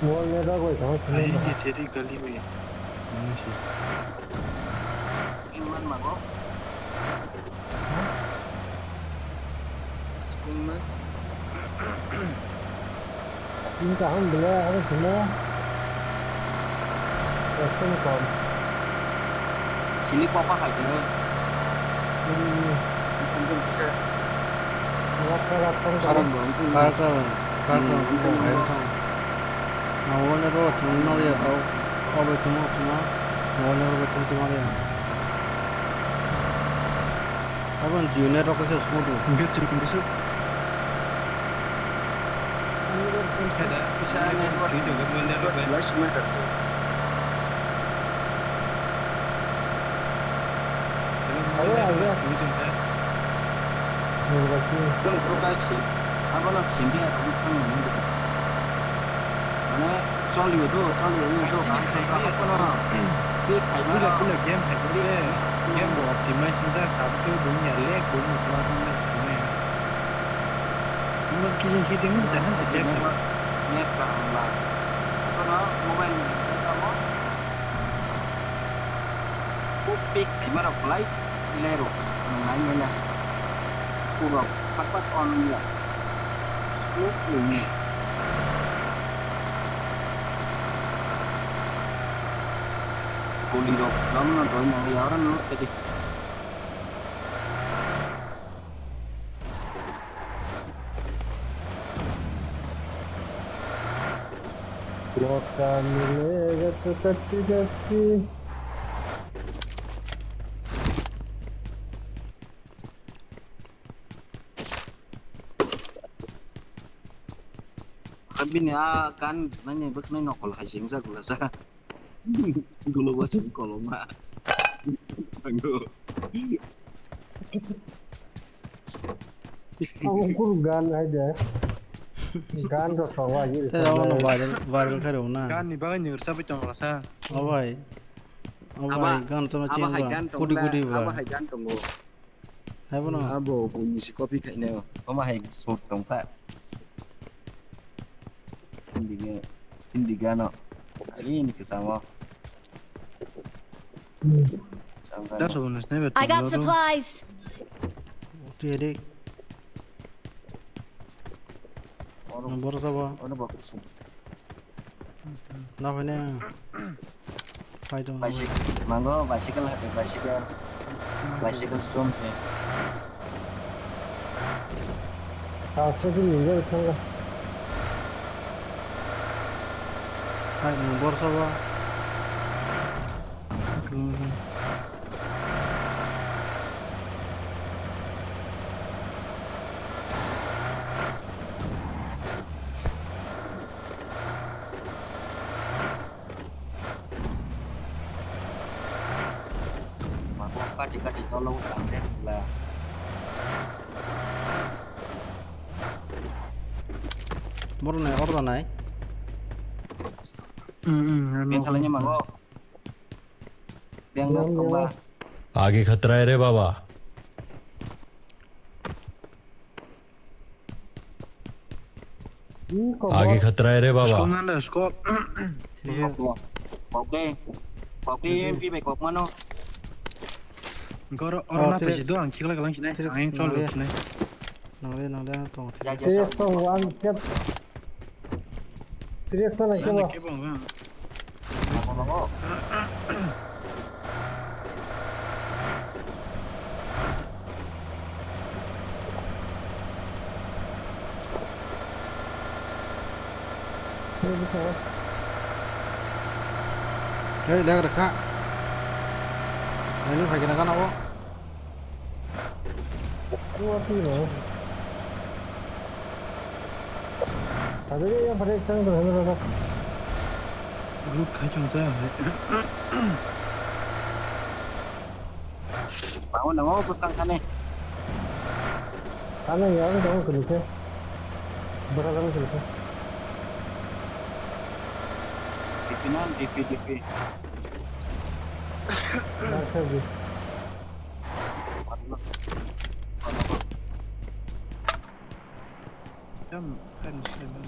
Wall ni rok bai tong. Ai, di theri gali bai. Nang si. Iman mago. Spring man. Tin kaham bela, aro sini. Ekdom kom. Sini papa hai de. Hmm. Ekdom bisa. Rata rata kom. Karan dong, itu. Karan, karan, karan, hmm, karan, itu karan, yang karan. Nah, wall ni rok, ah, sini nol ya, tau. Oh, betul, betul. Wall ni rok, betul, betul, ya. Abang Jio network khe smoke. Hingke chwng kisa. Kisa network. Lai sumai tar. Ayo, ayo. Nang pro kai si. Abono sinjak rok thang nang. Mane, choli do, choli ni do, kaham choli do, hapono. Pi khaima rok. Pula game hai pura. Game bo optimize sinjak, tabuk bung ya lag, bung class ni sinjak. Mobile kizing kizing mun jahan se chat. Net kaham la. Hapono mobile ni hingke tamo. Kok pik khaima rok belai lero, nang nai nai na. Suk rok khatpat on ya. Suk ni. Goli rok dam na doi nang ya, oro loot kedi. Loka milega tu kati kati. Bini a kan nani bwkhnai nokol hai sing jak lasa. Gulo bo sing koloma. Tango. Ang ukur gan hai de. Gan rok tongo agi. Te rok no viral, viral khai rok na. Gan ni bagwi ni ursa bai tongo sa. O bai. O bai, gan to no cheng ba. Kudi kudi ba. Aba hai gan tongo. Hai bono. Abo bo ni si copy khai ne. Oma hai sur tong ta. Hindi ge, hindi gano. Ari ni ke samo. Samo gano. I got supplies. Tiya de. Oro. Boro sabo. Oro boro sabo. Na hone. Pai tong. Bicycle, mango, bicycle hade, bicycle. Bicycle storm se. Aswk ni nini thangla. Hai, nwng borsa ba. Mangkuk kati kati tolo utang se pula. Borok nai, oro nai. Hmm, hmm, rano. Yang thalanya mango. Yang nok kongba. आगे खतरा है रे बाबा। आगे खतरा है रे बाबा। Skok nanda, skok. Skok. Oke. Oke, M P bai kok mano. Goro, oro na pesi do, ang chikla kalang sinai, ang chol sinai. Nang le, nang le, tong. Ya, ya, three X tong, one step. Three X tong, nang kebo. Nang kebo, nang. Hei, leg rwkha. Nini phai gana gana o. Kuwa twi no. Ada dia yang pada tang tu, ada tu. Group khai chang ta. Bangun, bangun, bus kang kane. Ano ya, ano bangun kene ke. Berapa kali kene ke? D P nan, D P, D P. Berapa kali? Tam kan sila.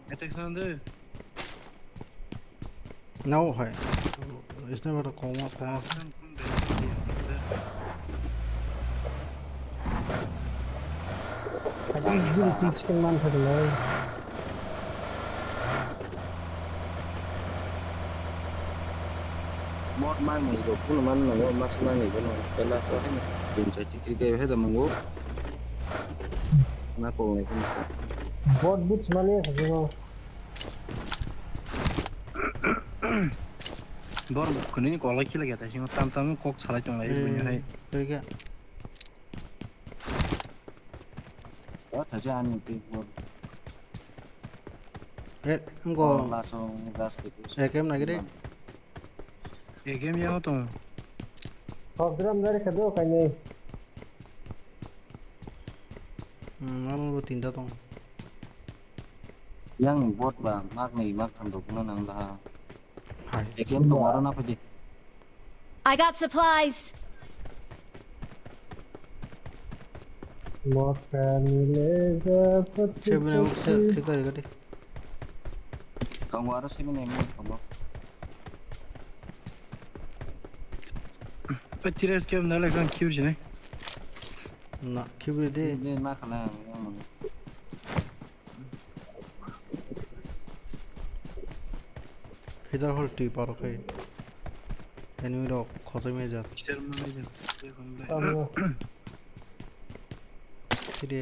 Attack sound. No hai. Sniper koma koma. Chicken man thak lai. Bot mang ni ro phun man no mas mang ni bono pela so hai ni. Din chai tikri ke he da mango. Na ko ngai phun. Bot boots mani thak no. Bor khwnwi ni kolai khila khe tai simo tam tam kok salai tong lai bini hai. Thaja ani pi bor. Eh, ngo. Laso gas ke tu. Eh, kem nagi de. Eh, kem ya tong. Kok dram dari kedo kanye. Hmm, aro bo tinta tong. Yang bot ba mak ni mak tham rok no nang la. Hai. A K M tong aro na phaji. I got supplies. Mokani lega pati. Seven M se, pati. Kita ya tadi. Tong aro seven M tong. Pati res kem na le kan kiu jine. Na, kiu de. De na khala. Fidar hol twi paro khe. Enemy rok khosoi mai jak. Kitar manai jak. Tamo. Kide.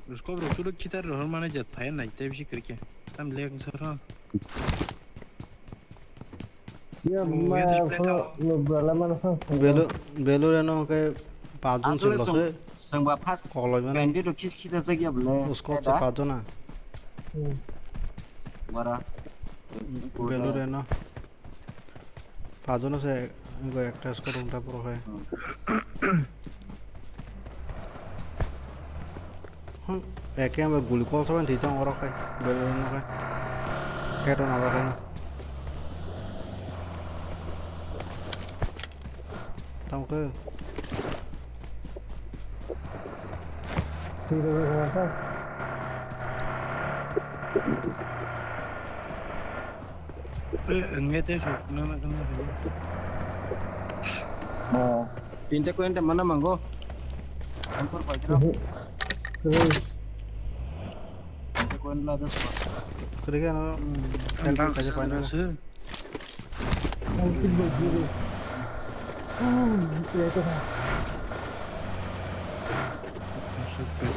Rusko bro, chuluk kitar rohor manai jak. Phai nai, tei bisi kiri khe. Tam lek sar ha. Belu, belu reno ke pajon se lose. Sengba pas. Koloi mane. Bandit to kis kita jagya bole. Usko se pajon na. Bara. Belu reno. Pajon se go ekta squad unta puro hai. Hmm, A K M bai guli kol sabai thwi tong oro khai, belai no khai. Head on aro khai. Tamo khe. Twi rw rw kha. Eh, nge te so, na, na, na, na. Oh, tinte kuente mana mango. Ampur pajra. Mhm. Mhm. Tinte kuente la dos. Kiri kan, hmm, kan kaje paina.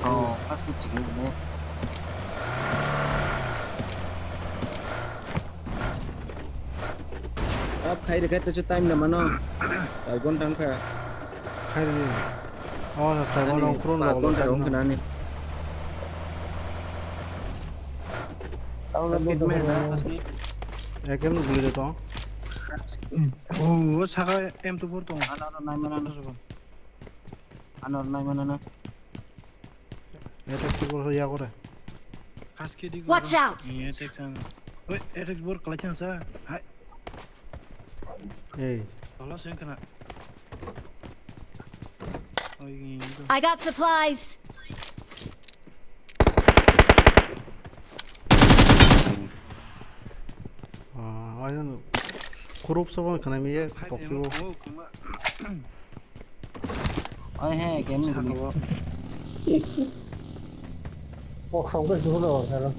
Oh, pas ke chikhe ne. Ap khai rikha te time na mano. Albon tangkha. Khai ri. Oh, time long kron. Pas lo ghonta khai rong na. Khna ni. Basket man, ha, basket. Ekem guli de to. Oh, o saka M two four tong. Ano, ano, nai mana na. Ano, nai mana na. Etek sibor ho ya gore. Haske di. Watch out! Ni etek san. Oi, etek bor kalai chan sa. Hai. Hey. Tolo sen kana. I got supplies. Ah, I don't know. Kurup sa wng khna mi ye, pokpiwo. Oi he, game ni guli. Pok song ke suhu lo, hello.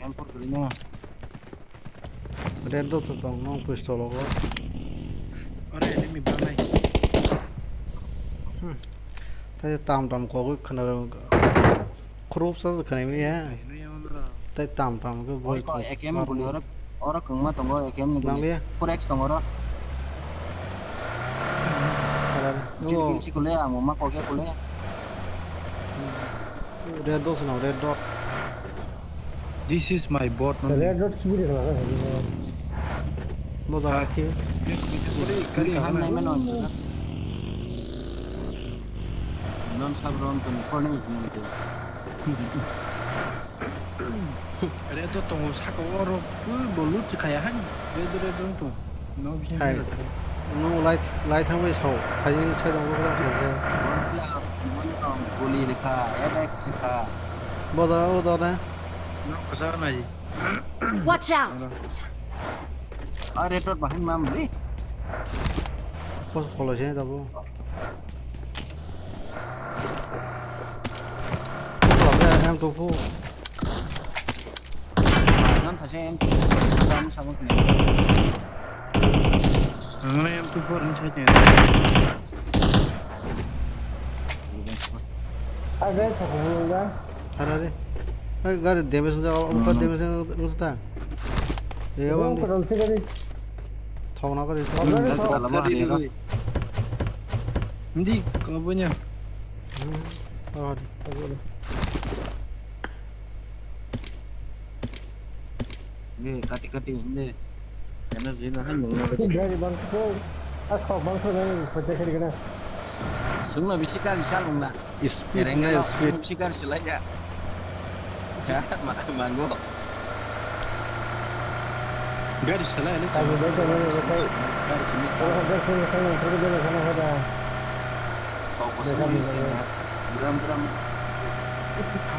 Game pur guli na. Red dot to tong nong pistol go. Ore enemy banai. Hmm. Tai tam tam kogwi khna rw. Khrop sa khna mi ya. Tai tam tam go bol. Oi ko A K M guli oro, oro kwngma tongo A K M ni guli. Nang ya. Four X tongo oro. Jil kil si kule amo ma kogya kule. Red dot no, red dot. This is my bot, no? Red dot kiri kala. Moja khe. Kiri han nai mano. Non sabron kon kone nante. Red dot tongo saka oro, ui, bo loot kaya han. Red dot, red dot tong. No, bising. Hai. Kira tara. No, light, light thangbai sao. Thai, thai dong, kira, kira, kira. Goli rikha, F X rikha. Boda, boda na. No, kasa na ji. Watch out! Ah, red dot bahai mam, eh. Pos polo se dabo. Polo se M two four. Nan thaje M two four, sabang sabang kene. Ang na M two four ni thaje. Age thokong da. Harare. Ai, gari damage wngkha, wngkha, damage wngkha ta. Ei, abang di. Thokna gari. Thokna gari. Hindi, kamu punya. Hmm. Oh, di. Ye, kati, kati, hindi. Energy na hai nung na. Gari bangso, ah, khok bangso na, pwthe khari gana. Sungno bisi gari sa lungna. Speed na speed. Sungno bisi gari sa laiya. Ya, ma-, mango. Gari sa laiya, sa. Gari sa laiya. Gari sa laiya. Gari sa laiya. Kok kosong ni skena. Gram, gram.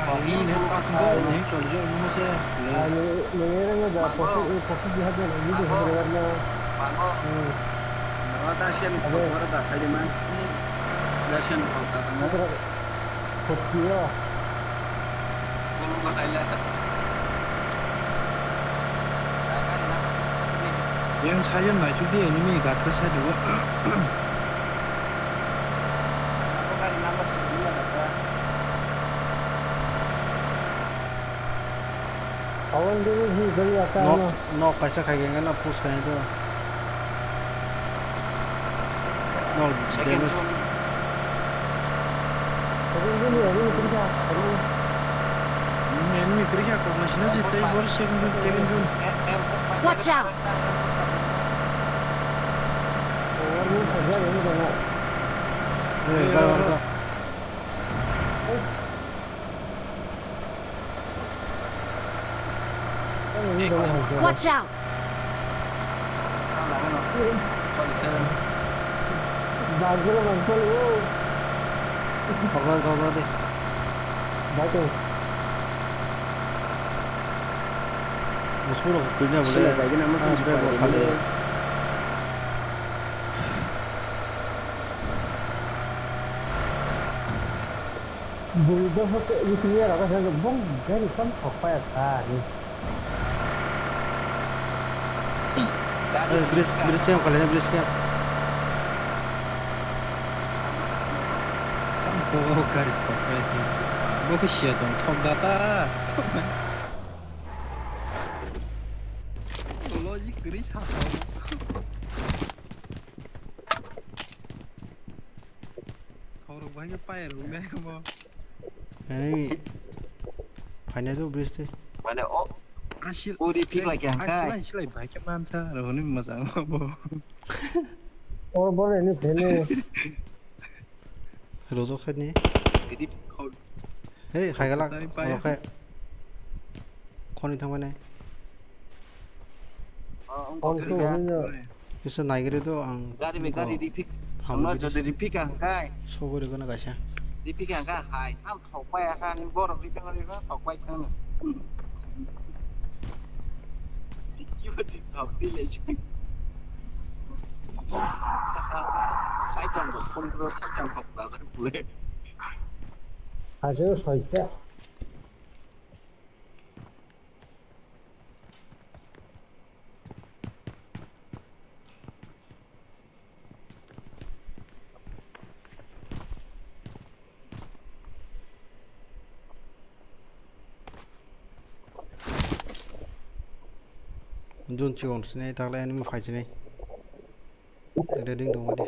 Ah, ini nih, pas mau nih, kalau dia mau saya. Ah, ini, ini, ini, ini, posisi, posisi di hati, ini di hati, karena, hmm. Nang ta siya ni kok, baru ta sadi man. Dah siya ni kok, ta sana. Kok dia? Belum bertanya. Yang saya naik juga ini nih, gak terus saya dulu. Ako gari number sini ya, nasa. Awan dulu hi gari ata no. No, kaisa khai geng na push khai do. No, second zone. Second zone ya, ini kerja. Ini enemy kerja kok masih nasi, tapi baru second zone, second zone. Watch out! Watch out! Bagro bagro. Cover, cover de. Musuk rok kwina bole. Sila bai gana musuk. Ah, bag rok khali. Bui dohor ke ini ya rasa saya bong gari kan apa ya sari. Bridge, bridge camp khalai, bridge camp. Bo gari khokpai se. Bo khe siya tong thok da ta. Logic kwrwi sa. Khorok bai khe payar hwnwi bo. Ani phaina do bridge twi. Mane o. Asil. Uri phik lai khe hangkai. Asil lai bai khe mansa ro hwnwi mwchang bo. O bo ni phene. Rojo khe ni. Bidi khor. Hey, hai galak. Tari paya. Rojo khe. Khoni thangmani. Oh, wngkha. Kisa naigri do ang. Gari be gari rifik. Samar jodi rifik ang kai. Sogori gana kaisa. Rifik ang kai hai tham thok pai asa ni borok rifik ang rifik thok pai thang. Tiki ba chit thok di le chi. Sai tam do phone pro sai tam thok da sa le. Ajo soita. Jun chigon sini takle enemy phai sini. Ready dong di.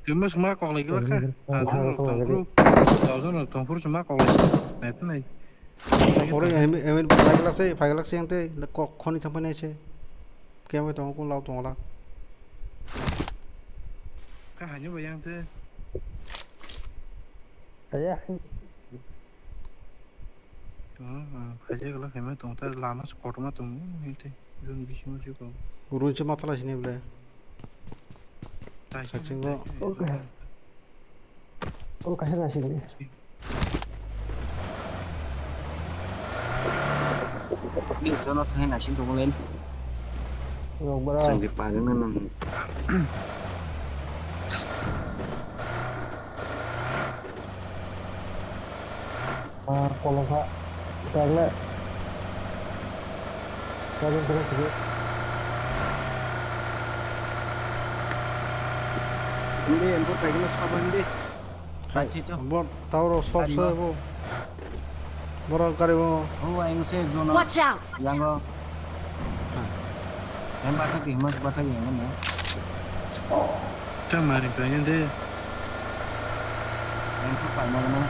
Tuma suma kok lagi lah kah? Tau jun tongpur, tau jun tongpur suma kok lagi. Nah itu nih. Oro enemy, enemy phai lak se, phai lak se yang te kok khoni thang phai nai se. Kemai tongo, kung lao tongo la. Kha haino ba yang te. Aya. Tongo, ah, khaijak la khaima tongo, ta lama se kotorma tongo, hinte, jun bisingo se kok. Run se mathala sini ble. Saksingo. Okay. O kaisa naisingdi. Ni jono thai naising tonglen. Rok bara. Sangji pagana nang. Ah, kolokha. Tagle. Tagle tagle tagle. Hindi, ang buat lagi na saban di. Hai, bot, tau rok sok se bo. Borok gari bo. Oh, ang se zona. Watch out! Yango. Em bathai di, mas bathai yang na. Tamari kanya de. Yang tu panjang na.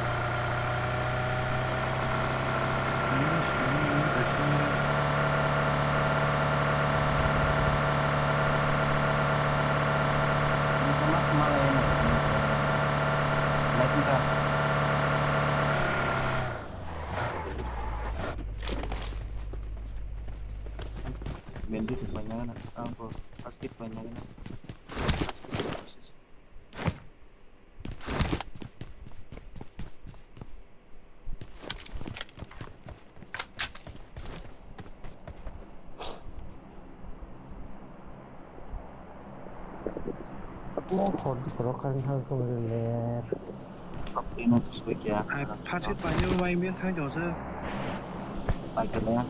Ini kan mas malai na. Light ni ka. Bandit paina na, ang ko basket paina na. Basket. O khordi khoro kari ha ko ler. Kapri na to soi kya? Ai, first hit paine mai bien thang jong se. Pai kele.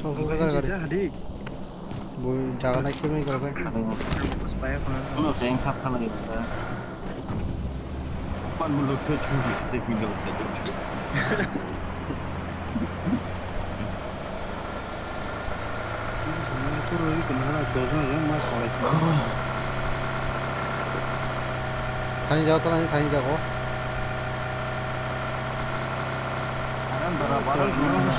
Thong thong kar kar. Ja hadi. Bo jaga nai kemai kar kai. Ano se eng khap khala ibu ta. Pan muluk ke chungki se te window se te. Thani jago, thani, thani jago. Aram dara, baram chuma.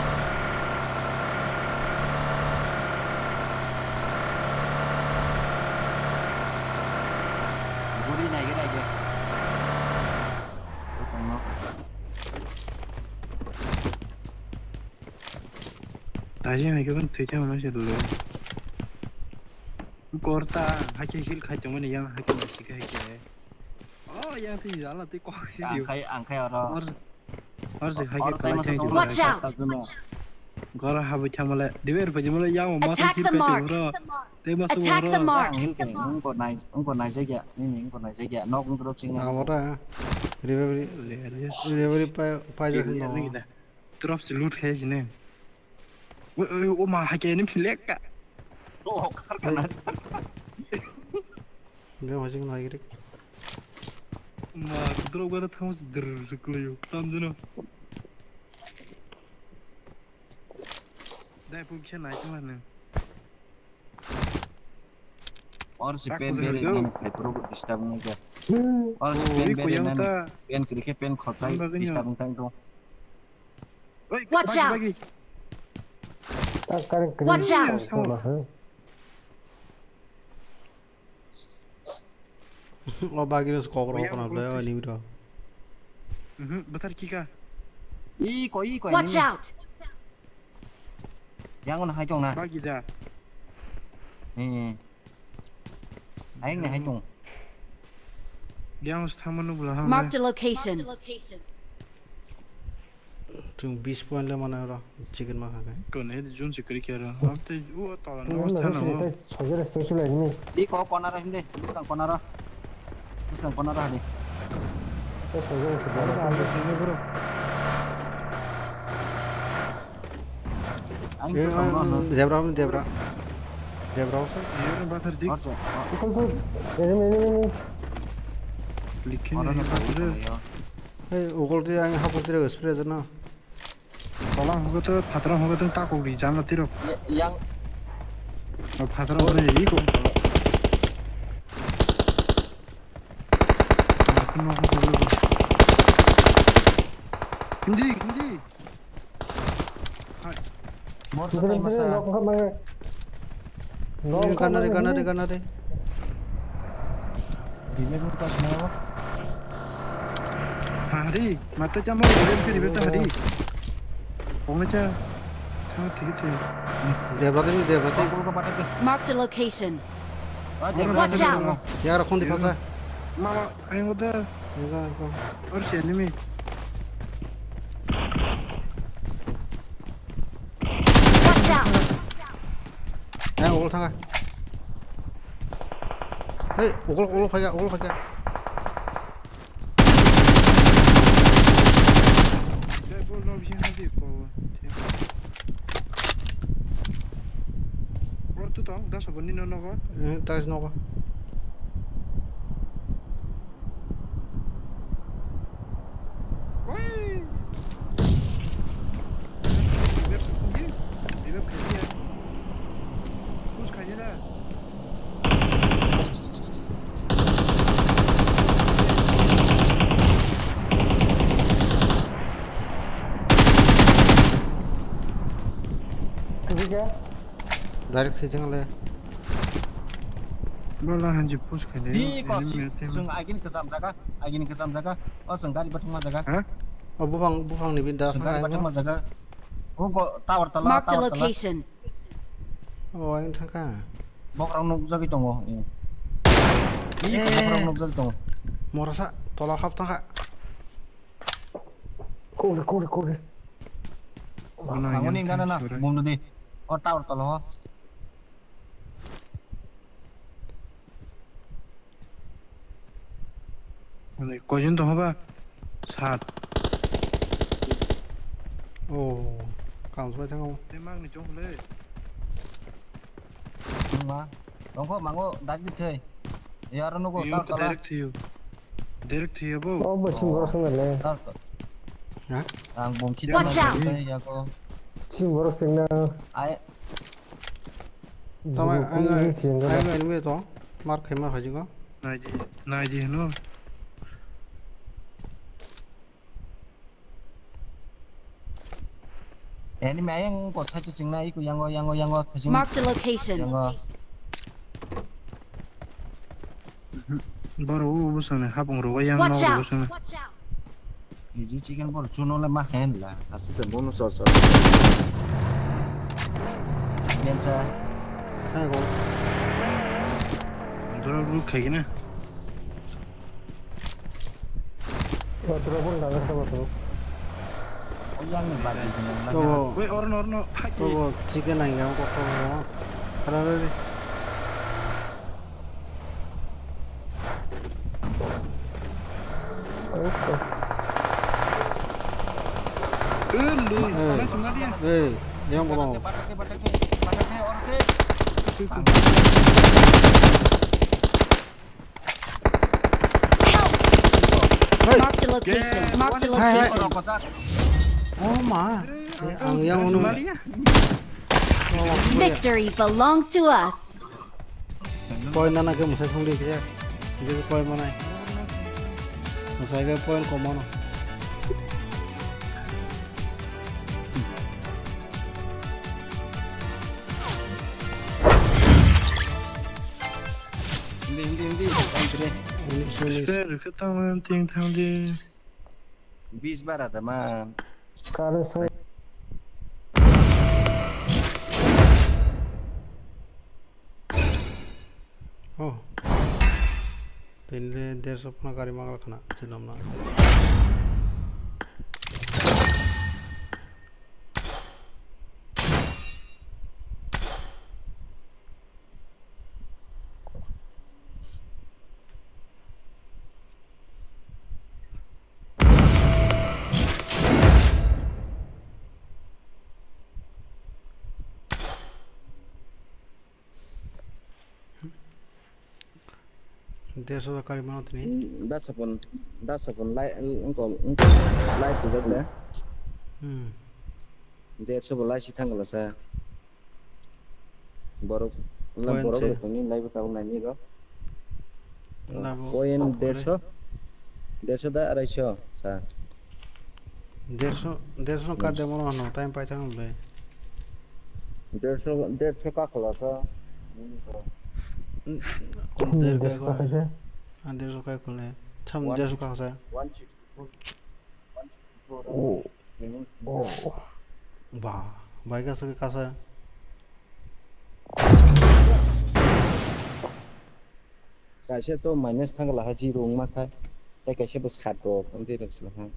Guri naige, naige. Tongno. Taji hai khe ban thwi tamo se dole. Korta, hai khe heal khai tongmani yang hai khe masi khai khe. Oh, yang thwi jala twi kok. Ang khai, ang khai oro. Kor. Arsi hai ke Oro tai phalai masa chai tong jora. Watch out! Gora habai thamale. Diber pai jimale yang ma Attack the mark! Bro. Tei masa Attack the mark! Ang hil kene, ungko nai, ungko nai jagya, nini ungko nai jagya. Nok ungko rok chingna. Abo da. Revive, revive pai, pai jagya no. Drop si loot khai jine. Oi, oi, o ma, hai ke ni philek ka. O, khar ka na. Be ma jing nai grik. Ma, drop ga thang si dir si kuyo. Tam jino. Dai pu khe nai khe mane. Or si pen bere nang khai pro disturb nang ja. Or si pen bere nang pen kri khe pen khochai disturb nang tang. Watch out! O bagino kokro kokro le o limit o. Mhm, bathar kika. I koi, i koi. Watch out! Yang on hai tong na. Bagi da. Eh. Ayang ni hai tong. Yang thamano bula ha. Marked a location. Chung bis point le mana ro chicken ma kha kai. Kon he jun se kri kera. Am te u tola no thana. Soja restaurant chulai ni. I ko kona ra hinde, biskang kona ra. Biskang kona ra hade. Te soja restaurant. Ang ke tong no. Debra, debra. Debra osa. Yun bathar dik. Orsa. Koi, koi. Enemy, enemy, enemy. Likin. Ora na bathar. Hey, ugol dia ang hapon tira spray jana. Tola hogo to, phatara hogo to, takok di jana tiro. Yang. O phatara hogo ni iko. Hindi, hindi. Hai. Mor sa tai masa. Nok, nok, nok. Nok, nok, nok, nok. Kanare, kanare, kanare. Dime mo pas na. Hari, mata jamo, hari, hari, hari. Kong cha. Thang thik thik. Debra de, debra de. Marked a location. Watch out! Yara kondi phasa. Mama, ayang udah. Enggak, enggak. Or si enemy. Watch out! Eh, ugol thanga. Hey, ugol, ugol phaikha, ugol phaikha. Or tu tong, das aboni no nogo. Eh, das nogo. Oi! Revive khaidi ya. Revive khaidi ya. Push khaidi na. Khaidi ya. Direct switching le. Bala hanji push khaidi. Bi ko si, sung agin kesam jaga, agin kesam jaga. O sung gari bathuma jaga. Ha? O buphang, buphang ni bin da. Sung gari bathuma jaga. O go tower tala, tower tala. Marked a location. O ang thangka. Bokrok nuk jagwi tongo. Ih, bokrok nuk jagwi tongo. Morasa tola hap thangka. Kore, kore, kore. Mangoni gana na, bom dodi. O tower tolo ho. Koijon tong hoba? Sat. Oh, kansai thango. Tei mangni chong le. Ma, tongkho mango dari di thei. Yaro nugo tower tala. Direct to you. Direct to you, bo. Oh, bo sing borok sing le. Tower tala. Ha? Ang bom khita. Watch out! Yago. Sing borok sing na. Ai. Tama ang ang enemy to mar khaima hajigo. Naidi, naidi hino. Enemy ayang ko saitu singna iku yango, yango, yango, thajing. Marked a location. Yango. Boro o bwswkni hapung rogo yang. Watch out! Easy chicken boro chuno le ma hen la. Aswk te bono sor sor. Gensa. Hai go. Dura group khai gina. Dura bol na gasa bol. Yang ni bagi gwnang na. Tobo. Wei, orno, orno, phai. Tobo, chicken nang yang kok tobo. Khana rwi. Ulu, eh, tana sumadi ya. Eh, yang bobo. Patak ni, patak ni, patak ni, or se. Help! Hey. Marked a location. Marked a location. Hey, hey. Oh ma. Ang yang unu. Victory belongs to us. Point nana ke musai songdi ke. Ini point mana? Musai ke point komano. Hindi, hindi, hindi. Hindi, hindi. Spare ke tangan ting tang di. Bis bara da man. Kare sai. Oh. Tini le derso phano gari magla khana, chinom na. Derso da kari mano tini. Da sapon, da sapon lai, wngkol, wngkol, lai pujak le. Hmm. Derso bo lai si thang la sa. Borok, na borok rok ni lai bo tabuk nai ni rok. Point derso, derso da arai so sa. Derso, derso no kar demo no hano, time pai thang bai. Derso, derso ka khola sa. Derso ka khola. An derso ka khola. Tham derso ka khola. Oh. Oh. Ba, bai ka sa ka sa. Kaisa to minus thang la ha, zero wngma kha. Tei kaisa bo sat rok, amtwi rok sila ha.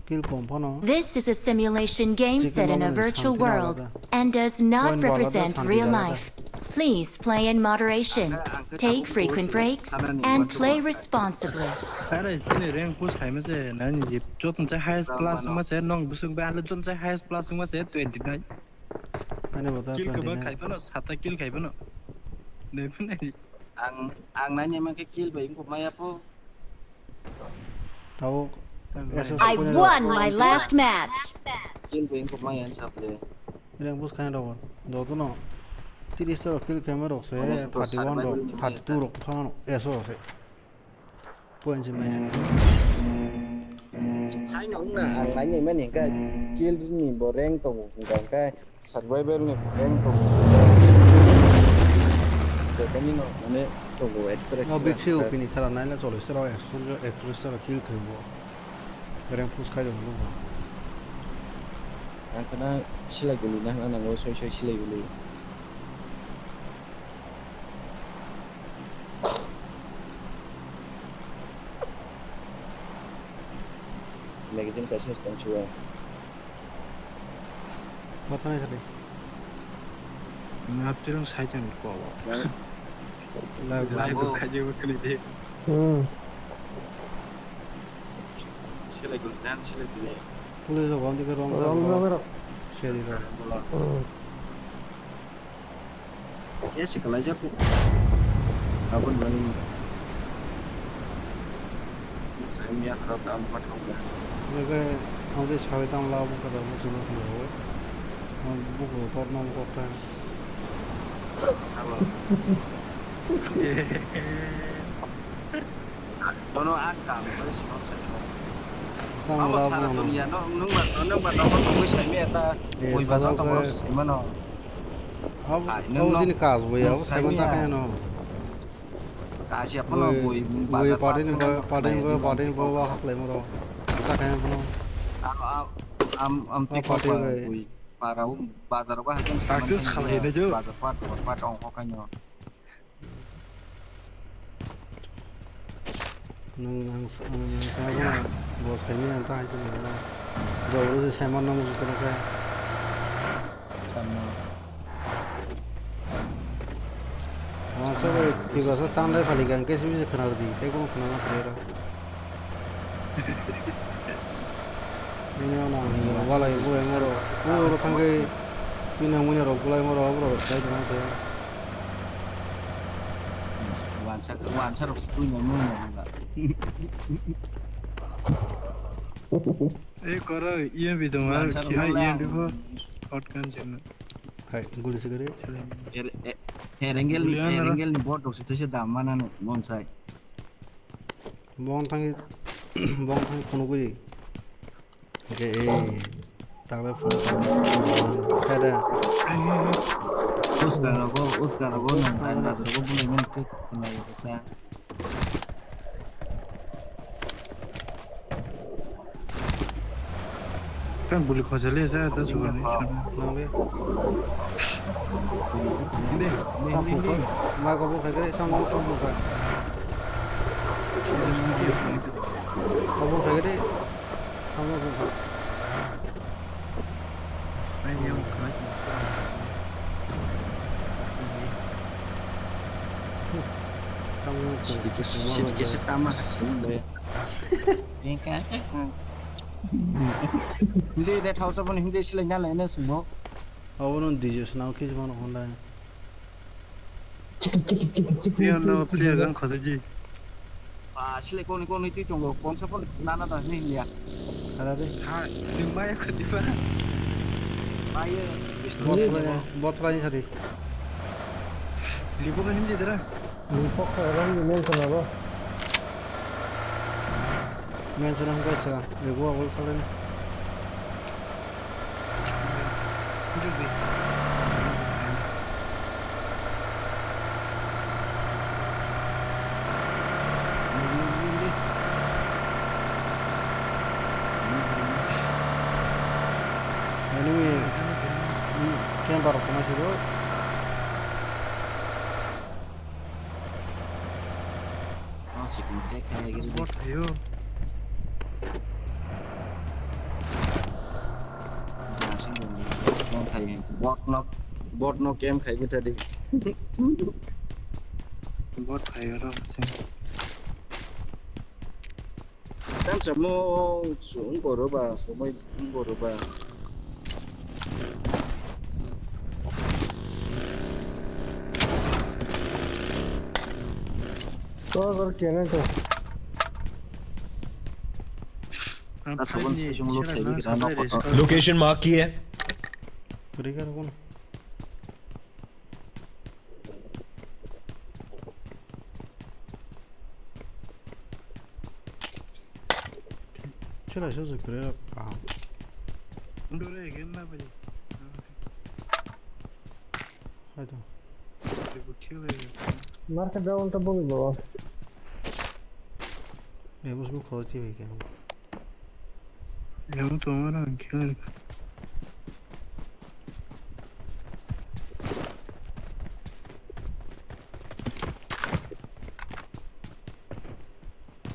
Kill kom phano. This is a simulation game set in a virtual world and does not represent real life. Please play in moderation, take frequent breaks, and play responsibly. Are chini rank push khaima se nani je jotun se highest class ma se nong busuk ba ale jotun se highest class ma se twenty nine. Ani bo da kill ko ba twenty nine. Khai phano sata kill khai phano. Nai phano. Ang, ang nani ma ke kill bai ko maya po. Tao. I won my last match. Kill bai ko maya saple. Reng bus khain rok. Do to no. Tiris to kill khaima rok se thirty one rok, thirty two rok phano. Eso se. Point se maya. Haino wngna ang nainai mani hwnkhe kill ni bo rank tongo hwnkha hwnkhe survival ni bo rank tongo. Jotono no mane tongo extra extra. No big si opini khara naila cholish ta rok, ekchollish ta rok kill khaio bo. Rank push khai rok nukha. Ang khana silai guli na hwna nango soi soi silai guli. Magazine kaisa se tongsiyo. Matanai kali. Naptirung saitan ko. Live, live khaji bukni de. Hmm. Selai gul dan selai gul. Police rok, wng dike rong rong rok. Seri rok. Hmm. Yes, kalaijak. Abon bani. Saya miya kharap am pathok ya. Nege, ang de sawi tam la bu kada bu sunu sunu. Ang bu ko tor nam ko ta. Sabo. Bono ang kam ko sino sa. Abo sara dunia no nung ba nung ba no ko sai miya ta. Boi ba joto ko sai mano. Abo, abo jini kaj boi, abo saiman ta kaya no. Kaisa phano boi, boi bazar party ni boi, party ni boi, party ni boi, wa haklai moro. Ta kaya phano. Am, am, am, am, tiko party boi. Para o bazar o hai khe Practice khalai nai jo. Bazar part, part ong kho kaino. Nung ang, ang, ang sabo bo saini ang ta hai chini na. Jawro se saimar nang musu kono khe. Sama. Ang sabo tiba sa tang dai phali gang kesi mi khna di, tei kono khna ma khe ra. Ini ang nang ni wala ibu yang oro, oro thang khe tui nang muni rok bulai moro oro sai tong khe. Wansa, wansa rok se tui nang muni rok. Eh, koro, E M P dong, ah, Wansa rok kira mala. E M P bo, shotgun jena. Hai, guli sigari. Her, eh, Herengel ni, Guli ang Herengel ni bot rok se tui se dam mana no, bonsai. Bong thang, bong thang kono guli. Oke, eh, tagle phone. Kada. Uska rogo, uska rogo, nang line bazar rogo, buli men kuk, nang sa. Kan buli khojali sa ta subani. Nangli. Hindi. Hindi, hindi, hindi. Ma ko bu khai kare, sam ko bu khai. Ko bu khai kare, sam ko bu khai. Sidi kisa tama sini be. Hindi de thausa pun hindi sila nyala ene sumbo. Abo no D J swnam khe mano honda. Chiki, chiki, chiki, chiki, Player no, chiki, player chiki. Ang khosai di. Ba, sile koni koni twi tongo, kongsa pon nana da hini ya. Khara de. Ha, ni maya khati ba. Ba ye, Bot ni fly, bot fly ni khati. Libo ka hindi dara. Ni pok ka ram ni men sana ba. Men sana hum ka chaka. Ego abol sale ni. Enemy camper rok tongma sio. Oh, si kung check khai giri. Spot thaio. Jang sing dong. Bot khai, bot nok, bot nok camp khai bita di. Bot khai oro sing. Tam samo sung boro ba, sumai boro ba. Kor kor kene to. Location mark ki hai. Kuri kar kono. Chwla se se kwrwi rok kaham. Dore game ma bani. Hai to. Market down to bol bo. Ebo se khoro ti bai khe. Ebo to mara ang khe.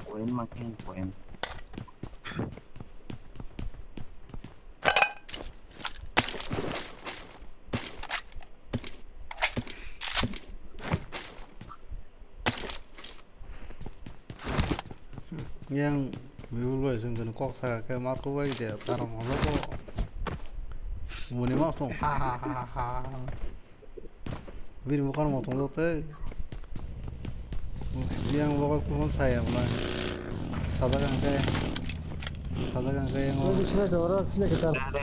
Koin makin koin. Yang Bibul bai sung khe kok saka khe Marco bai de tarong holo ko. Buni ma song ha ha ha ha. Bini bukan motong do tei. Yang bukan kuhon saya mulai. Sada kangke. Sada kangke yang.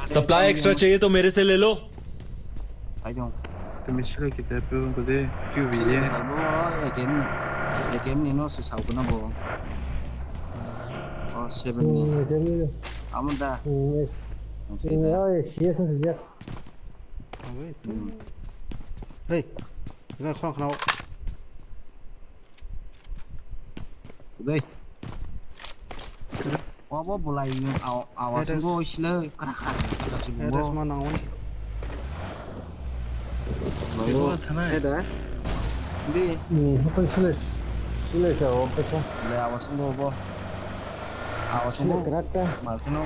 Supply extra चाहिए तो मेरे से ले लो। Ayo. Tumi sila kita pun kode Q B ya. Kita bo A K M, A K M ni no se sau kena bo. Oh, seven ni. Hmm, A K M ni. Amun da. Hmm, yes. Ang sila. Oh, yes, yes, yes. Hey, ina khon khna. Dei. Obo bulai ni aw-, awas bo sila kra kra kra kra si bo. Address ma nang wani. Ego thanai. Heda. Di. Hmm, hapai sile. Sile ka o pesa. Le awas ngo bo. Awas ngo. Sile krak ka. Mal keno.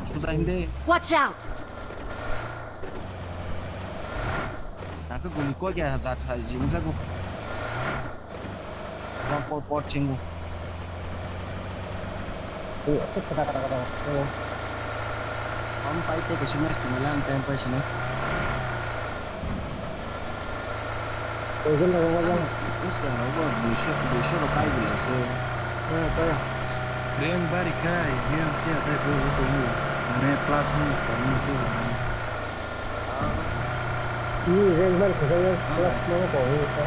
Susa hindi. Watch out! Naka guli ko kya hazar thai jing jago. Por por por chingu. Ui, asuk kata kata kata. Ui. Om pai te kaisa match tong lai, ang pen pai sini. Ui, ganda ganda. Ang, us ka no bo duisho, duisho ro pai bila se. Pai, pai. Rank bari khai, rank khe atai bo bo ko mu. Mane plus mu ko mu se. Ni rank ban khajak ya, plus mana ko ni ka.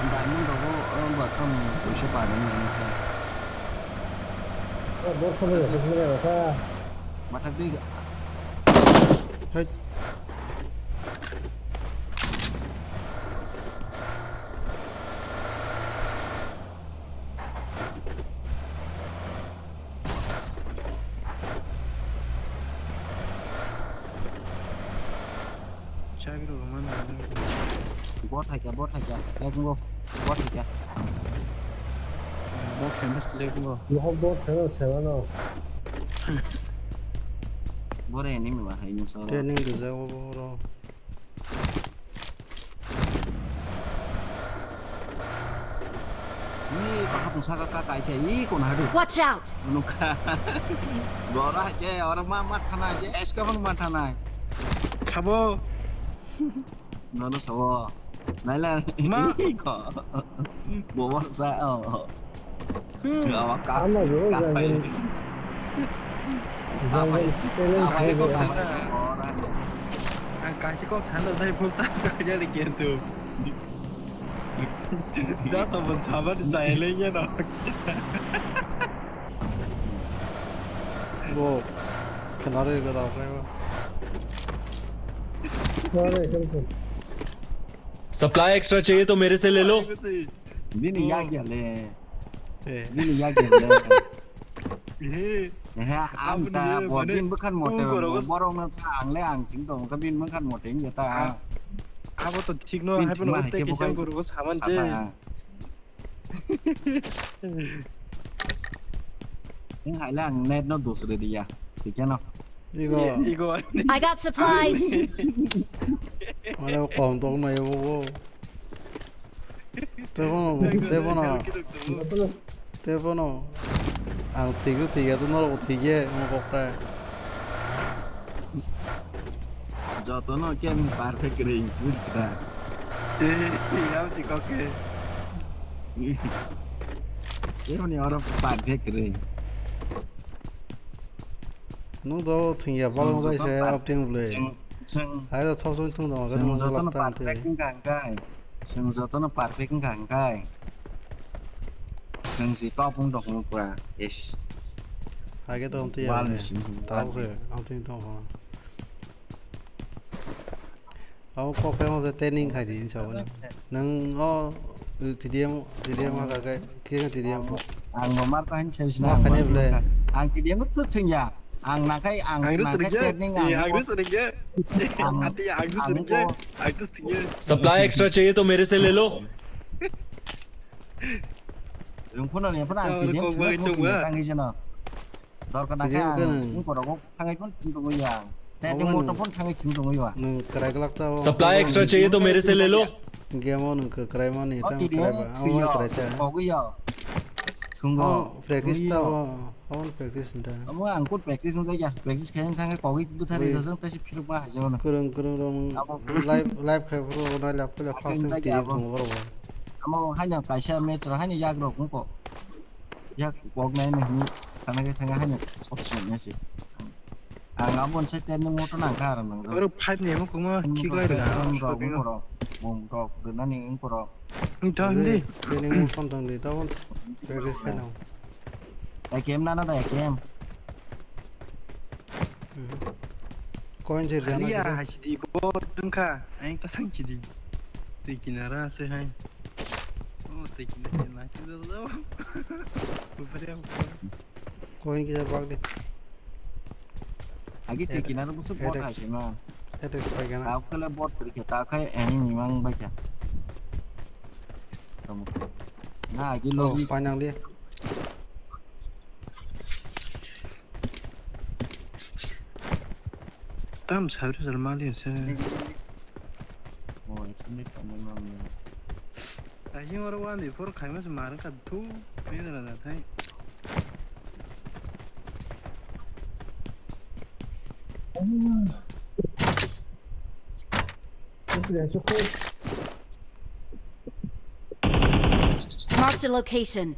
Diamond rogo, ba kam puisa pari ni sa. Bor khamle, khamle ka. Mathak di. Hai. Chabi rok mano. Bot hai kya, bot hai kya. Ek bo. Bot hai kya. Bot hai mas lek bo. Mohok bot hai mas hai mano. Bore enemy ba hai ni soro. Training rijak bo boro. Ni kahapung saka ka kai khe i kon hadu. Watch out! Nukha. Gora ke ora ma ma thana je eska hon ma thana. Sabo. Nono sabo. Naila. Ma. Ko. Bobor sa o. Awa ka. Ama yo ka jangan. Ka pai. Jangan challenge ka pai hai ko dia. Ka pai. Ora. Ang kaisa kok sana dai phone ta ka jadi gitu. Joto bo sabar chai le ya no. Bo. Kenare ga da kai ba. Kenare kan tu. Supply extra चाहिए तो मेरे से ले लो। Bini yak ya le. Eh. Bini yak ya le. Eh. Eh, ang ta bo bin bwkhan mote borok no sa ang le ang ching tong ka bin bwkhan mote ya ta. Abo to thik no, hai bono utte kisa guru bo saman je. Wng hai le ang net no dusre diya. Thik ya no. Igo. Igo. I got supplies. Mane kom tok no ebo bo. Tebono, tebono, tebono. Ang tigwi tigya to norok tigya mo kokta. Jotono khe perfect ring buji kha. Eh, ya ti koke. Khe mani oro perfect ring. Nwng do thwngya balwng bai se upting ble. Hai do thok thok thwng do. Nwng jotono perfect wngkha hwnkhe. Chwng jotono perfect wngkha hwnkhe. Chwng si top wng tong pura. Yes. Hai khe tong twi ya. Tao se upting tong. Abo kok phai mo se training khai di hinwi sa bo. Nwng o T D M, T D M ha kha khe, khe T D M. Ang bo mar ta hin chai sina ang bo sina kha. Ang T D M to chwng ya. Ang nang khai, ang nang khai training ang. Ang ri sering ya. Ang ri sering ya. Supply extra चाहिए तो मेरे से ले लो। Rung phone ni phone ang T D M chwng mo sini tang hi jeno. Dorkar na khe ang wng korok thangwi phone thung tongwi ya. Tei tei motor phone thangwi thung tongwi ya. Nwng kwrak kwrak ta o. Supply extra चाहिए तो मेरे से ले लो। Game o nwng kwrak kwrak mani tang kwrak ba. O kwrak ta. Kogwi ya. Thungo. Practice ta o. Own practice ta. Amo ang kut practice wng ya. Practice khe thangwi kogwi bwthari jajak ta si phirok ba hajao na. Kwrwng kwrwng rong live live khai phuru nai lap kula first time tiri thung boro. Amo haino kaisa match ro haino yak rok wng ko. Yak kok nai nai hwnwi thana khe thanga haino kok swnam ya se. Ang abo se ten ni motor nang kha aro nang. Oro five ni amo koma kick lai rega. Bom rok bom rok rwnani wng koro. Ang ta hindi. Ten ni motor tong di ta won. Practice khai nang. A K M nana da A K M. Coin se jana. Aliya hai sidi bo tungkha. Ang ta thang sidi. Twi kinara se hai. Oh, twi kinara na kida da. Upare upare. Coin kisa bag de. Agi twi kinara busu bot hai se ma. Headshot paigana. Tao khe le bot rikhe, tao khe enemy mang bai kha. Tamo. Na, agi Oh, lobby. Painang di. Tam sabri sal mali se. Oh, extended family member. Asing oro one v four khaima se mar wngkha thu, mena rada thai. Marked a location.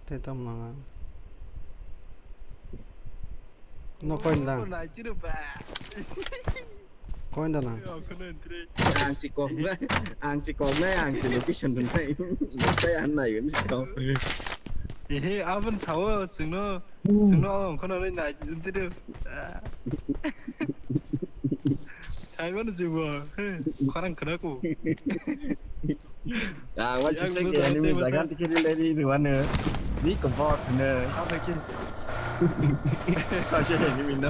Tei tamo nang ang. No, coin lang. Coin da lang. Ang si kok na, ang si kok na, ang si location dun nai. Tei ang nai yun si kok. Ehe, abon sao, sungno, sungno ang kono nai nai, dun tiru. Saimano jibo, khorang khorang ko. Ah, what you say? Enemy jagan tikiri lady ni wana. Ni ko bot ne. Apa ki? Sa se enemy no.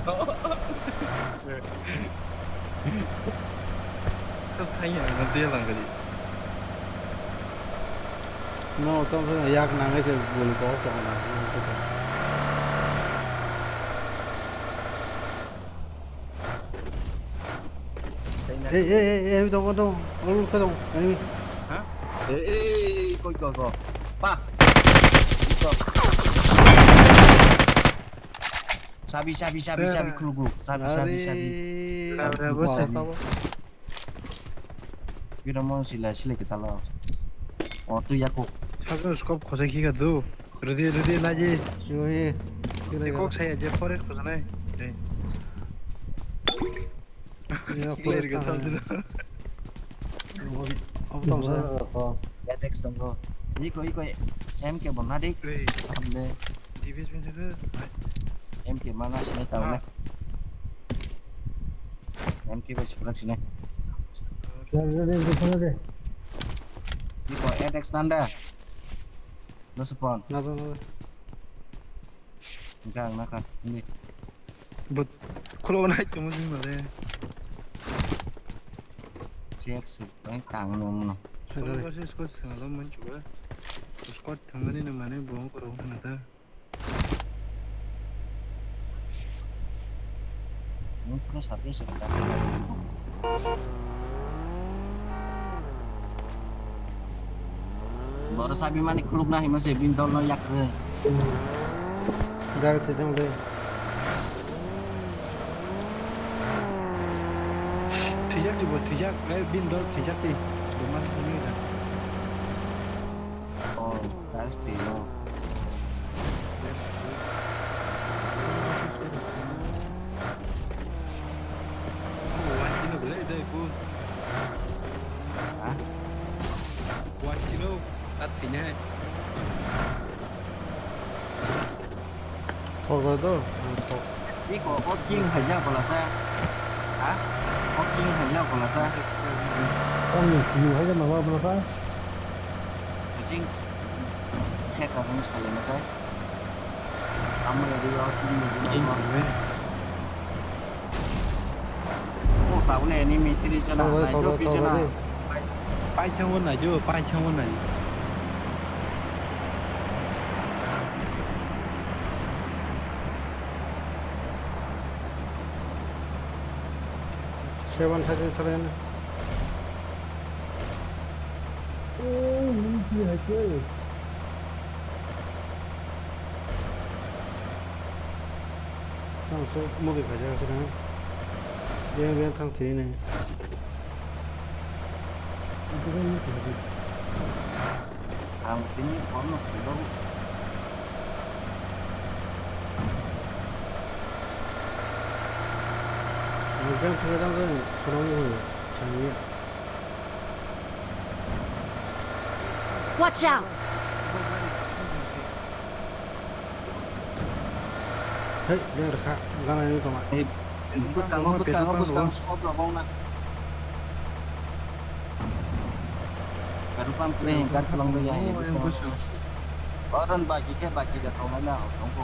Kok kaya nang dia lang kali. No, to yak nang se gul ko ko na. Ei, ei, ei, ei, tongo, tongo. Ol ka tongo, enemy. Ha? Ei, ei, ei, ei, koi, koi, koi. Pa. Iko. Sabi, sabi, sabi, sabi, khulugu. Sabi, sabi, sabi. Sabi, sabi. Bino mo sila, sila kita lo. Oh, tu yaku. Sabo scope khosai khika du. Rudi, rudi, naji. Yoi. Te kok saya je forest ko sanai. Dei. Ya, player forest ka sal dilo. Abo tong sa. Apex tongo. Iko, iko, M K bona dik. Dei. Samle. D B S bin thaka. M K mana sini tahu le. M K bai sibrak sini. Ya, ya, ya, ya, ya. Iko, Apex nanda. Nasapon. Nada, nada. Enggak, enggak, ini. But khulok nai tongmo jing mare. Check se, ang tang nung no. Solo kasi squad sengalo manchuba. Squad thangani no mane bong koro hana ta. Nung kno sarke se ta. Boro sabi mani khuluk na hima se bin dol no yak re. Gari te jong de. Thijak si bo, thijak, eh, bin dol thijak si. Bo man sini da. Oh, gari te no. One kilo bele dai kun. Ha? One kilo, tat thini hai. Thok do, thok. Iko, o king haijak bolasa. Ha? O king haijak bolasa. Kami king haijak maba bolasa. Asing. Khe karung salai makai. Amo ya dua kilo dua. Oh, tabule enemy tiri jona, nai jo pi jona. Pai chango nai jo, pai chango nai. Seven thousand seven. Oh, ini dia aja. Tang se modi khaijak se na. Yang yang tang thini ne. Ang tini kono khaijak. Ang jang thang jang jang kono mo thang ya. Watch out! Hey, dia rekha, gana ini toma. Hey, bwskango, bwskango, bwskango, scope rok wngna. Petrol pump kre, kar tolong jaya, hey, bwskango. Oron bagi khe bagi da tongnai na, hosong ko.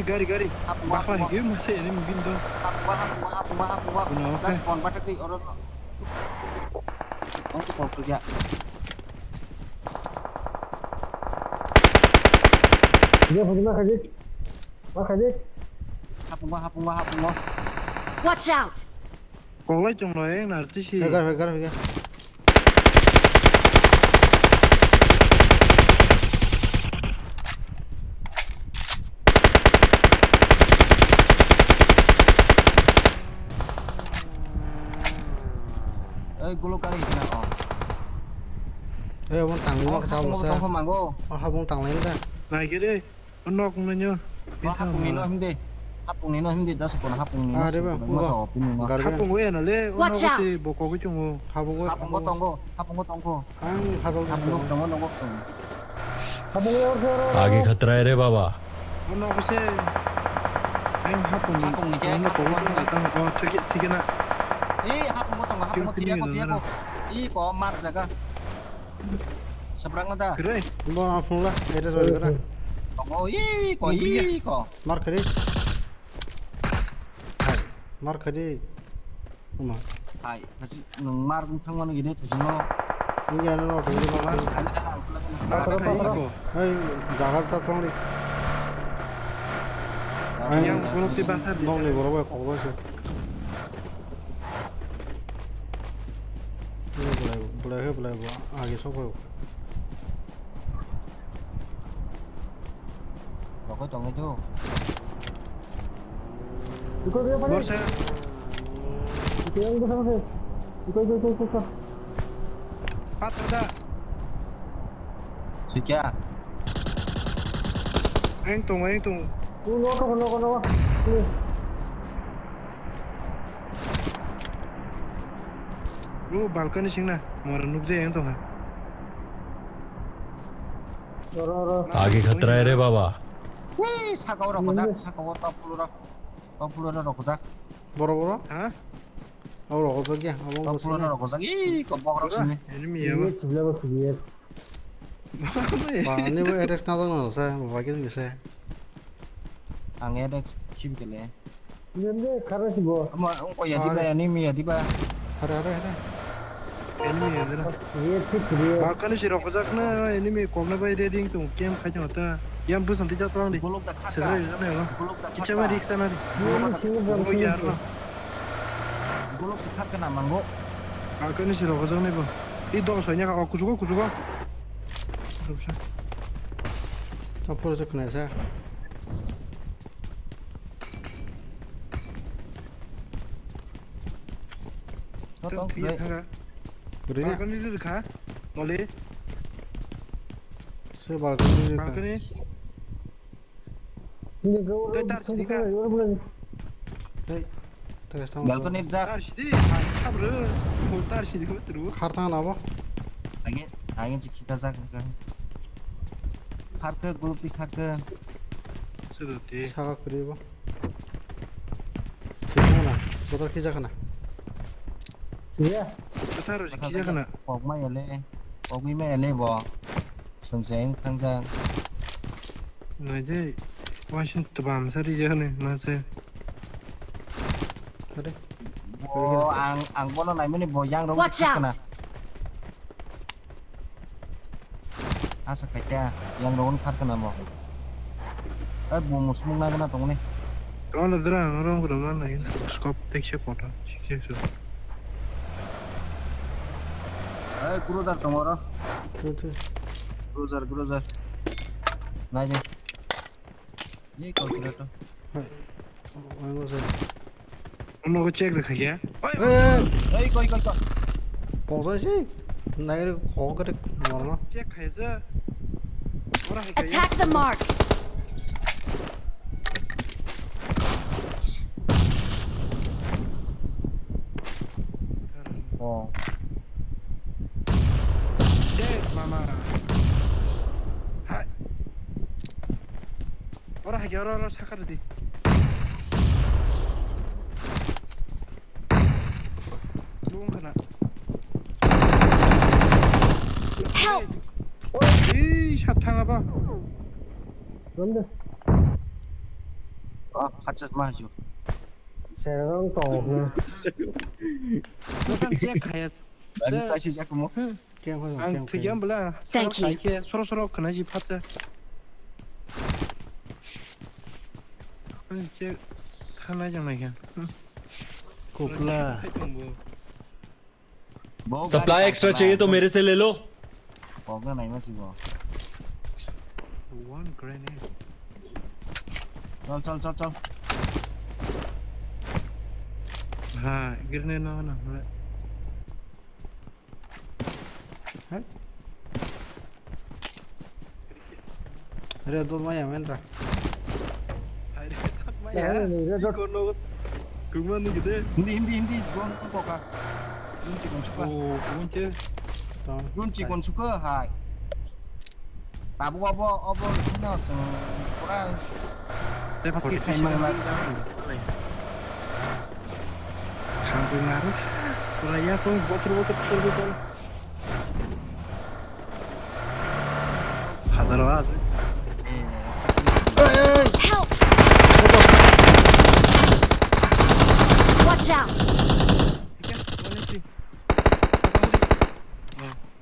Ui, gari, gari. Hapung, bakla hapung. Higyo mase enemy bin do. Hapung, hapung, hapung, hapung. Kuno, okay. Last one, batak di, oro. Ong tu kok kerja. Dia punya mak aja. Mak aja. Hapung, hapung, hapung. Watch out! Koklai chwng rw eng nar tisi. Fegar, fegar, fegar. Ei, guluk kari hina o. Ei, omo tangwi. O, hapung obo tongkho mango. O, hapung tangwi da. Naikhe de. Nok nwnyo. O hapung ni no himde. Hapung ni no himde, das kono hapung ni no. Are ba, masa o pini no. Hapung we na le. Watch out. Bokok chungo. Hapung we. Hapung tongo, hapung tongo. Ang hapung tongo, tongo. Hapung we or or. Age khatra hai re baba. Nok se. Ang hapung ni. Hapung ni ke, hapung ni. Tang ko thik na. Eh, hapung tongo, hapung tiya ko, tiya ko. I ko mar jaga. Seberang ada. Kiri. Bo aphung la, ada soal kena. Tongo, ih, ko, ih, ko. Mar kiri. Hai, mar kiri. Uma. Hai, thachi, nung mar bung thang mani gini, thachi no. Ini ada no, ini no. Hai, hai, hai, hai, hai. Mar kiri ko. Hai, jaga ta tong di. Hai, yang jaga. Nok ni borok bai kok bai se. Bolai, bolai, bolai, bolai, age sok bai. Rokoi tongo do. Ikoi, ikoi, ikoi. Borsa. Ikoi, ikoi, ikoi, ikoi. Pathar da. Sikya. Eng tongo, eng tongo. Nogo, nogo, nogo. Bro, balcony singna, mora nukjai ang tongha. Oro, oro. Age khatra hai re baba. Wee, saka oro kojak, saka o top floor o. Top floor o rokojak. Boro, boro? Ha? Abo rokojak ya, abo top floor o rokojak. Ih, kok bokrok sini. Enemy ya, ba? Ini sebelah bos dia. Ba, ini bo attack na dong na sa, ba, ba, kini sa. Ang attack khib kele. Nende khara si bo. Ama, ang ko ya di ba, enemy ya di ba. Hare, hare, hare. Enemy ya di ba. Ye sik ye. Balcony si rokojak na, enemy kom na bai ready tung, camp khai jang ta. Yang busan ti jat lang di. Golok da khaka. Serai jane lo. Golok da khaka. Kicha ma rik sana di. Golok da khaka. Oh, ya, no. Golok si khaka na mango. Balcony si rokojak nai bo. I dong sonya ka, o, kuchugo, kuchugo. Tapur se khna sa. Tong, tong, tong, tong. Kuri na? Balcony ri kha. Mole. Se balcony ri kha. Balcony. Tei tar sidi kha. Tei, tei tong. Balcony jak. Tar sidi, ha, kha bro. Tar sidi ko tru. Khar tang na bo. Age, age chikita jak. Khar ke group di khar ke. Sudah tei. Saka kuri bo. Saka na. Botor ki jak na. Iya. Kata ro ki jak na. Kok ma yale. Kok mi ma yale bo. Sungseng thangjak. Naijai, waising twbam sa rijak hwnwi ma se. Are. Bo ang, ang bono naimani bo yang rok. Watch out! Khakna. Asa khaikya, yang rok khakna mo. Ai bo musmung nagna tongni. Tongla dra, ang rong rong man nai. Scope tekse photo. Sikse su. Ai, cruiser tongo oro. Tui, tui. Cruiser, cruiser. Nai de. Ye calculator. Hai. Omo go se. Omo go check de khaya. Oi, oi, oi. Ei, koi, koi, koi. Pongsa si. Nai re kho kare morno. Check khaya je. Ora hai khaya. Attack the mark. Oro hai, oro, oro, sakha rwdi. Lung khana. Help! Ei, sat thanga ba. Ramde. Ah, hachas ma haju. Serang tong na. Bukan siya kaya. Lagi tashi jakumo. Keng khoi, ang keng khoi. Thwiya bwla. Thank you. Soro soro khwna ji phatsa. Ang che khana jang nai kha. Kopla. Supply extra chahiye to mere se le lo. Pokna nai ma si bo. One grenade. Chal, chal, chal, chal. Ha, grenade no, no, no. Hai. Red dot maya men ra. Hai, red dot maya. Red dot. Iko no. Kuma ni gede. Hindi, hindi, hindi. Drone ko ka. Drone chikon suka. Oh, drone che. Drone. Drone chikon suka, hai. Tabuk obo, obo, no, so, pura. Te paski forty-five khaima la. Khangwi maru. Pura ya ko botor botor khangwi ko. Hazar wa. Help! Watch out!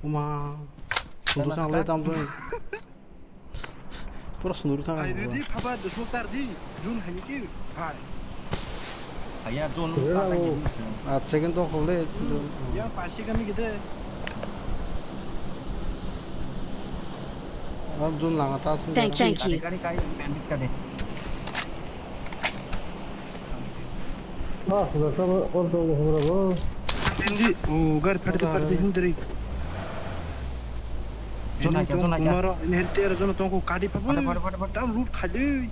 Uma. Sundur thang le tam joi. Pura sundur thang. Hai, ready, phaba, dosok tar di. Jun hai ki. Hai. Aya, Jun, ta sai ni. Ah, second to khole. Yang pasi kami gede. Ar Jun langa ta sun. Thank you. Kani, kani, kai, bandit kani. Ah, sudah sama orang tua orang tua. Hindi, oh, gari padi padi hindri. Jona kya, jona kya. Kumaro, ini herte era jona tongko kadi pabu. Pade, pade, pade, pade. Tam loot khadi.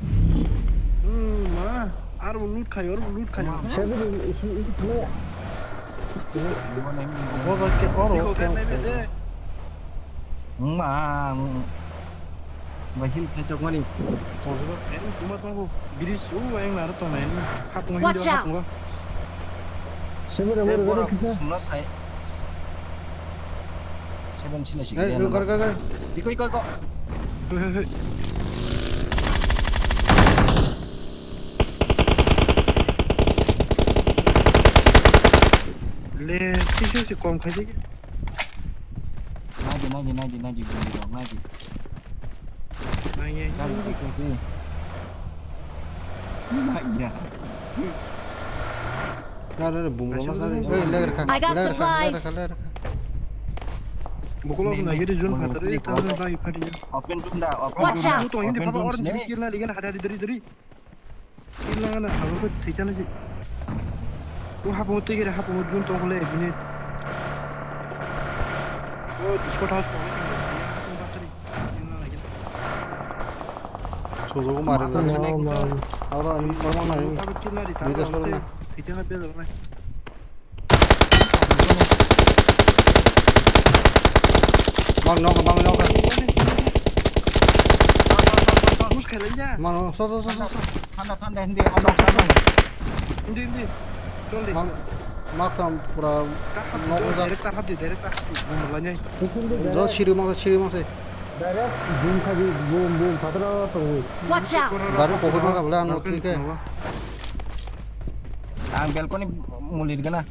Hmm, ma, ar loot khayo, loot khayo. Seven is, is, is, Bodo ke oro. Iko ke nai bede. Ma, Ba heal khai tok mani. Tongo. Eno kuma tongo. Bridge o ayang naro tongnai. Hapung hindi hapung. Watch out. Seven, seven, seven, seven. Sumna sai. Seven sila sila. Eh, gar, gar, gar. Iko, iko, iko. Hei, hei, hei. Le, sisi si kom khai de. Naidi, naidi, naidi, naidi, bumli rok, naidi. Nang ye. Naidi, naidi, naidi. Naidi. Nang ye. Nang ye, bumli rok, naidi. Hey, leg rakha, leg rakha, leg rakha, leg rakha. Bukulo na giri jun phatari, tahu na bagi phari. Open room da, open room da. Watch out. Open room da. Kill na ligan hada dari dari. Ilang na habo ko thikana ji. O habo tei gere habo jun tong le bini. O Discord house ko. Sojogo mare na. Aro ani korma na. Ni de soro na. Thikana be na. Mang nok, mang nok. Push khailai ya. Mang nok, so, so, so, so, so. Thanda, thanda, hindi, ono, thanda. Hindi, hindi. Chol di. Mang, mang tam pura nok. Direct ta hap di, direct ta hap di. Bumlanya. Do siri mang, siri mang se. Direct boom khaji, boom, boom, phataro tongwi. Watch out! Daru kokoi ma kabla ano kike. Ang balcony mulir gana.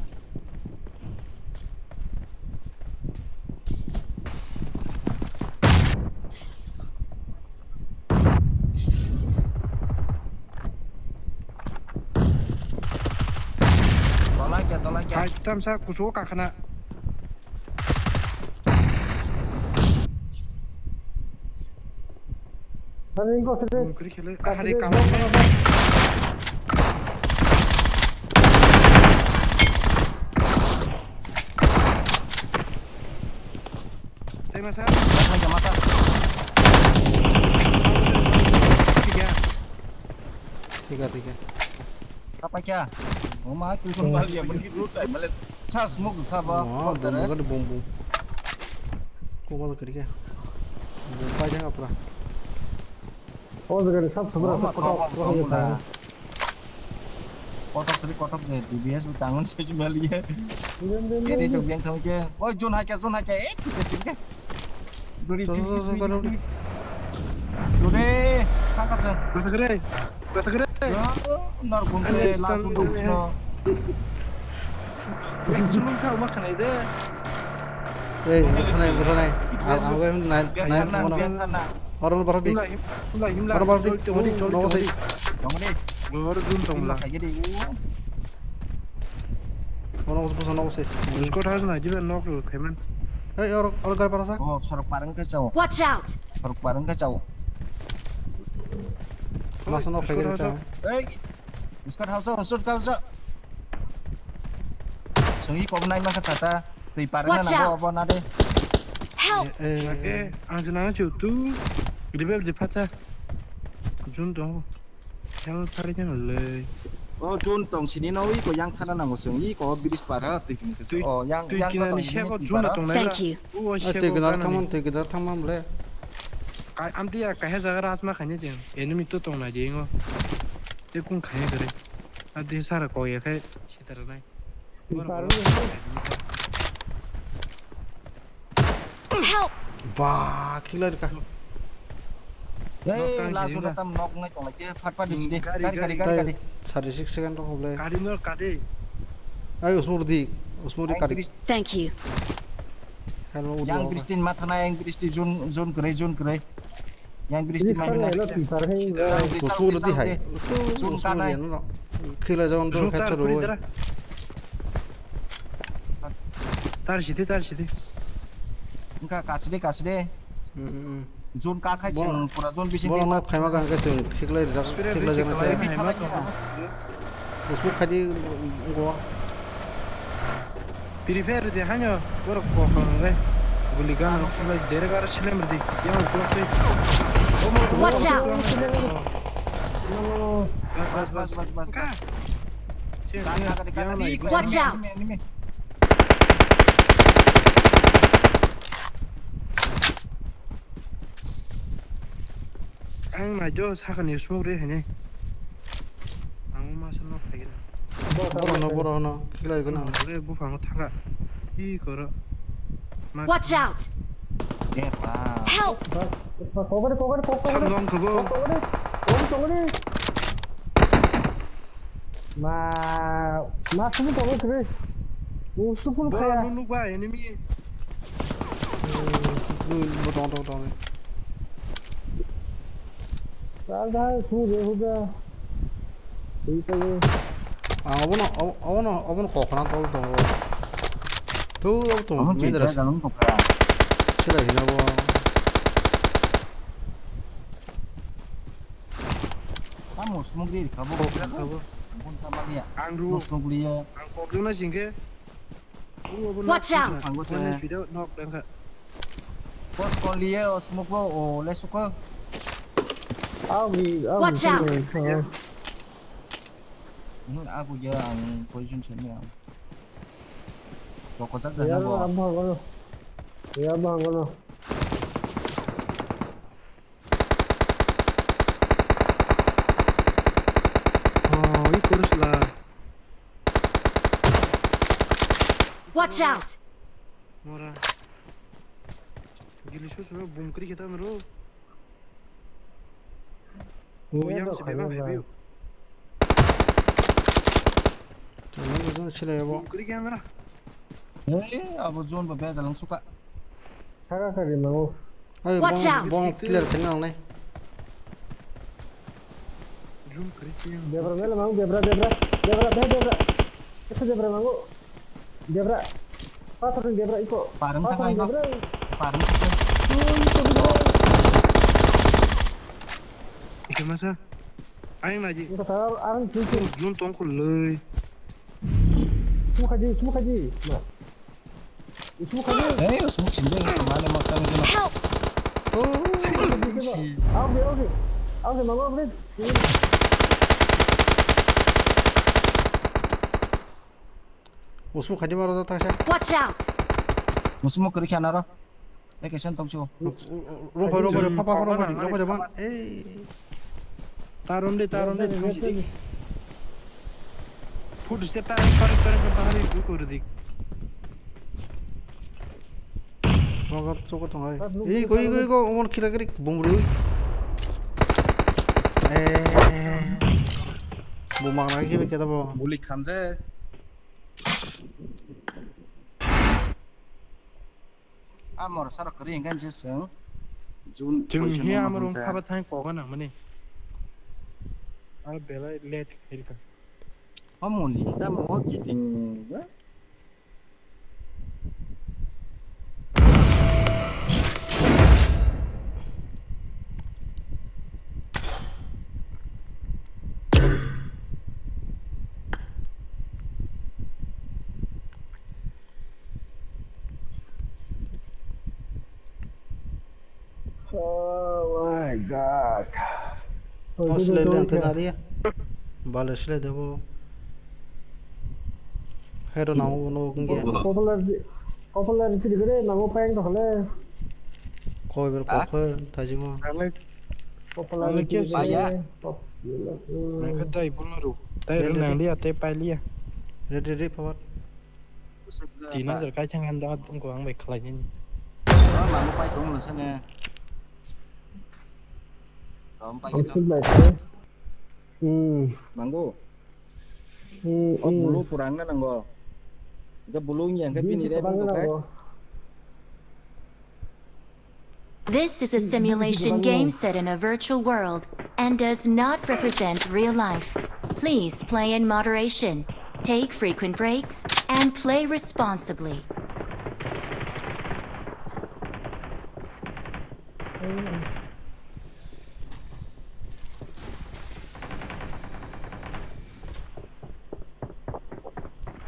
Tolai kya, tolai kya. Hai, tamsa kusugo kakhana. Tani ingko sede. Kuri khele. Ahari kamu. Tema sa. Mata, mata. Tiga. Tiga, tiga. Apa kya? Mama tu pun balik ya, pergi dulu cai balik. Cas mau ke Sabah. Wah, bom, bom, bom. Kau bawa kerja. Bom pai jangan pura. O jaga ni sab sabra. Oh, kotok, kotok, kotok, kotok, kotok. Kotok sri kotok je, D B S bo tangon se jumali ye. Kiri to biang thang ke. Oi, jun hai ke, jun hai ke. Eh, thik ke, thik ke. Duri, duri, duri, duri. Duri, thang ka se. Kata kere. Kata kere. Nor gunte la sun duk sno. Maximum tha ma khanai de. Ei, bwthanai, bwthanai. Ang, ang bai nai, nai, nai, nai. Oro bar di. Himla, him-, himla, himla. Oro bar di. Choli, choli, choli, choli. Oro dun tongla. Oro bwsa nok se. Squad house na jiba nok lo khaiman. Ei, oro, oro gar para sa. Oh, sorok parang ke chao. Watch out. Sorok parang ke chao. Masa nok khai. Ei, squad house, squad house. Swngi kok nai mangkha chata. Twi parwngna nango obo na de. Watch out! Help! Eh, eh, eh, ang se nang chu tu. Revive de phacha. Jun tong. Yang thari jang le. O jun tong sini no iko yang thana nango swngi ko bridge para twi kini. O yang, yang ko tong sini twi para. Thank you. Twi kinar thangman, twi kinar thangman ble. Amtwi ya kaisa jaga ras ma khaini jeng. Enemy to tong na jeng o. Te kung khaini kare. Adi sara ko ya khai. Sitara nai. Help! Ba, killer ka. Ei, last one tam nok nai tong lai ke, phat phat di sini. Gari, gari, gari, gari. Thirty six second rok hoble. Gari no kade. Ai, usmur di, usmur di kari. Thank you. Hello, yang Kristin matana, yang Kristin zone, zone kere, zone kere. Yang bridge ti mani na. Usmur di hai. Jun kanai. Khila jong do khat ro. Tar sidi, tar sidi. Engka kaside, kaside. Jun ka khai sing pura jun bisi. Bola map khaima kang ke jun khiklai rijak, khiklai jana khe. Usmuk khaidi ngo. Prepare de hanyo borok kok kong le. Guli gan rok sila dere gar silem di. Yang kok te. Watch out! Bas, bas, bas, bas, bas. Watch out! Ang nai jo sakani smoke re hene. Ang masa nok khaigena. Borok no, borok no khilai gana. Ang le buphango thanga. Ki koro. Watch out! Help! Kokore, kokore, kokore. Thang dong kebo. Kokore, kokore, kokore. Ma, ma sini kokore kre. Usupul khaya. Nunuk ba enemy. Nung, bo tong, tong, tong. Dal dal su de huda. Ui tale. Ah, obono, obono, obono kokna tol tongo. Tu, obo tongo. Obo chini jalan kokra. Sila hina bo. Tamo smoke ri khabo. Kokra khabo. Bon sama dia. Ang ru. Smoke ri ya. Ang kokna singke. Watch out! Post kol liye o smoke bo o lesuko. Watch out! Hmm, aku ya ang position sini ang. Rokojak dah nabo. Ang bangano. Ya bangano. Oh, i kurus la. Watch out! Mora. Gili su su bum kri kita nro. Oh, yang si bebang hai biu. Jangan jangan sila ya bo. Bum kri kita nra. Eh, abo zone ba beja lang suka. Saka kari mau. Watch out! Bom clear khaina nangnai. Debra mela mang, Debra, Debra, Debra, Debra, Debra. Eko Debra mango. Debra. Pathor ni Debra iko. Parang tang aino. Parang. Iko masa. Aing lagi. Iko tahu, arang cincin. Jun tong kulai. Semua kaji, semua kaji. Nah. Usmuk khaidi. Eh, usmuk sini, kemana mau tang kena? Help! Oh, si. Awas, awas. Awas, mau awas. Usmuk khaidi maro ta sa. Watch out! Usmuk kiri khana ro. Location tong chu. Rombai, rombai, papa, rombai, rombai, rombai. Eh. Tarom de, tarom de, thang sidi. Food step tarom, tarom, tarom, bahari, buku rudi. Mogo choko tongo. Ei, go, go, go, omon kira kiri, bumrui. Eh, bumang lagi kiri kita bo. Bulik khamjak. Amor sarok kari engkan je seng. Jun Jung position hi no amor mahan ung ta. Khaba thang koga nang mani. Ar belai late hilka. Amoni ta mo kiting ba. Oh my God. Oh, sile le ante nari ya. Bale sile debo. Hero na uno nge. Popular, popular sile gede na mo payang to hole. Koi ber koi koi tajingo. Popular sile gede. Pop. Nang khe dai bono ru. Dai ru nang liya te pai liya. Ready, ready, forward. Tin hajar kai thang han da tong ko ang bai khlai ni. Mamu pai tong le sene. Rom pai tong. Hmm. Mango. Hmm. Oh, bulu purang na nango. Ga bulu yang ke bini re bulu kai. This is a simulation game set in a virtual world and does not represent real life. Please play in moderation, take frequent breaks, and play responsibly.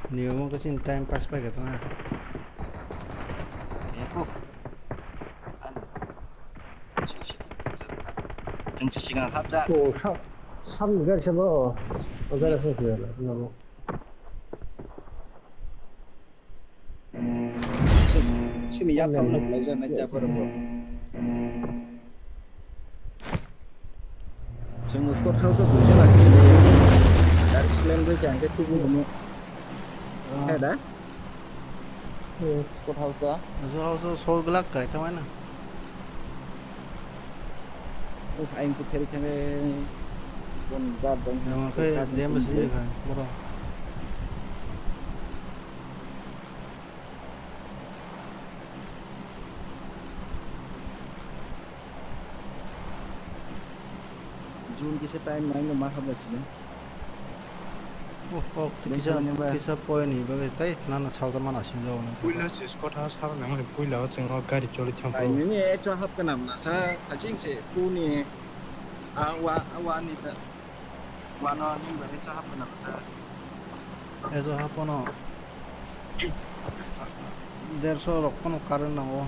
Niyom wngkha chini time pass paikha tongna. Eko. Ani. Chwng si-, chwng si sigang hapjak. Oh, sa-, samni gari sabo. O gari sabo. Chini yaphang no khlai jana jabor bo. Chwng squad house o buja la chini. Dari slam bai khe ang khe tubu hwnwi. Khe da? Squad house a? Squad house o sol glak kai tongmani. Uf, aing kutheri khe bon guard dong. Yang khe damage ni kha boro. June kisa time nai no ma habla sini. Oh, oh, kisa, kisa point ni bagwi tei nana salsa mana sini jao nang. Puila se squad house ha nang puila o chwng o gari choli thang. Ai nini echo hap kana masa kaching se puni a wa wa ni ta. Wano nini ba echo hap kana masa. Ejo hapono derso rok pono current nango.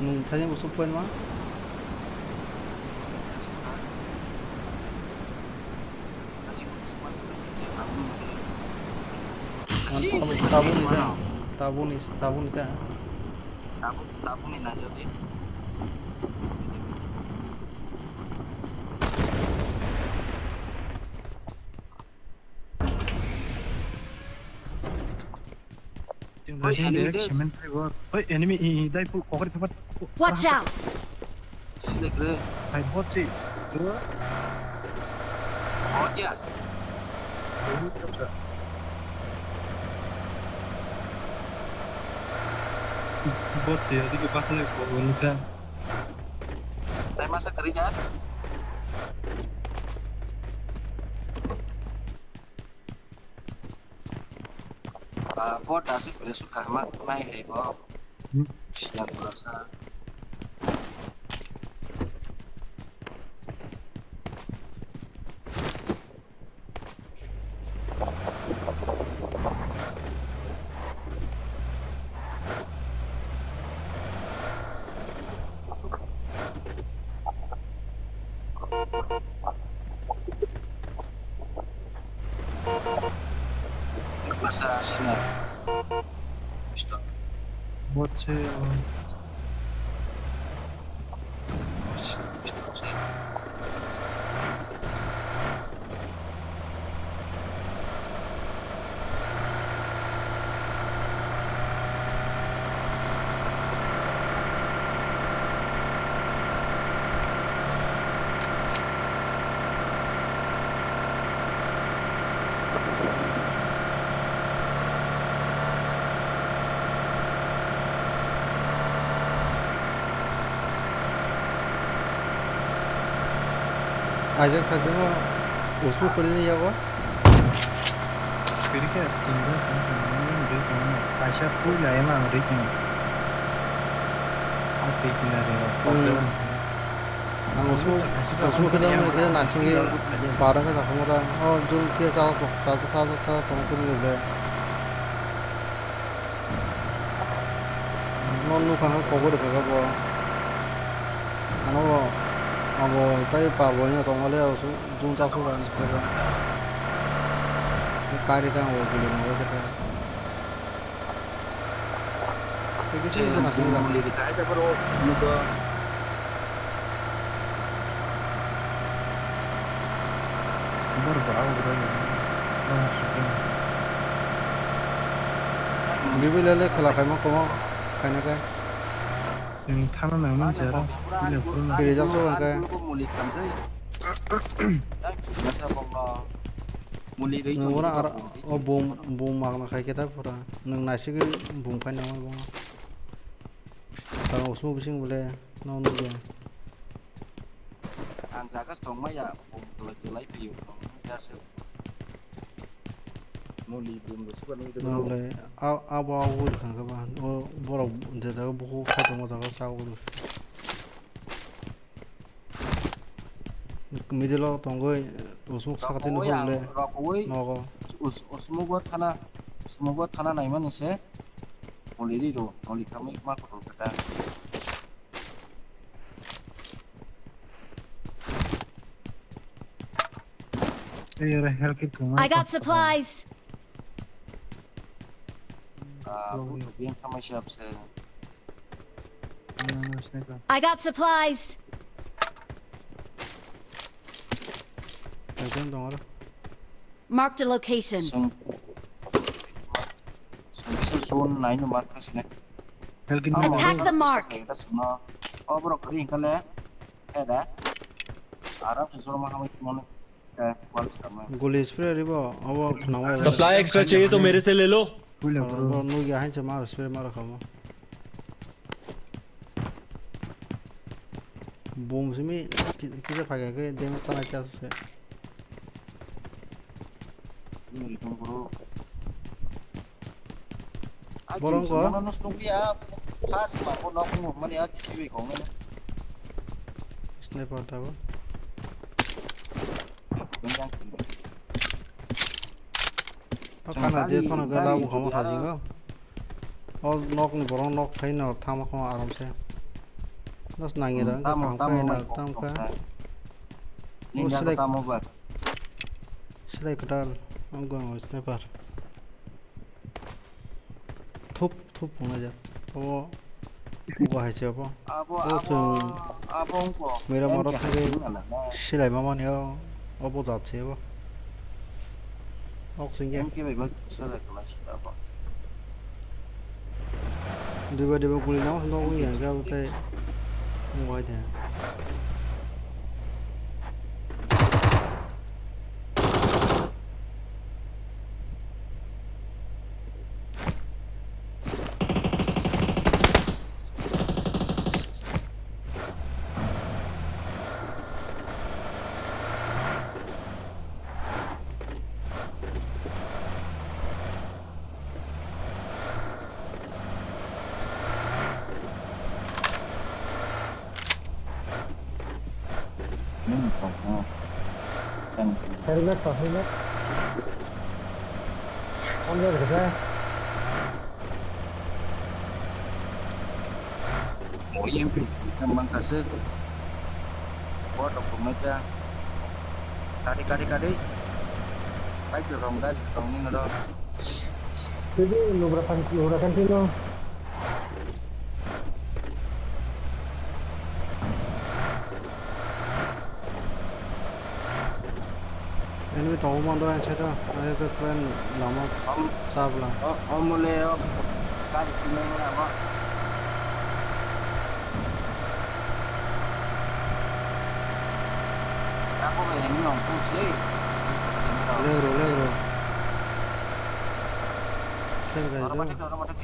Nwng thani bo sub point ma? Tabuni, tabuni, tabuni ta. Tabuk, tabukni naijadi. Oi, enemy de. Oi, enemy, i, i, dai pu, kokori phapat. Watch out! Silekre. Hai, bot si. Dua. Oh, ya. Ini terus. Bot si, tadi ke pas lagi, kok, ini kan. Saya masa kerja. Ah, bot asik pada suka amat, mai, hei, kok. Hmm. Siap, puasa. Sa sina. Pistol. Bot se, o. Pistol se. Ajak thakjamo usbu kwrwini yago. Kwrwikhe tinjon song tongmani wngwi tongo. Kaisa puila ema ang rwi tongo. A twi kinari o. Hmm. Ang usbu, usbu khe tamo khe nasingwi barang khe kakhumu da. O jun khe cha cha cha cha cha tongmani le. No nukha khe kobor kha khe bo. Ano bo abo tai pabo nya tongmale o su jun ta su ba ni khe ba. Kari kang bo gili no khe ta. Tei khe tei khe na sini ba. Muli ri kai ta boro nugo. Bor bor abo bor. Bibi lele khela khaima komo khaina khe. Chwng thana nang man se ro. Kiri jak so hwnkhe. Nwng ora ar o bum bum magna khai khe ta pura. Nwng naisigwi bum khai nangma bo. Tang usmo bising bole no nugya. Ang jaga se tongmaya, bum tolai tolai phaio, tong ya se. Muli bum rw suka nung tong. Nole, a, abo, abo uri kha khe ba, o borok je jaga buku kha tongma jaga sa uri. Middle o tongoi, usmuk sakati no hole. Rokoi, nogo. Us-, usmugo thana, usmugo thana naimani se. Muli ri ro, muli khamwi ma kotor kata. Ei, ore, health kit kwmai. I got supplies. Ah, buto bien thamai se apse. Ano, ano, sniper. I got supplies. Ekjon dong aro. Marked a location. Sing, sing kisa zone nine no mark kha sine. Helgin. Attack the mark. Kisa sino. O borok kari hingkale. Eda. Aram se zoro ma hamai mone. Eh, wal sama. Guli spray ribo, abo khwnamai. Supply extra chahiye to mere se le lo. Puila bro. Bro, nugya hain se mar spray mar khamo. Bum simi ki-, kisa phaikha khe damage chanai chance se. Borong ko? Bono nung ya, pas ma ko nok mo mani ya, kiwi ko ngene. Sniper tabo. Yang O khana je phano khe labu khamo khaji go. O nok ni borok nok khai no thama khamo aram se. Das nangi da, tamo, tamo khai na, mai kok tamo kok khai. Sa. Ni o jaga silai, tamo ba. Silai kwtal, o go ang sniper. Thup, thup phunga ja. O, o go hai se bo. Abo, o abo, chwng abo wngkha. Mera M K moro thangwi hai wngkha na. Silai mamani o, o bo jat se bo. Ok, singya. M K bai ba kisa da kala sita ba. Diba diba guli nang no wngya ga utai. Wai de. Helmet sa, helmet. Helmet kisa. O M P tang bang kha se. Bo rok bo mai ta. Kari, kari, kari. Bike rok tong, gari rok tong nini oro. Tei nubra kan, nubra kan tino. Enemy tongo mando ang side o, ang side o friend lama. Om, sabla. O, omole o gari tinai na mo. Yago be enemy ong push ei. Legro, legro. Ken guys, oro mate, oro mate.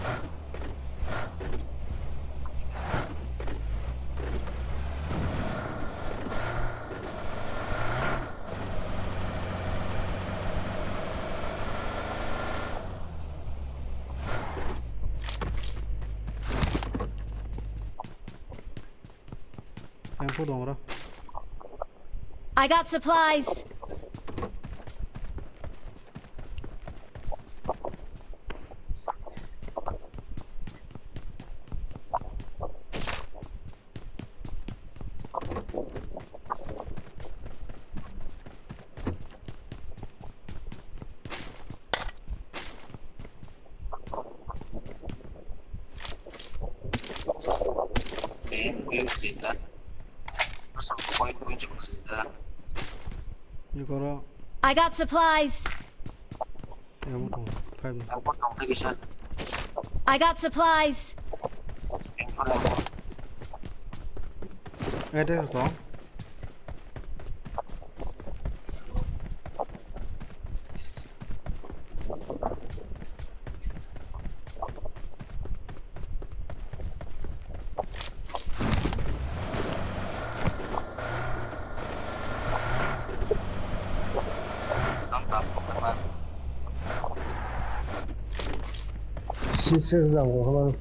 Ang phu dong ro. I got supplies. Ni koro. I got supplies. Amo tong, five ni. Amo tong tei kisa. I got supplies. Address tong. Six S jam ko khabar.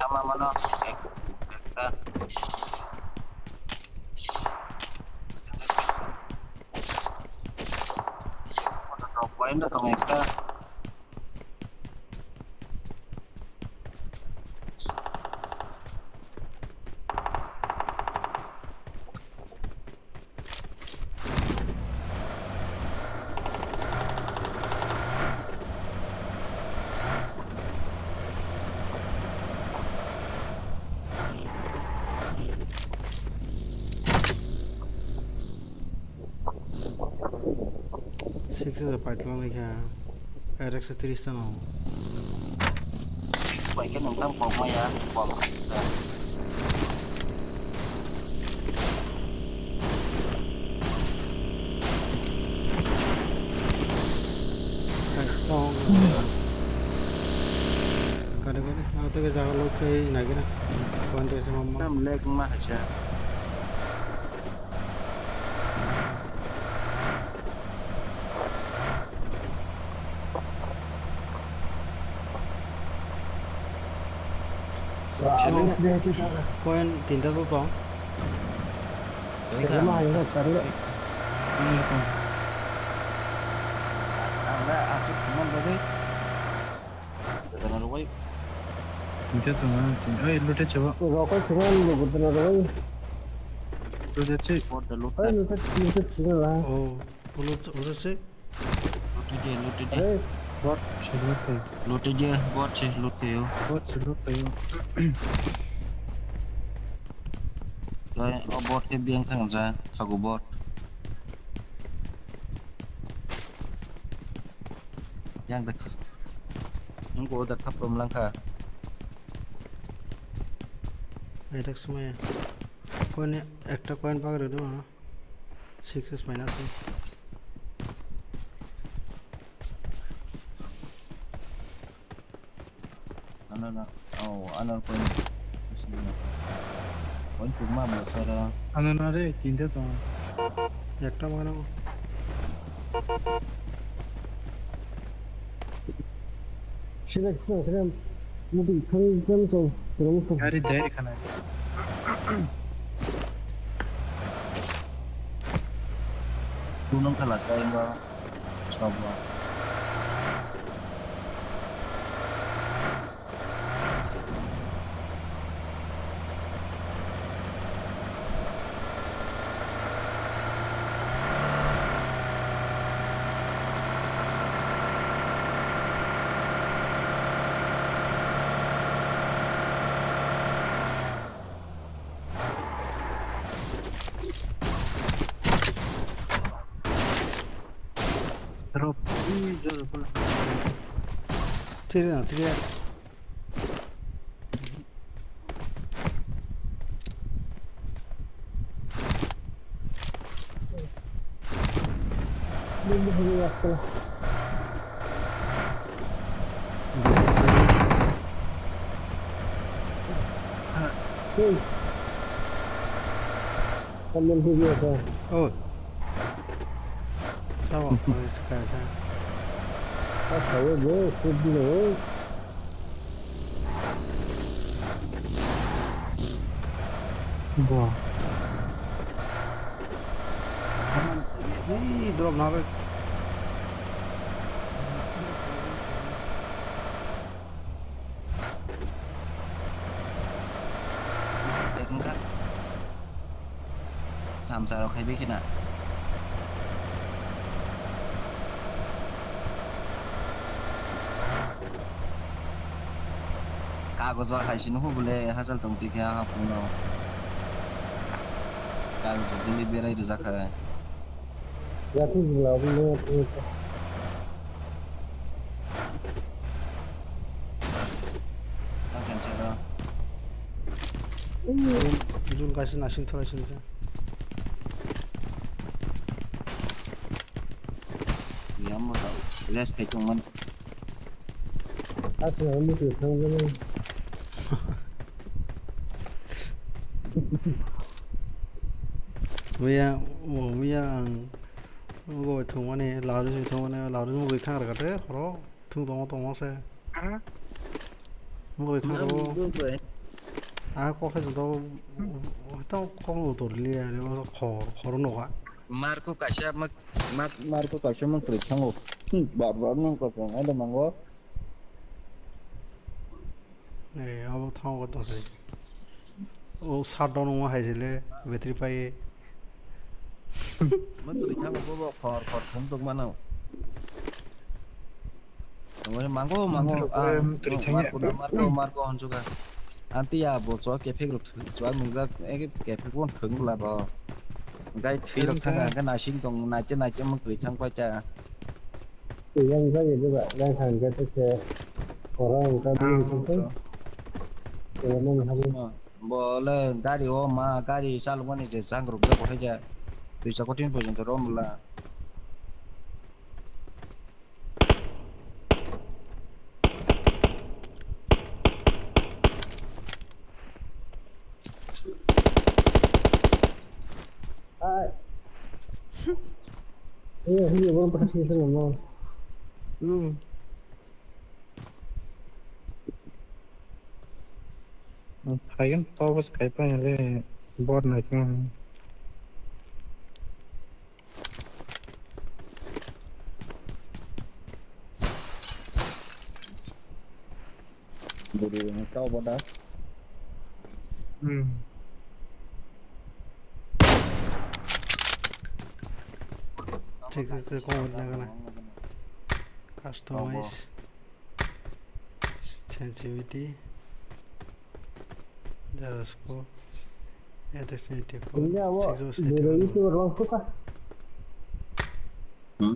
Tama mano ek, ekta. Point tong ekta. Six se paitwlang lai kha. Direct se tris tano. Six bai khe nung tam kok maya, bol. Kare kare, ah, tege jaga lok khe nagina. Kuan tege sama ma. Tam lag ma hacha. Point tinta to tong. Ang le aswk thumman bagwi. Gotana rwbai. Tinta tong, ah, tin-, oi, looted chabo. Rokoi thumman gotana rwbai. Looted se. Bot da loot. Oi, looted, looted sini lah. Oh, looted, looted se. Looted dia, looted dia. Hey. Bot se loot khayo. Looted dia, bot se loot khayo. Bot se loot khayo. Khe o bot khe biyang thang ja, thago bot. Yang da kha-, nung ko da khaprom lang kha. Attack smaya. Kone ekta coin bagre do, ha? Six S minus. Ano na, oh, ano coin. Coin puma bwsara. Ano na re, tinta tong. Ekta mano. Sila, sila, sila. Muti thang, thang, thang, thang, thang. Gari dai khana. Tunang khala sai ba. Sobo. Drop. Ui, drop. Tiri na, tiri. Hey. Kamen hugi asa. Oh. Sawa, koi saka sa. Ah, sawa bo, sudlo. Bo. Hey, drop na be. Ekngkha. Samsarok hai bikina. Kagojo hai sini hubule hachal tong tikhe hapungno. Kagojo duli berai rijak hai. Yakni jila obo le. Ang khenchero. Jun kaisa nasing thora sini khe. Yamo ta rest khai tongman. Aswk ang muti thangmani. Miya, miya ang Ogo bai thwngmani, lari se thwngmani, lari se mugwi thang rwkha de, horo thwng tongo, tongo se. Aha. Mugwi thang rwo. Mugwi. Ah, kok hai jotto, to kok no utor liya, re, o khor, khor no ga. Marko kaisa mak, mak, Marko kaisa mak kwrwi thango. Hmm, bar bar nang kok, ai da mango. Eh, abo thango to se. O shutdown wngma hai se le battery pai. Mo twi thango bo bo khor khor thum tok mano. Mo mango mango. Twi ah, thango. Marko, Marko, Marko honchuka. Anti ya bo chwa kephek rok chwa mungjak, eh, kephek bon thung la bo. Gai thwi rok thanga, ga nasing tong, nache nache mo twi thang pai ta. Yang jagwi diba, yang thang khe tei se oro wngkha bini wngkha tei. Bo le gari o ma, gari chalokmani je jang rok je bo hai ja. Twi chakotini porjonto rom bwla. Ai. Iya, iya, bang pernah sih itu ngomong. Hmm. Hagen to bos kai pa le bor na sma. Bwrwi ni kau boda. Hmm. Thik, thik, thik, kung wngna gana. Customize. Sensitivity. Gyroscope. F X eighty-four. Ini awak six oh six bwrwi itu berlangsung kah? Hmm?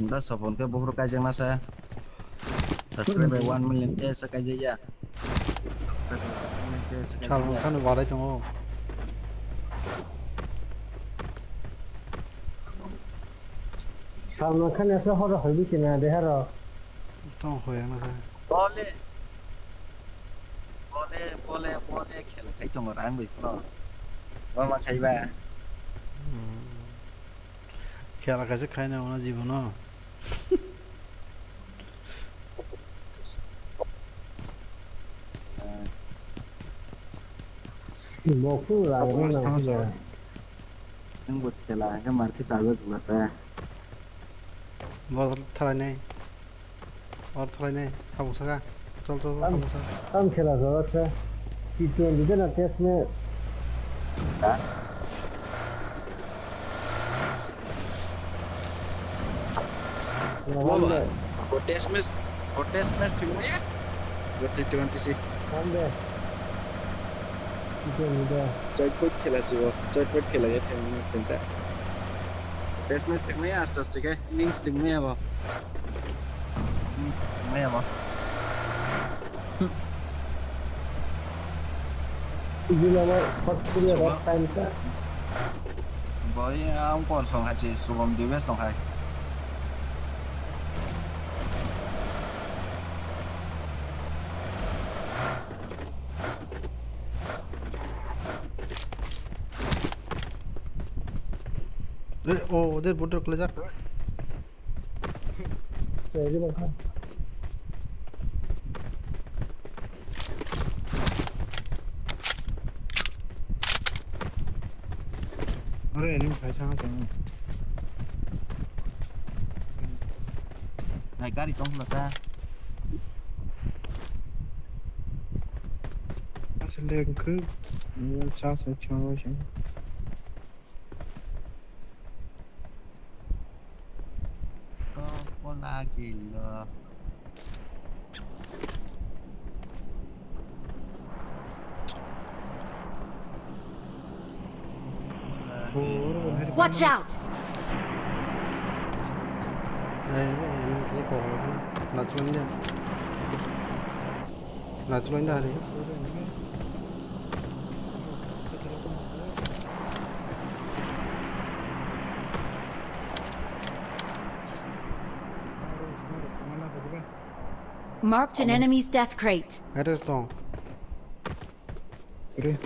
Nda sapon ke buhur kaijak nasa. Subscribe bai one million ke sa kaijak ya. Subscribe bai one million ke sa kaijak ya. Salman Khan ni walai tongo. Salman Khan ni aswk horo hoi bikina de haro. Tong hoi ang nasa. Bole. Bole, bole, bole khela khai tongo rang bai phano. Bole khai ba. Hmm. Khela kaisa khaina ono jibono. Bo kung rang rang nang khe. Nwng bo thela hwnkhe mar khe chajak bwsa. Bo thalai nai. Or thalai nai. Tamo saka. Chol, chol, chol, tamo saka. Tam khela jawak sa. T twenty de na test match. Ha? Bo test match, bo test match thwngmaya? Bo T twenty si. Chotput khela si bo, chotput khela ya thwngmaya thwngta. Test match thwngmaya aste aste khe, innings thwngmaya bo. Hmm, thwngmaya bo. Bini abo short period of time ta. Boi ang por song hai si, subom dibe song hai. Eh, oh, der botor kelejak. Saya di bangkang. Ore, ini khai chang chang. Hai, gari tong khna sa. Asal le khe, ini sa sa chang chang. Kopo lagi lo. Watch out! Nachulai da. Nachulai da hari. Marked an enemy's death crate. Ere tong. Ere.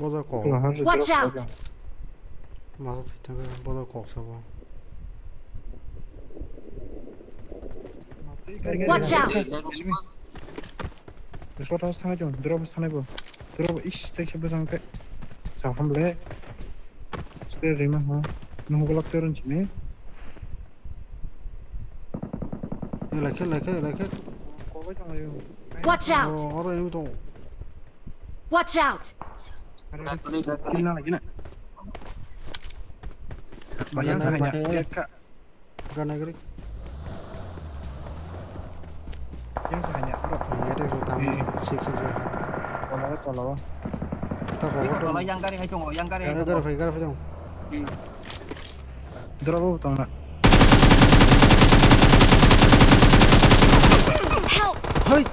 Bodo kok. Watch out! Masa thwi thangkhe bodo kok sabo. Watch out! Sota thangwi tong, drop thangwi bo. Drop is tek se bwsang khe. Saphang le. Spray rima ha. Nung golak teron chini. Lakhe, lakhe, lakhe. Watch out! Oh, oro enemy tong. Watch out! Kill na lagi na. Bayang sa hanya. Gana gari. Yang sa hanya. Ini ada yang utama. Sik sik. Tola tola. Tola yang gari hai tongo, yang gari. Gari gari hai gari hai tongo. Drop bo tong na. Help! Hei!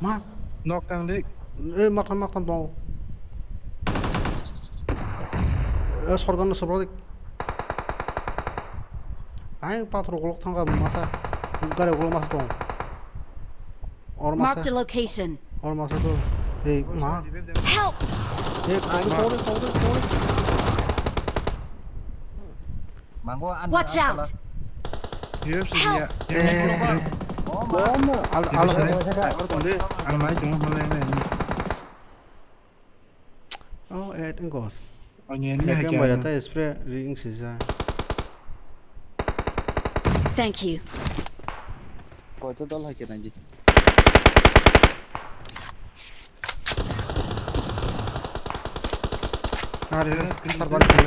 Ma! Nok tang di. Eh, maktham maktham tong. Eh, sorgan no sobra dik. Ai pathor golok thangka masa. Gari golok masa tong. Or masa. Marked a location. Or masa to. Ei, ma. Help! Ei, sorry, sorry, sorry. Mango an. Watch out! Help! Eh. Oh, ma. Al al. Ang mai tong hole ne. Oh, eh, ngos. Onion ni. Ekdom hajar. Bai ta spray ring sisa. Thank you. Koito dol hai khe nai di. Are, sarbar khe.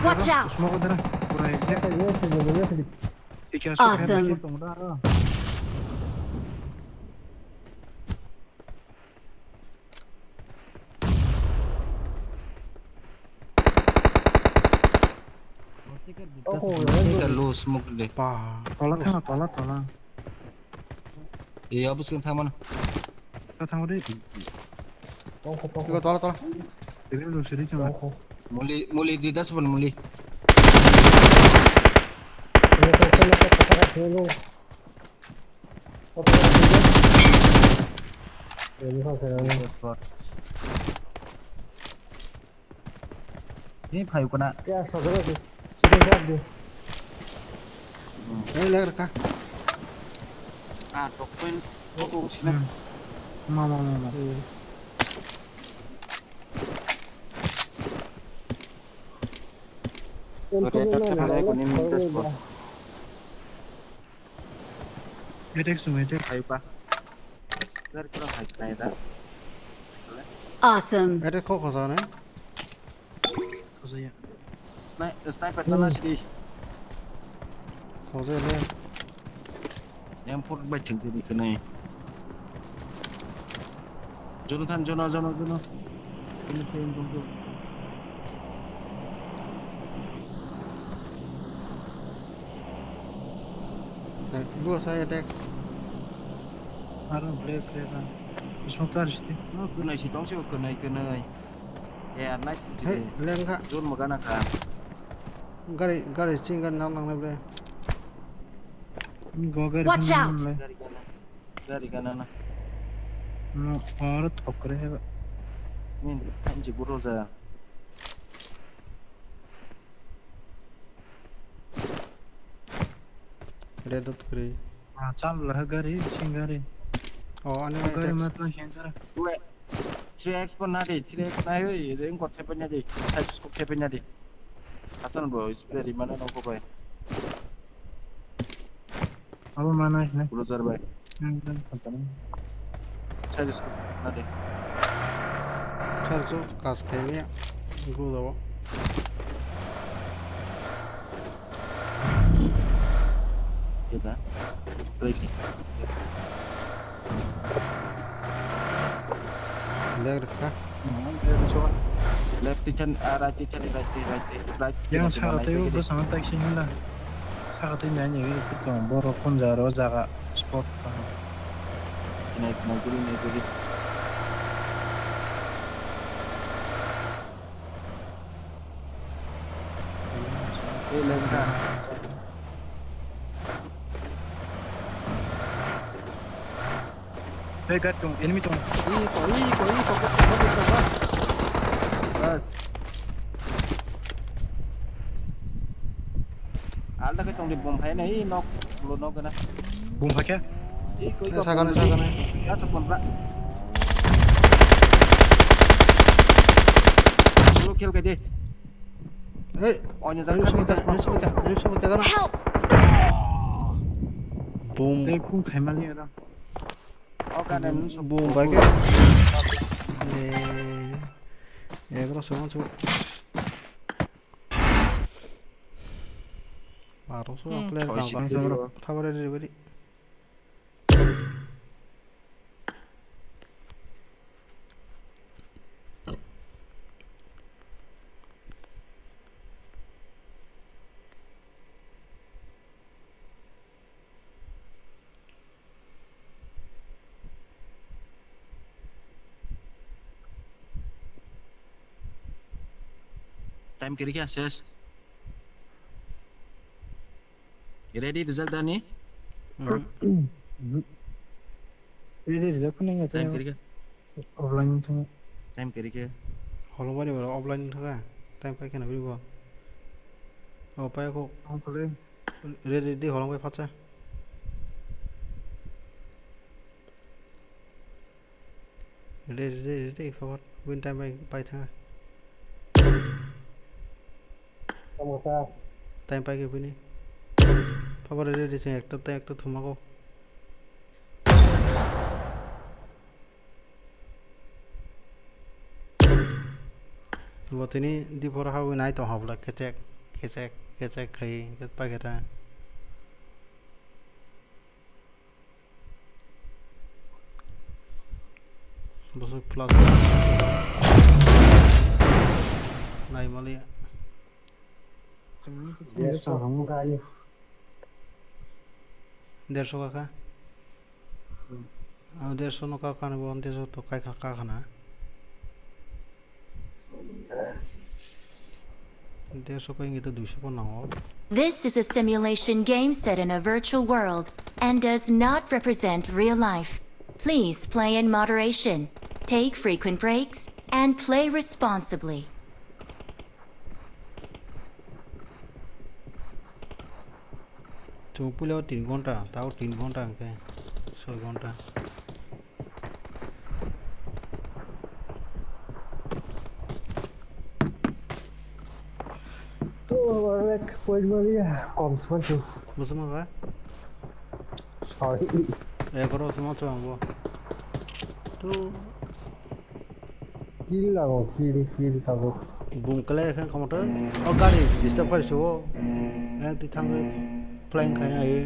Watch out! Smoke dara. Pura ek. Awesome. Ita lu smoke de. Pa. Tola thang, tola, tola. Iya, bus kan thaman. Ta thang di. Iko tola, tola. Ini lu seri cuma. Muli, muli di das pun muli. Ni phai ukuna. Ya, sabra di. Sini jab di. Ei, lag raka. Ah, tok point. Tok sini. Hmm. Ma, ma, ma, ma. Hmm. Ore, tok tok tok tok. Attack sung, attack. Ayo pa. Dari kurang high side ah. Awesome. Attack kok khosa ne? Khosa ya. Sni-, sniper tana sidi. Khosa ne? M four bai thengdi kene. Jonathan, Jona, Jona, Jona. Ini saya yang tunggu. Dua saya attack. Aro play, play kan. Ismo tar sih. Kunai si tong sih, kunai, kunai. Eh, ar nai thung sih. Hei, lengkha. Zone mo gana kha. Gari, gari, ching gari nang nang le. Go gari. Watch out. Gari gana. Gari gana na. No, aro thokre heba. Min, hanji buro ja. Red dot kri. Ah, chal lah gari, sing gari. Oh, ani gari attack. Matla sing gari. Dua. Three X pon nadi, three X nai oi, ring ko thepe nadi. Side scope thepe nadi. Hasan bro, spray di mana nongko bai. Abo mana sini? Cruiser bai. Hmm, hmm. Side scope nadi. Side scope kas kaya. Gue dawa. Kita. Right. Leg rikha. Left titan, ah, right titan, right, right, right. Yang saka tayo bwskango taksi hinla. Saka twi nai nai khe tong borok phunjaro jaga spot. Kinai, kinai, guri, nai, guri. Ei, lengkha. Hei, guard tong, enemy tong. Ih, ko, ih, ko, ih, ko, ko, ko, ko, ko. Bas. Alda khe tongdi bom phai na, ih, nok, ulo nok gana. Bom phai khe? Ih, koi ko, sakane, bom sakane. Asa bom pra. Ulo khel kai de. Hey, onya jak khat ita. Help! Boom. Tei kung khaimani oro. O kanen boom bai ke. Eh, eh, bro, sama su. Baru su player kau kau. Thabar dari beri. Time kiri kya ses? Ready result dani? Ready result kuning ya. Time kiri kya? Offline thung. Time kiri kya? Holong bani boro offline thung ka. Time pai kana bini bo. Oh, pai ko. Ang kule. Ready, ready, holong pai phacha. Ready, ready, ready, forward. Win time pai, pai thang. Tamo sa. Time pai ke bini. Forward ready, ready, sing ekta, ekta thuma ko. Bo tini dipor hawi nai tong habla kechek, kechek, kechek khai, pai khe ta. Bosok plus. Nai mali. Derso. Derso kaka. Hmm. Ah, derso no kaka ni bo derso to kai kaka kana. Derso kai ngi to duiso po nango. This is a simulation game set in a virtual world. and does not represent real life. Please play in moderation, take frequent breaks, and play responsibly. Chwng puila o tin ghonta, tao tin ghonta hwnkhe soi ghonta. To, onek poinmani kom sman chu. Bwswk ma ba? Sorry. Ekoro sma chu ang bo. To. Kill lago, kill, kill tabuk. Bum kle khe komoto. O gari disturb khai suo. Yang ti thangwi flying khaina ai.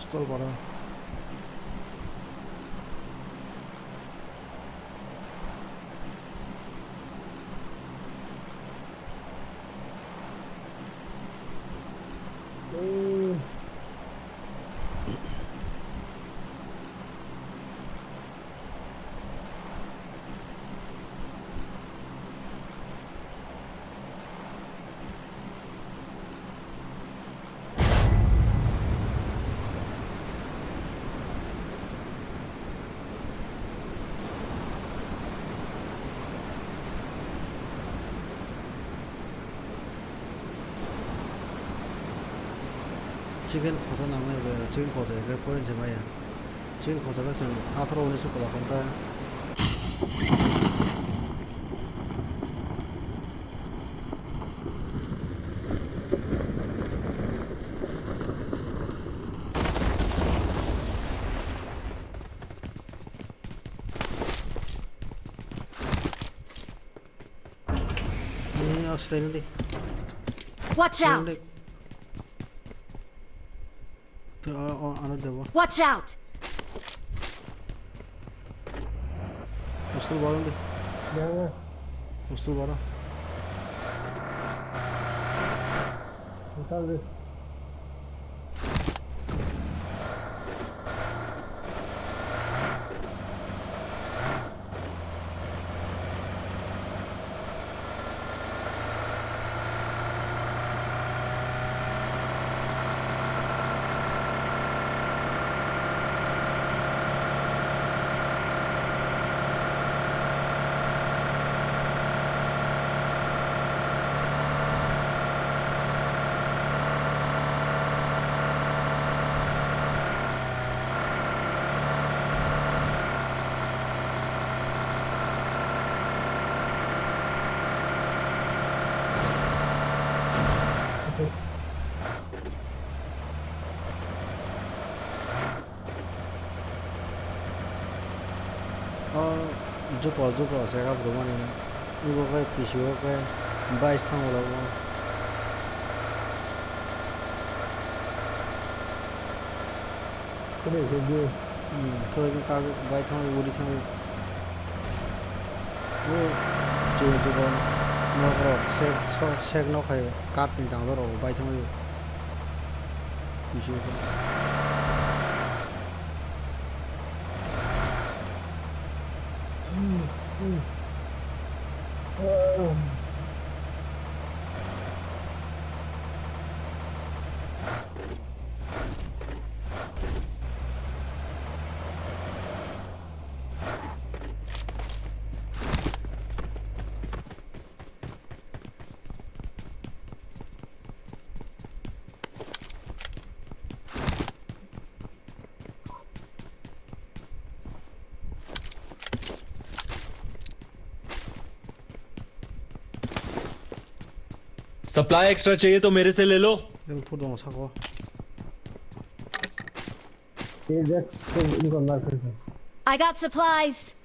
Stol bara. Chicken khosa nangnai bai, chicken khosa khe point se maya. Chicken khosa khe chwng atharo unis o kwla khon ta. Eh, Australia di. Watch out! Australia di. Watch out! Hostel baro di. Ya, ya. Hostel baro. Hostel di. O jupo jupo se kha bwrwmani. Abo khe P C o khe bike thango labo. Khwlai khe di. Hmm, khwlai khe kagwi bike thango, udi thango. O je jupo nok rok sek, so, sek nok hai kath ni dangla rok bike thango. P C o khe. Supply extra चाहिए तो मेरे से ले लो। Level four dong sako. T J X ko ingon lar khe. I got supplies.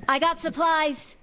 I got supplies.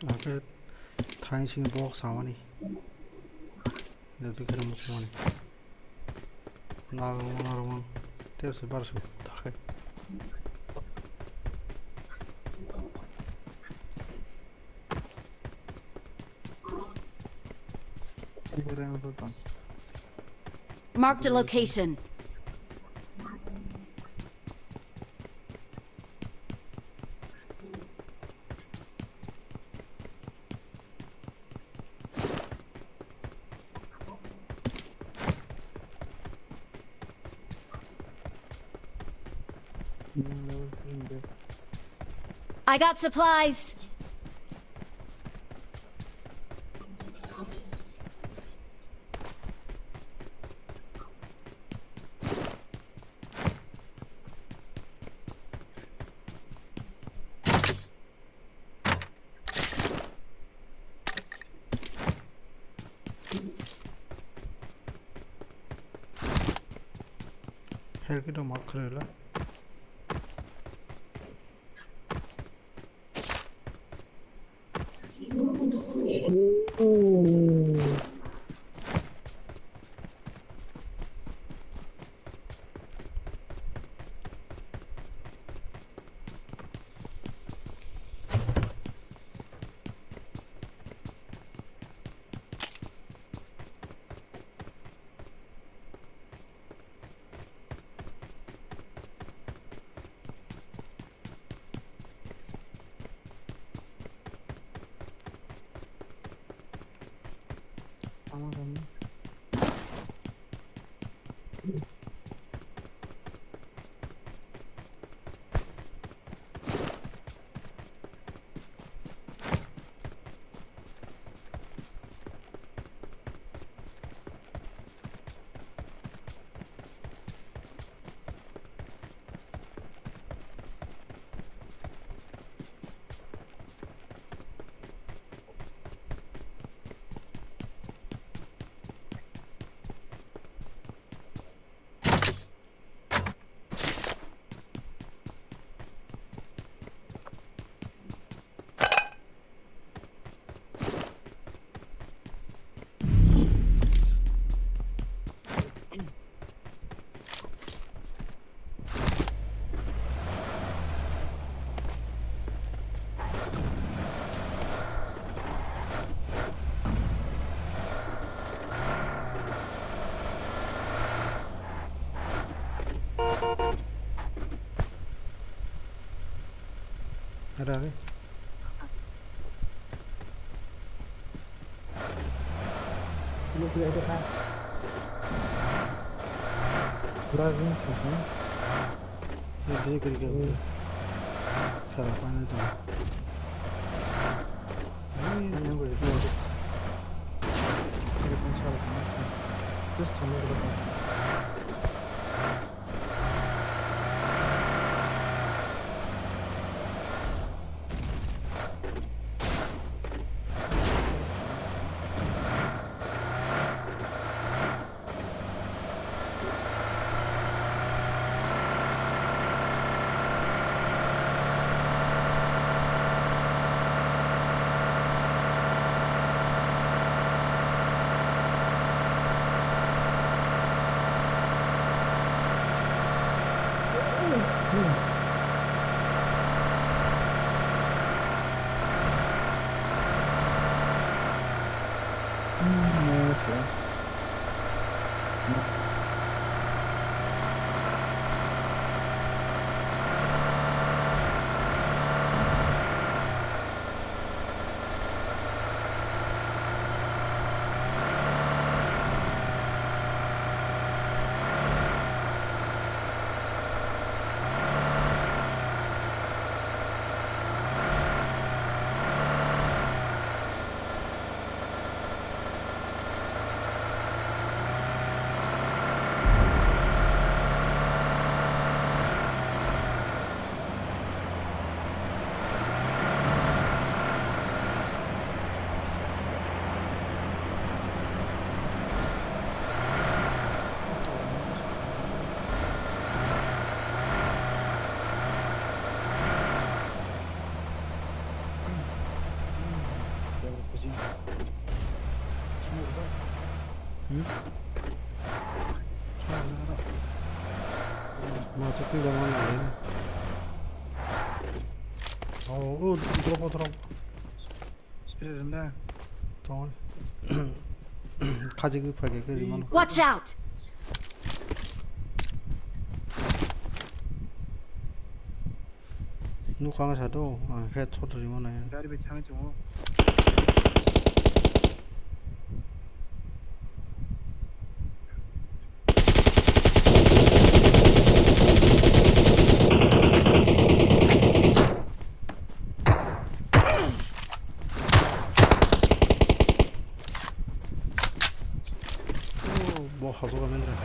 Ake thain sini box samani. Lebih kere muchmani. Nal mang nal mang. Tersi barsu. Takai. Marked a location. I got supplies. Hel khe tongma khwlai le. Ada ni. Lazım mı çalışan? Gri gri gri. Şöyle, bana dön. Ay, ne böyle? Telefon çalıyor. Kız tanıyor. Hmm? Masuk ke dalam lain. Oh, oh, drop, drop. Spirit renda. Tong. Kaji ke phage ke rimano. Watch out! Nukha wngkha do, ang khe thotri mano. Gari bai thangwi tongo. Oh, bo hajoka mendra.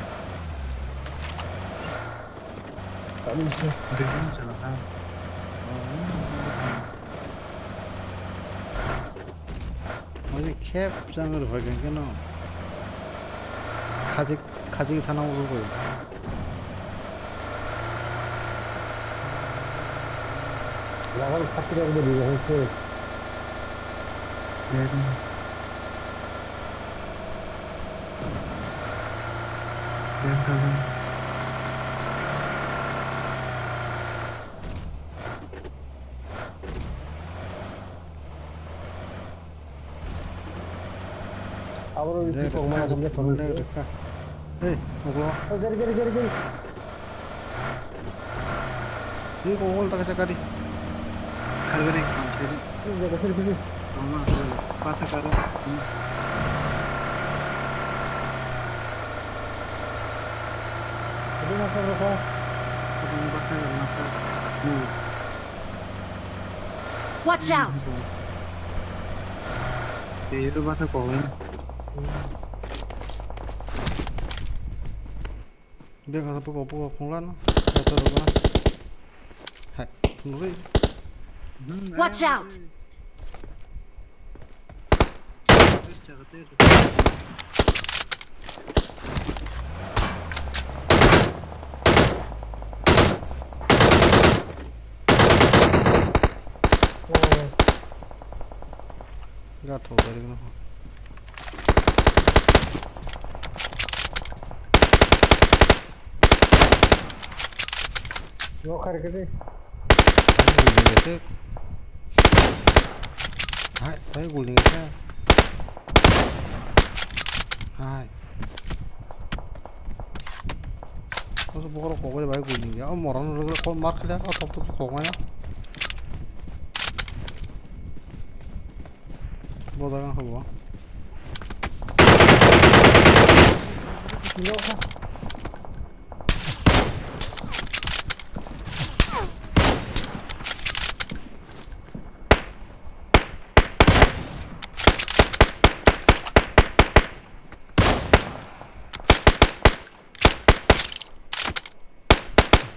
Building chala ha. Mani khep chang rwphai khe no. Khajik, khajik thana ulo koi. Lagal khati rok bo di hai se. Aboro Dek, kok mana dek, samle dek, dek. Hei, muklo. Oh, gari, gari, gari, gari. Ini kok wall tak cakari. Hargari, hargari. Ini jaga sini, sini. Toma, hargari. Pasa karo. Hmm. Ini masa berapa? Ini masa, masa. Hmm. Watch out! Tei ito bata kok bai. Bek kasa poko poko khunglan. Kasa rok na. Hai, nugui. Watch out! Gathok dari kena. Yo, kar kete. Hai, guling kete. Hai, hai, guling kete. Hai. Koso bokoro kokoi bai guling ya. O moron rwgwla kok mar khe ya. O top top kokmaya. Boda gang habo.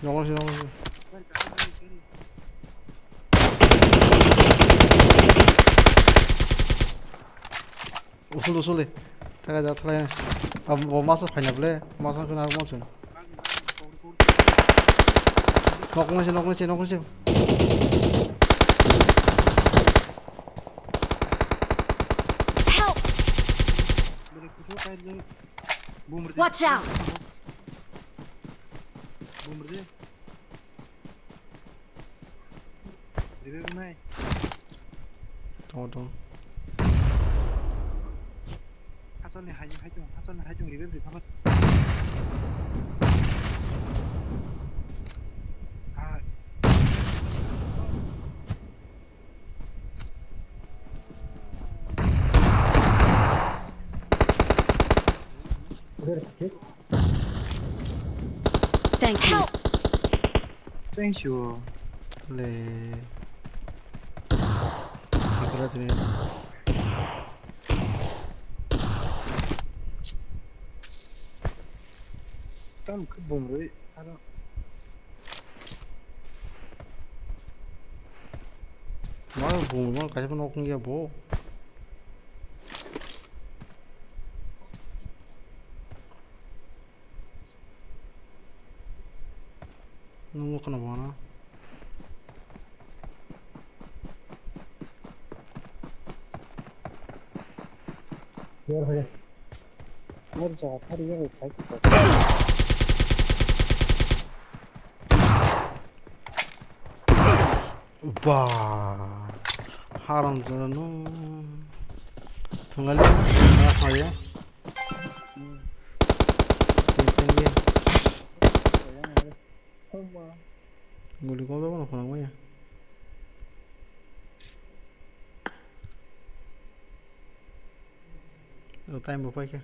Nongol si, nongol si. Usul, usul de. Taka ja, taka ja. Ab, bo maso phaina ble. Maso kena maso. Nokni se, nokni se, nokni se. Help! Watch out! Revive nai. Tongo, tongo. Hasalni hai, hai tong, hasalni hai tong, revive ri, phapat. Hai. Thank you. Help! Thank you. Le. Hakura tini. Tam khe bumrwi aro. Ma bumrwi ma kaisa phano nokong ya bo. Nung nukha na bo na. Yor hai. Mor jaga phari ya, khai. Ba, haram jora no. Thungali, na khaya. Tengteng ye. Guli kok dogo no khonang maya. O time bo paikha.